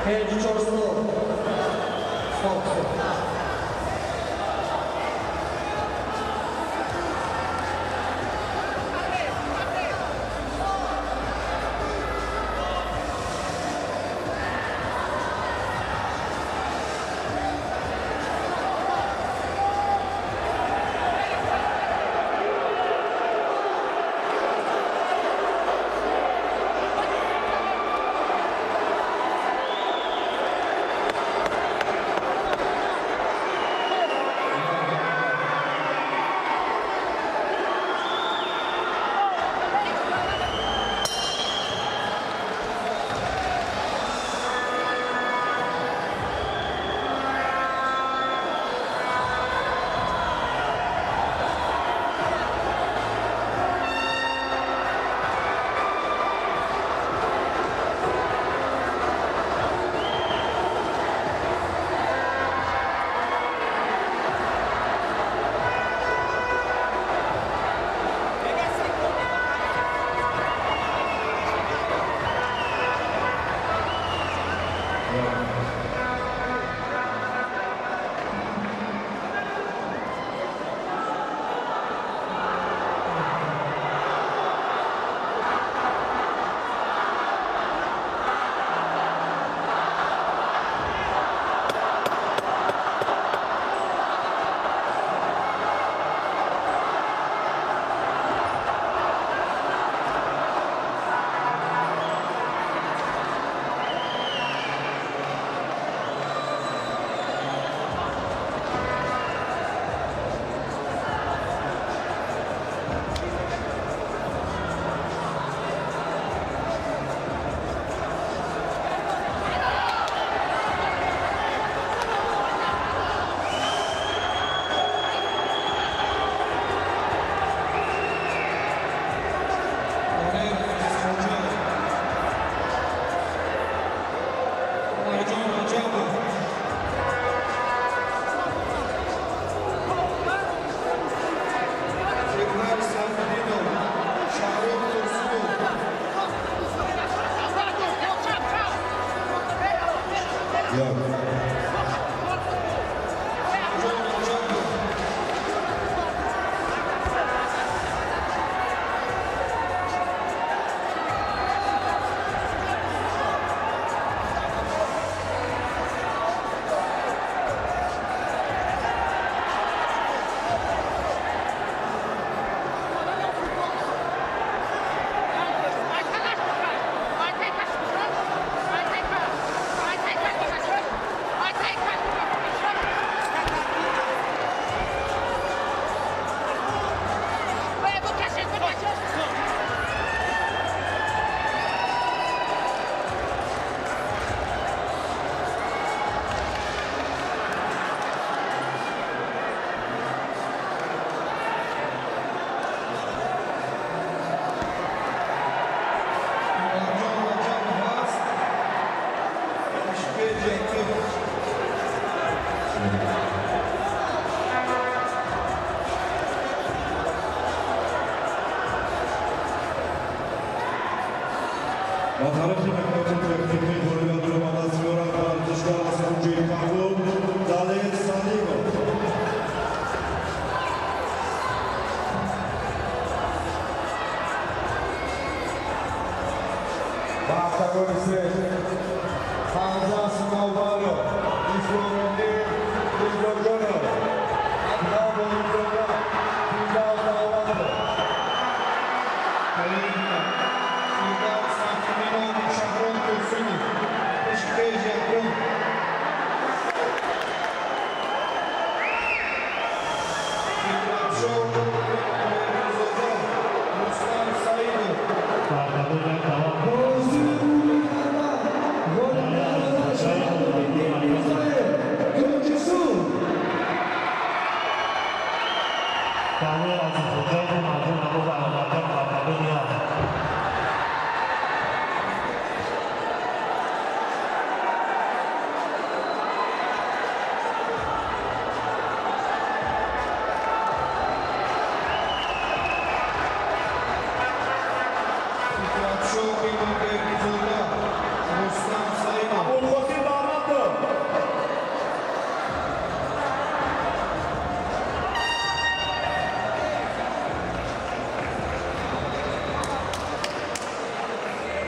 54 стоп. Стоп, стоп.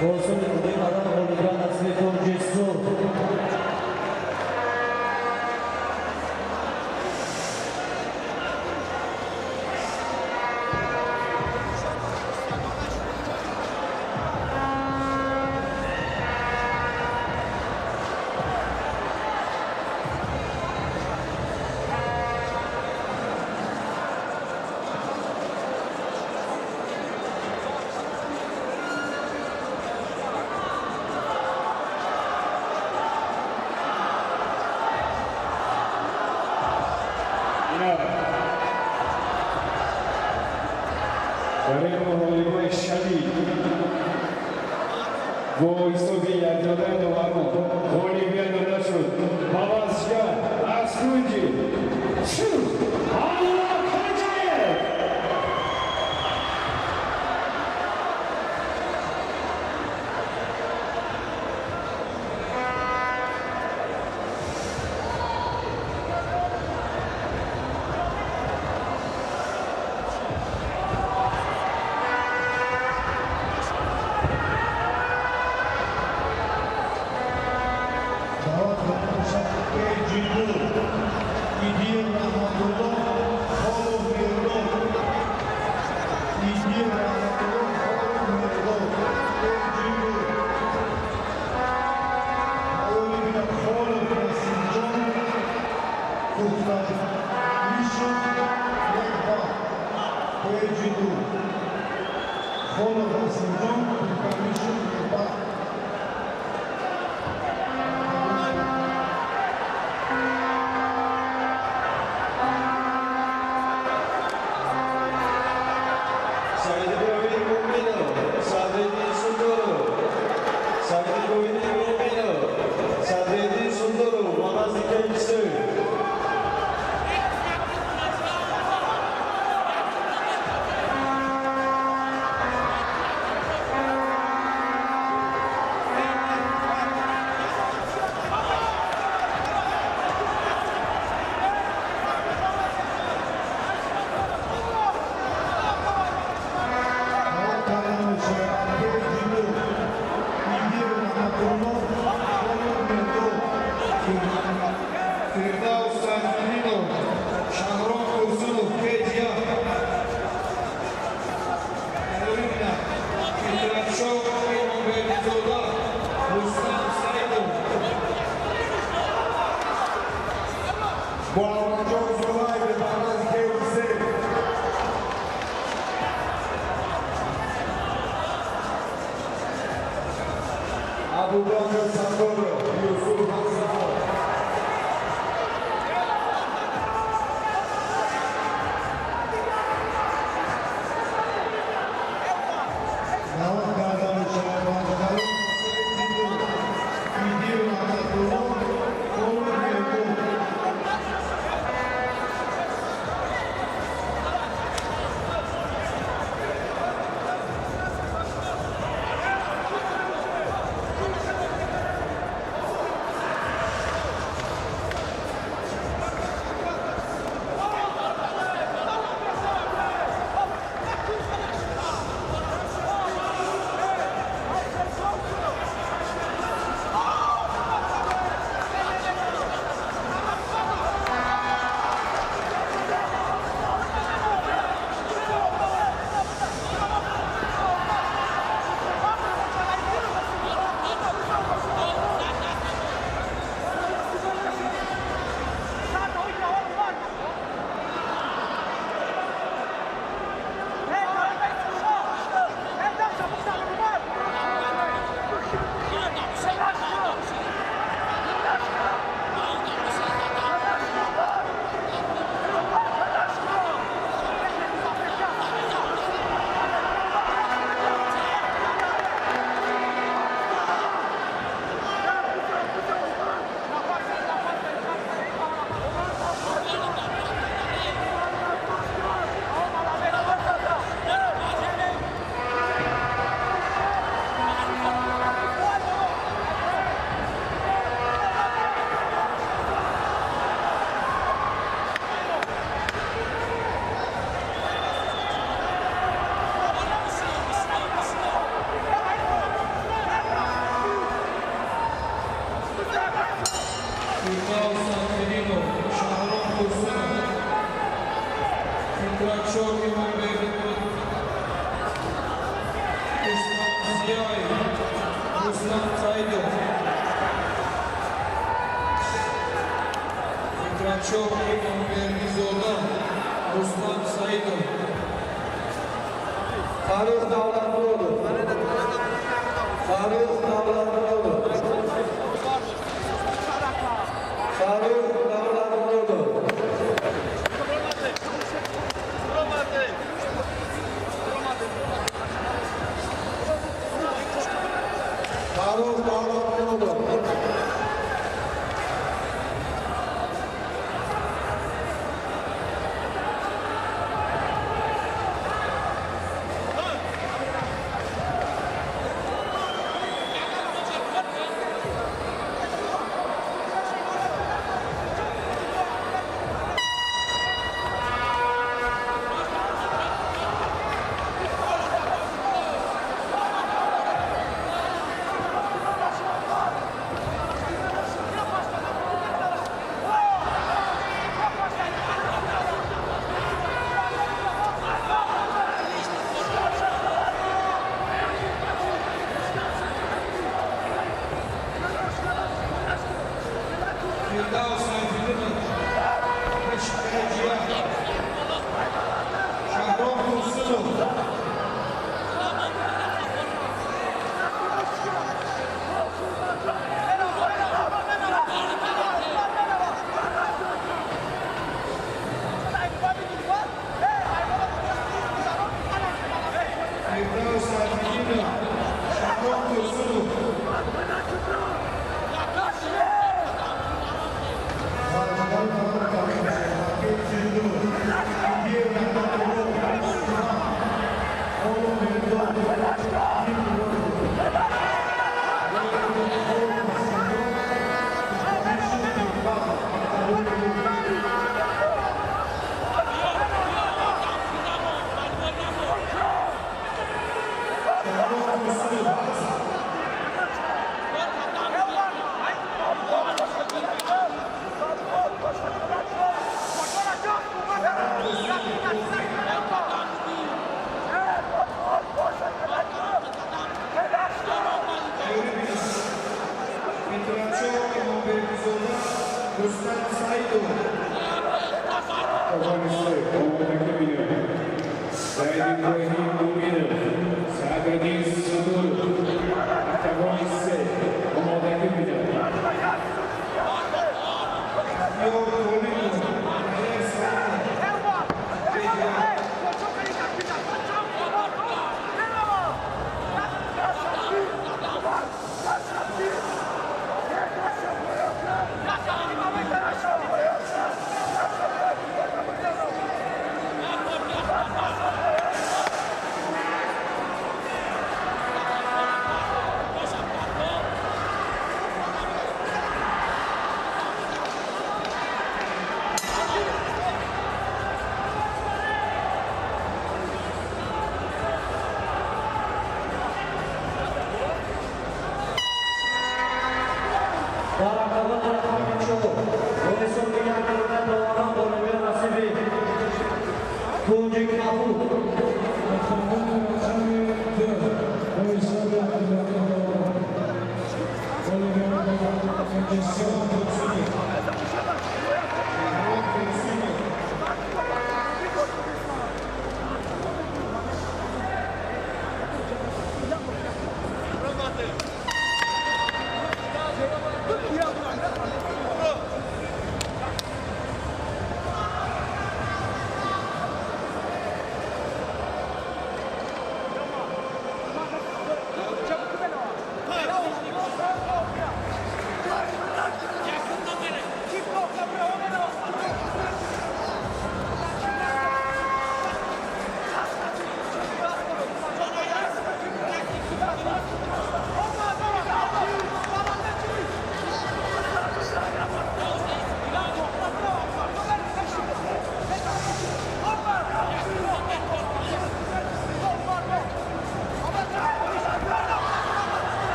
Бо ҳисоби бозӣ кардан ғолибият насиби кунҷи сурх.
Дар ин муҳорибаи шадид бо ҳисоби якдодаи доварон ғолибият дода шуд ба варзишгар аз кунҷи сурх Алло Хоҷаев.
Даъват карда мешавад KG2 Идир Раҳматулло Холов Мирдод. Идир Раҳматулло Холов Мирдод, KG2. Оёни бинад Холов Насимҷон Тухтамишев, як бал. KG2 Холов Насимҷон Тухтамишев, як бал.
Саидибровин Муминов, Садриддин Сундуров, Саидибровин Муминов, Садриддин Сундуров, ба назди KG3.
Даъват карда мешавад KG2 Идир Раҳматулло Холов Мирдод.
Фирдавс Сайфиддинов, Шаҳром Турсунов, KG1. Оёни Фитратшоҳ Имомбердизода, Рустам Саидов.
Муҳаммадҷон Зулаев ба назди KG3. Абубакр Сатторов, Юсуф Ҳасанов.
Даъват карда мешавад варзишгарон KG2 Идир Раҳматулло Холов Мирдод.
Фатҳиддинов, Шаҳром Турсунов, Фитратшоҳ Имомбердимуродов, Рустам Зиёев, Рустам Саидов. Фитратшоҳ Имомбердизода, Рустам Саидов.
Фаррух Давлатмуродов. Фаррух Давлатмуродов. Фаррух Давлатмуродов. Фаррух Давлатмуродов.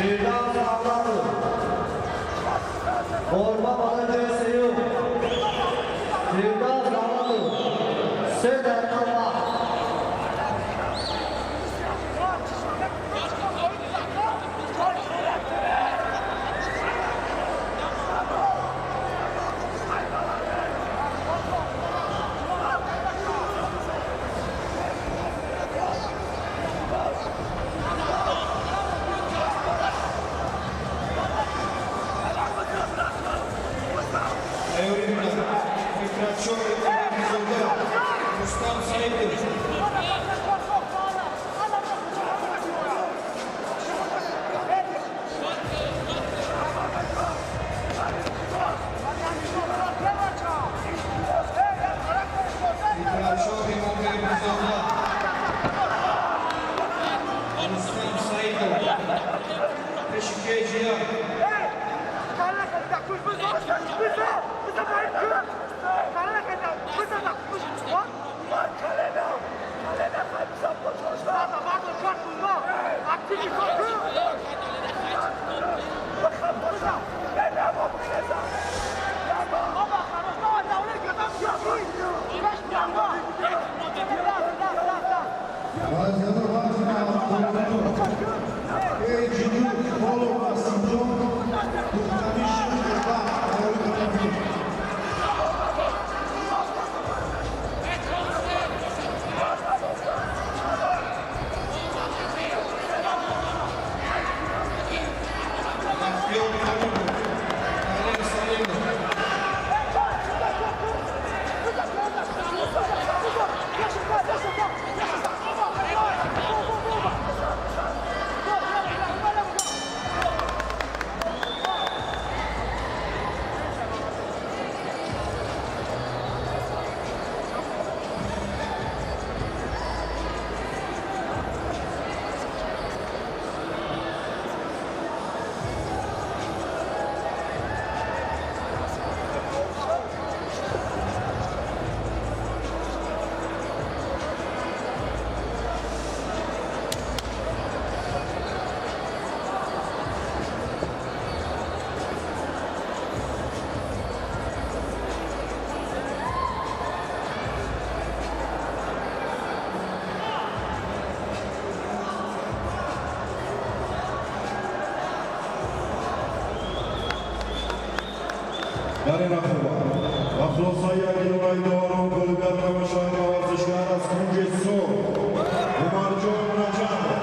Фирдавс Давлатов. Ғолиба барои ҷои сеюм Фирдавс Давлатов, 3 дақиқа вақт.
Тайёрӣ бинад Фикратшоҳ Имомбердизода, Рустам Саидов. Фикратшоҳ Имомбердизода, Рустам Саидов, пеши кеҷи як.
Вазиятро вазни 72, кеҷи ду, Холов Насимҷон, Тухтамиш Қурбан. Тайёрӣ карда бинед.
Бахтиёр Каримов, Далер Салимов.
Дар ин рақобат ва хулосаи якдилонаи доварон ғолибият мешавад ба варзишгар аз кунҷи сурх Умарҷон Раҷабов.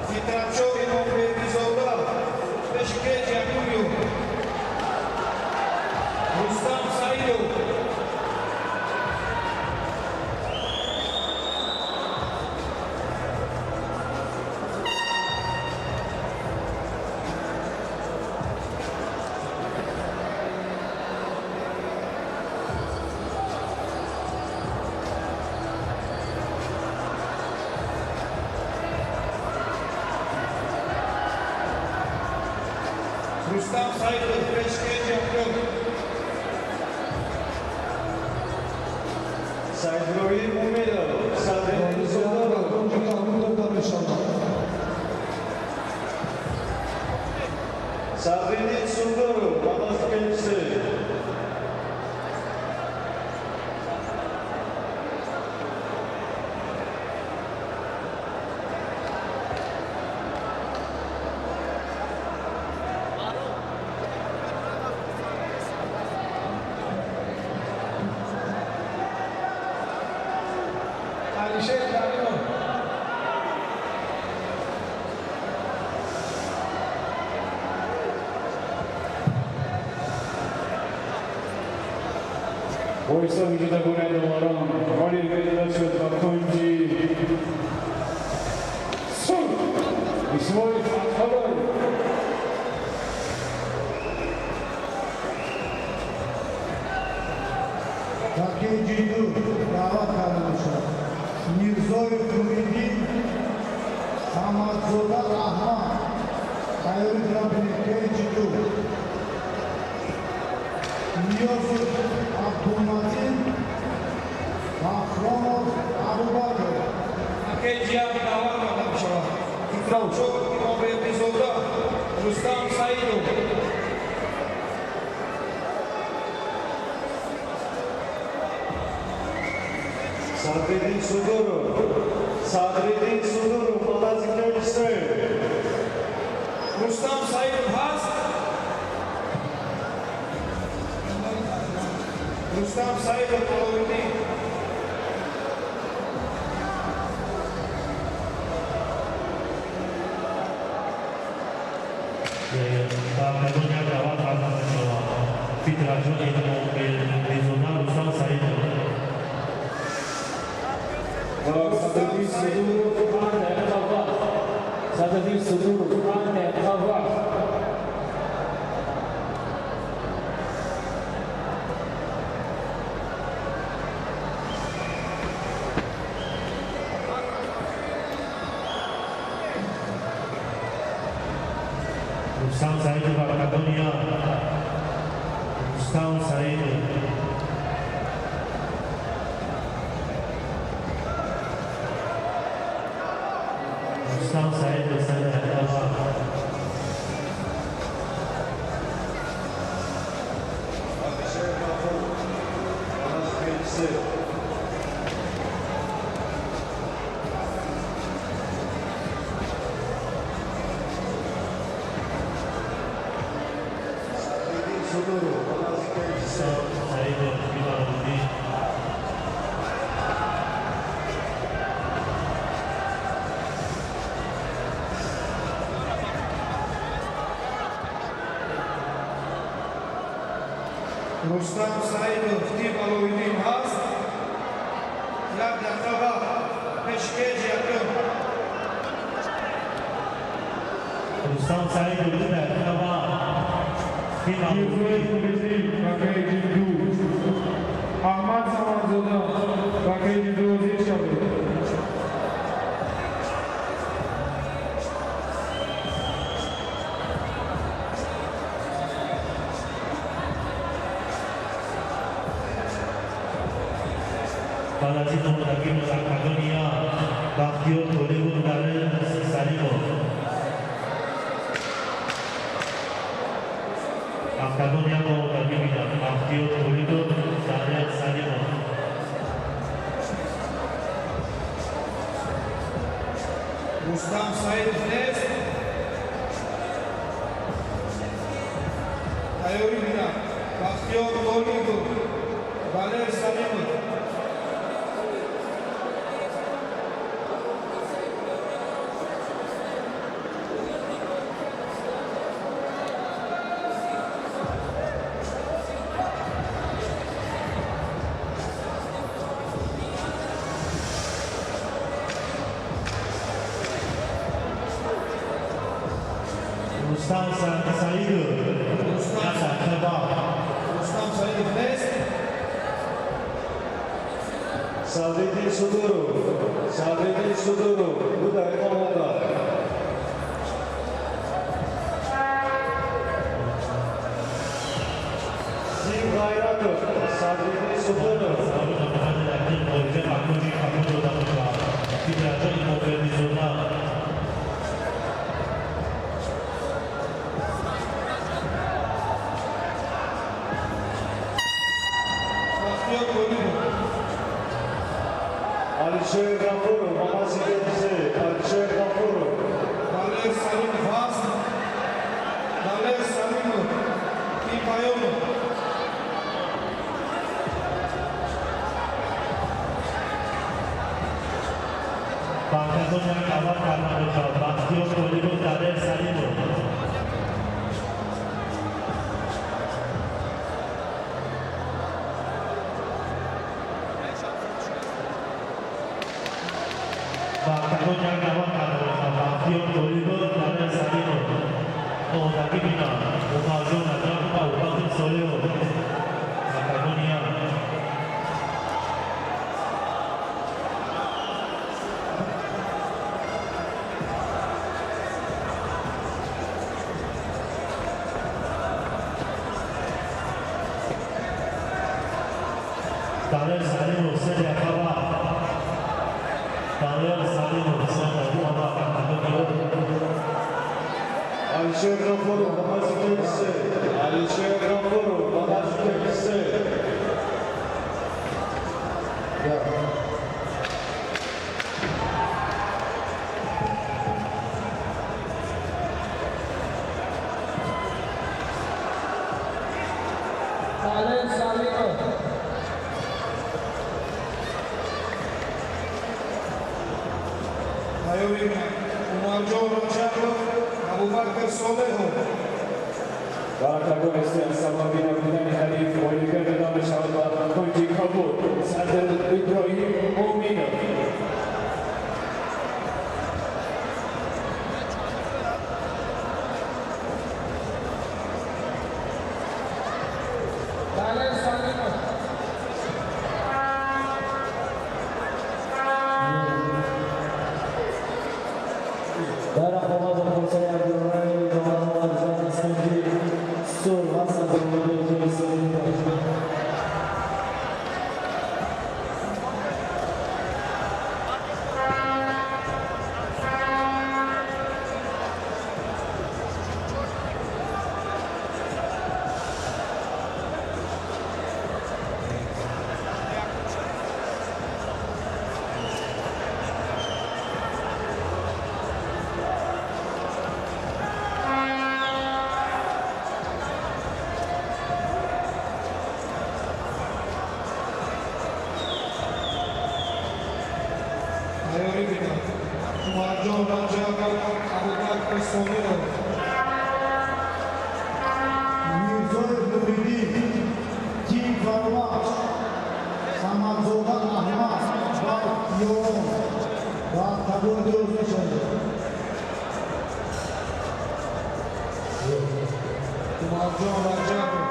Фитратшоҳ Имомбердизода, пеши кеҷи якум ё Рустам Саидов. Рустам Саидов, пеши кеҷи якум.
Саидроим Умедов, Садриддин
Ғолибият ба
Сундуров.
кунҷи кабуд дода мешавад.
Садриддин Сундуров, ба назди кеҷи се.
Алишер Каримов.
Бо ҳисоби ҷудогонаи доварон ғолибият дода шуд ба кунҷи сурх Исмоил Фатҳуллоев.
Дар кеҷи ду даъват карда мешавад Мирзоев Нуриддин, Самадзода Аҳмад. Тайёрӣ кунанд бинед, кеҷи ду. Ниёзов. Абдуматин Бахромов Абубакр.
Кеҷи як даъват карда мешавад. Фитраҷон Имомбердизода, Рустам Саидов.
Садриддин Судуров. Садриддин Судуров, Малазикевич се.
Рустам Саидов ҳаст? Рустам Саидов, Аловиддин.
Ба октагон як даъват карда мешавад. Фитраҷон Имомбердизода, Рустам Саидов.
Садриддин Судуров, 5 дақиқа вақт. Садриддин Судуров, 5 дақиқа вақт.
Рустам Саидов, октагон як. Рустам Саидов. Рустам Саидов, се дақиқа вақт.
Алишер Ғафуров, Малазикевич се. Садриддин Судуров, Малазикевич се.
Рустам Саидов, тим Аловиддин.
Рустам Саидов, тим Аловиддин ҳаст? Як дақиқа вақт. Пеши кеҷи якум.
Рустам Саидов, 2 дақиқа вақт. Тим Аловиддин.
Юсуф Мирзи ба кеҷи ду. Аҳмад Самадзода ба кеҷи ду ҳозир шавед.
Баъд аз ин омодагӣ октагони як. Бахтиёр Толибов, Далер Салимов. Октагон як омодагӣ бинад. Бахтиёр Толибов, Далер Салимов.
Рустам Саидов нест. Тайёрӣ бинад. Бахтиёр Толибов, Далер Салимов.
Рустам Саидов, як дақиқа вақт.
Рустам Саидов нест.
Садриддин Судуров. Садриддин Судуров, 2 дақиқа монда. Тим Ғайратов, Садриддин Судуров.
Муҳофизи Акоҷи қабул дода мешавад. Фитраҷон Имомбердизода.
Бахтиёр Толибов.
Алишер Ғафуров, Малазикевич се. Алишер Ғафуров.
Далер Салимов ҳаст? Далер Салимов, тим Паёнов.
Ба октагон як даъват карда мешавад. Бахтиёр Толибов, Далер Салимов. Ба октагон як даъват карда мешавад. Бахтиёр Толибов, Далер Салимов. Омодагӣ бинад. Умарҷон Раҷабов, Абубакр Солиҳов. Октагони як. Далер Салимов се дақиқа вақт. Далер Салимов 3 дақиқа вақт.
Алишер Ғафуров ба назди кеҷи се. Алишер Ғафуров ба назди кеҷи се.
Далер Салимов. Тайёрӣ Умарҷон Раҷабов, Абубакр Солеҳов.
Баракагон сабаби набудани ҳариф ғолибият дода мешавад ба кунҷи кабуд Садр Иброҳим Муъминов.
Далер Салимов.
Дар рақобат бо хулосаи абдурраи доварон варзишгар аз кунҷи сурх ва сазовори ҷои сеюм гашт.
Тайёрӣ бинад Умарҷон Раҷабов, Абубакр Солеҳов.
Мирзоев Нуриддин, Тим Фарваш, Самадзода Аҳмад ва Ёрон ба табори дуруст мешаванд.
Умарҷон Раҷабов,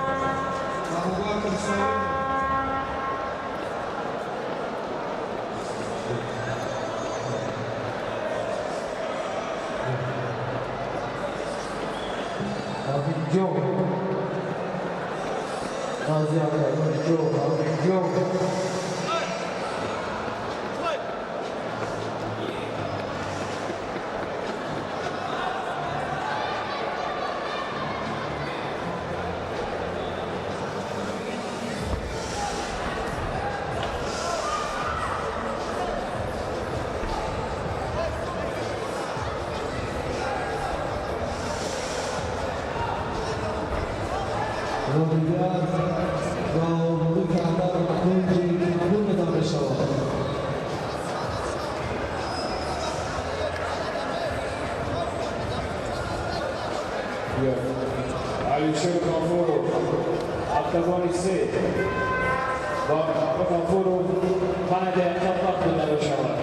Абубакр Солеҳов.
Абиҷон Назия Абиҷон, Абиҷон. Ғолибият ва обрӯ кардан ба кунҷи кабуд дода мешавад.
Алишер Ғафуров, октагони се, ба Ғафуров 5 дақиқа вақт дода мешавад.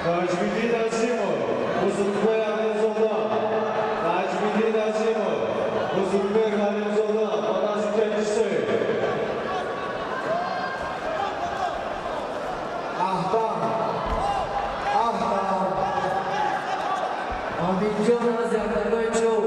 Наҷмиддин Азимов, Бузургбек Алимзода. Наҷмиддин Азимов, Бузургбек Алимзода, ба назди кенҷисе.
Аҳтам, Аҳтам.
Аминҷон аз якаргои чӯб.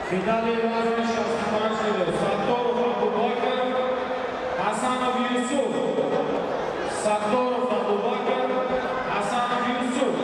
Финали вазни 65 кило. Сатторов Абубакр, Ҳасанов Юсуф. Сатторов Абубакр, Ҳасанов Юсуф.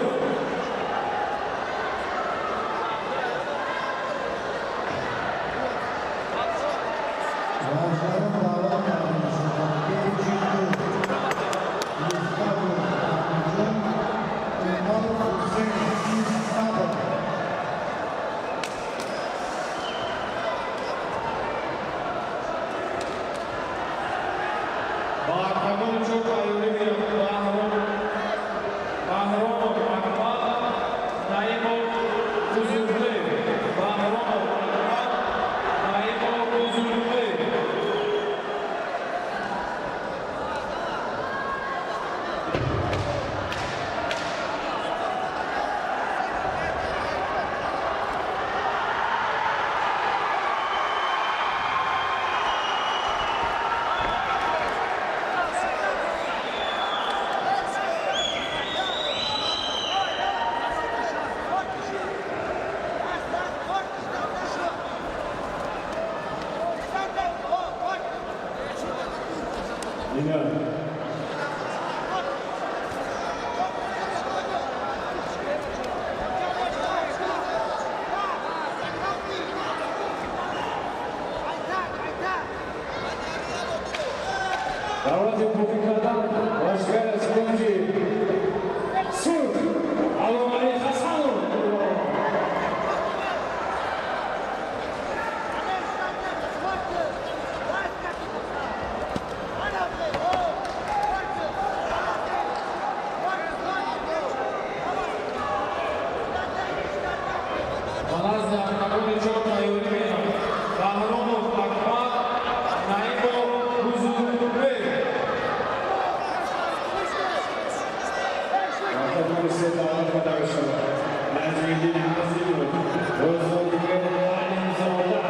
Дар ҳолати буғӣ кардан варзишгар аз кунҷи сурх Аломалӣ Ҳасанов.
Ба назди октагони чор тайёрӣ меравад Баҳромов Акмал, Наимов Бузургбек.
Октагони се даъват карда мешавад Наҷмиддин Азимов, Бузургбек Алимзода.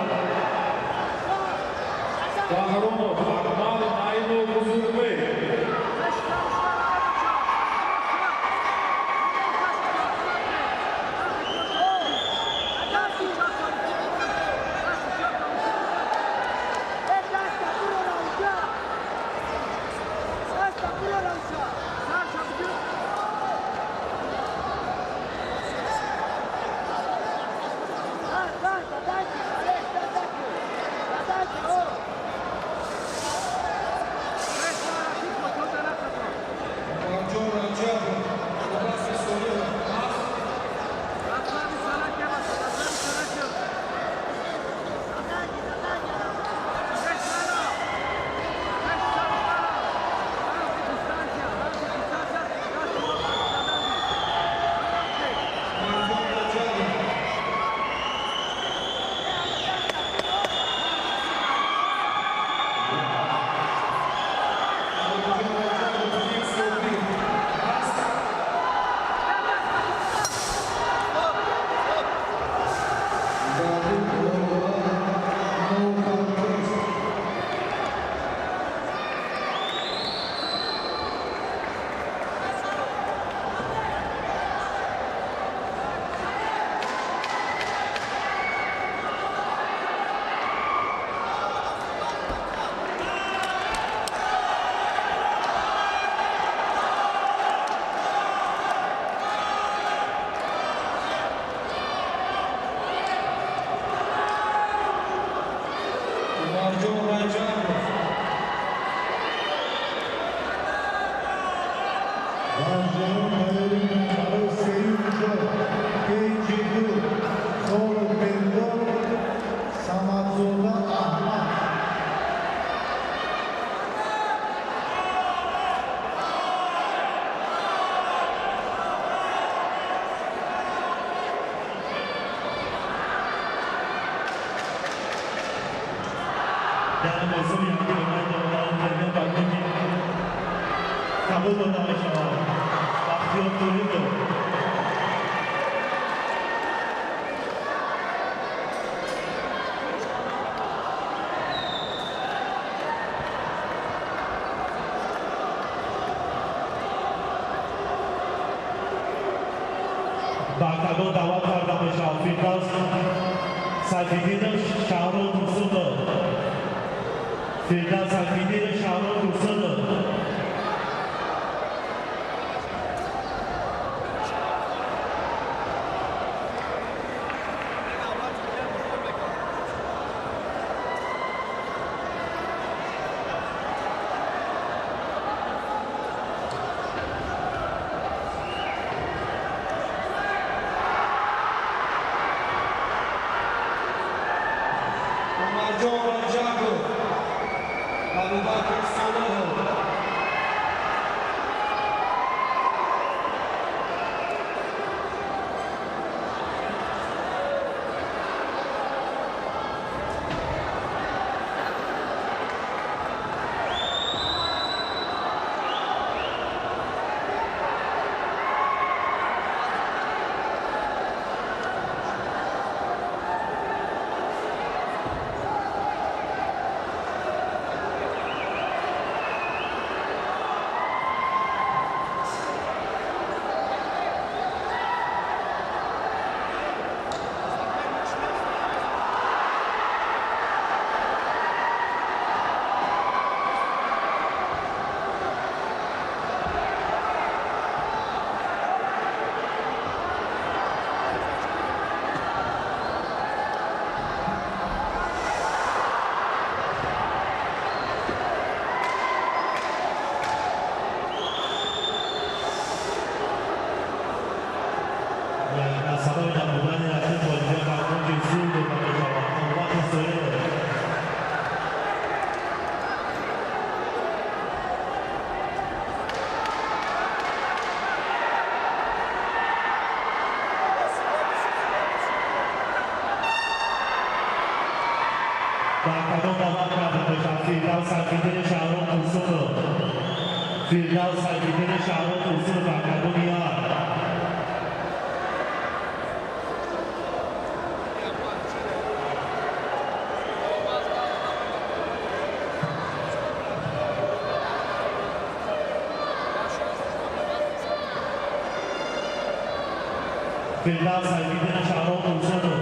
Баҳромов Акмал, Наимов Бузургбек.
Умарҷон Раҷабов, Абубакр Солиҳов. Умарҷон Раҷабов. Абуҷон Раҷабов, Фикс Собир.
Дар ин ҳолат no contest.
Умарҷон Раҷабов.
Варзишгарон тайёрӣ мекунанд барои сеюм ҷой, кейҷи ду, Холов Бердор, Самадзода Аҳмад.
Дар мавсуми якуми доварон фармон ба кунҷи кабуд дода мешавад Бахтиёр Толибов. Ба октагон даъват карда мешавад Фирдавс Сайфиддинов, Шаҳром Турсунов. Фирдавс Сайфиддинов, Шаҳром Турсунов.
Умарҷон Раҷабов, Абубакр Солоҳов.
Ба кадом даъват карда мешавад Фирдавс Сайфиддини Шаҳром Турсунов? Фирдавс Сайфиддини Шаҳром Турсунов ба кадоми як? Фирдавс Сайфиддини Шаҳром Турсунов.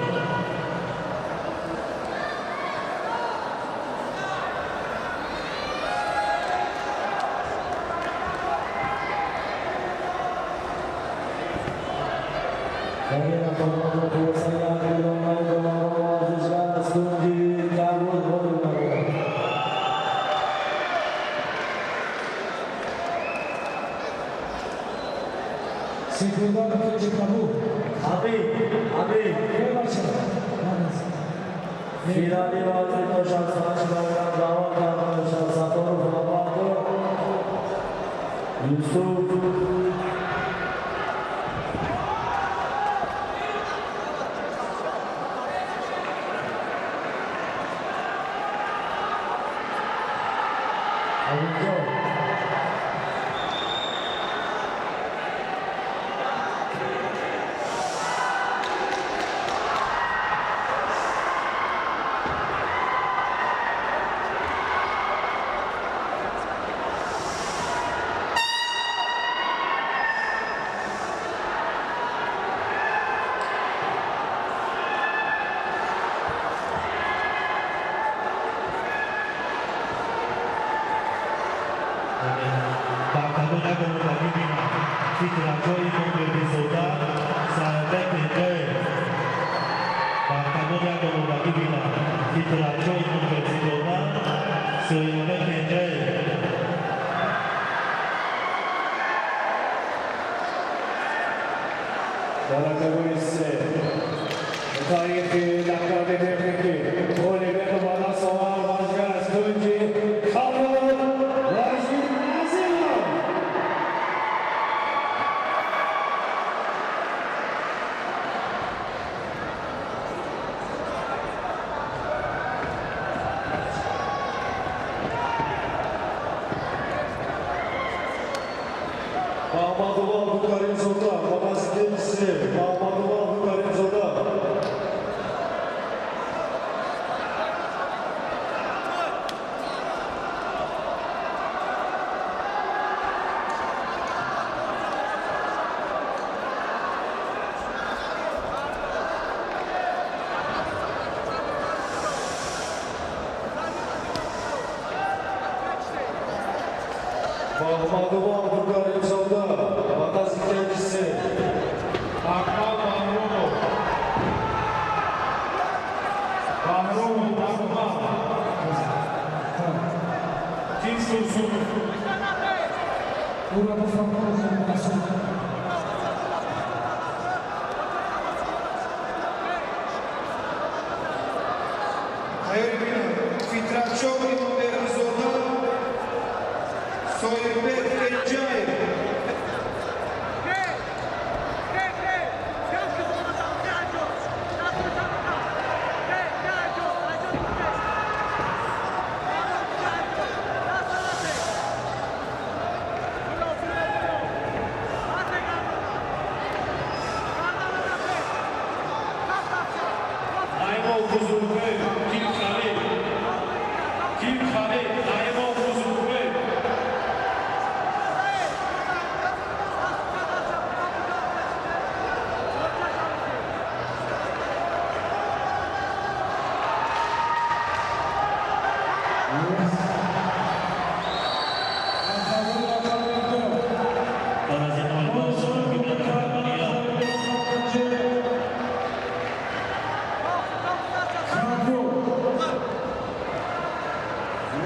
Дар ин рақобат хулосаи ақилонаи доварон варзишгар аз кунҷи кабуд ғолиб гардид.
Секундон кунҷи кабуд.
Ҳабиб, Ҳабиб.
Бебахшед.
Финали вазни то 68 килограмм даъват карда мешавад Сатторов Абду, Юсуф Алимҷон.
Ба кадом як омодагӣ бинам? Фикраҷои Имомбердизода, Саидбек Кенҷаев. Ба кадом як омодагӣ бинам? Фикраҷои Имомбердизода, Соҳиббек Кенҷаев.
Дар категории се таърихи нақлиёти техникӣ ғолибиятро ба даст овард варзишгар аз кунҷи Кабуд Ваҷид Азимов.
Мамадулло Абдукаримзода ба вазни се. Мамадулло Абдукаримзода. Мамадулло Абдукаримзода ба вазни се.
Акмал Баҳромов. Баҳромов Акмал. Ким Турсунов.
Ӯро бифармоед Масуд.
Тайёрӣ бинам Фитратшоҳ Имомбердизода, Соҳиббек Кенҷаев.
Наимов Бузургбек, Ким Халил. Ким Халил, Наимов Бузургбек.
Дар аз ин омодагӣ бинам дар кадоми як?
Кабуд.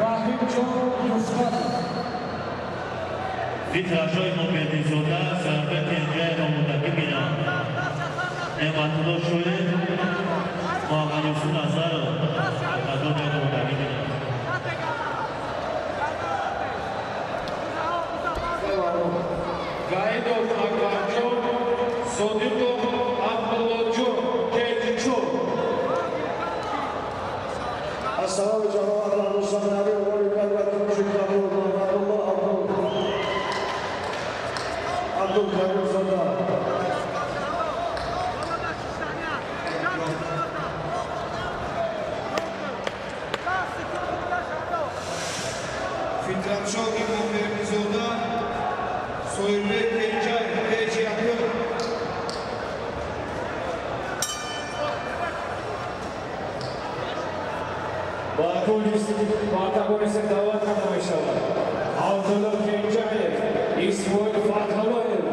Раҳимҷон Нусратов.
Фитрашои Имомбердизода, Соҳиббек Кенҷаев омодагӣ бинам. Неъматулло Шоев, Муҳаммад Юсуф Назаров ба кадом як омодагӣ бинам?
Гаидов Акбарҷон, Содиқов Абдуллоҷон, Кеҷичо.
Ассалому
Фитратшо Имомбердизода, Соирбек Кенҷаев, кеҷи якум.
Ба октагони се даъват карда мешавад Абдулло Кенҷаев, Исмоил Фатҳуллоев.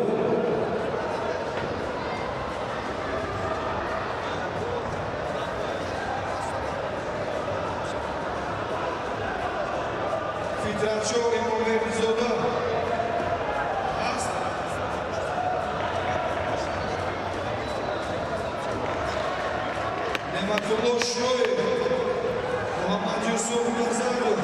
Фитратшо Имомбердизода ҳаст. Неъматулло Шоев, Муҳаммадюсуф Назаров.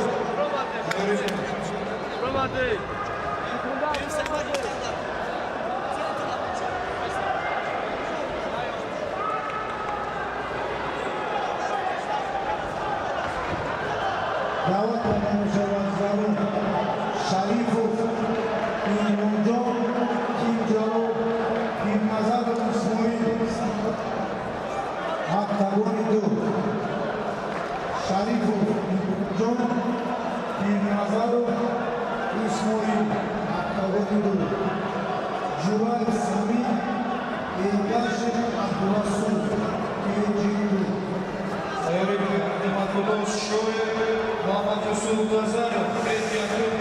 Даъват карда мешавад Зарун Шарифов Имронҷон, Кимҷалол Пирназаров Исмоил, октагони ду. Шарифов Имронҷон, Пирназаров Исмоил, октагони ду. Ҷураев Самир, Эргашев Абдурасул, кеҷи ду.
Тайёрӣ бинанд Неъматулло Шоев, Муҳаммадюсуф Назаров, кеҷи якум.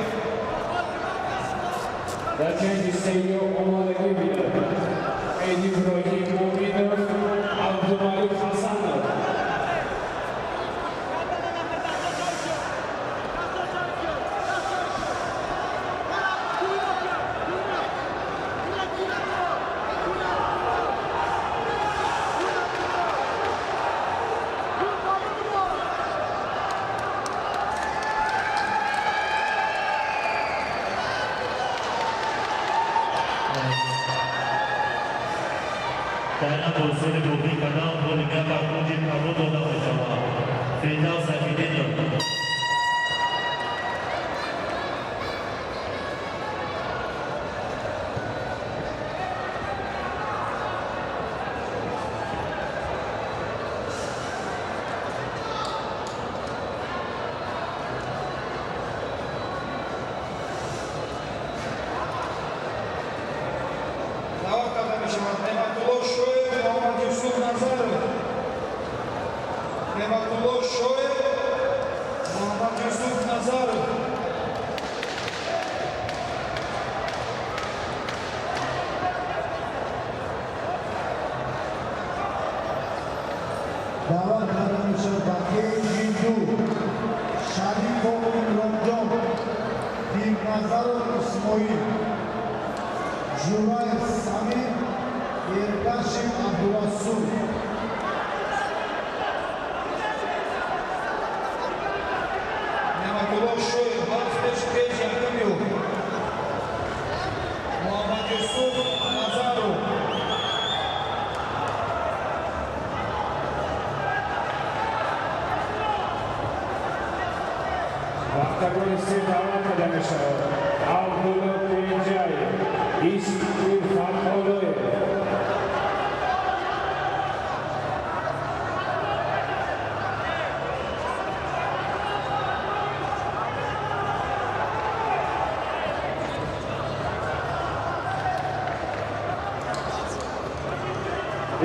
Дар кеҷи сеюм омодагӣ бинад Иброҳим Муъминов, Абдумалик Ҳасанов.
Дар бозири боғӣ кардан ғолибият ба кунҷи кабуд дода мешавад Фирдавс Сайфиддинов.
Даъват карда мешавад Неъматулло Шоев, Муҳаммадюсуф Назаров. Неъматулло Шоев, Муҳаммадюсуф Назаров.
Даъват карда мешавад ба кеҷи ду Шарифов Имронҷон, Пирназаров Исмоил, Ҷураев Самир, Эргашев Абдурасул.
Неъматулло Шоев ҳафт пеш кеҷи якум ёфт. Муҳаммадюсуф Назаров.
Ба октагони се даъват карда мешавад Абдулло Кенҷаев, Исмоил Фатҳуллоев.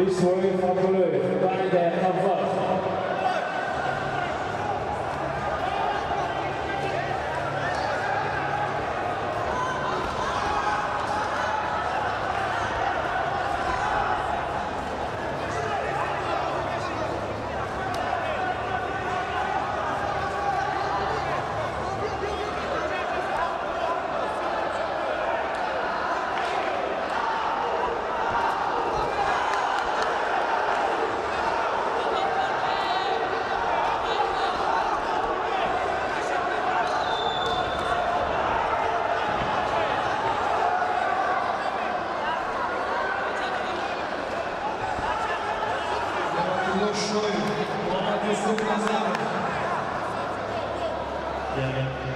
Исмоил Фатҳуллоев, 5 дақиқа вақт.
Неъматулло Шоев, Муҳаммадюсуф Назаров.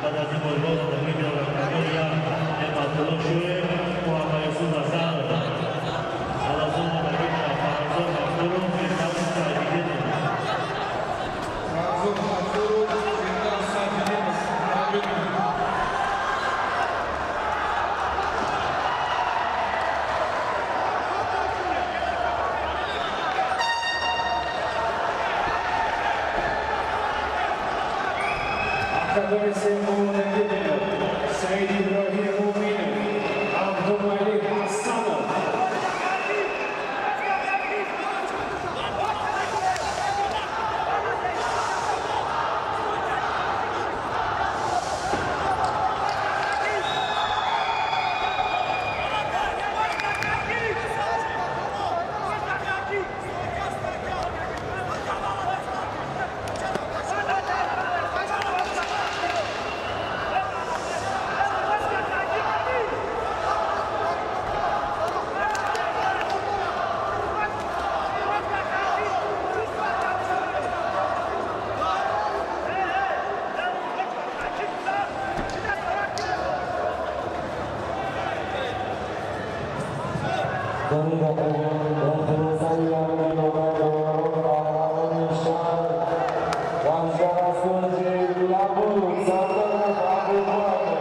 Баъд аз ин борибо омодагӣ бинад октагони як Неъматулло Шоев, Муҳаммадюсуф Назаров. Баъд аз он омодагӣ бинад Фарзод Ғафуров, Фирдавс Сайфиддинов.
Фарзод Ғафуров, Фирдавс Сайфиддинов. Тайёрӣ бинанд.
Октагони сеюм омодагӣ бинад Саид Иброҳим Муъминов, Абдумалик Ҳасанов.
Дар ин рақобат дар хулосаи яднома доварон қаҳрамони шаҳр варзишгар аз кунҷи Лабуд Сардоров Абубакр.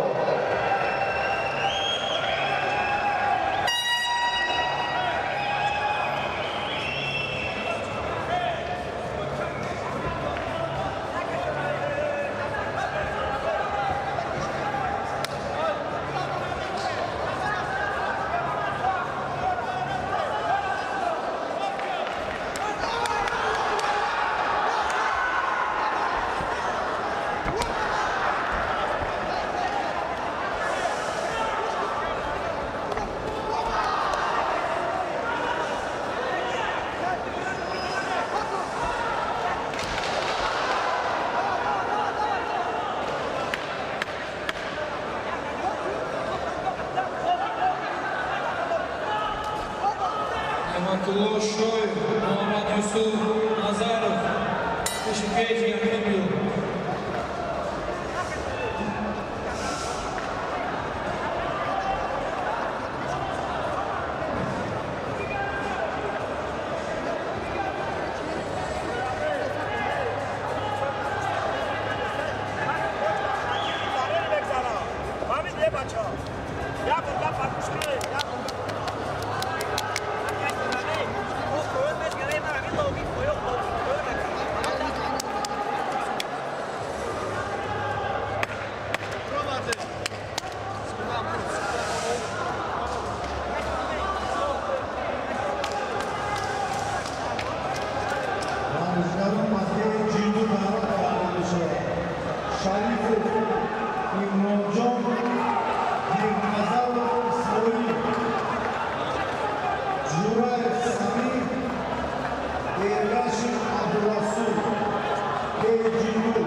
Неъматулло Шоев, Муҳаммад Юсуф Назаров, пеши кеҷи якум биёд.
Варзишгарон аз кейҷи ду даъват карда мешаванд. Шарифов Имронҷон, Гирназаров Исроил, Ҷураев Самир, Эргашев Абдурасул. Кейҷи ду.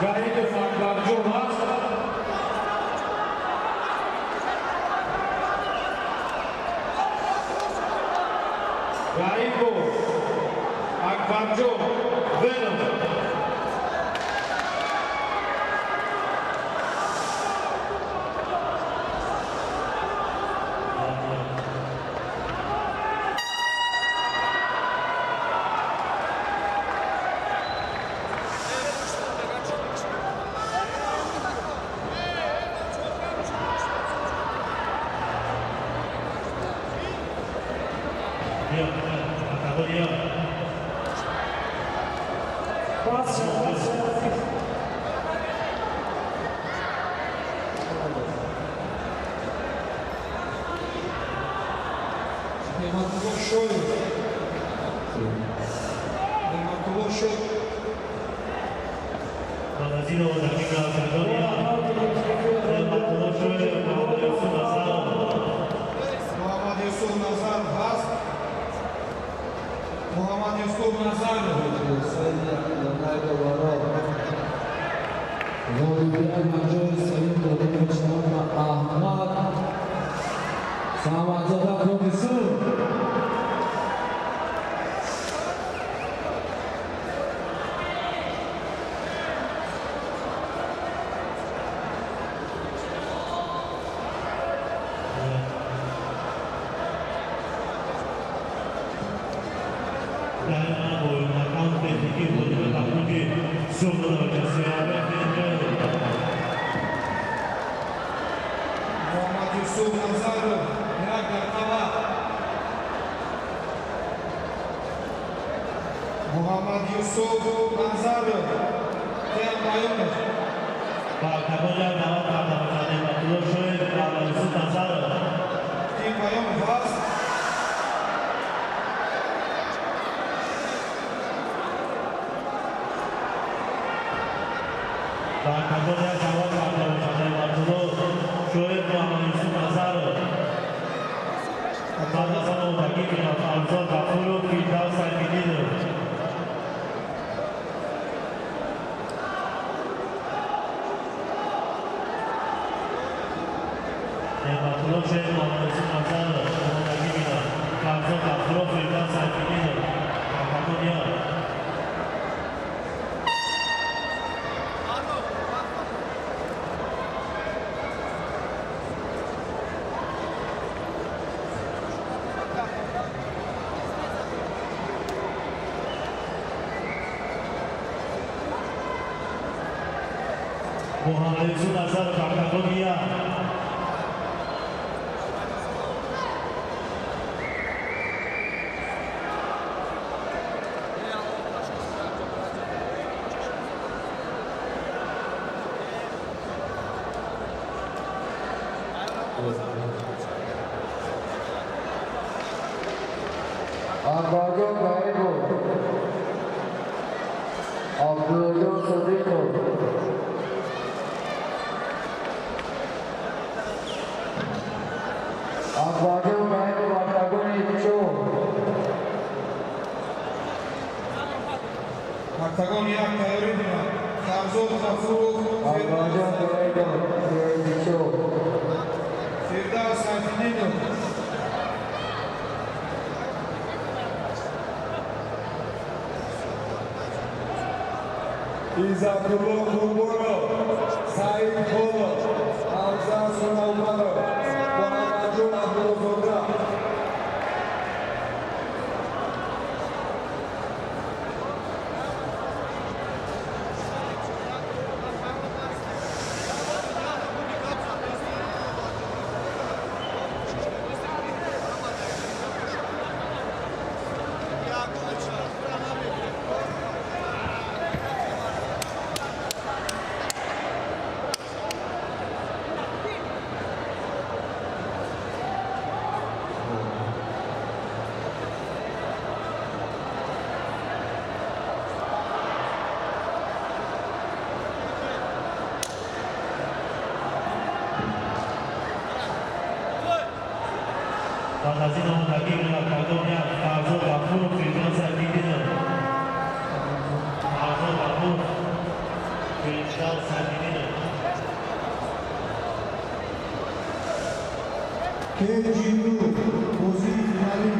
Гаидов Акбарҷон аст. Гарипов Акбарҷон Венов.
Неъматулло Шоев. Неъматулло Шоев.
Магазинова дақиқа октагони Неъматулло Шоев, Муҳаммад Юсуф Назаров.
Муҳаммад Юсуф Назаров ҳаст. Муҳаммад Юсуф Назаров.
Ғолибият ба ҷои сеюм дода мешавад ба Аҳмад Самадзода, кунҷи сурх.
Даима бо нокаут техникӣ ғолибият ба кунҷи сурх дода мешавад.
Муҳаммад Юсуф Назаров, як дар қабат. Муҳаммад Юсуф Назаров, Тем Баёнов.
Ба октагон як даъват карда мешавад Неъматулло Шоев, Муҳаммад Юсуф Назаров.
Тим Баёнов ҳаст.
Ба октагон як даъват карда мешавад Неъматулло Шоев, Муҳаммад Юсуф Назаров. Баъд аз он омодагӣ бинад Фарзод Ғафуров, Фирдавс Сайфиддинов. Неъматулло Шоев, Муҳаммад Юсуф Назаров омодагӣ бинад. Фарзод Ғафуров, Фирдавс Сайфиддинов. Октагон як. Муҳаммад Юсуф Назаров, октагон як.
Акбарҷон Раимов, Абдуллоҷон Содиқов. Акбарҷон Раимов, октагони чор.
Октагон як тайёрӣ бинад. Фарзод Ғафуров,
Акбарҷон Раимов, кейҷи чор.
Фирдавс Сайфиддинов.
Иззатулло Қурбонов, Саид Холов, Ҳамза Сунаумаров, Муҳаммадҷон Абдуллозода.
Баъд аз ин омодагӣ бинад октагон як Фарзод Ғафуров, Фирдавс Сайфиддинов. Фарзод Ғафуров, Фирдавс Сайфиддинов.
Кейҷи ду, бозии финалӣ.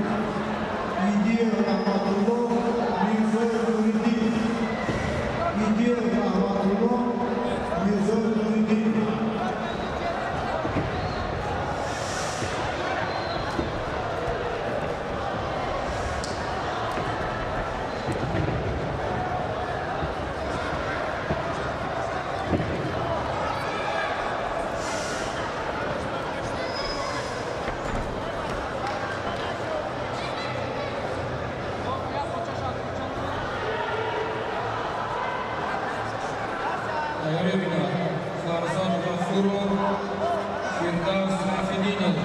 Идиев Раҳматулло, Мирзоев Нуриддин. Идиев Раҳматулло, Мирзоев Нуриддин.
Тайёрӣ бинад. Фарзод Ғафуров, Фирдавс Сайфиддинов.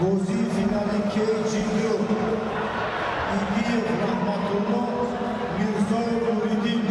Бозии финали кейҷи ду. Идиев Раҳматулло, Мирзоев Нуриддин.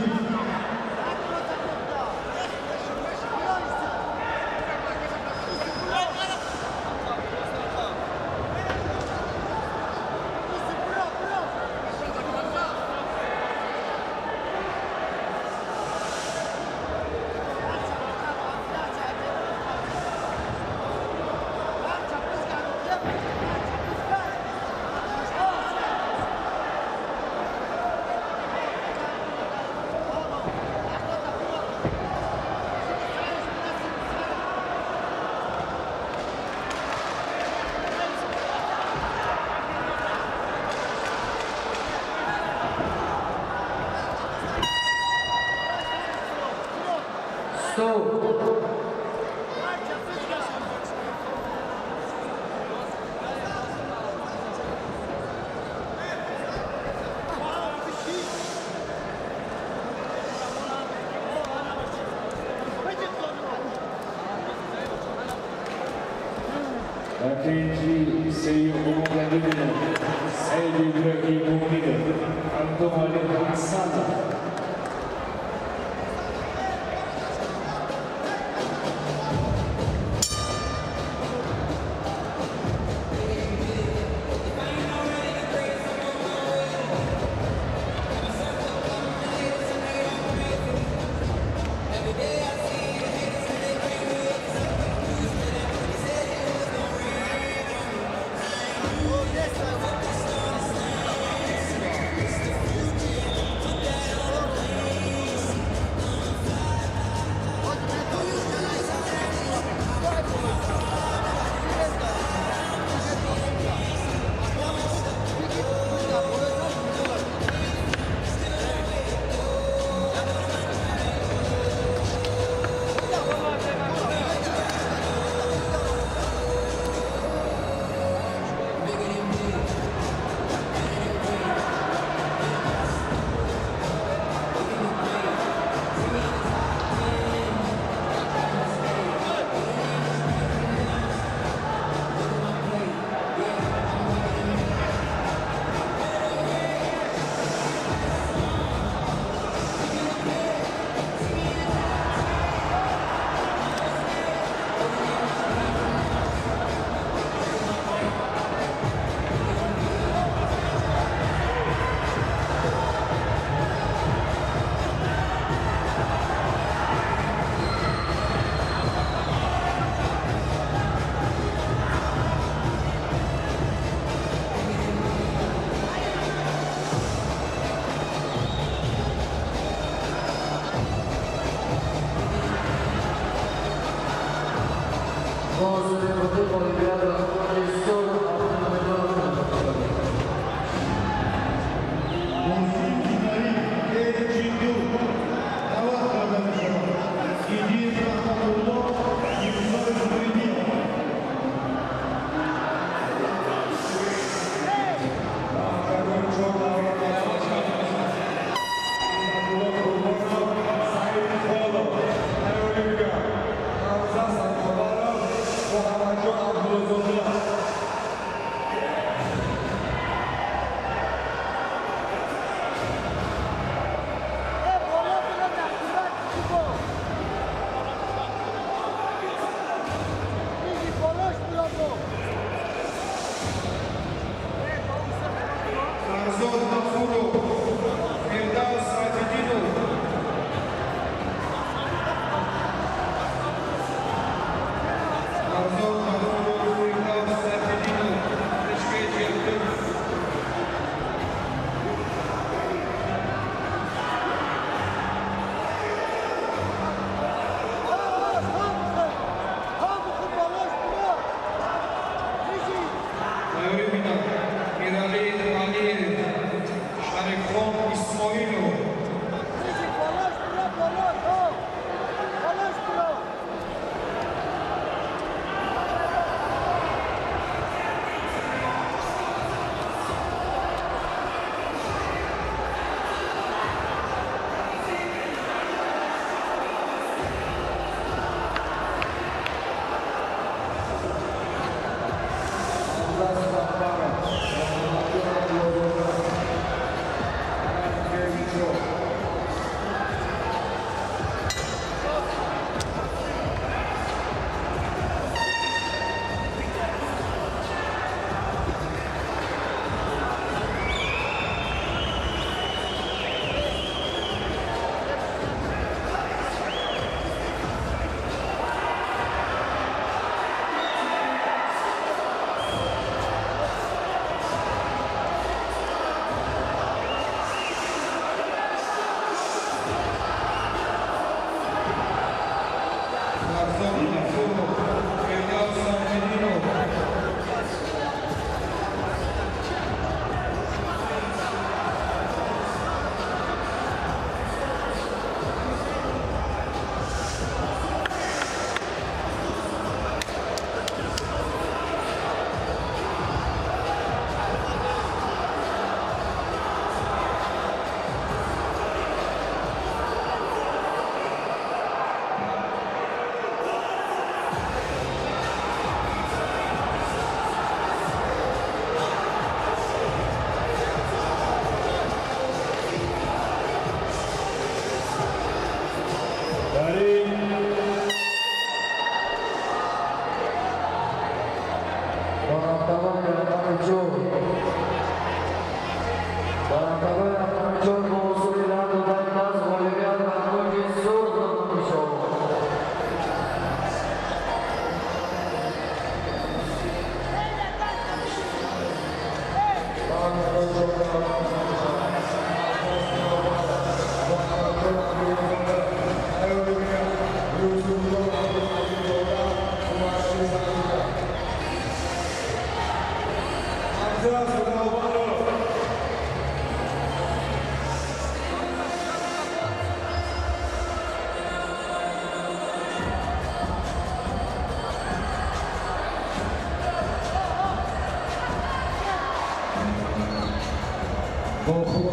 Стоп.
Дар кенҷи сеюм омодагӣ бинад Саид Иброҳим Муминов, Абдумалик Ҳасанов.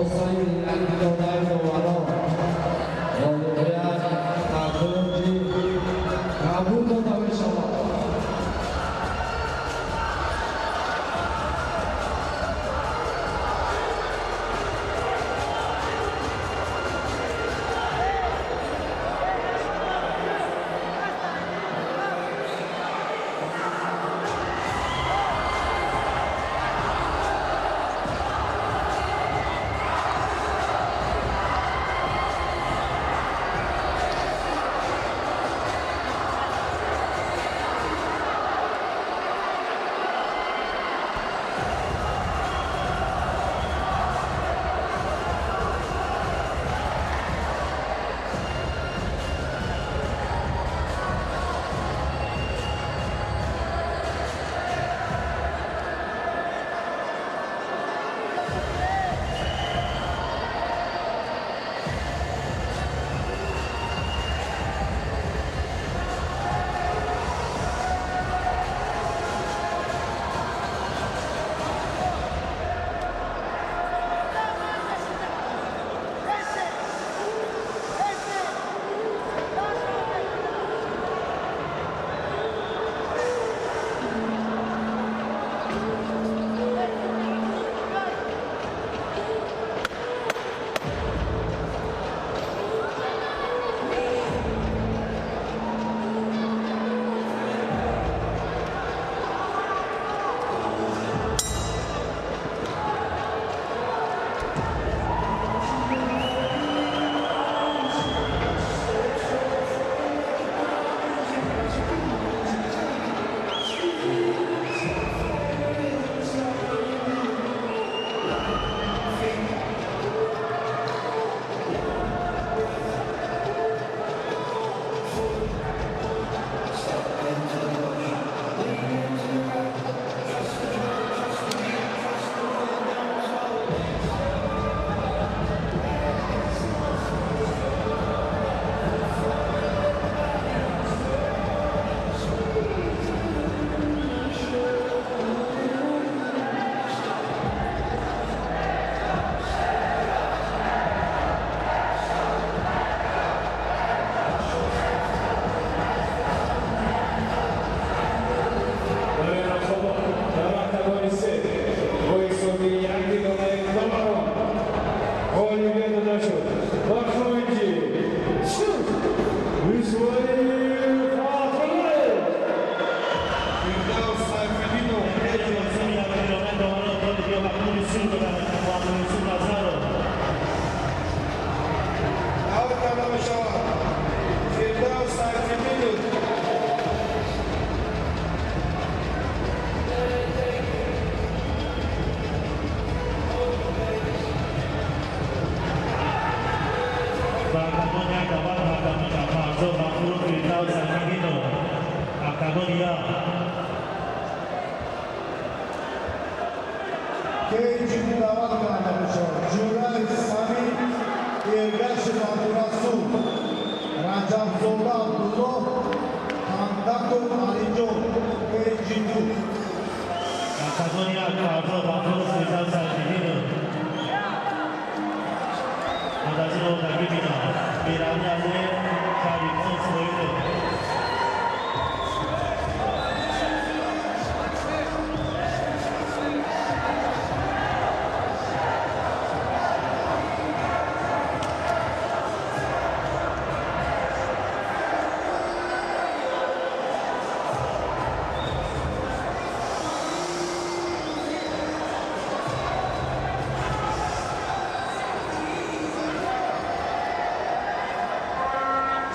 Хулосаи якдонаи доварон ғолибият ба кунҷи кабуд дода мешавад.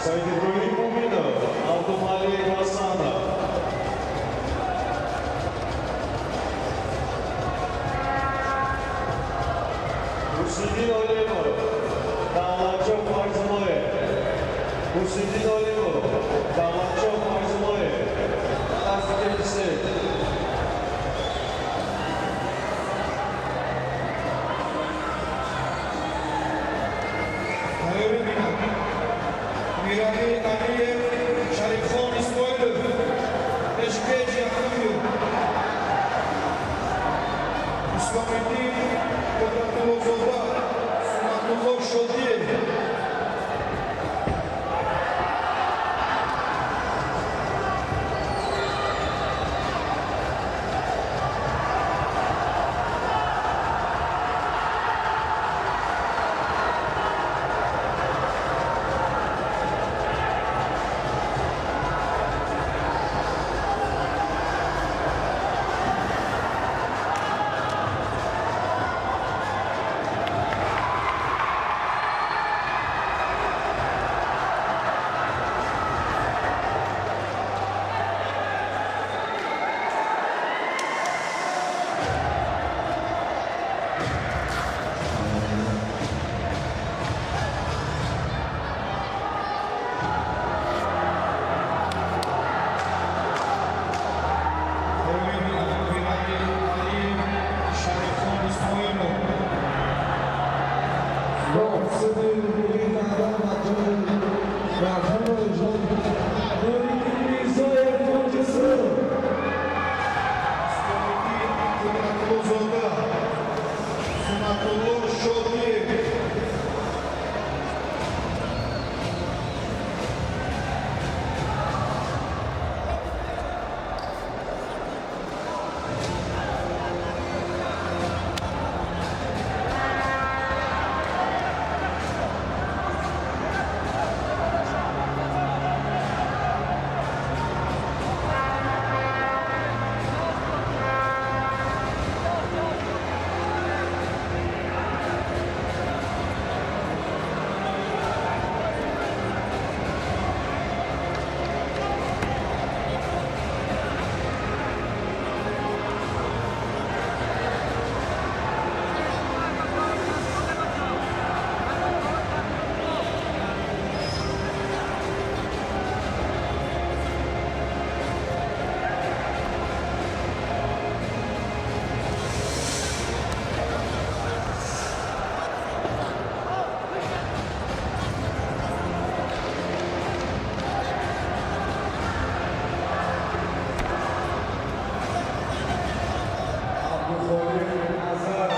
Саид Иброҳим Муминов, Абдумалик Ҳасанов. Ҳусиддин Олимов, Давлатҷон Файзуллоев. Ҳусиддин Олимов, Давлатҷон Файзуллоев. Наздики.
Мирали Алиев, Шарифхон Исмоилов, Пешкеч Якубов, Исломиддин Қудратуллозода.
мақсуди рӯбоӣ кардан ба ҷои барҳамоишон Нуриддин Мирзоев, кунҷи сурх.
Исломиддин Қудратуллозода, Сунатулло Шодиев.
Абдухолиқ Назар,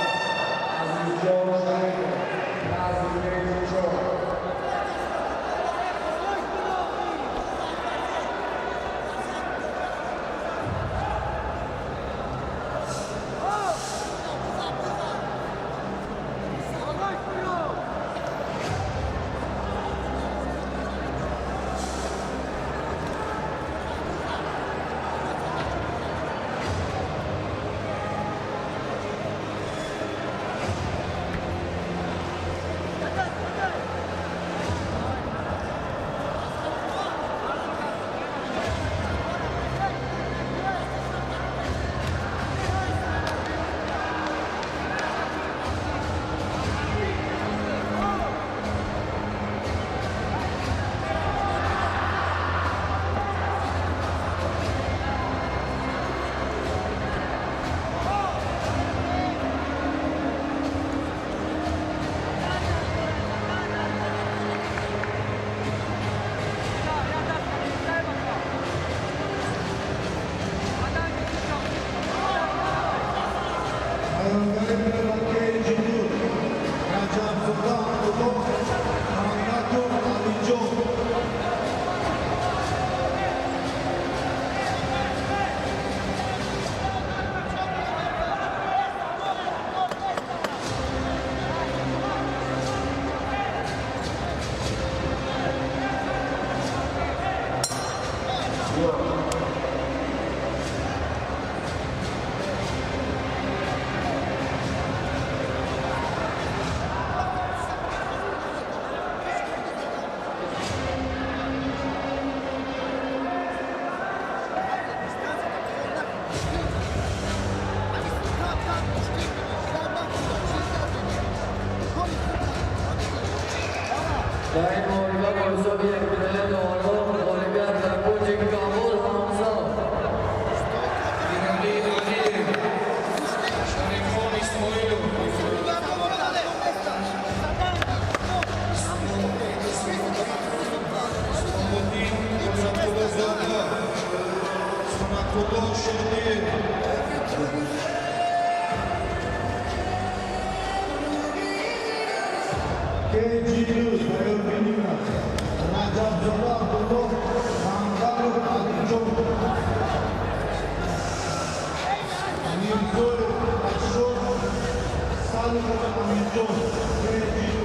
Азизҷон Шарипов, назди KG4.
Баёнгари ба KG2 Раҷабзода Абдулло, Мамадов Алиҷон.
Дар ин муҳориба бо ҳисоби 1-9 ғолибият дар кунҷи Кабул Ҳамза.
Мирали Алиев, Шарифхон Исмоилов.
Исломиддин Қудратуллозода, Сунатулло Шодиев. KG2 тайёр мекунад Раҷабзода Абдулло, Мамдаров Алиҷон. Мирзоев Ашод, Салимов Амирҷон, KG2.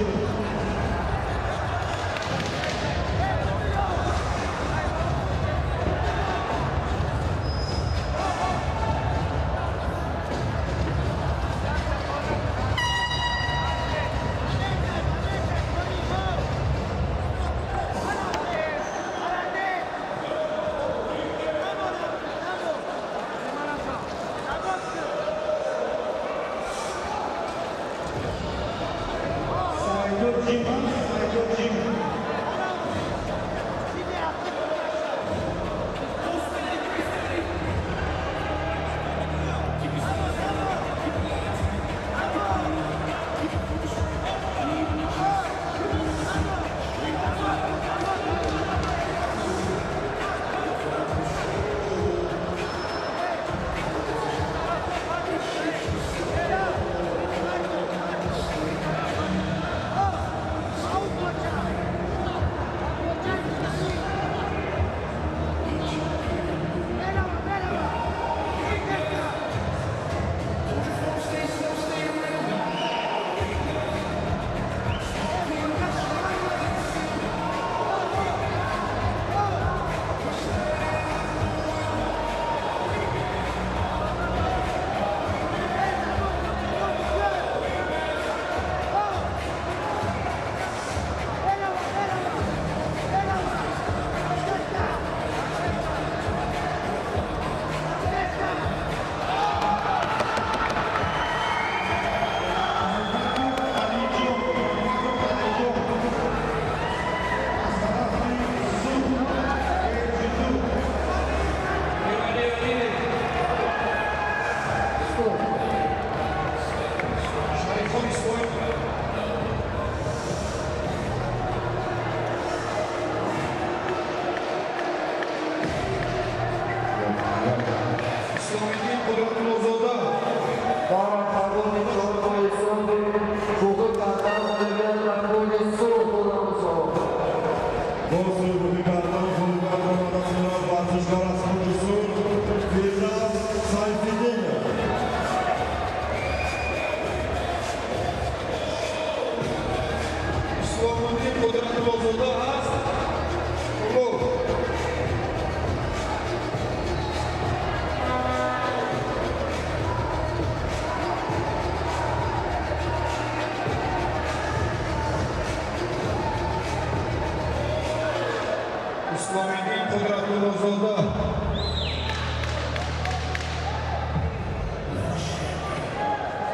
Исломиддин Қудратуллозода.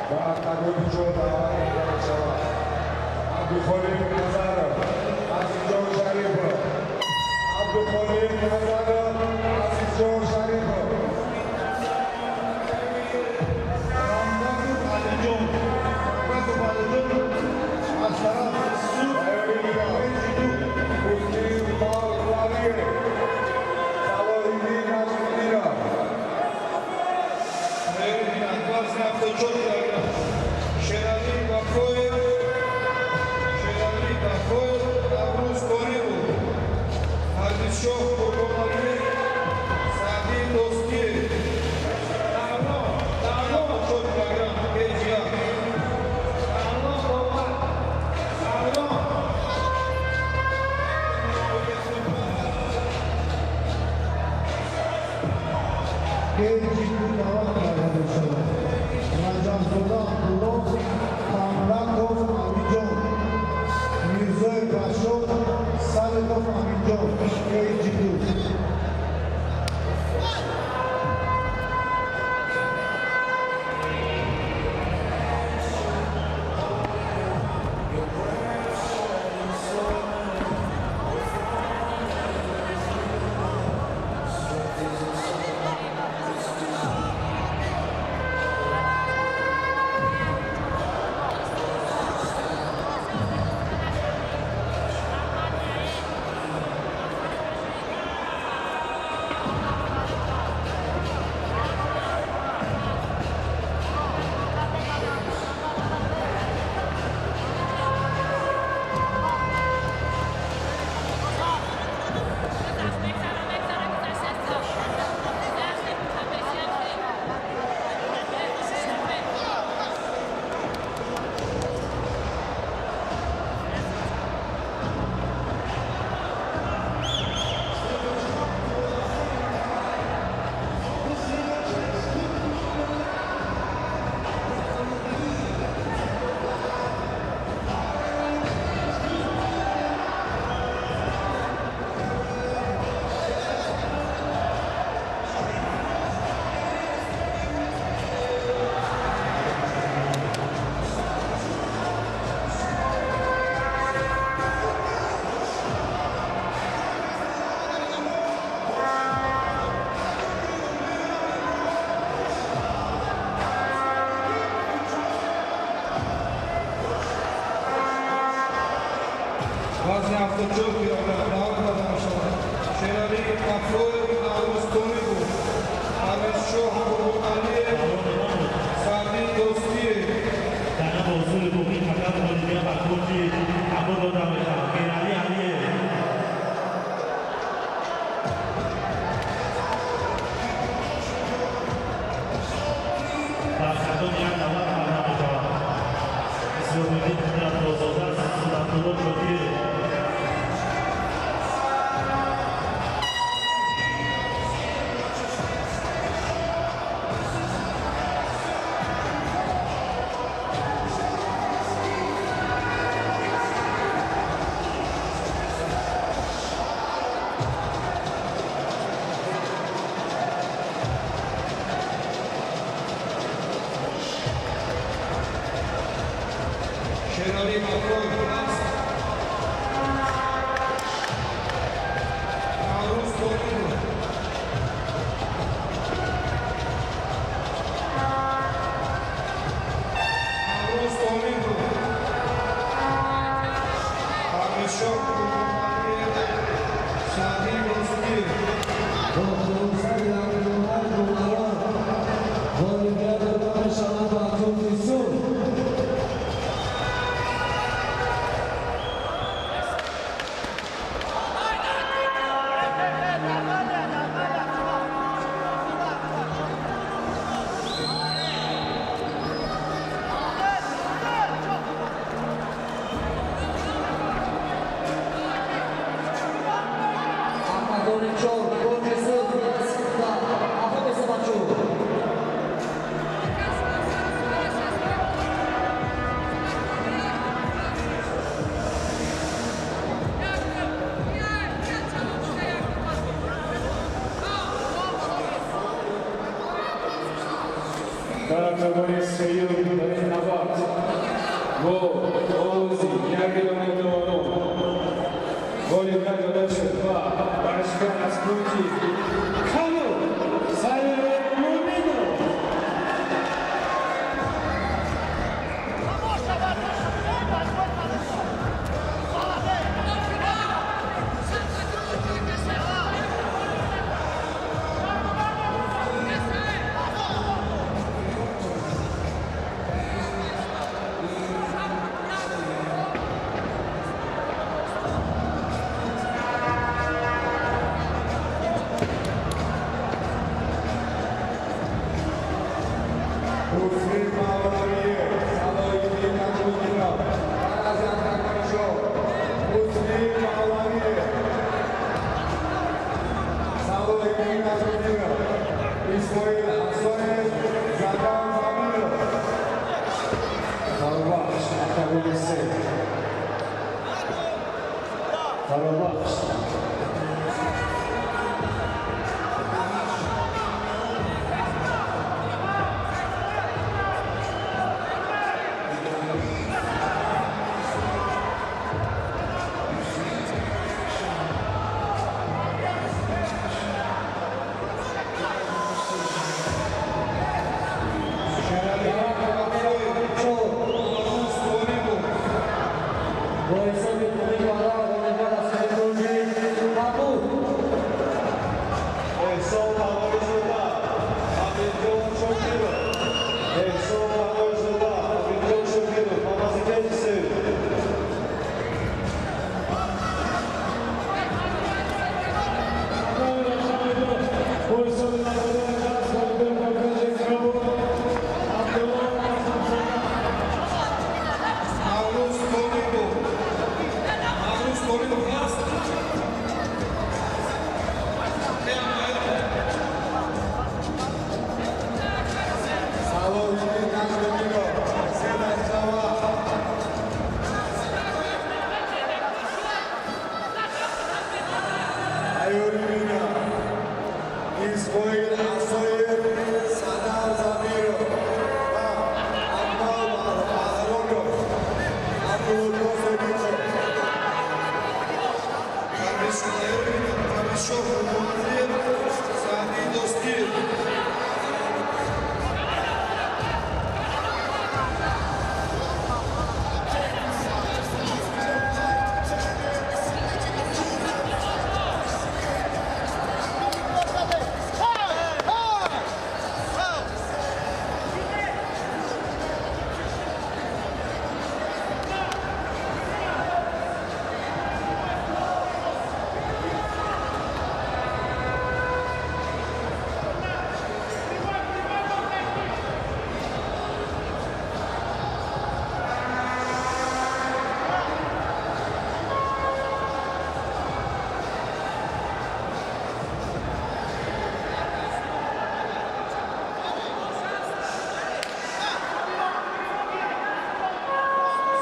Ба октагони чор даъват карда мешавад Абдухолиқ Назаров, Азизҷон Шарипов. Абдухолиқ Назаров, Азизҷон Шарипов.
Рамзатов Алиҷон, Рамзатов Алиҷон аз тарафи Сурх, KG2.
Муслим Мавлавиев, Салоҳиддин Наҷмиддинов.
Тайёрӣ бинанд. Вазни 74 килограмм. Шерали Бақоев, Шерали Бақоев, Наврӯз Торибов. Ҳадисшоҳ Қурбоналиев, Саъди Достиев. 74 килограмм, KG1.
KG2 даъват карда мешавад Раҷабзода Абдулло, Камраков Амиҷон, Мирзоев Рашод, Салимов Амиҷон. KG2.
Вазни 74 килограмм даъват карда мешавад Шерали Ғаффоев, Наврӯз Торибов, Парвезшоҳ Қурбоналиев, Саъди Достиев.
Бана бо усули ҳуқуқи ҳакам ғолибият ба кунҷи кабуд дода мешавад Миралӣ Алиев. Ба октагон як даъват карда мешавад Исломиддин Қудратуллозода, Суратулло Шодиев.
Дар октагони сеюм дар ин набард бо овози 1 миллиони доварон ғолибият дода шуд ва варзишгар аз кунҷи кабуд Сайёре Муминов.
Муслим Мавлавиев, Салоҳиддин Наҷмиддинов. Баъд аз як такони шоҳ. Муслим Мавлавиев, Салоҳиддин Наҷмиддинов, Исмоил Асоев, Задам Замиров.
Фаробахш, октагони се. Фаробахш.
Наврӯз Толибов.
Бо ҳисоби буғи бала ғолибият аз кунҷи кабуд.
Эҳсон Тавоизода, Амирҷон Шокиров. Эҳсон Тавоизода, Амирҷон Шокиров, ба наздикии сеюм.
Бо ҳисоби набудани даст ғолибият ба кунҷи кабуд Абдулло Қасамзода.
Наврӯз Толибов. Наврӯз Толибов ҳаст?
Салоҳиддин Наҷмиддинов, 3 дақиқа вақт. Аюри Мина, Исмоил Асоев, Садар Замиров ва Акмал Баҳронов, Абдулло Содиқов.
Парвизшоҳ Муазиев, Саъди Достир.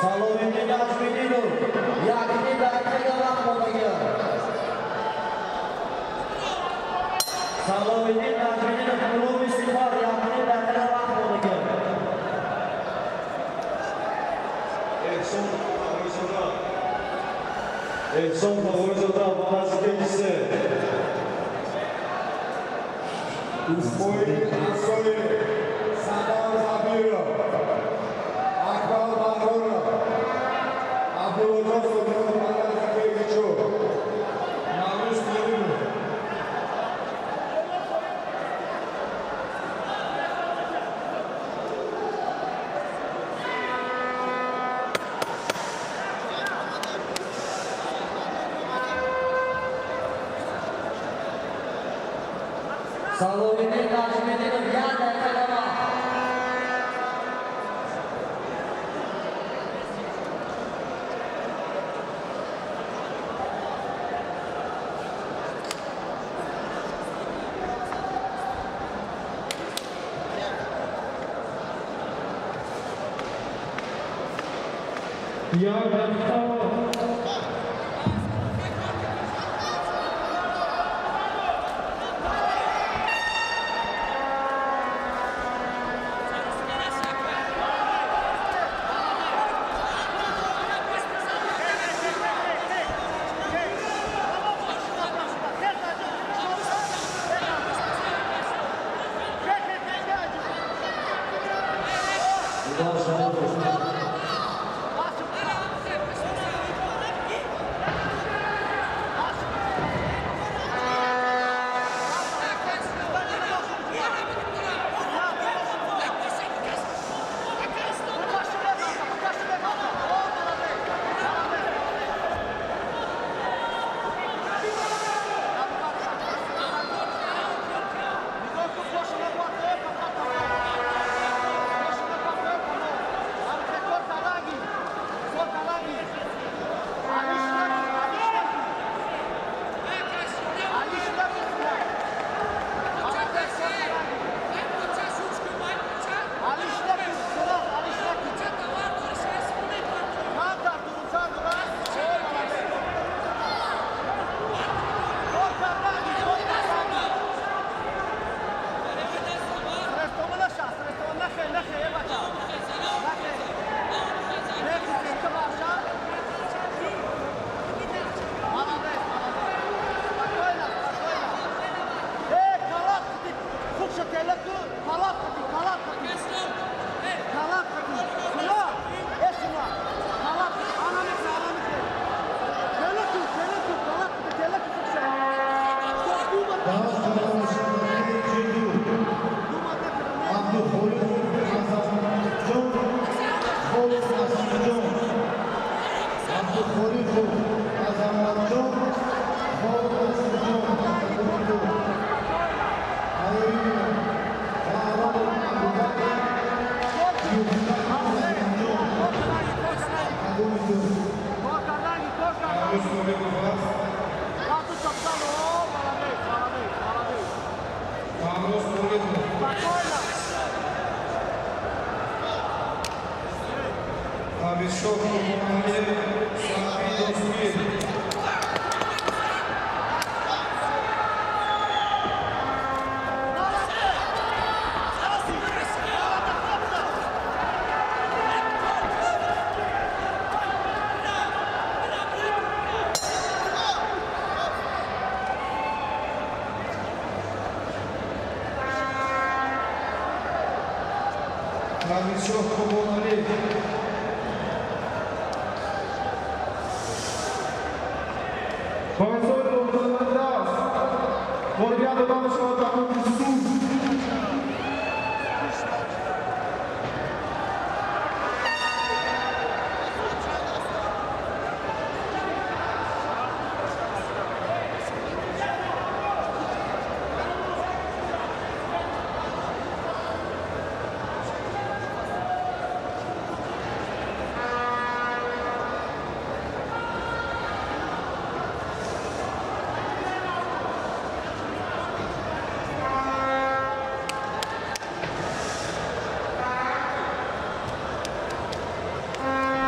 Салоҳиддин Наҷмиддинов, 1,5 дақиқа вақт мондагианд. Салоҳиддин Наҷмиддинов, клуби Сипар, 1,5 дақиқа вақт мондагианд.
Эҳсон Тавоизода. Эҳсон Тавоизода, ба наздикии се.
Исмоил Асоев, Садар Замиров, Акмал Баҳронов, Абдуллоҷон Содиқов, ба наздикии чор.
Наврӯз Толибов.
Салоҳиддин Наҷмиддинов, 1 дақиқа вақт.
1 дақиқа вақт.
Баҳрӯз Толибов аст. Баҳрӯз Толибов. Абишоҳ Қурбоналиев, Саъди Дӯстиев. Абишоҳ Қурбоналиев.
Бо ҳисоби нобудани даст ғолибият дода мешавад ба кунҷи сурх.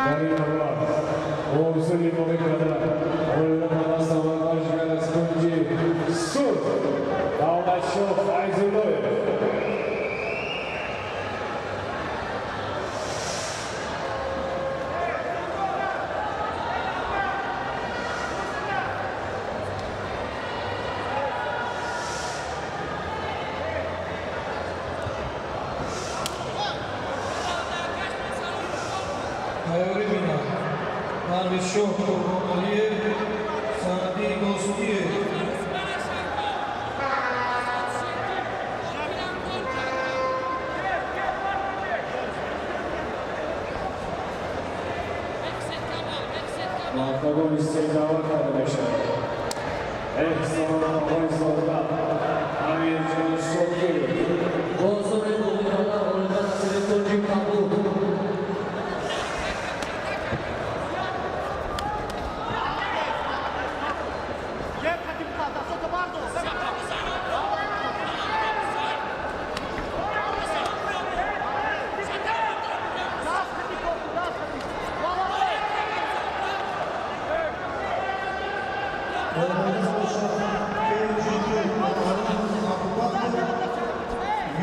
Дар ин ҳолат бо усули боғӣ карда ғолибият ба даст овард варзишгар аз кунҷи сурх Давлатшоҳ Файзуллоев.
Тайёрӣ бинад Парвизшоҳ Қурбоналиев, Саъди Дӯстиев.
Ба октагони се даъват карда мешавад Эҳсон Оғойзода, Амирҷон Шокиров.
Бо усули боғӣ карда ғолибият насиби кунҷи кабуд.
Мубориза бошад KG2 Абубакр,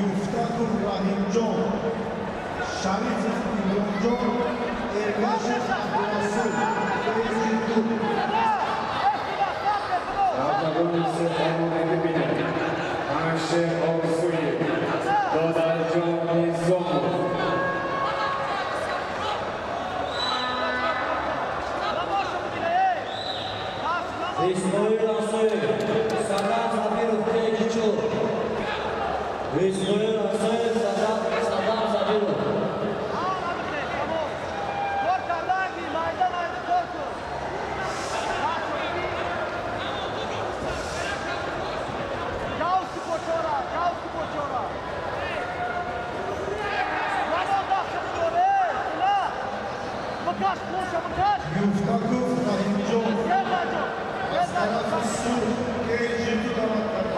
Юфтаков Раҳимҷон, Шарифов Имронҷон, Эргашев Абдурасул, KG2.
Октагони се омодагӣ бинад Панҷшер Орзуев, Додарҷон Низомов.
Исмоил Асоев, Садам Сабиров, KG4. Исмоил Асоев, Садам Сабиров.
Юфтаков Раҳимҷон аз тарафи сурх, KG2 даъват карда.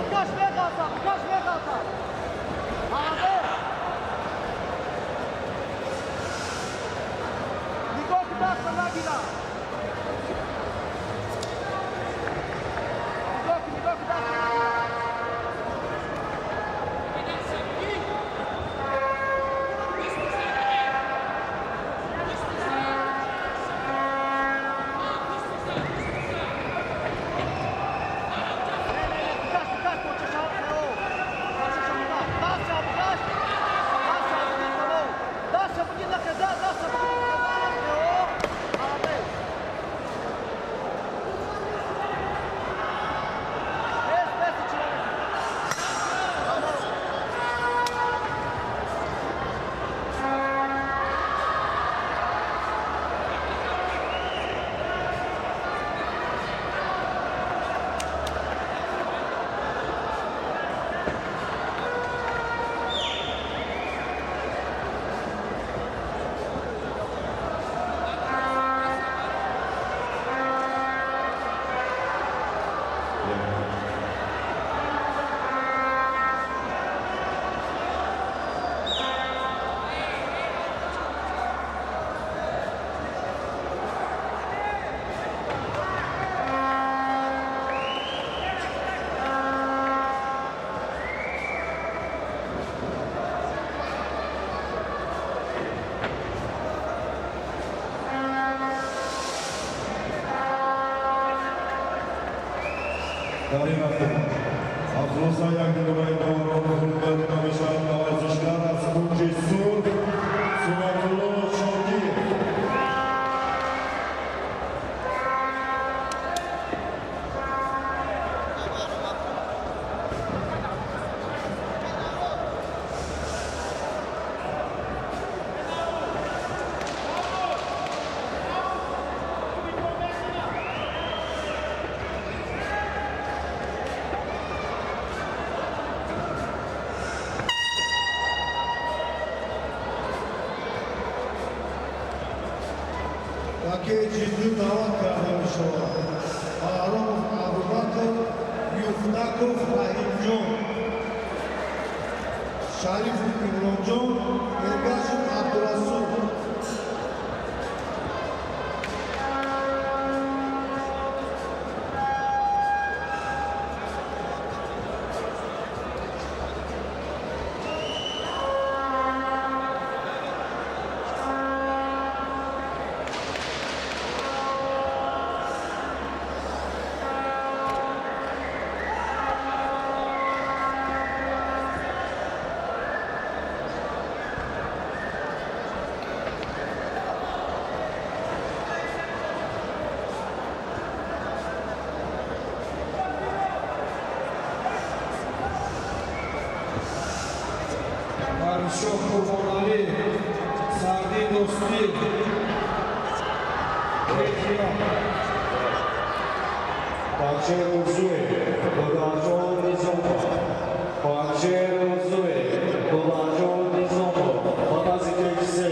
Дар ин рақобат ба хулосаи якдилонаи доварон ғолибият дода мешавад ба варзишгар аз кунҷи сурх Сунатулло Шодиев.
Бакеи ҷиддӣ даъват карда мешавад Баҳромов Абубакр, Юфнаков Раҳимҷон, Шарифов Имронҷон, Эргашев Абдурасул.
Варзишо Қурбоналӣ, Саъди Дӯстӣ, Кехия.
Панҷшер Орзуев, Додарҷон Низомов. Панҷшер Орзуев, Додарҷон Низомов. Ба назди кеҷи се.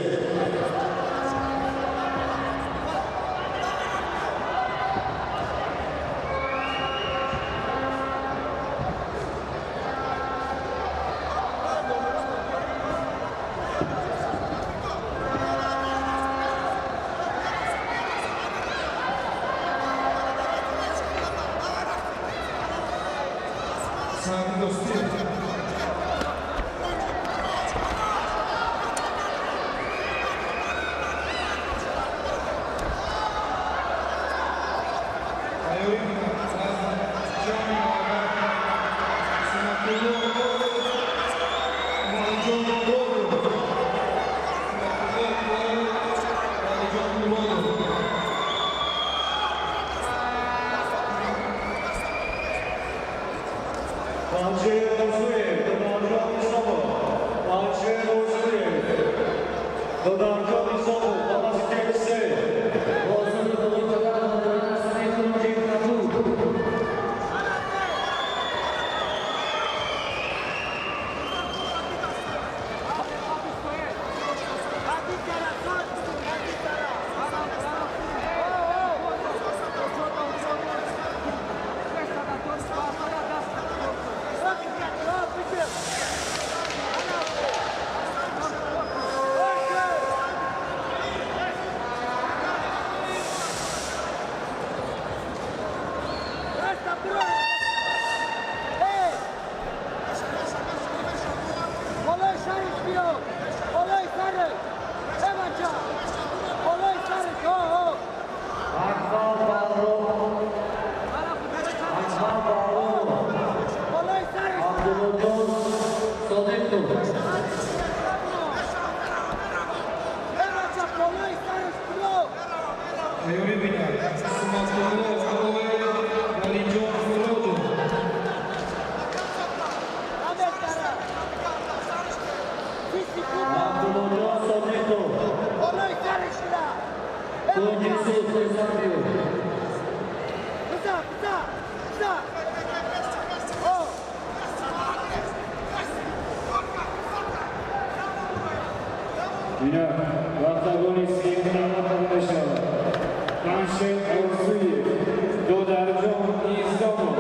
Саъди Дӯстӣ. Тайёрӣ аз ҷоми навбат Сунатулло Валиҷон Муродов. Сунатулло Валиҷон Муродов.
Панҷшер Орзуев, Додарҷон Низомов. Панҷшер Орзуев, Додарҷон Низомов. Ба назди кеҷи се.
Бо ҳисоби бо қадар ғолибият насиби кунҷи кабуд. Акмал Баҳром, Акмал Баҳромов, Абдуллоҷон Содиқов.
Тайёрӣ бинад Сунатулло Валиҷон Муродов.
Абдуллоҷон Содиқов. Кунҷи сурх Исамбиев.
Инак рафтагони сеюм даъват карда мешавад. Панҷшер Орзуев, Додарҷон Низомов.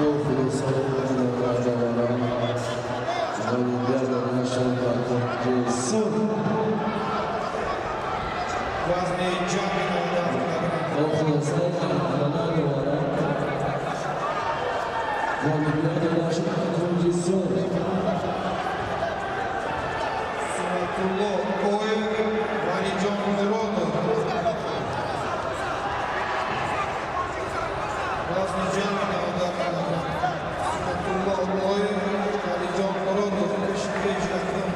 Бо хулосаи доварон ғолибият дода шуд ба кунҷи сурх.
Вазни ҷамъи 97 килограмм.
Бо хулосаи ҳаққона доварон ғолибият дода шуд ба кунҷи сурх.
Сунатулло Оев, Валиҷон Муродов. Вазни ҷамъи 97 килограмм. Сунатулло Оев, Валиҷон Муродов, пеши якум.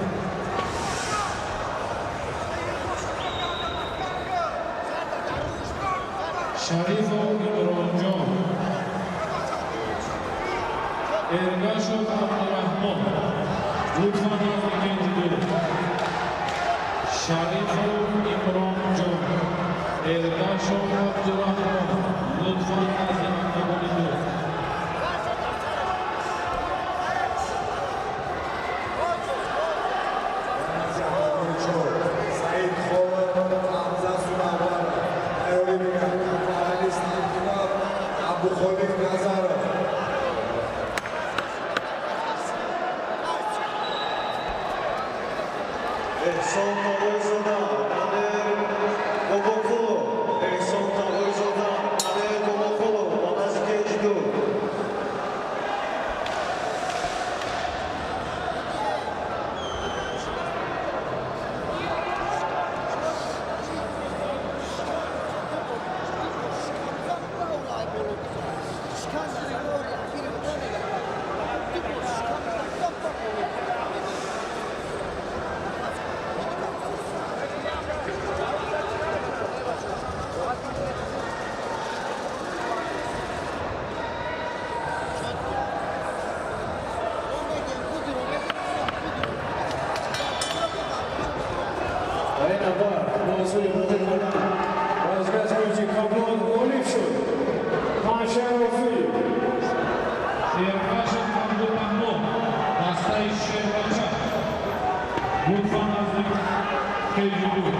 Шарифов Имронҷон, Эргашов Абдураҳмон, лутфан назди кенҷи ду. Шарифов Имронҷон, Эргашов Абдураҳмон, лутфан назди октагони ду.
Саид Холов, Ҳамза Сунаваров. Тайёрӣ мекард Кафарали Исломдинов, Абдухолиқ Назаров.
Эҳсон Тағойзода, Далер Бобоқулов. Эҳсон Тағойзода, Далер Бобоқулов ба назди кенҷи ду.
Дар ин набард бо усули муқимона варзишгар аз кунҷи кабуд ғолиб шуд Паншер Рофиев.
Эргашев Абдураҳмон, дастаи Шербача, лутфан назди кенҷи ду.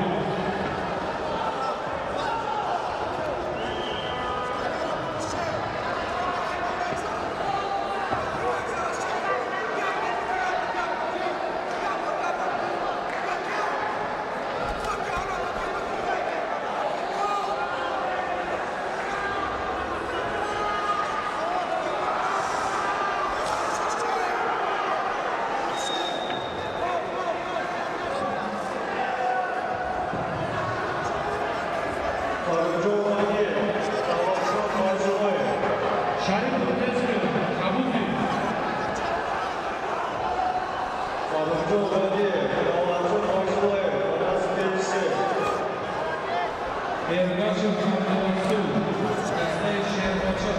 Фаррухҷон Ғаниев, Давлатшоҳ Файзуллоев.
Шарипов Тезкир, Кабуди.
Фаррухҷон Ғаниев, Давлатшоҳ Файзуллоев ба назди кенҷи се.
Эргашев Абдурасул, дастаи Шербача,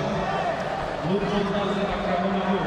лутфан назди октагони ду.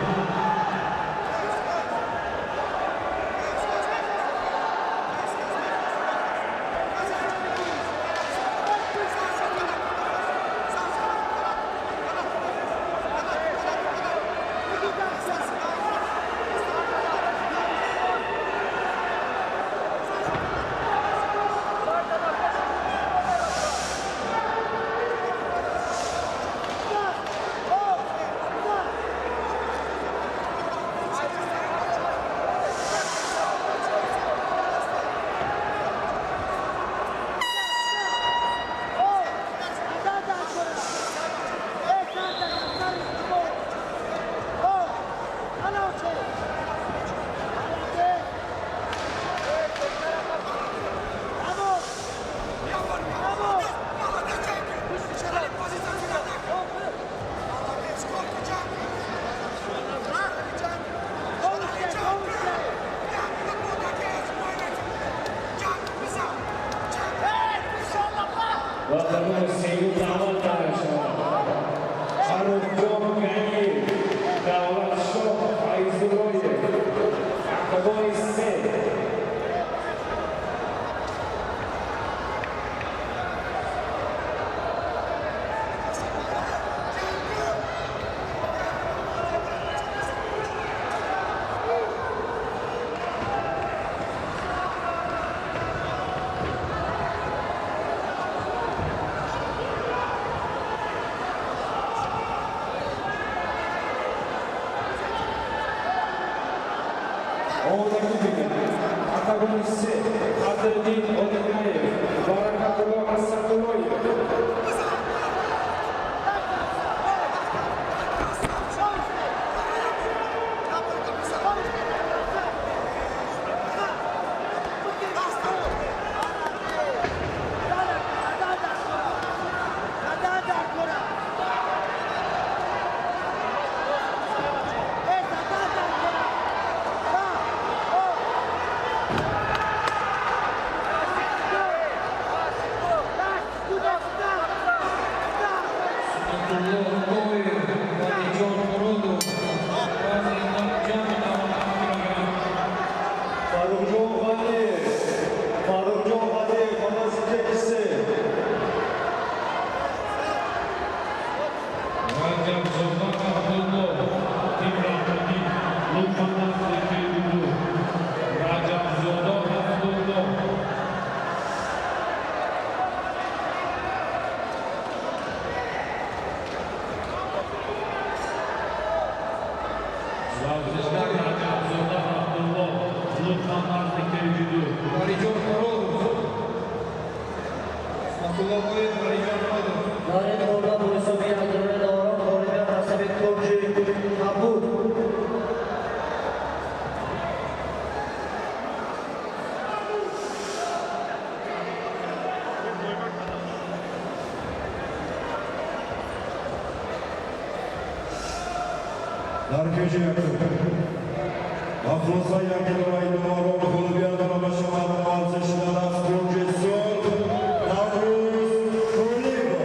Ва октагони сеюм даъват карда шавад Фаррухҷон Ганиев, Давлатшоҳ Файзуллоев. Октагони се. Омодагӣ бинед. Октагони се, Қадриддин Одинаев, Баракатулло Асадуллоев.
Дар кеҷи якум ба хулосаи якидораи доварон ғолибият дода мешавад варзишгар аз кунҷи сурх Наврӯз Кулибов.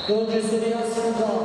Кунҷи сури аз футбол.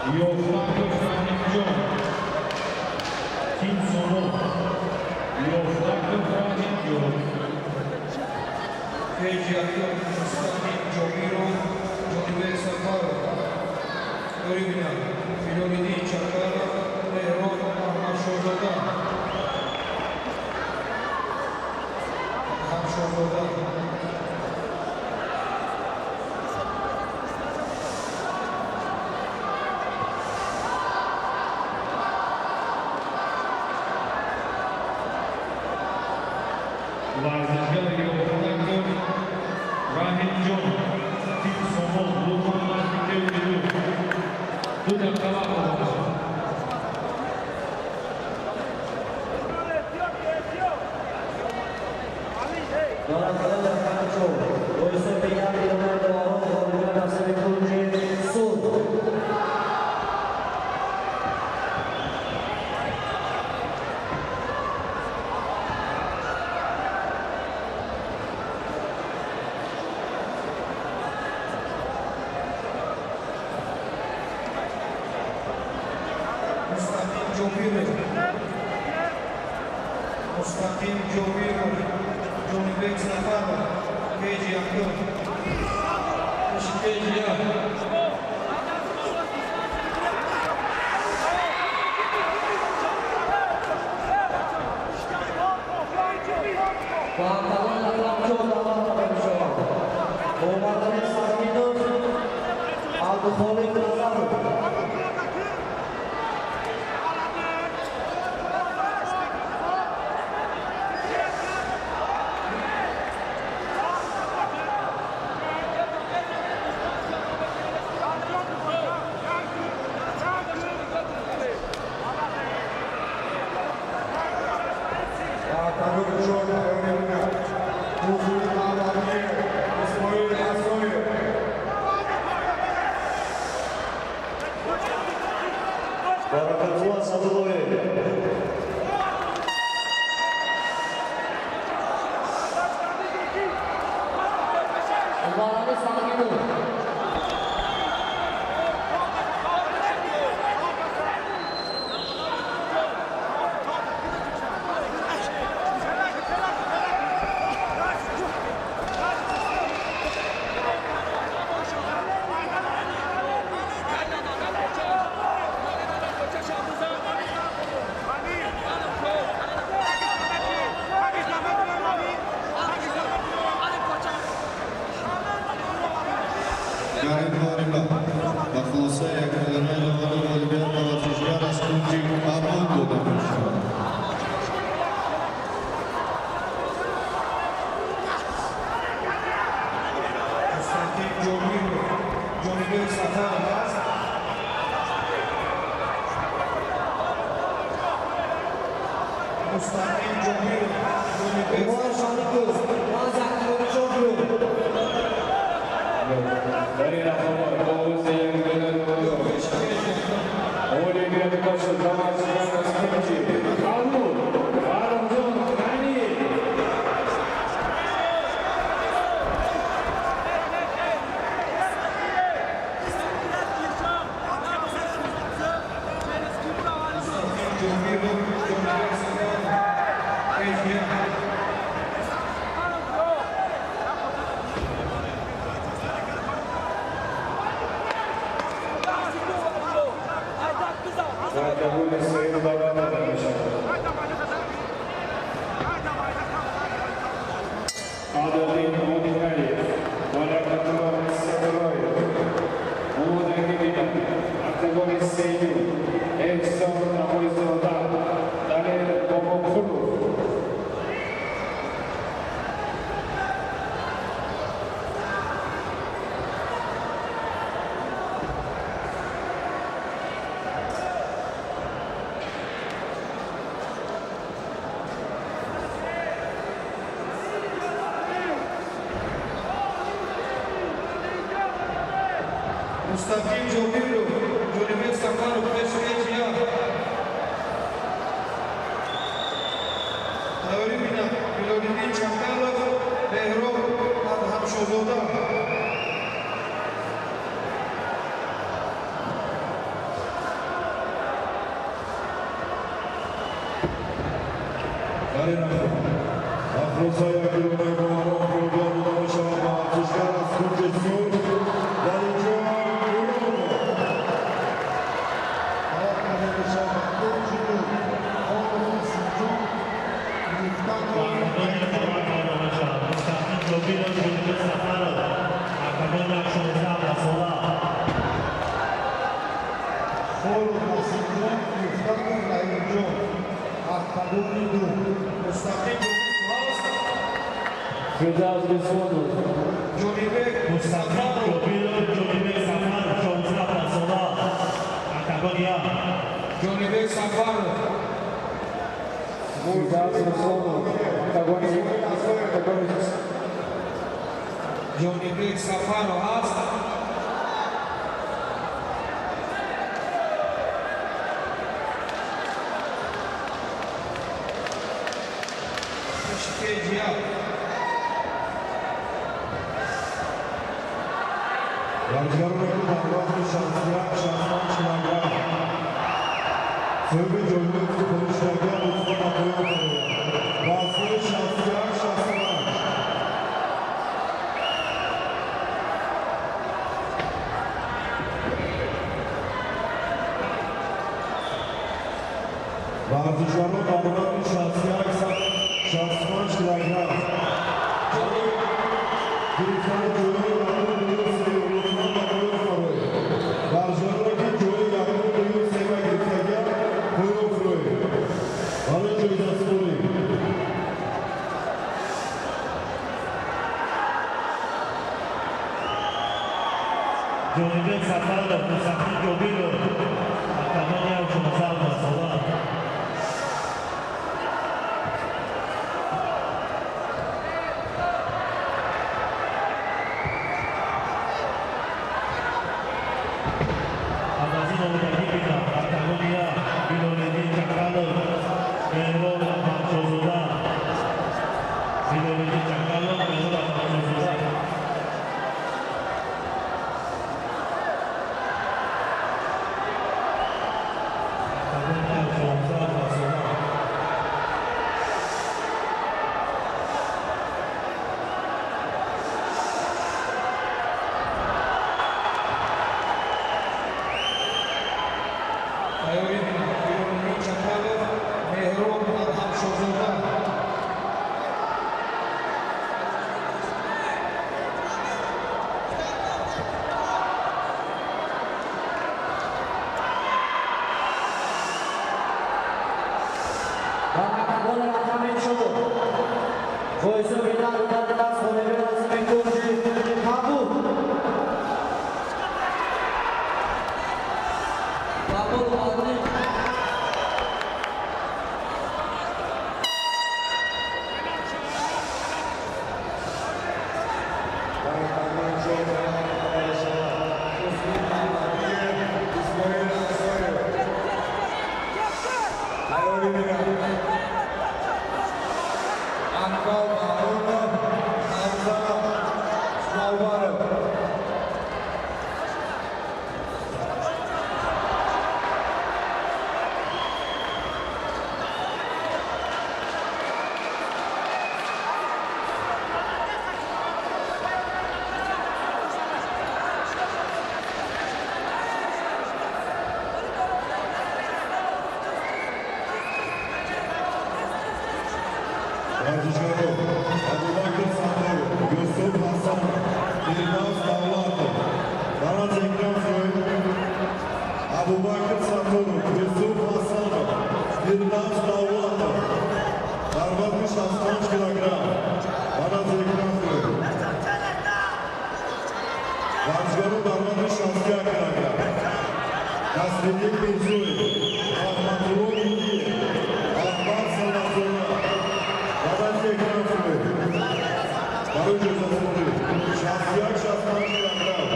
Ёфтаков Раҳимҷон, Тим Сомон. Ёфтаков Раҳимҷон.
Кейҷи якум Мустақим Ҷобиров, Ҷонибек Сафаров. Тайёрӣ бинанд Ҳилолиддин Чакаров, Меҳроб Аҳмадшоҳзода. Аҳмадшоҳзода.
Варзишгар Ёфтаков Раҳимҷон, Тим Сомон, лутфан назди кейҷи ду. 2 дақиқа вақт дода мешавад.
Дар рақами чор бо ҳисоби 1 миллионаи доварон ғолибият насиби кунҷи сурх.
Мустақим Ҷобиров. Мустақим Ҷобиров, Ҷонибек Сафаров, кейҷи якум. Пеши кейҷи як.
Ба октагон рақам чор даъват карда мешавад Умарали Сангинов, Абдухолиқ Назаров.
Октагони чор тайёрӣ бинанд Ҳузури Мавлавиев, Исмоил Ҳасоев.
Баракатулла Садуллоев.
Умарали Сангинов.
Дар ин муҳориба ба хулосаи якмиллионаи доварон ғолибият ба варзишгар аз кунҷи кабуд дода мешавад.
Мустақим Ҷобиров, Ҷонибек Сафаров аст. Мустақим Ҷобиров, Ҷонибек
Умар Шарипов, аз октагони чор биёед.
Дар ин рақобат бо овози 1 миллионаи доварон
Пеши кейҷи якум.
ғолибият шуд ба варзишгар аз кунҷи кабуд Фаррухҷон Ғаниев.
Мустақим Ҷобиров, Ҷонибек Сафаров, кейҷи як.
Ба октагони сеюм даъват карда мешавад Саъдуллин Одиналиев, Баракатулло Садуллоев. Омодагӣ бинанд октагони сеюм Эҳсон Наҳойзода, Далер Бобоқулов.
Мустақим Ҷобиров, Ҷонибек Сафаров, пеши кейҷи як. Тайёрӣ бинанд Ҳилолиддин Чакаров, Меҳроб Адҳамшозода.
Дар ин рақобат ба хулосаи акилонаи доварон ғолибият дода мешавад ба варзишгар аз кунҷи сурх Валиҷон Ғуломов.
Даъват карда мешавад ба кунҷи нур Холов Насимҷон Мифтанов.
Октагон як даъват карда мешавад Мустақим Ҷобиров, Ҷонибек Сафаров, октагон як, 16 сола.
Холов Насимҷон, Мифтанов Раимҷон, октагони ду.
Мустақим ҳаст.
Фирдавс Ризвонов.
Ҷонибек
Мустақим
Сафаров.
Ҷобиров, Ҷонибек Сафаров, 16 сола, октагон як.
Ҷонибек Сафаров.
Фирдавс Ризвонов. Октагони
Ҷонибек Сафаров ҳаст. Пеши як.
Варзишгароне, ки дар вазни 61, 65 килограмм соҳиби ҷойгоҳи ифтихорӣ шудагианд, лутфан ба поён фароянд. Вазнҳои 61, 65. Варзишгарон дар вазни 61, 65 килограмм барои гирифтани ҷойҳои якум, дуюм, сеюм лутфан ба поён фароед. Варзишгароне, ки ҷойи якум, дуюм, сеюмро гирифтагианд, поён фуроед барои ҷоизасупорӣ.
Ҷонибек Сафаров, Мустақим Ҷобиров, октагон як, 16 сола. Аз ин омодагӣ бинам, октагони як, Билолиддин Чакалов, Меҳроб Аҳмадшозода. Билолиддин Чакалов, Меҳроб Аҳмадшозода. Октагон як, 16 сола.
Тайёрӣ бинам Билолиддин Чакалов, Меҳроб Адҳамшозода.
Дар октагони рақами чор бо ҳисоби 0 дар даст ғолибият насиби кунҷи кабуд Бабур Одил.
Дар октагони чор даъват карда мешавад Усмон Мамадиев, Исмоил Ансоев. Тайёрӣ бинанд Анвар Баҳромов, Ҳамза Саваров.
Варзишгарон Абубакр Сатторов, Юсуф Ҳасанов, Фирдавс Давлатов, дар назди экран фуроед. Абубакр Сатторов, Юсуф Ҳасанов, Фирдавс Давлатов дар вазни 65 килограмм ба назди экран фуроед. Варзишгарон дар вазни 61 килограмм Насриддин Мирзоев, Раҳматулло Идиев, Аҳмад Салматзода ба назди экран фуроед барои ҷоизасупорӣ, 61, 65 килограмм.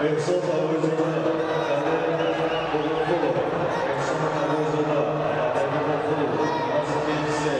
Эҳсон Тавойзода, Далер Бобоқулов. Эҳсон Тавойзода, Далер Бобоқулов, назди кеҷи се.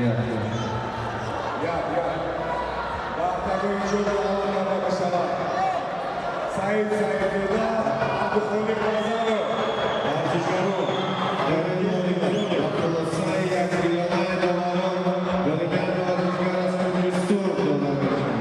Як.
Як, як. Ба октагони ҷо даъват карда мешавад Саид Саидзода, Абдухолиқ Рамазонов.
Варзишгарон, дар ин муробиқа хулосаи якдилонаи доварон ғолибият ба варзишгар аз кунҷи сурх дода мешавад.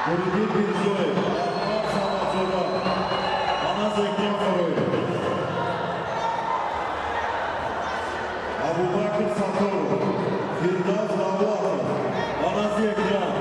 Нуриддин Мирзоев, Аҳмад Самадзода, ба назди экран фароед. Абубакр Сатторов, Фирдавс Давлатов, ба назди экран.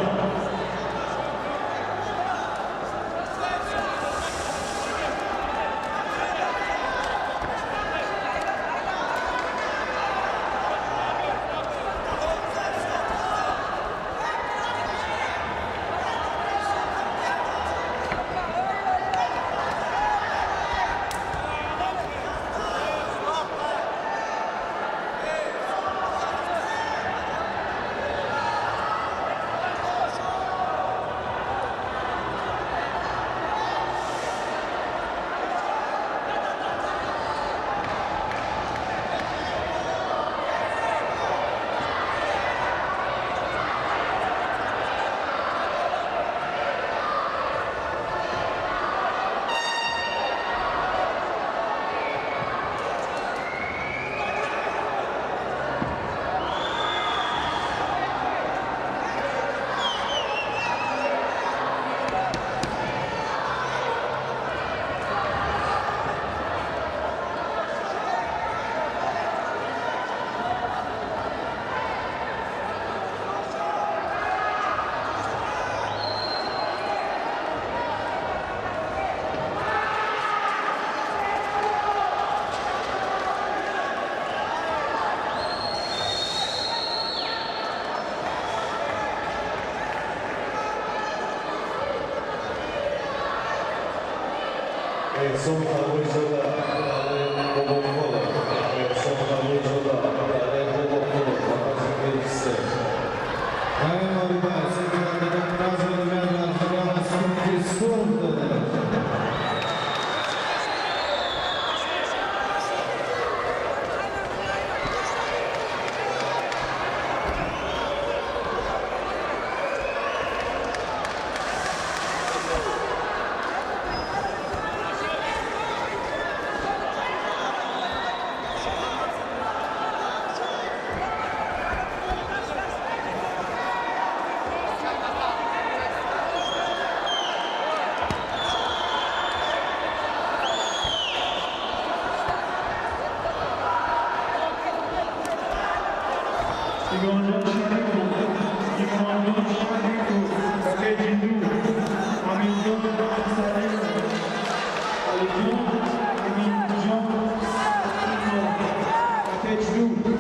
Эҳсон Тавойзода, Далер Бобоқулов. Эҳсон Тавойзода, Далер Бобоқулов, ба назди кеҷи се.
Дар ин муробиқа се гирандагон раз ғолибият варзишгар аз кунҷи сурх дода мешавад.
Ивонҷон Шарипов, Имомҷон Шарипов, кеҷи ду, Аминҷон Салимов, Алиҷон Аминҷон Салимов, кеҷи ду.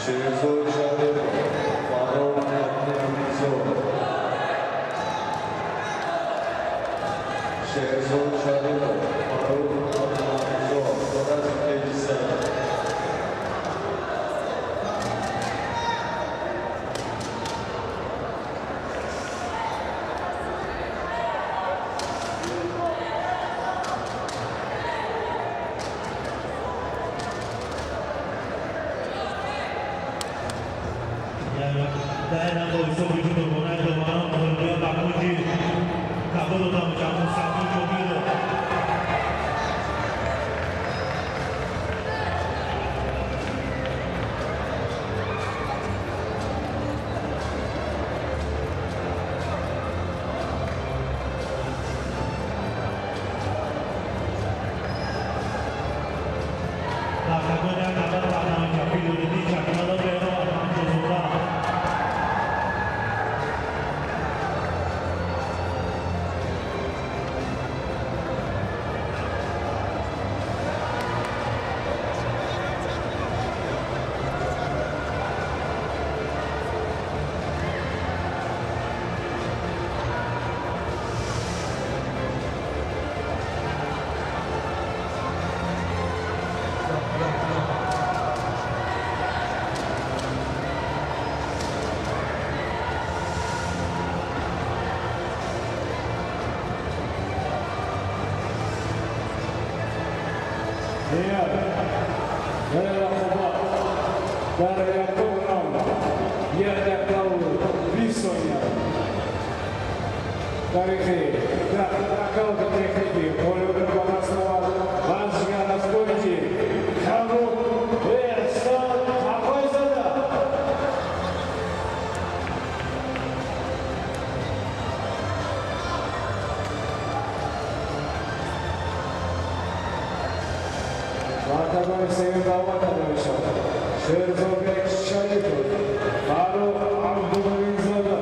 Шерзод Шарипов, Фаррух Абдумуминзода. Шерзод Шарипов, Фаррух Абдумуминзода. Ба назди кеҷи се.
Дар ин бо ҳисоби ҷудогонаи доварон ғолибият ба кунҷи кабуд дода мешавад Мустафо Ҷобиров. Дар нагоҳи як нафар паҳнавои чапи Нуриддин Шакимадов Беҳром Аҳмадшоҳзода.
Дигар дар рақобат дар якум раунд 1 дақиқаву 20 сония таърихи нокаути техникӣ ғолибро ба даст овард варзишгар аз кунҷи кабуд Эҳсон Қаҳҳорзода. Октагони сеюм даъват карда мешавад Шерзодбек Шарипов, Фаррух Абдумуминзода.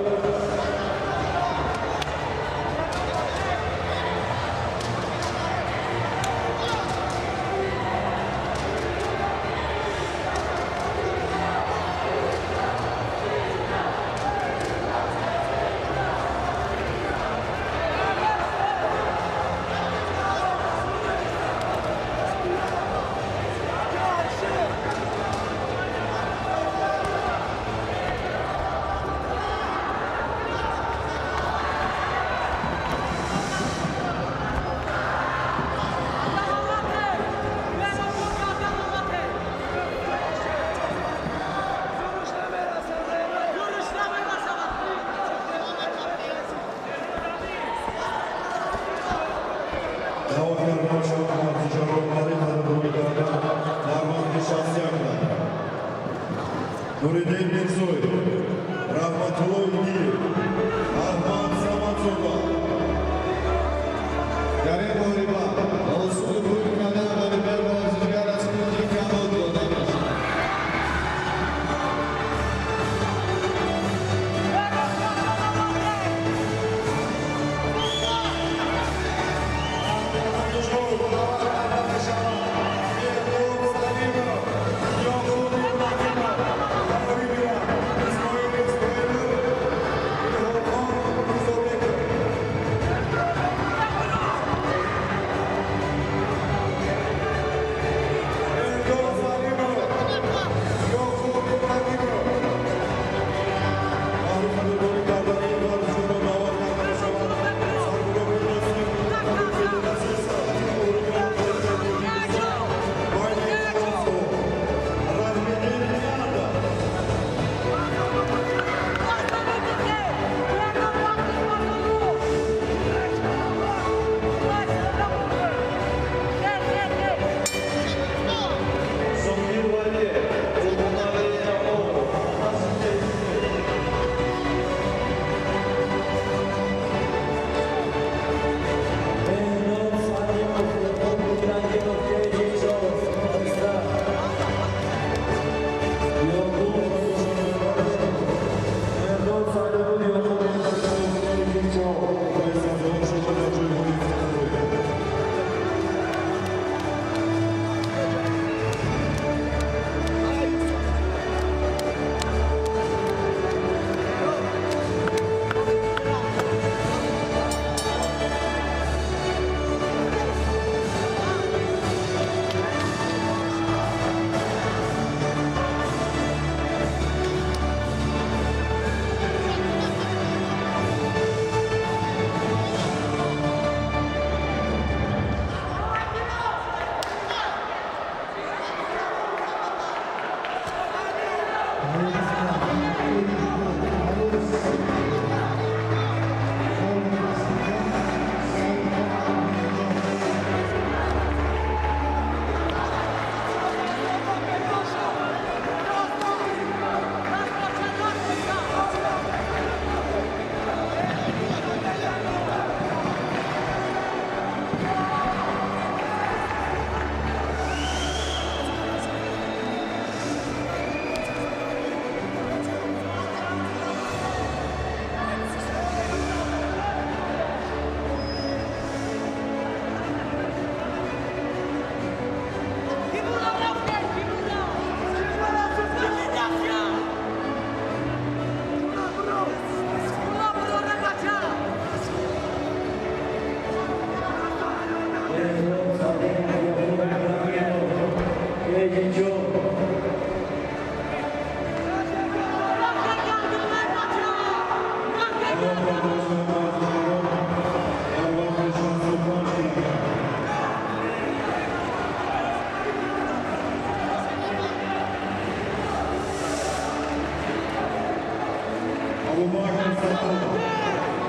Абубакр Саттор,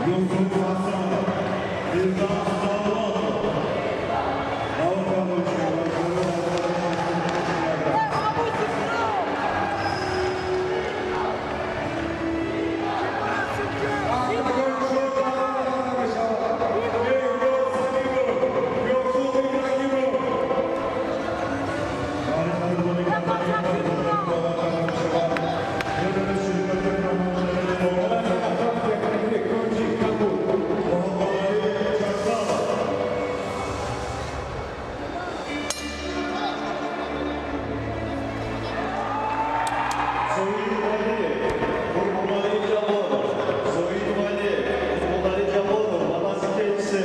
Юсуф Ҳасанов, Фирдавс Давлатов. Даъват карда мешавад варзишгарони 89 килограмм.
Октагони чор даъват карда мешавад Меҳрод Салимов, Ёқуб Ибрагимов.
Барои қадрдонӣ кардани ин варзишгарон даъват карда мешавад Федори ширкати промоушени
Кунҷи Кабул.
Муҳаммадалӣ Чакалов.
Соид Валиев, Қурбоналӣ Ҷабборов. Соид Валиев, Қурбоналӣ Ҷабборов ба назди кеҷи се.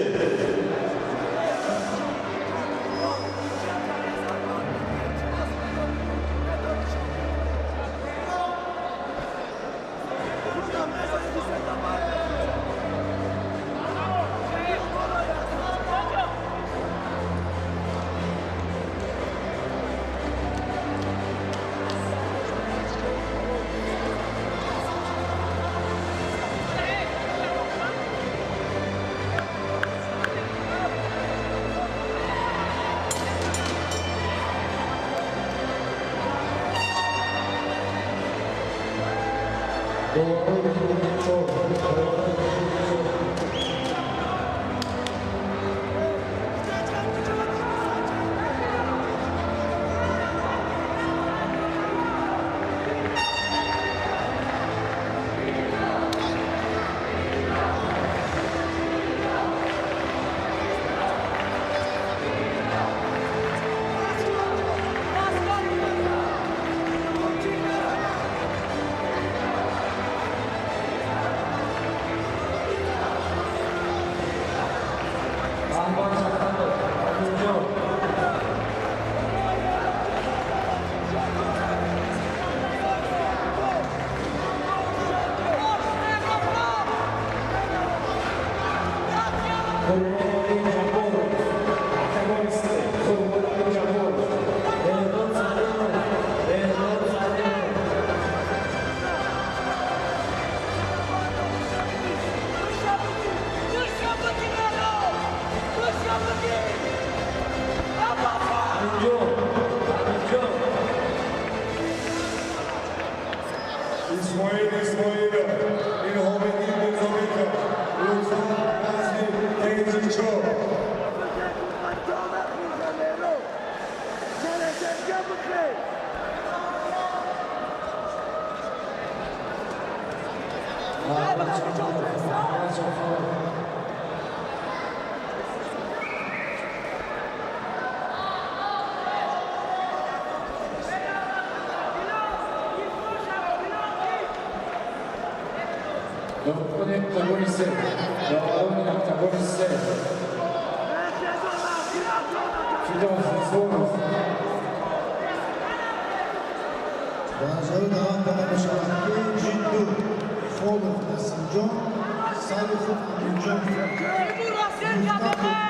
Доварони кунҷи чор, доварони кунҷи чор.
Баҳман Чаканов, Аминҷон.
Қурбоналӣ Ҷабборов, октагони се. Қурбоналӣ Ҷабборов.
Беҳрод Салимов, Беҳрод Салимов.
Аминҷон, Аминҷон.
Исмоил Исмоилов, Илҳомиддин Мирзобеков, лутфан назди кеҷи чор.
Аҳмад Чаканов, Аҳмад Чаканов.
Доварони октагони се. Доварони октагони се. Фидон Ризвонов.
Варзишгаро даъват карда мешавад кеҷи ду: Холов Насимҷон, Салихов Аминҷон, Мифтахов Ҷон,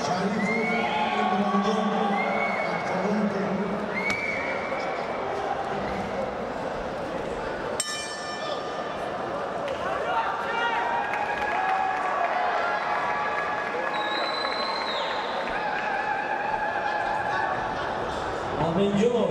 Шарифов Имронҷон. Октагони ду.
Аминҷон.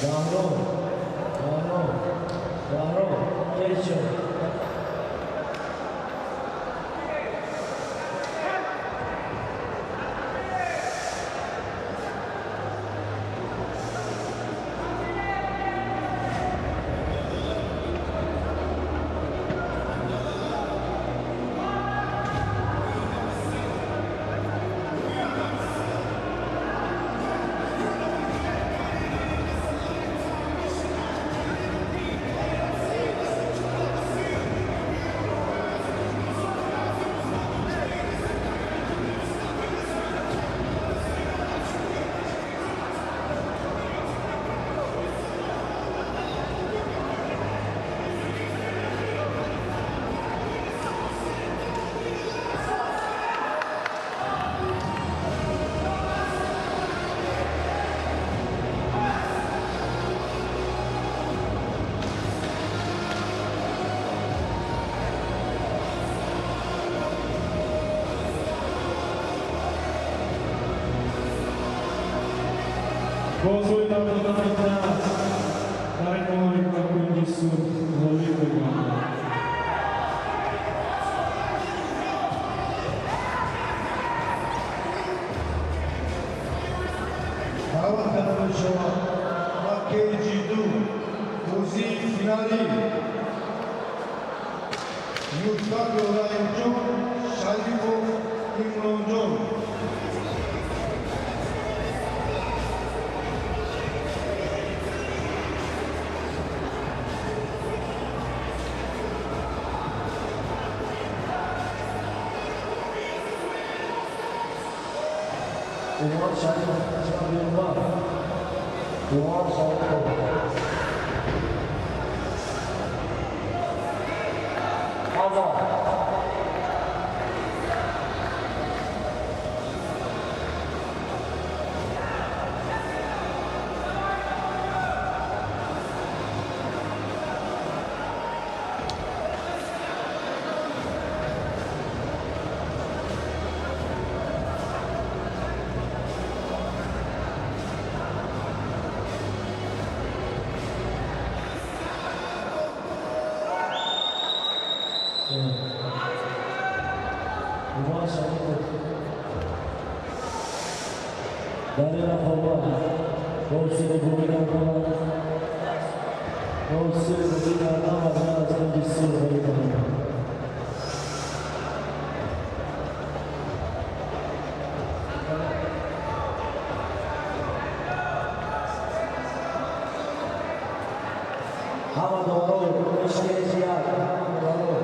Dahrом, Dahrом, Dahrом, Kecho.
Бозои давлатани даст дар ин муҳориба кунҷи сурх ғолиб мегардад.
Даъват карда мешавад ба KG2 бозии финалӣ Юртаков Раҳимҷон, Шарипов Имронҷон.
Умар Шарипов, Умар. Умар Шарипов. Ава. Умар Шарипов. Дар ин рақобат бо усули бозӣ кардан, бо усули бозӣ кардан вазна аз кунҷи сурх ғолиб омад. Ҳама доварон ишкеҷ як, ҳама доварон.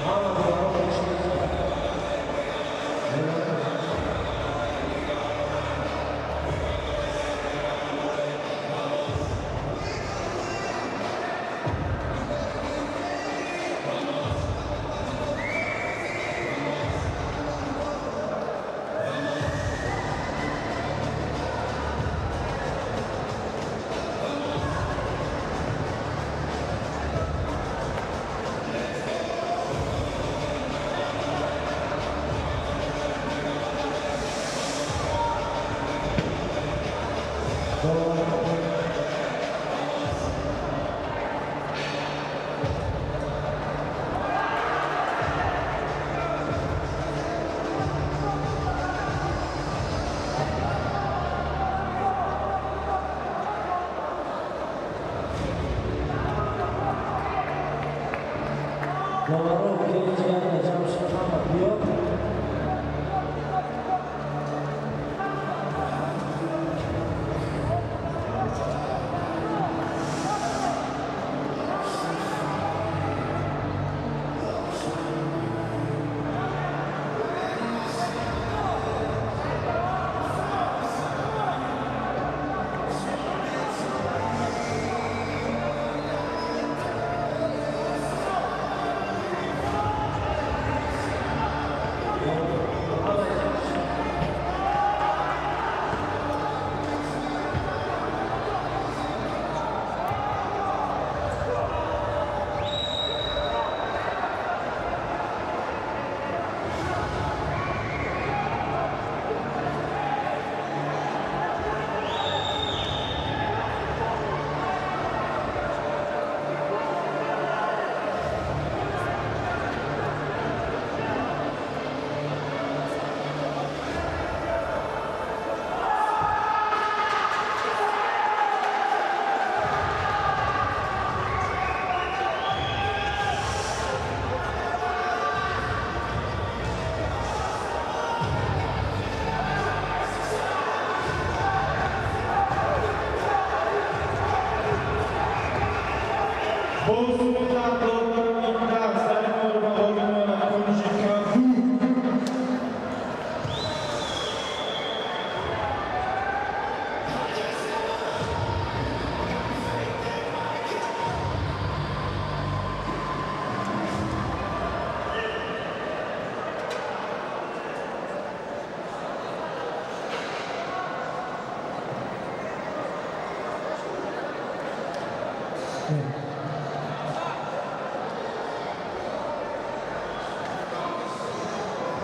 Ҳама доварон ишкеҷ як. Доварон кеҷ як, Ҷамшед ҳама биёд.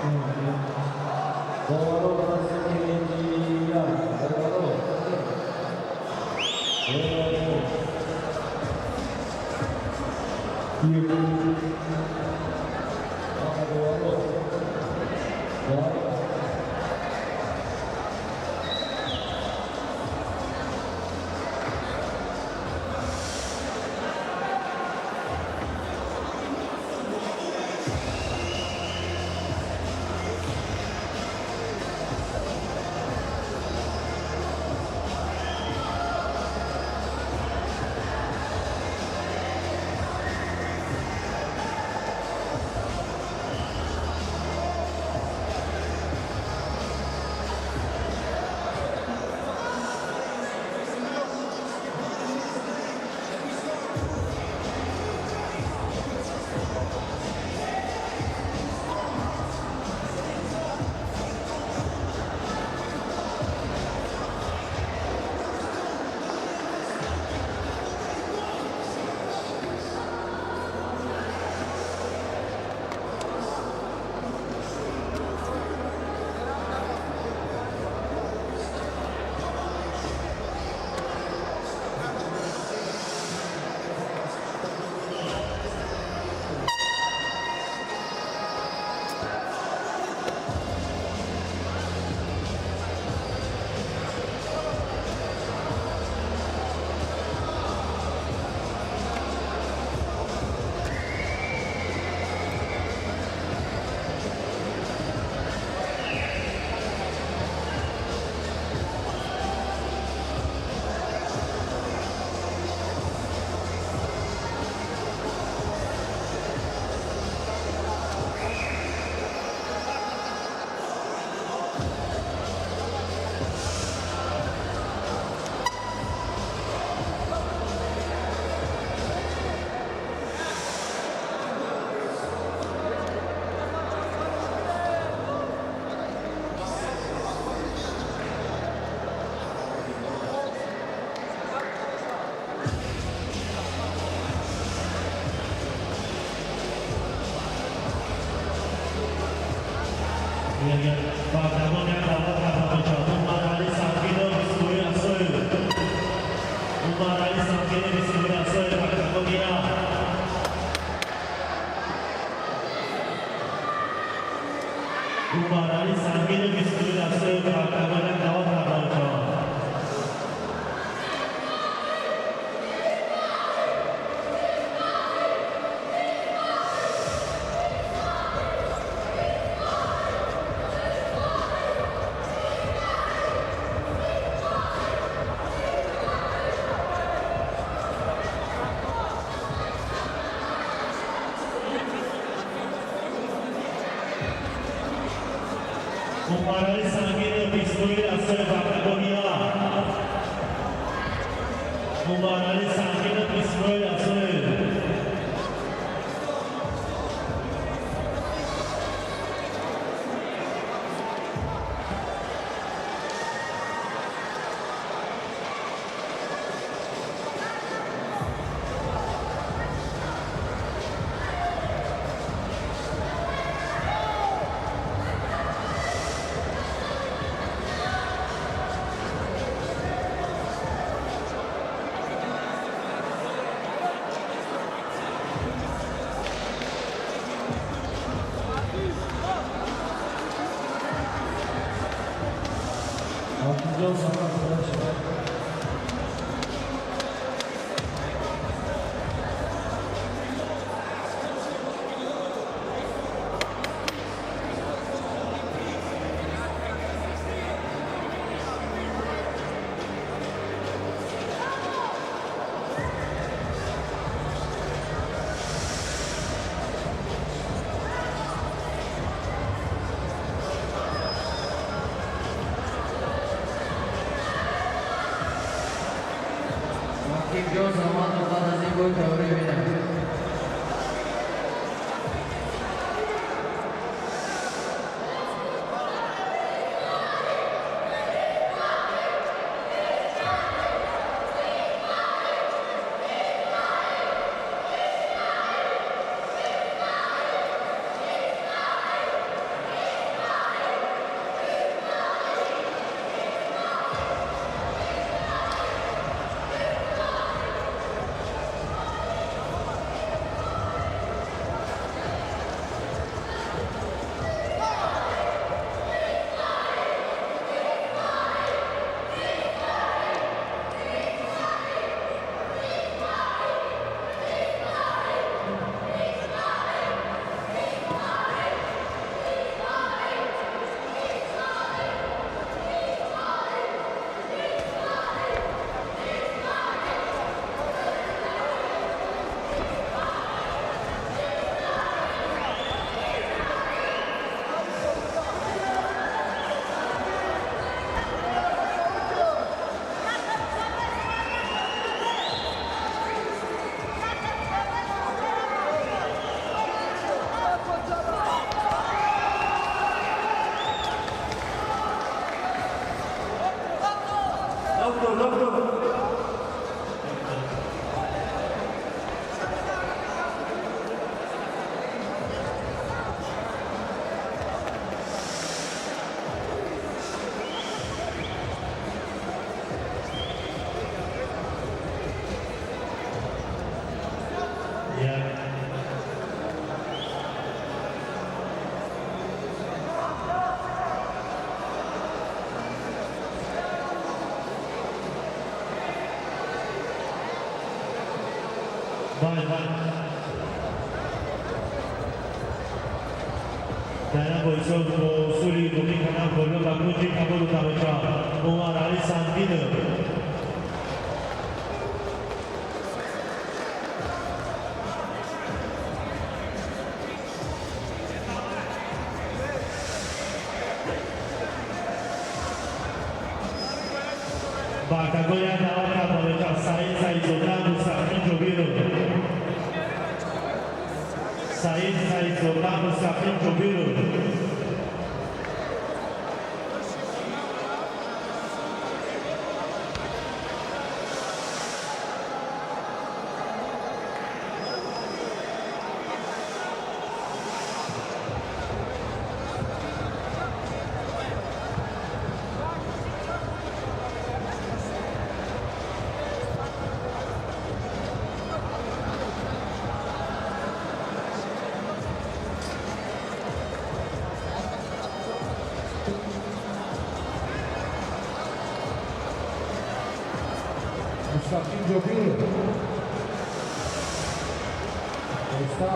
Доварон наздики як. Доварон. Доварон. Два.
Дар бо ҳисоб бо усули боқӣ кардан ғолиба ба кунҷи кабуду тамошо Умарали Сангинов. Ба октагон даъват карда мешавад Саид Саидзода, Мустақим Ҷобиров. Саид Саидзода, Мустақим Ҷобиров.
Мустақим Ҷобиров. Оҳиста.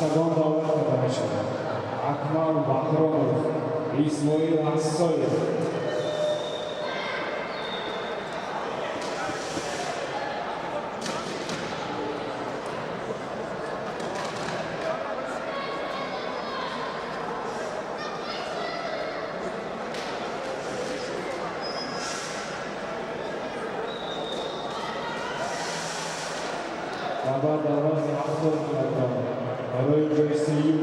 октагон даъват карда мешавад Акмал Баҳромов, Исмоил Ассоев. Баъд дар вазни 70 килограмм барои ҷои сеюм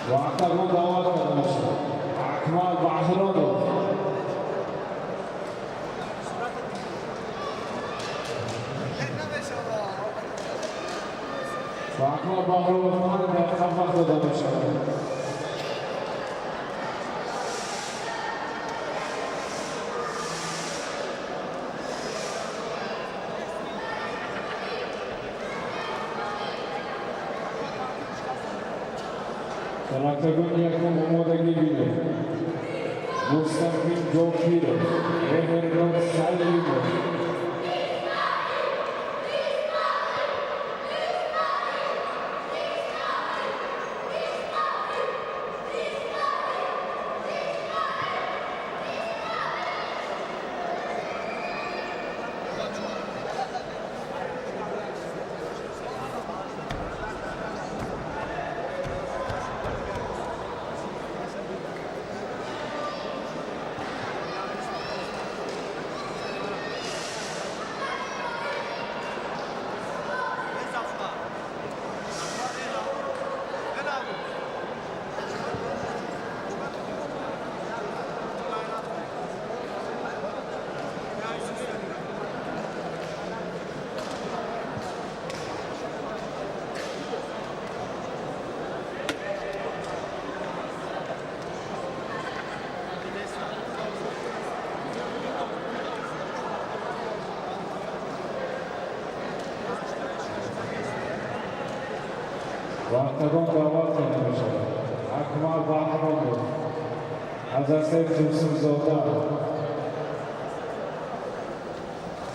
ва октагон даъват карда мешавад Акмал Баҳромов. Ва Акмал Баҳромов 5 дақиқа вақт дода мешавад. Дар октагони якум омодагӣ бинед Мустақим Ҷокиров, Меҳрнод Салимов. Ва октагон даъват карда мешавад Акмал Баҳромов, Азарсайф Турсунзода.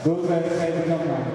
2 дақиқаи дига монд.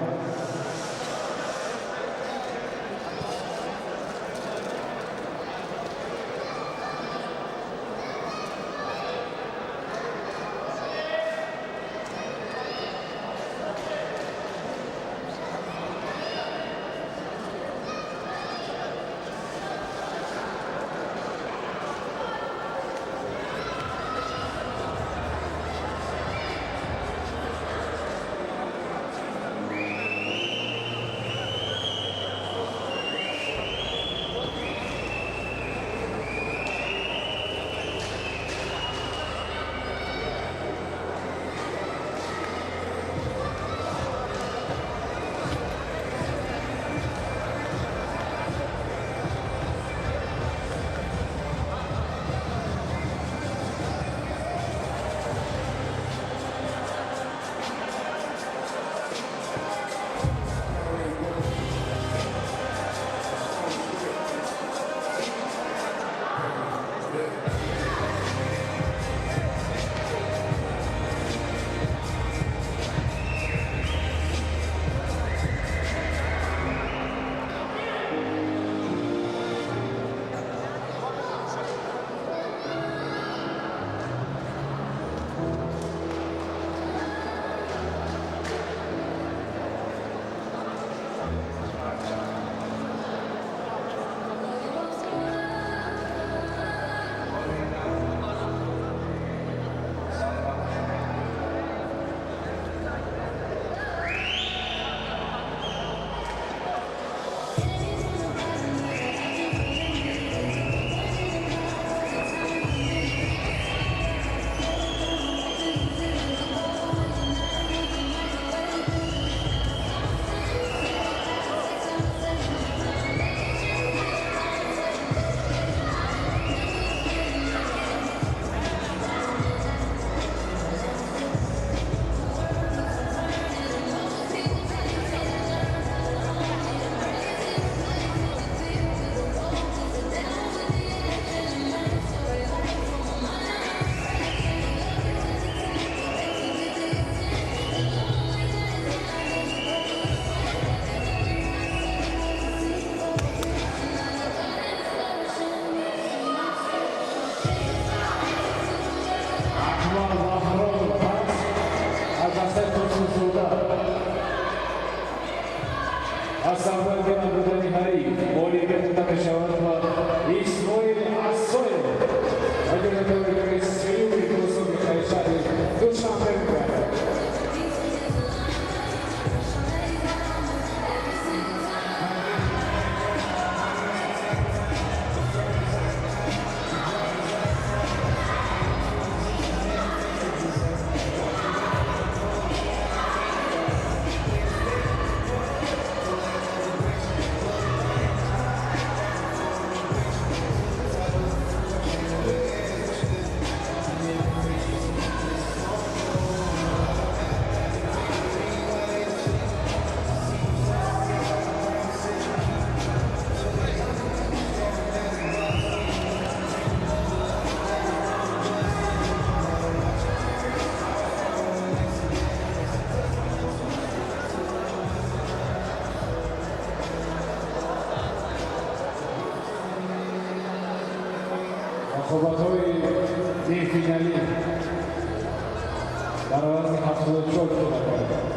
Ғолибият дода мешавад ба Исмоил Асоев, ғолиби даври сеюми мусобиқаи шаҳри Душанбе мегардад. Рақобатҳои нимфиналӣ дар вазни 74 килограмм.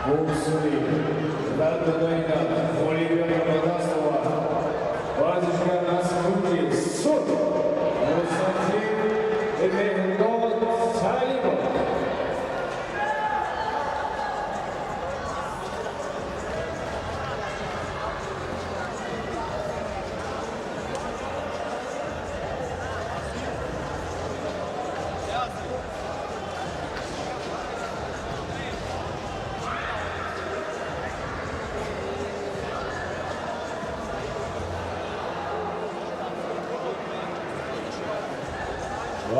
Бо усули рад додани даст ғолибиятро ба даст овард варзишгар аз кунҷи сурх Мустазим Меҳрдод Салимов.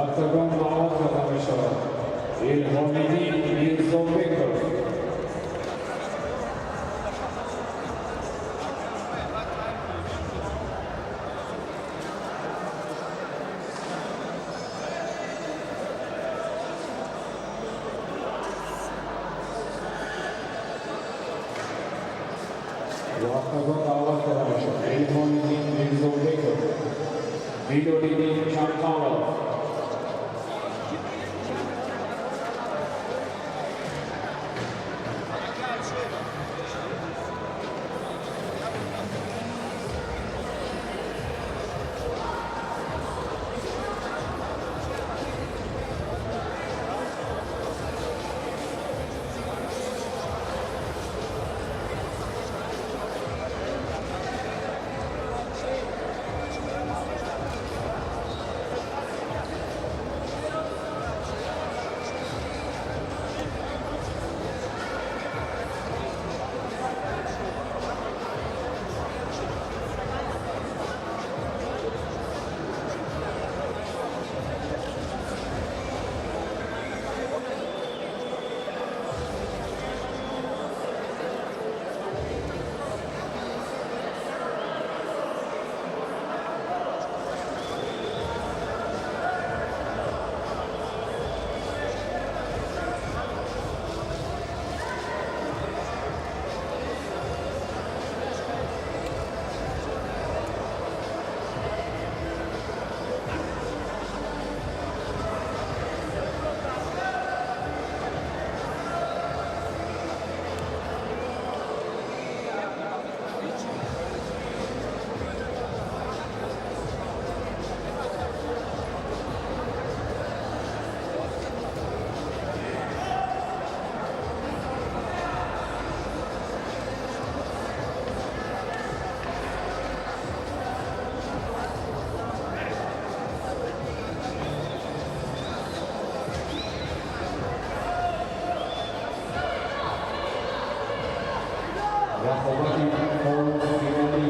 Октагон даъват карда мешавад Илҳомиддин Мирзобеков. Ба октагон даъват карда мешавад Илҳомиддин Мирзобеков, Билолиддин Чанқалов. Рақобати полуфиналӣ.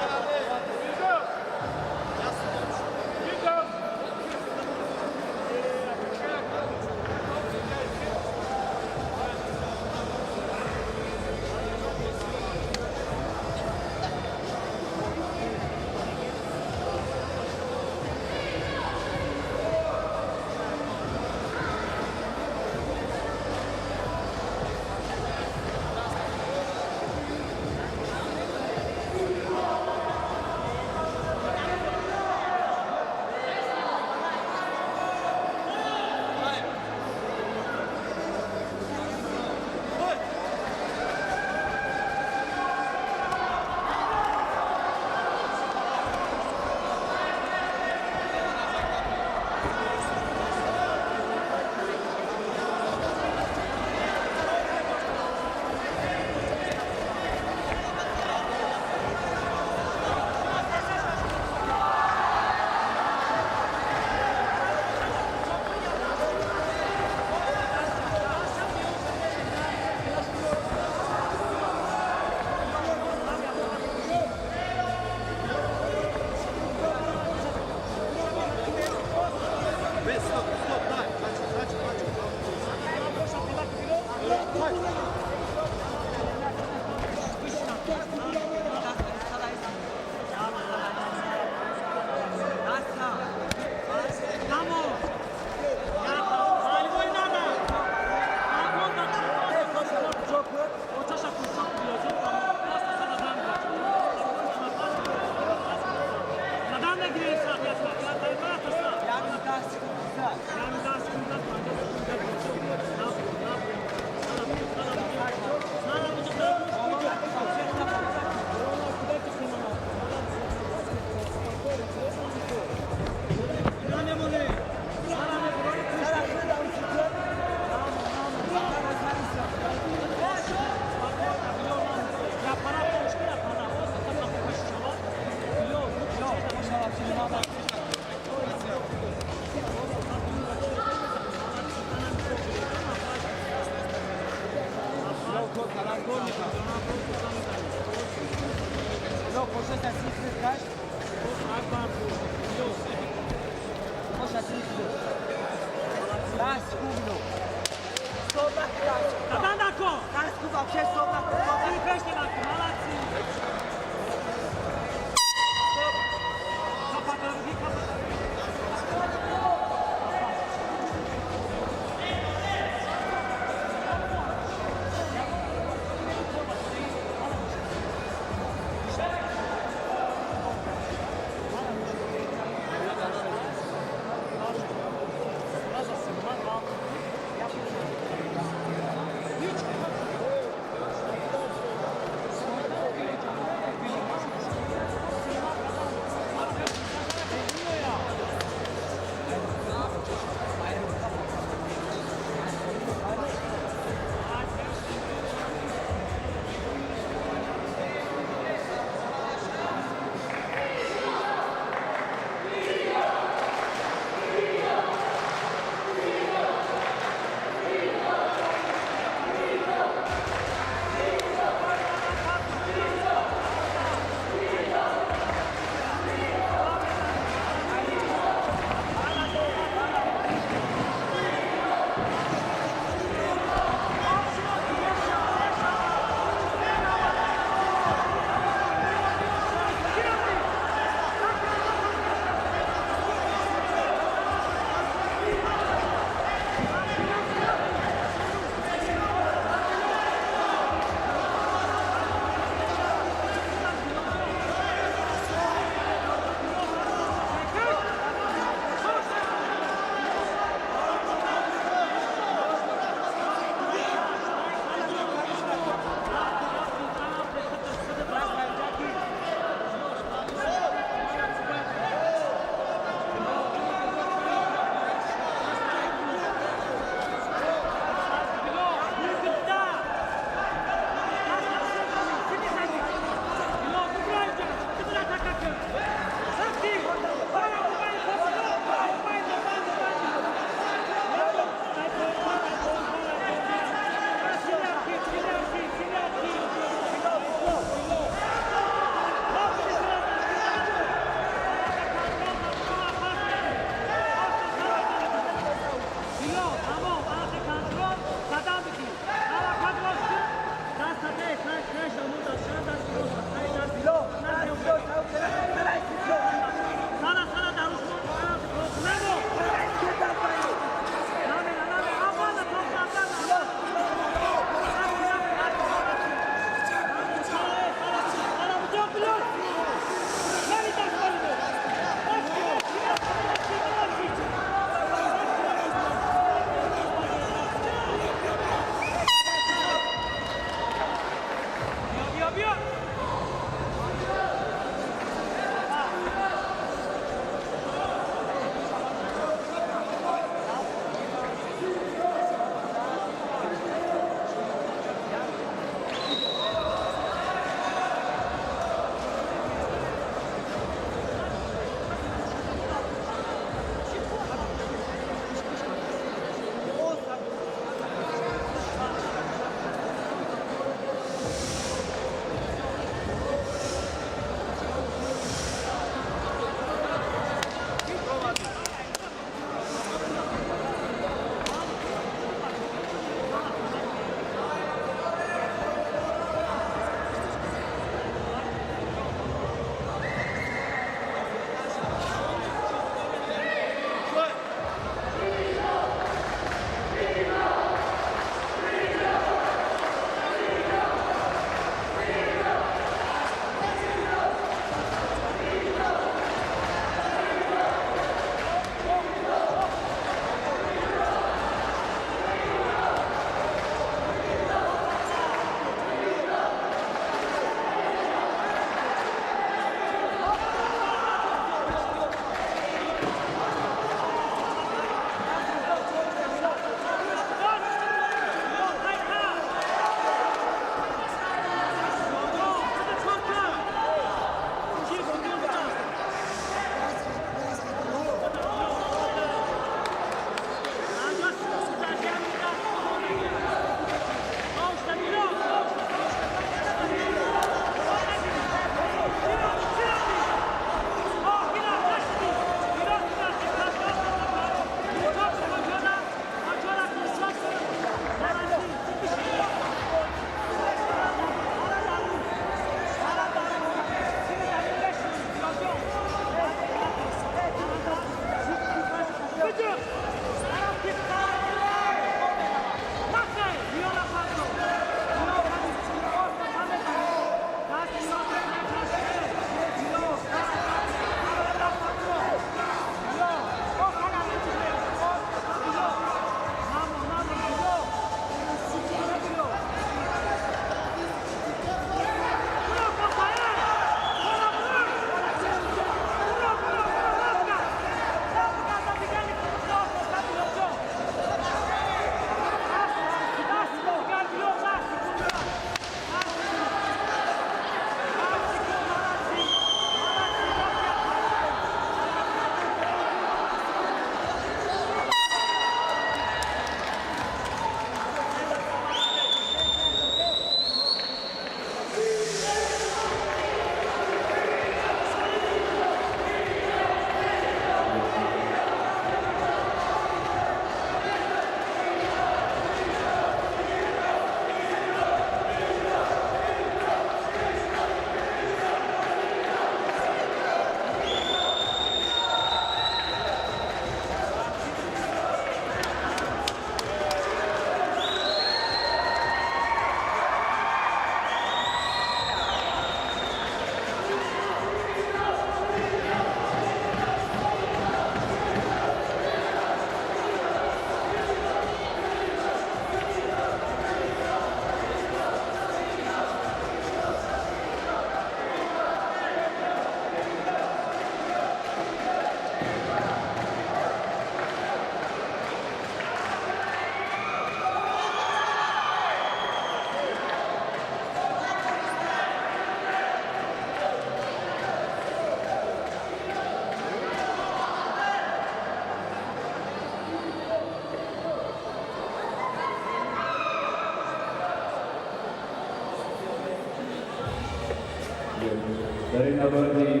Набарди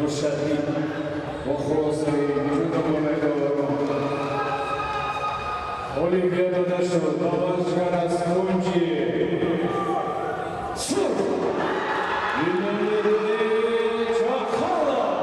мушаддид бо хулосаи ҷудогонаи доварон ғолибият дода шуд ба варзишгар аз кунҷи сурх Имомиддини Чохолов.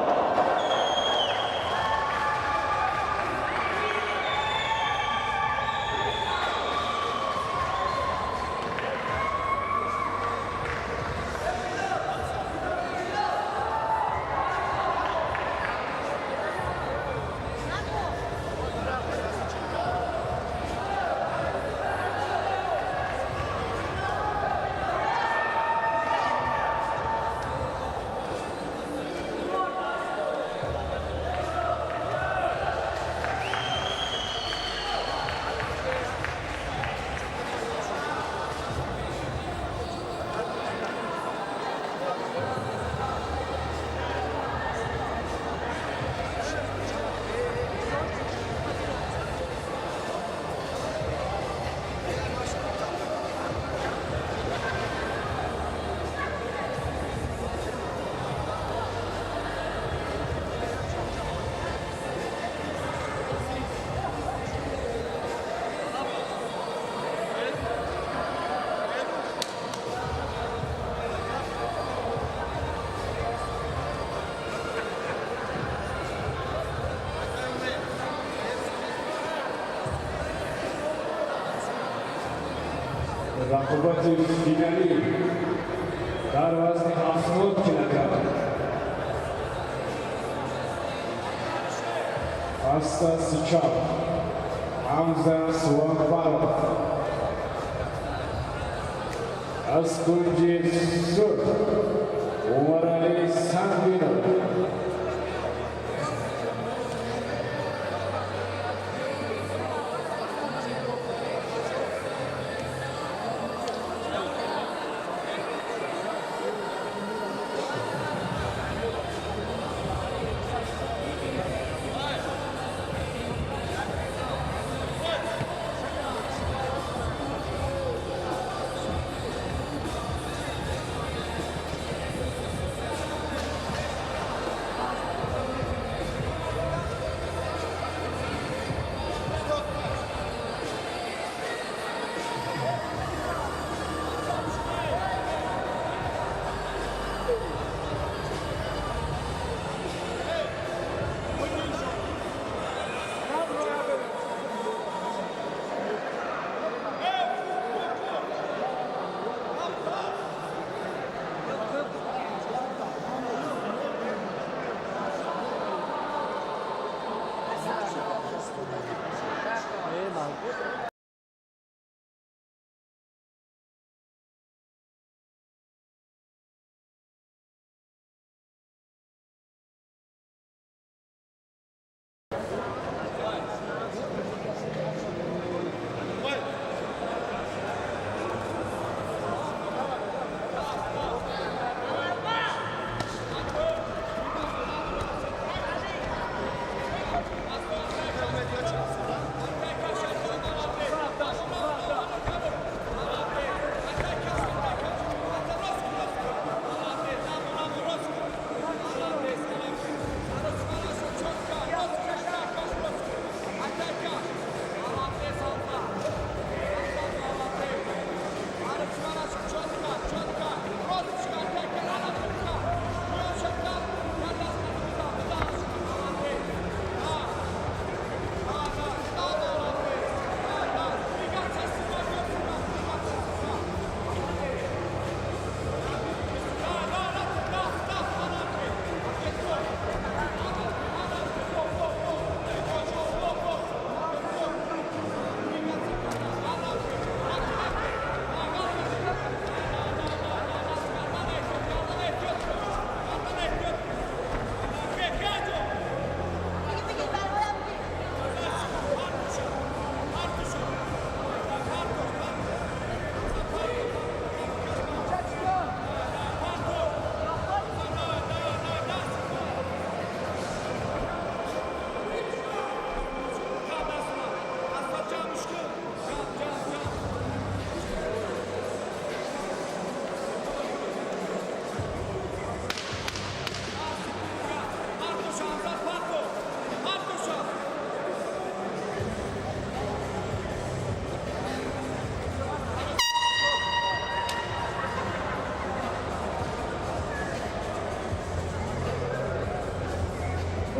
Рақобати финалӣ дар вазни 70 килограмм. Аста Сичап, Ҳамза Суванбаров. Аз кунҷи сурх Умарали Сангинов.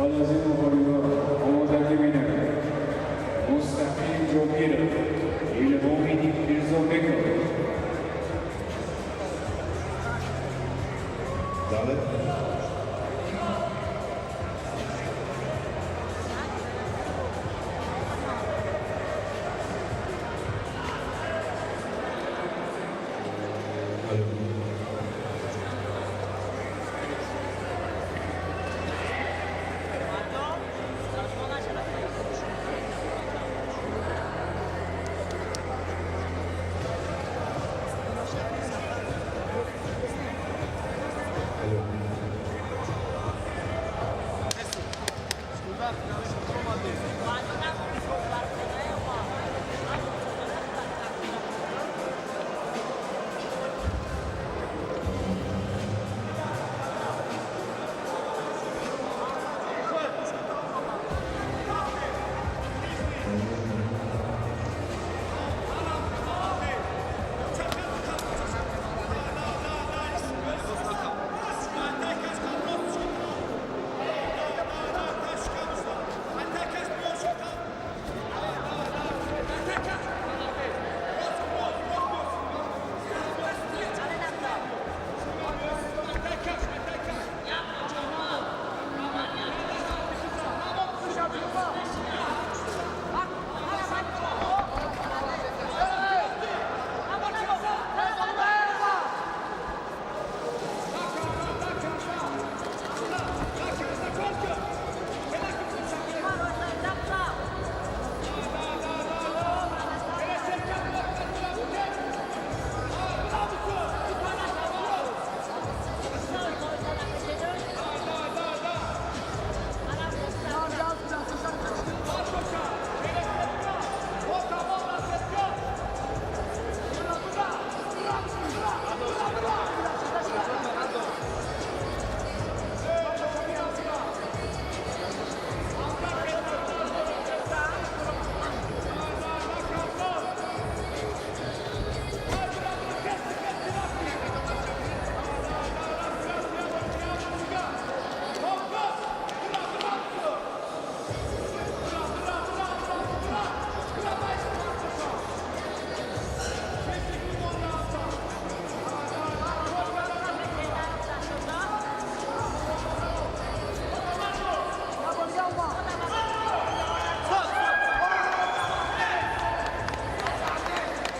Баъд аз ин муҳориба омодагӣ менамояд Мустақим Ҷобиров, Илҳомиддин Мирзобеков.
Бале.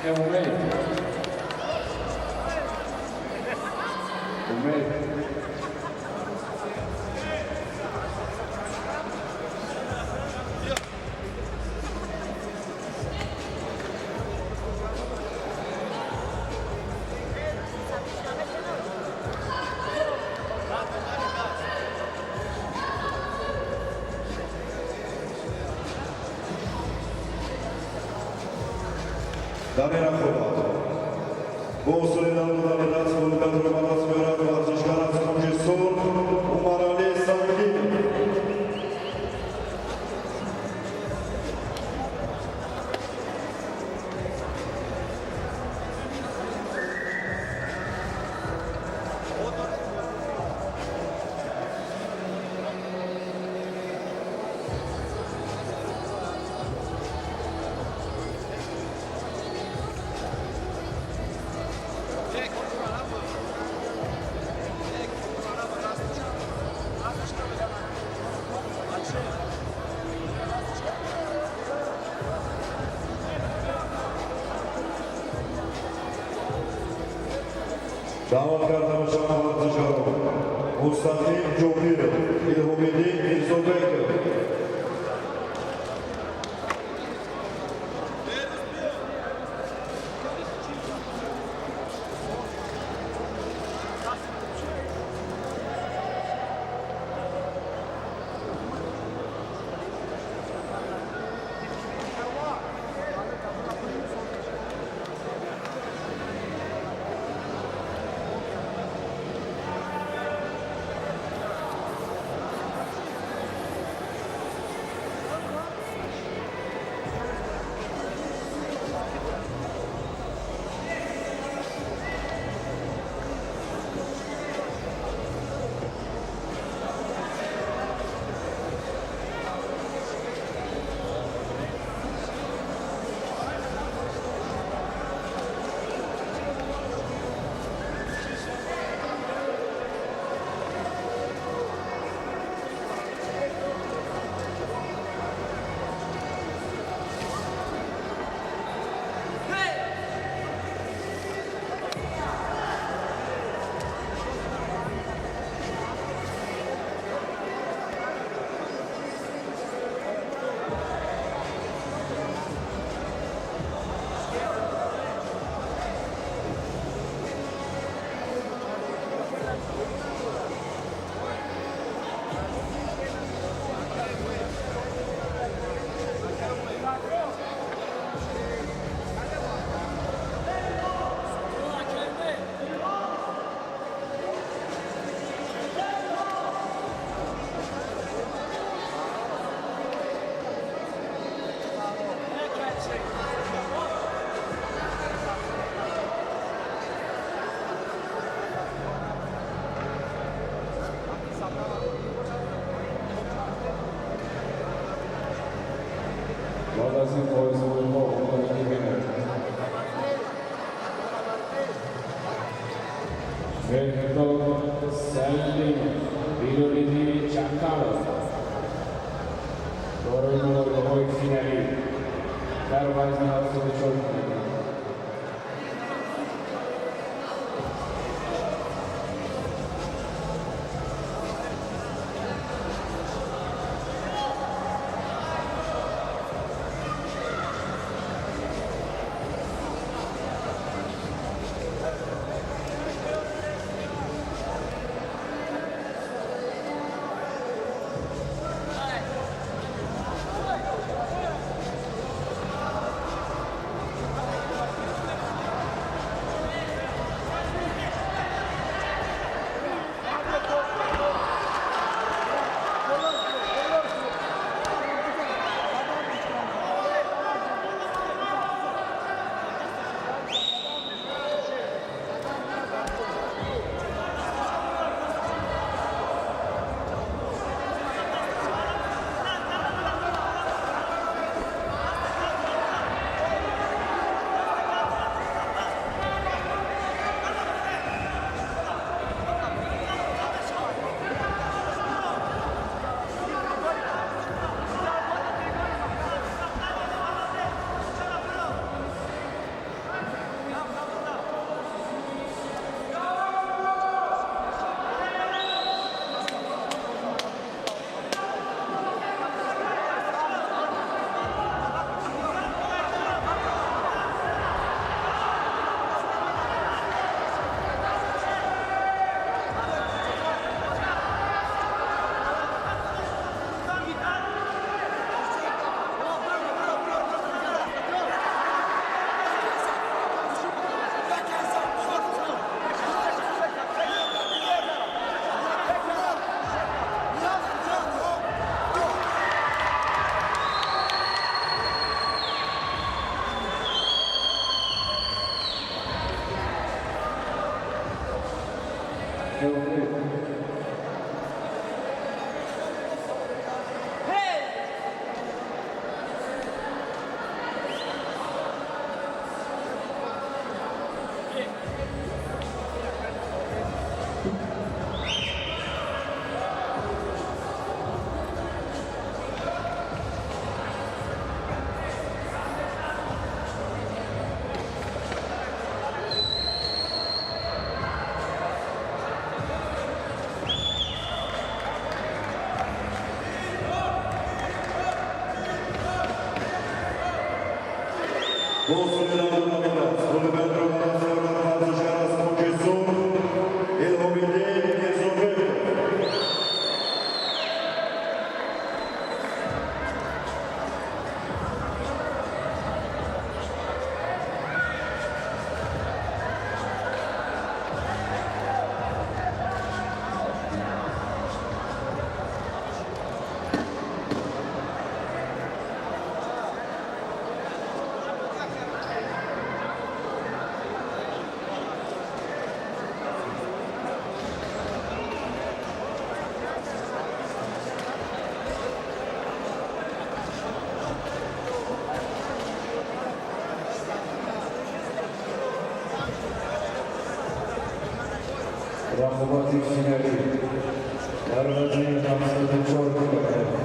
Умед. Умед.
Дар ин рақобат бо усули намудани даст ғолибиятро ба даст меорад варзишгар аз кунҷи сурх Умаралӣ Сангинов. Даъват карда мешаванд варзишгарон Мустақим Ҷобиров, Илҳомиддин Мирзобеков.
Баъд аз ин фоизҳои мо омодагӣ бинед. Меҳрдод Салимов, Билолиддин Чаққаров дорои муборизаҳои финалӣ дар вазни 74 килограмм. Рақобати финалӣ дар вазни 74 килограмм.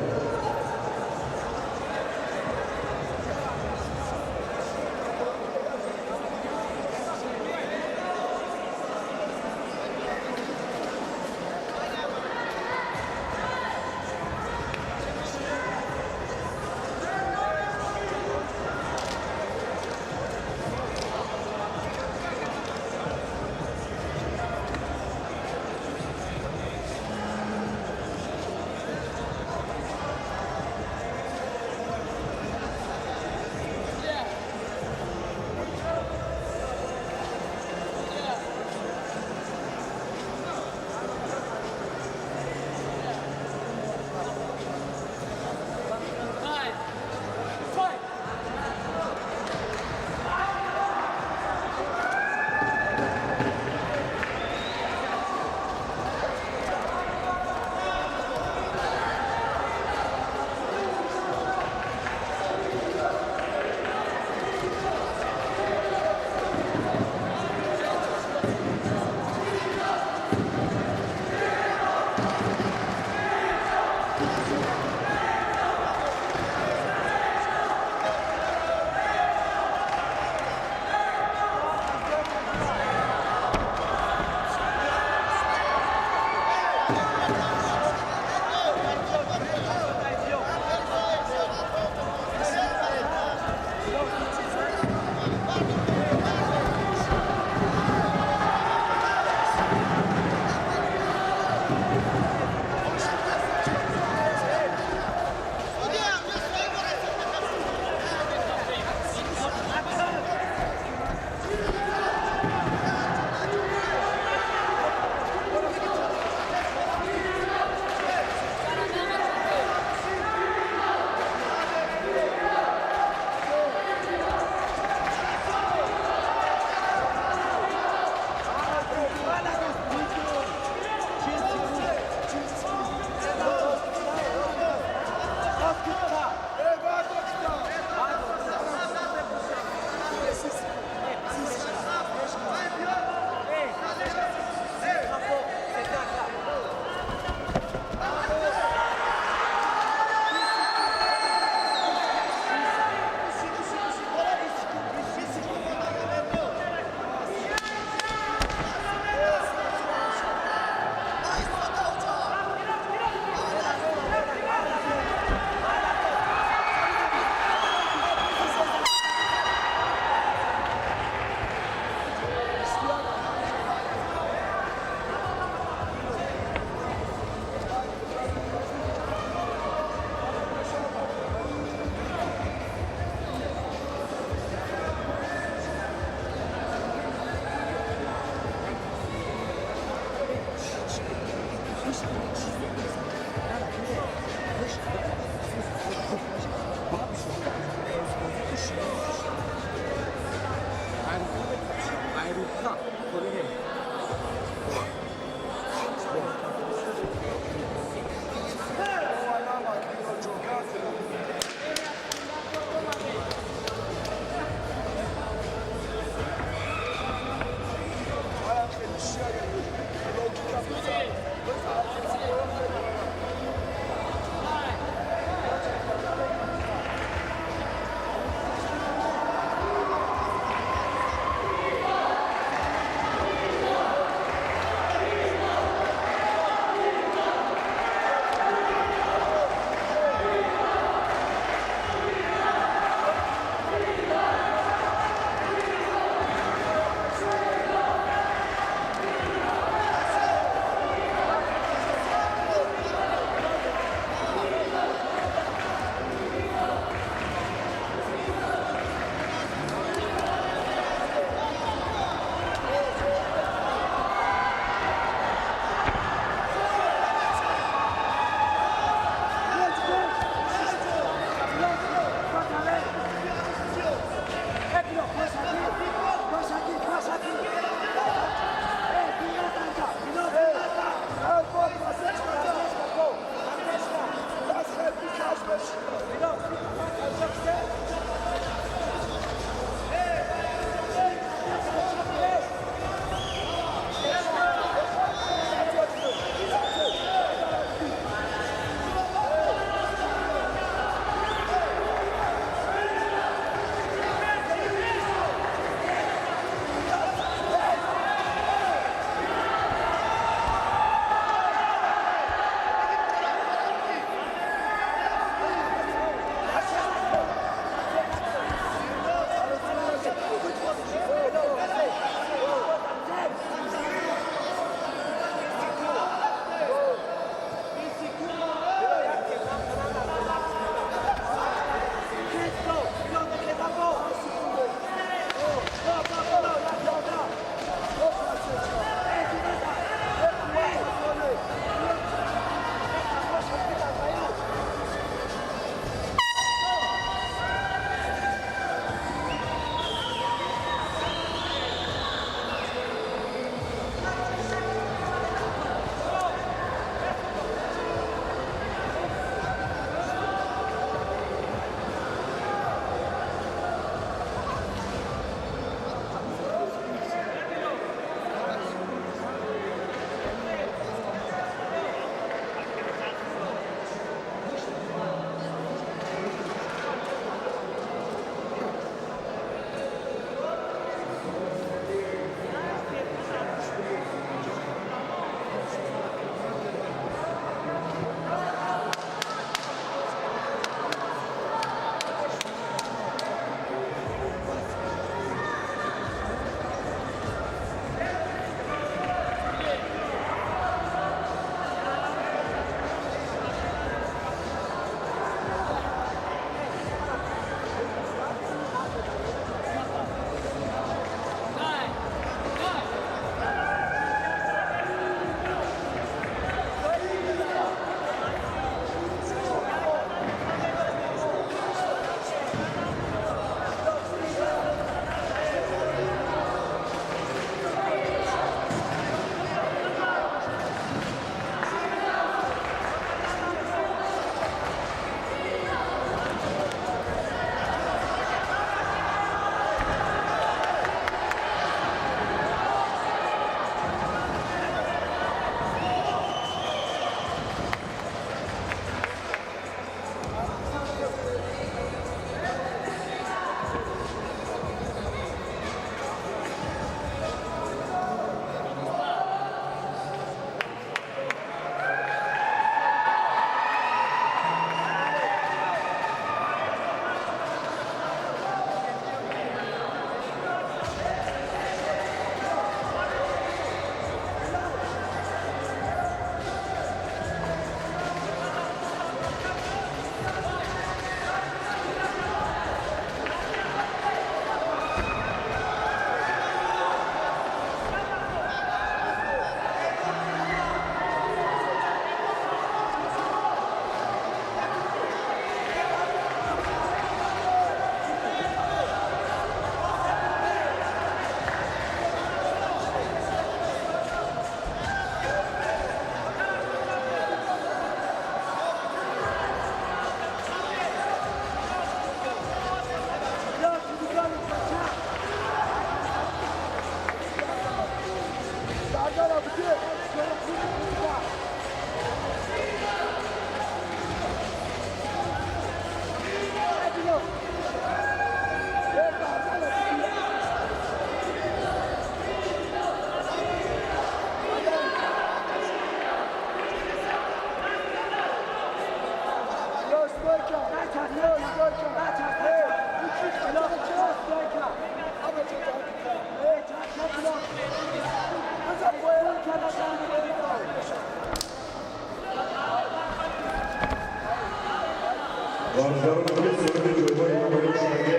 Варзишгароне ки соҳиби ҷойгоҳи намоён шудагӣ,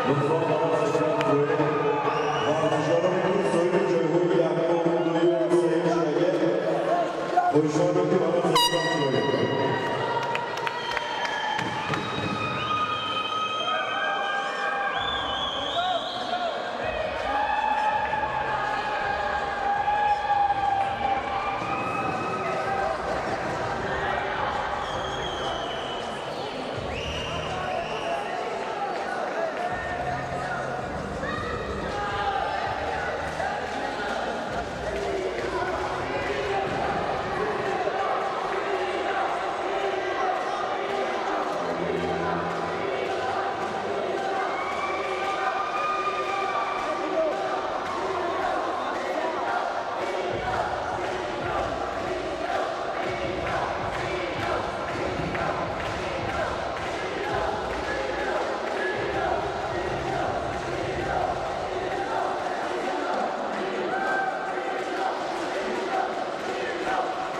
лутфан ба назди экран биёед. Варзишгароне ки соҳиби ҷойҳои якум, дуюм, сеюм шудагӣ, хоҳишмандем ки ба назди экран биёед.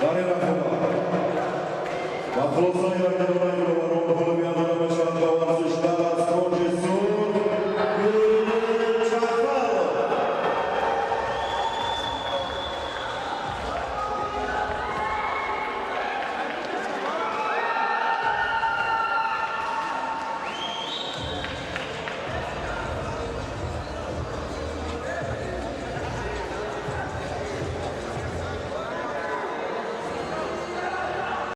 Дар ин рақобат ба хулосаи якдоронаи.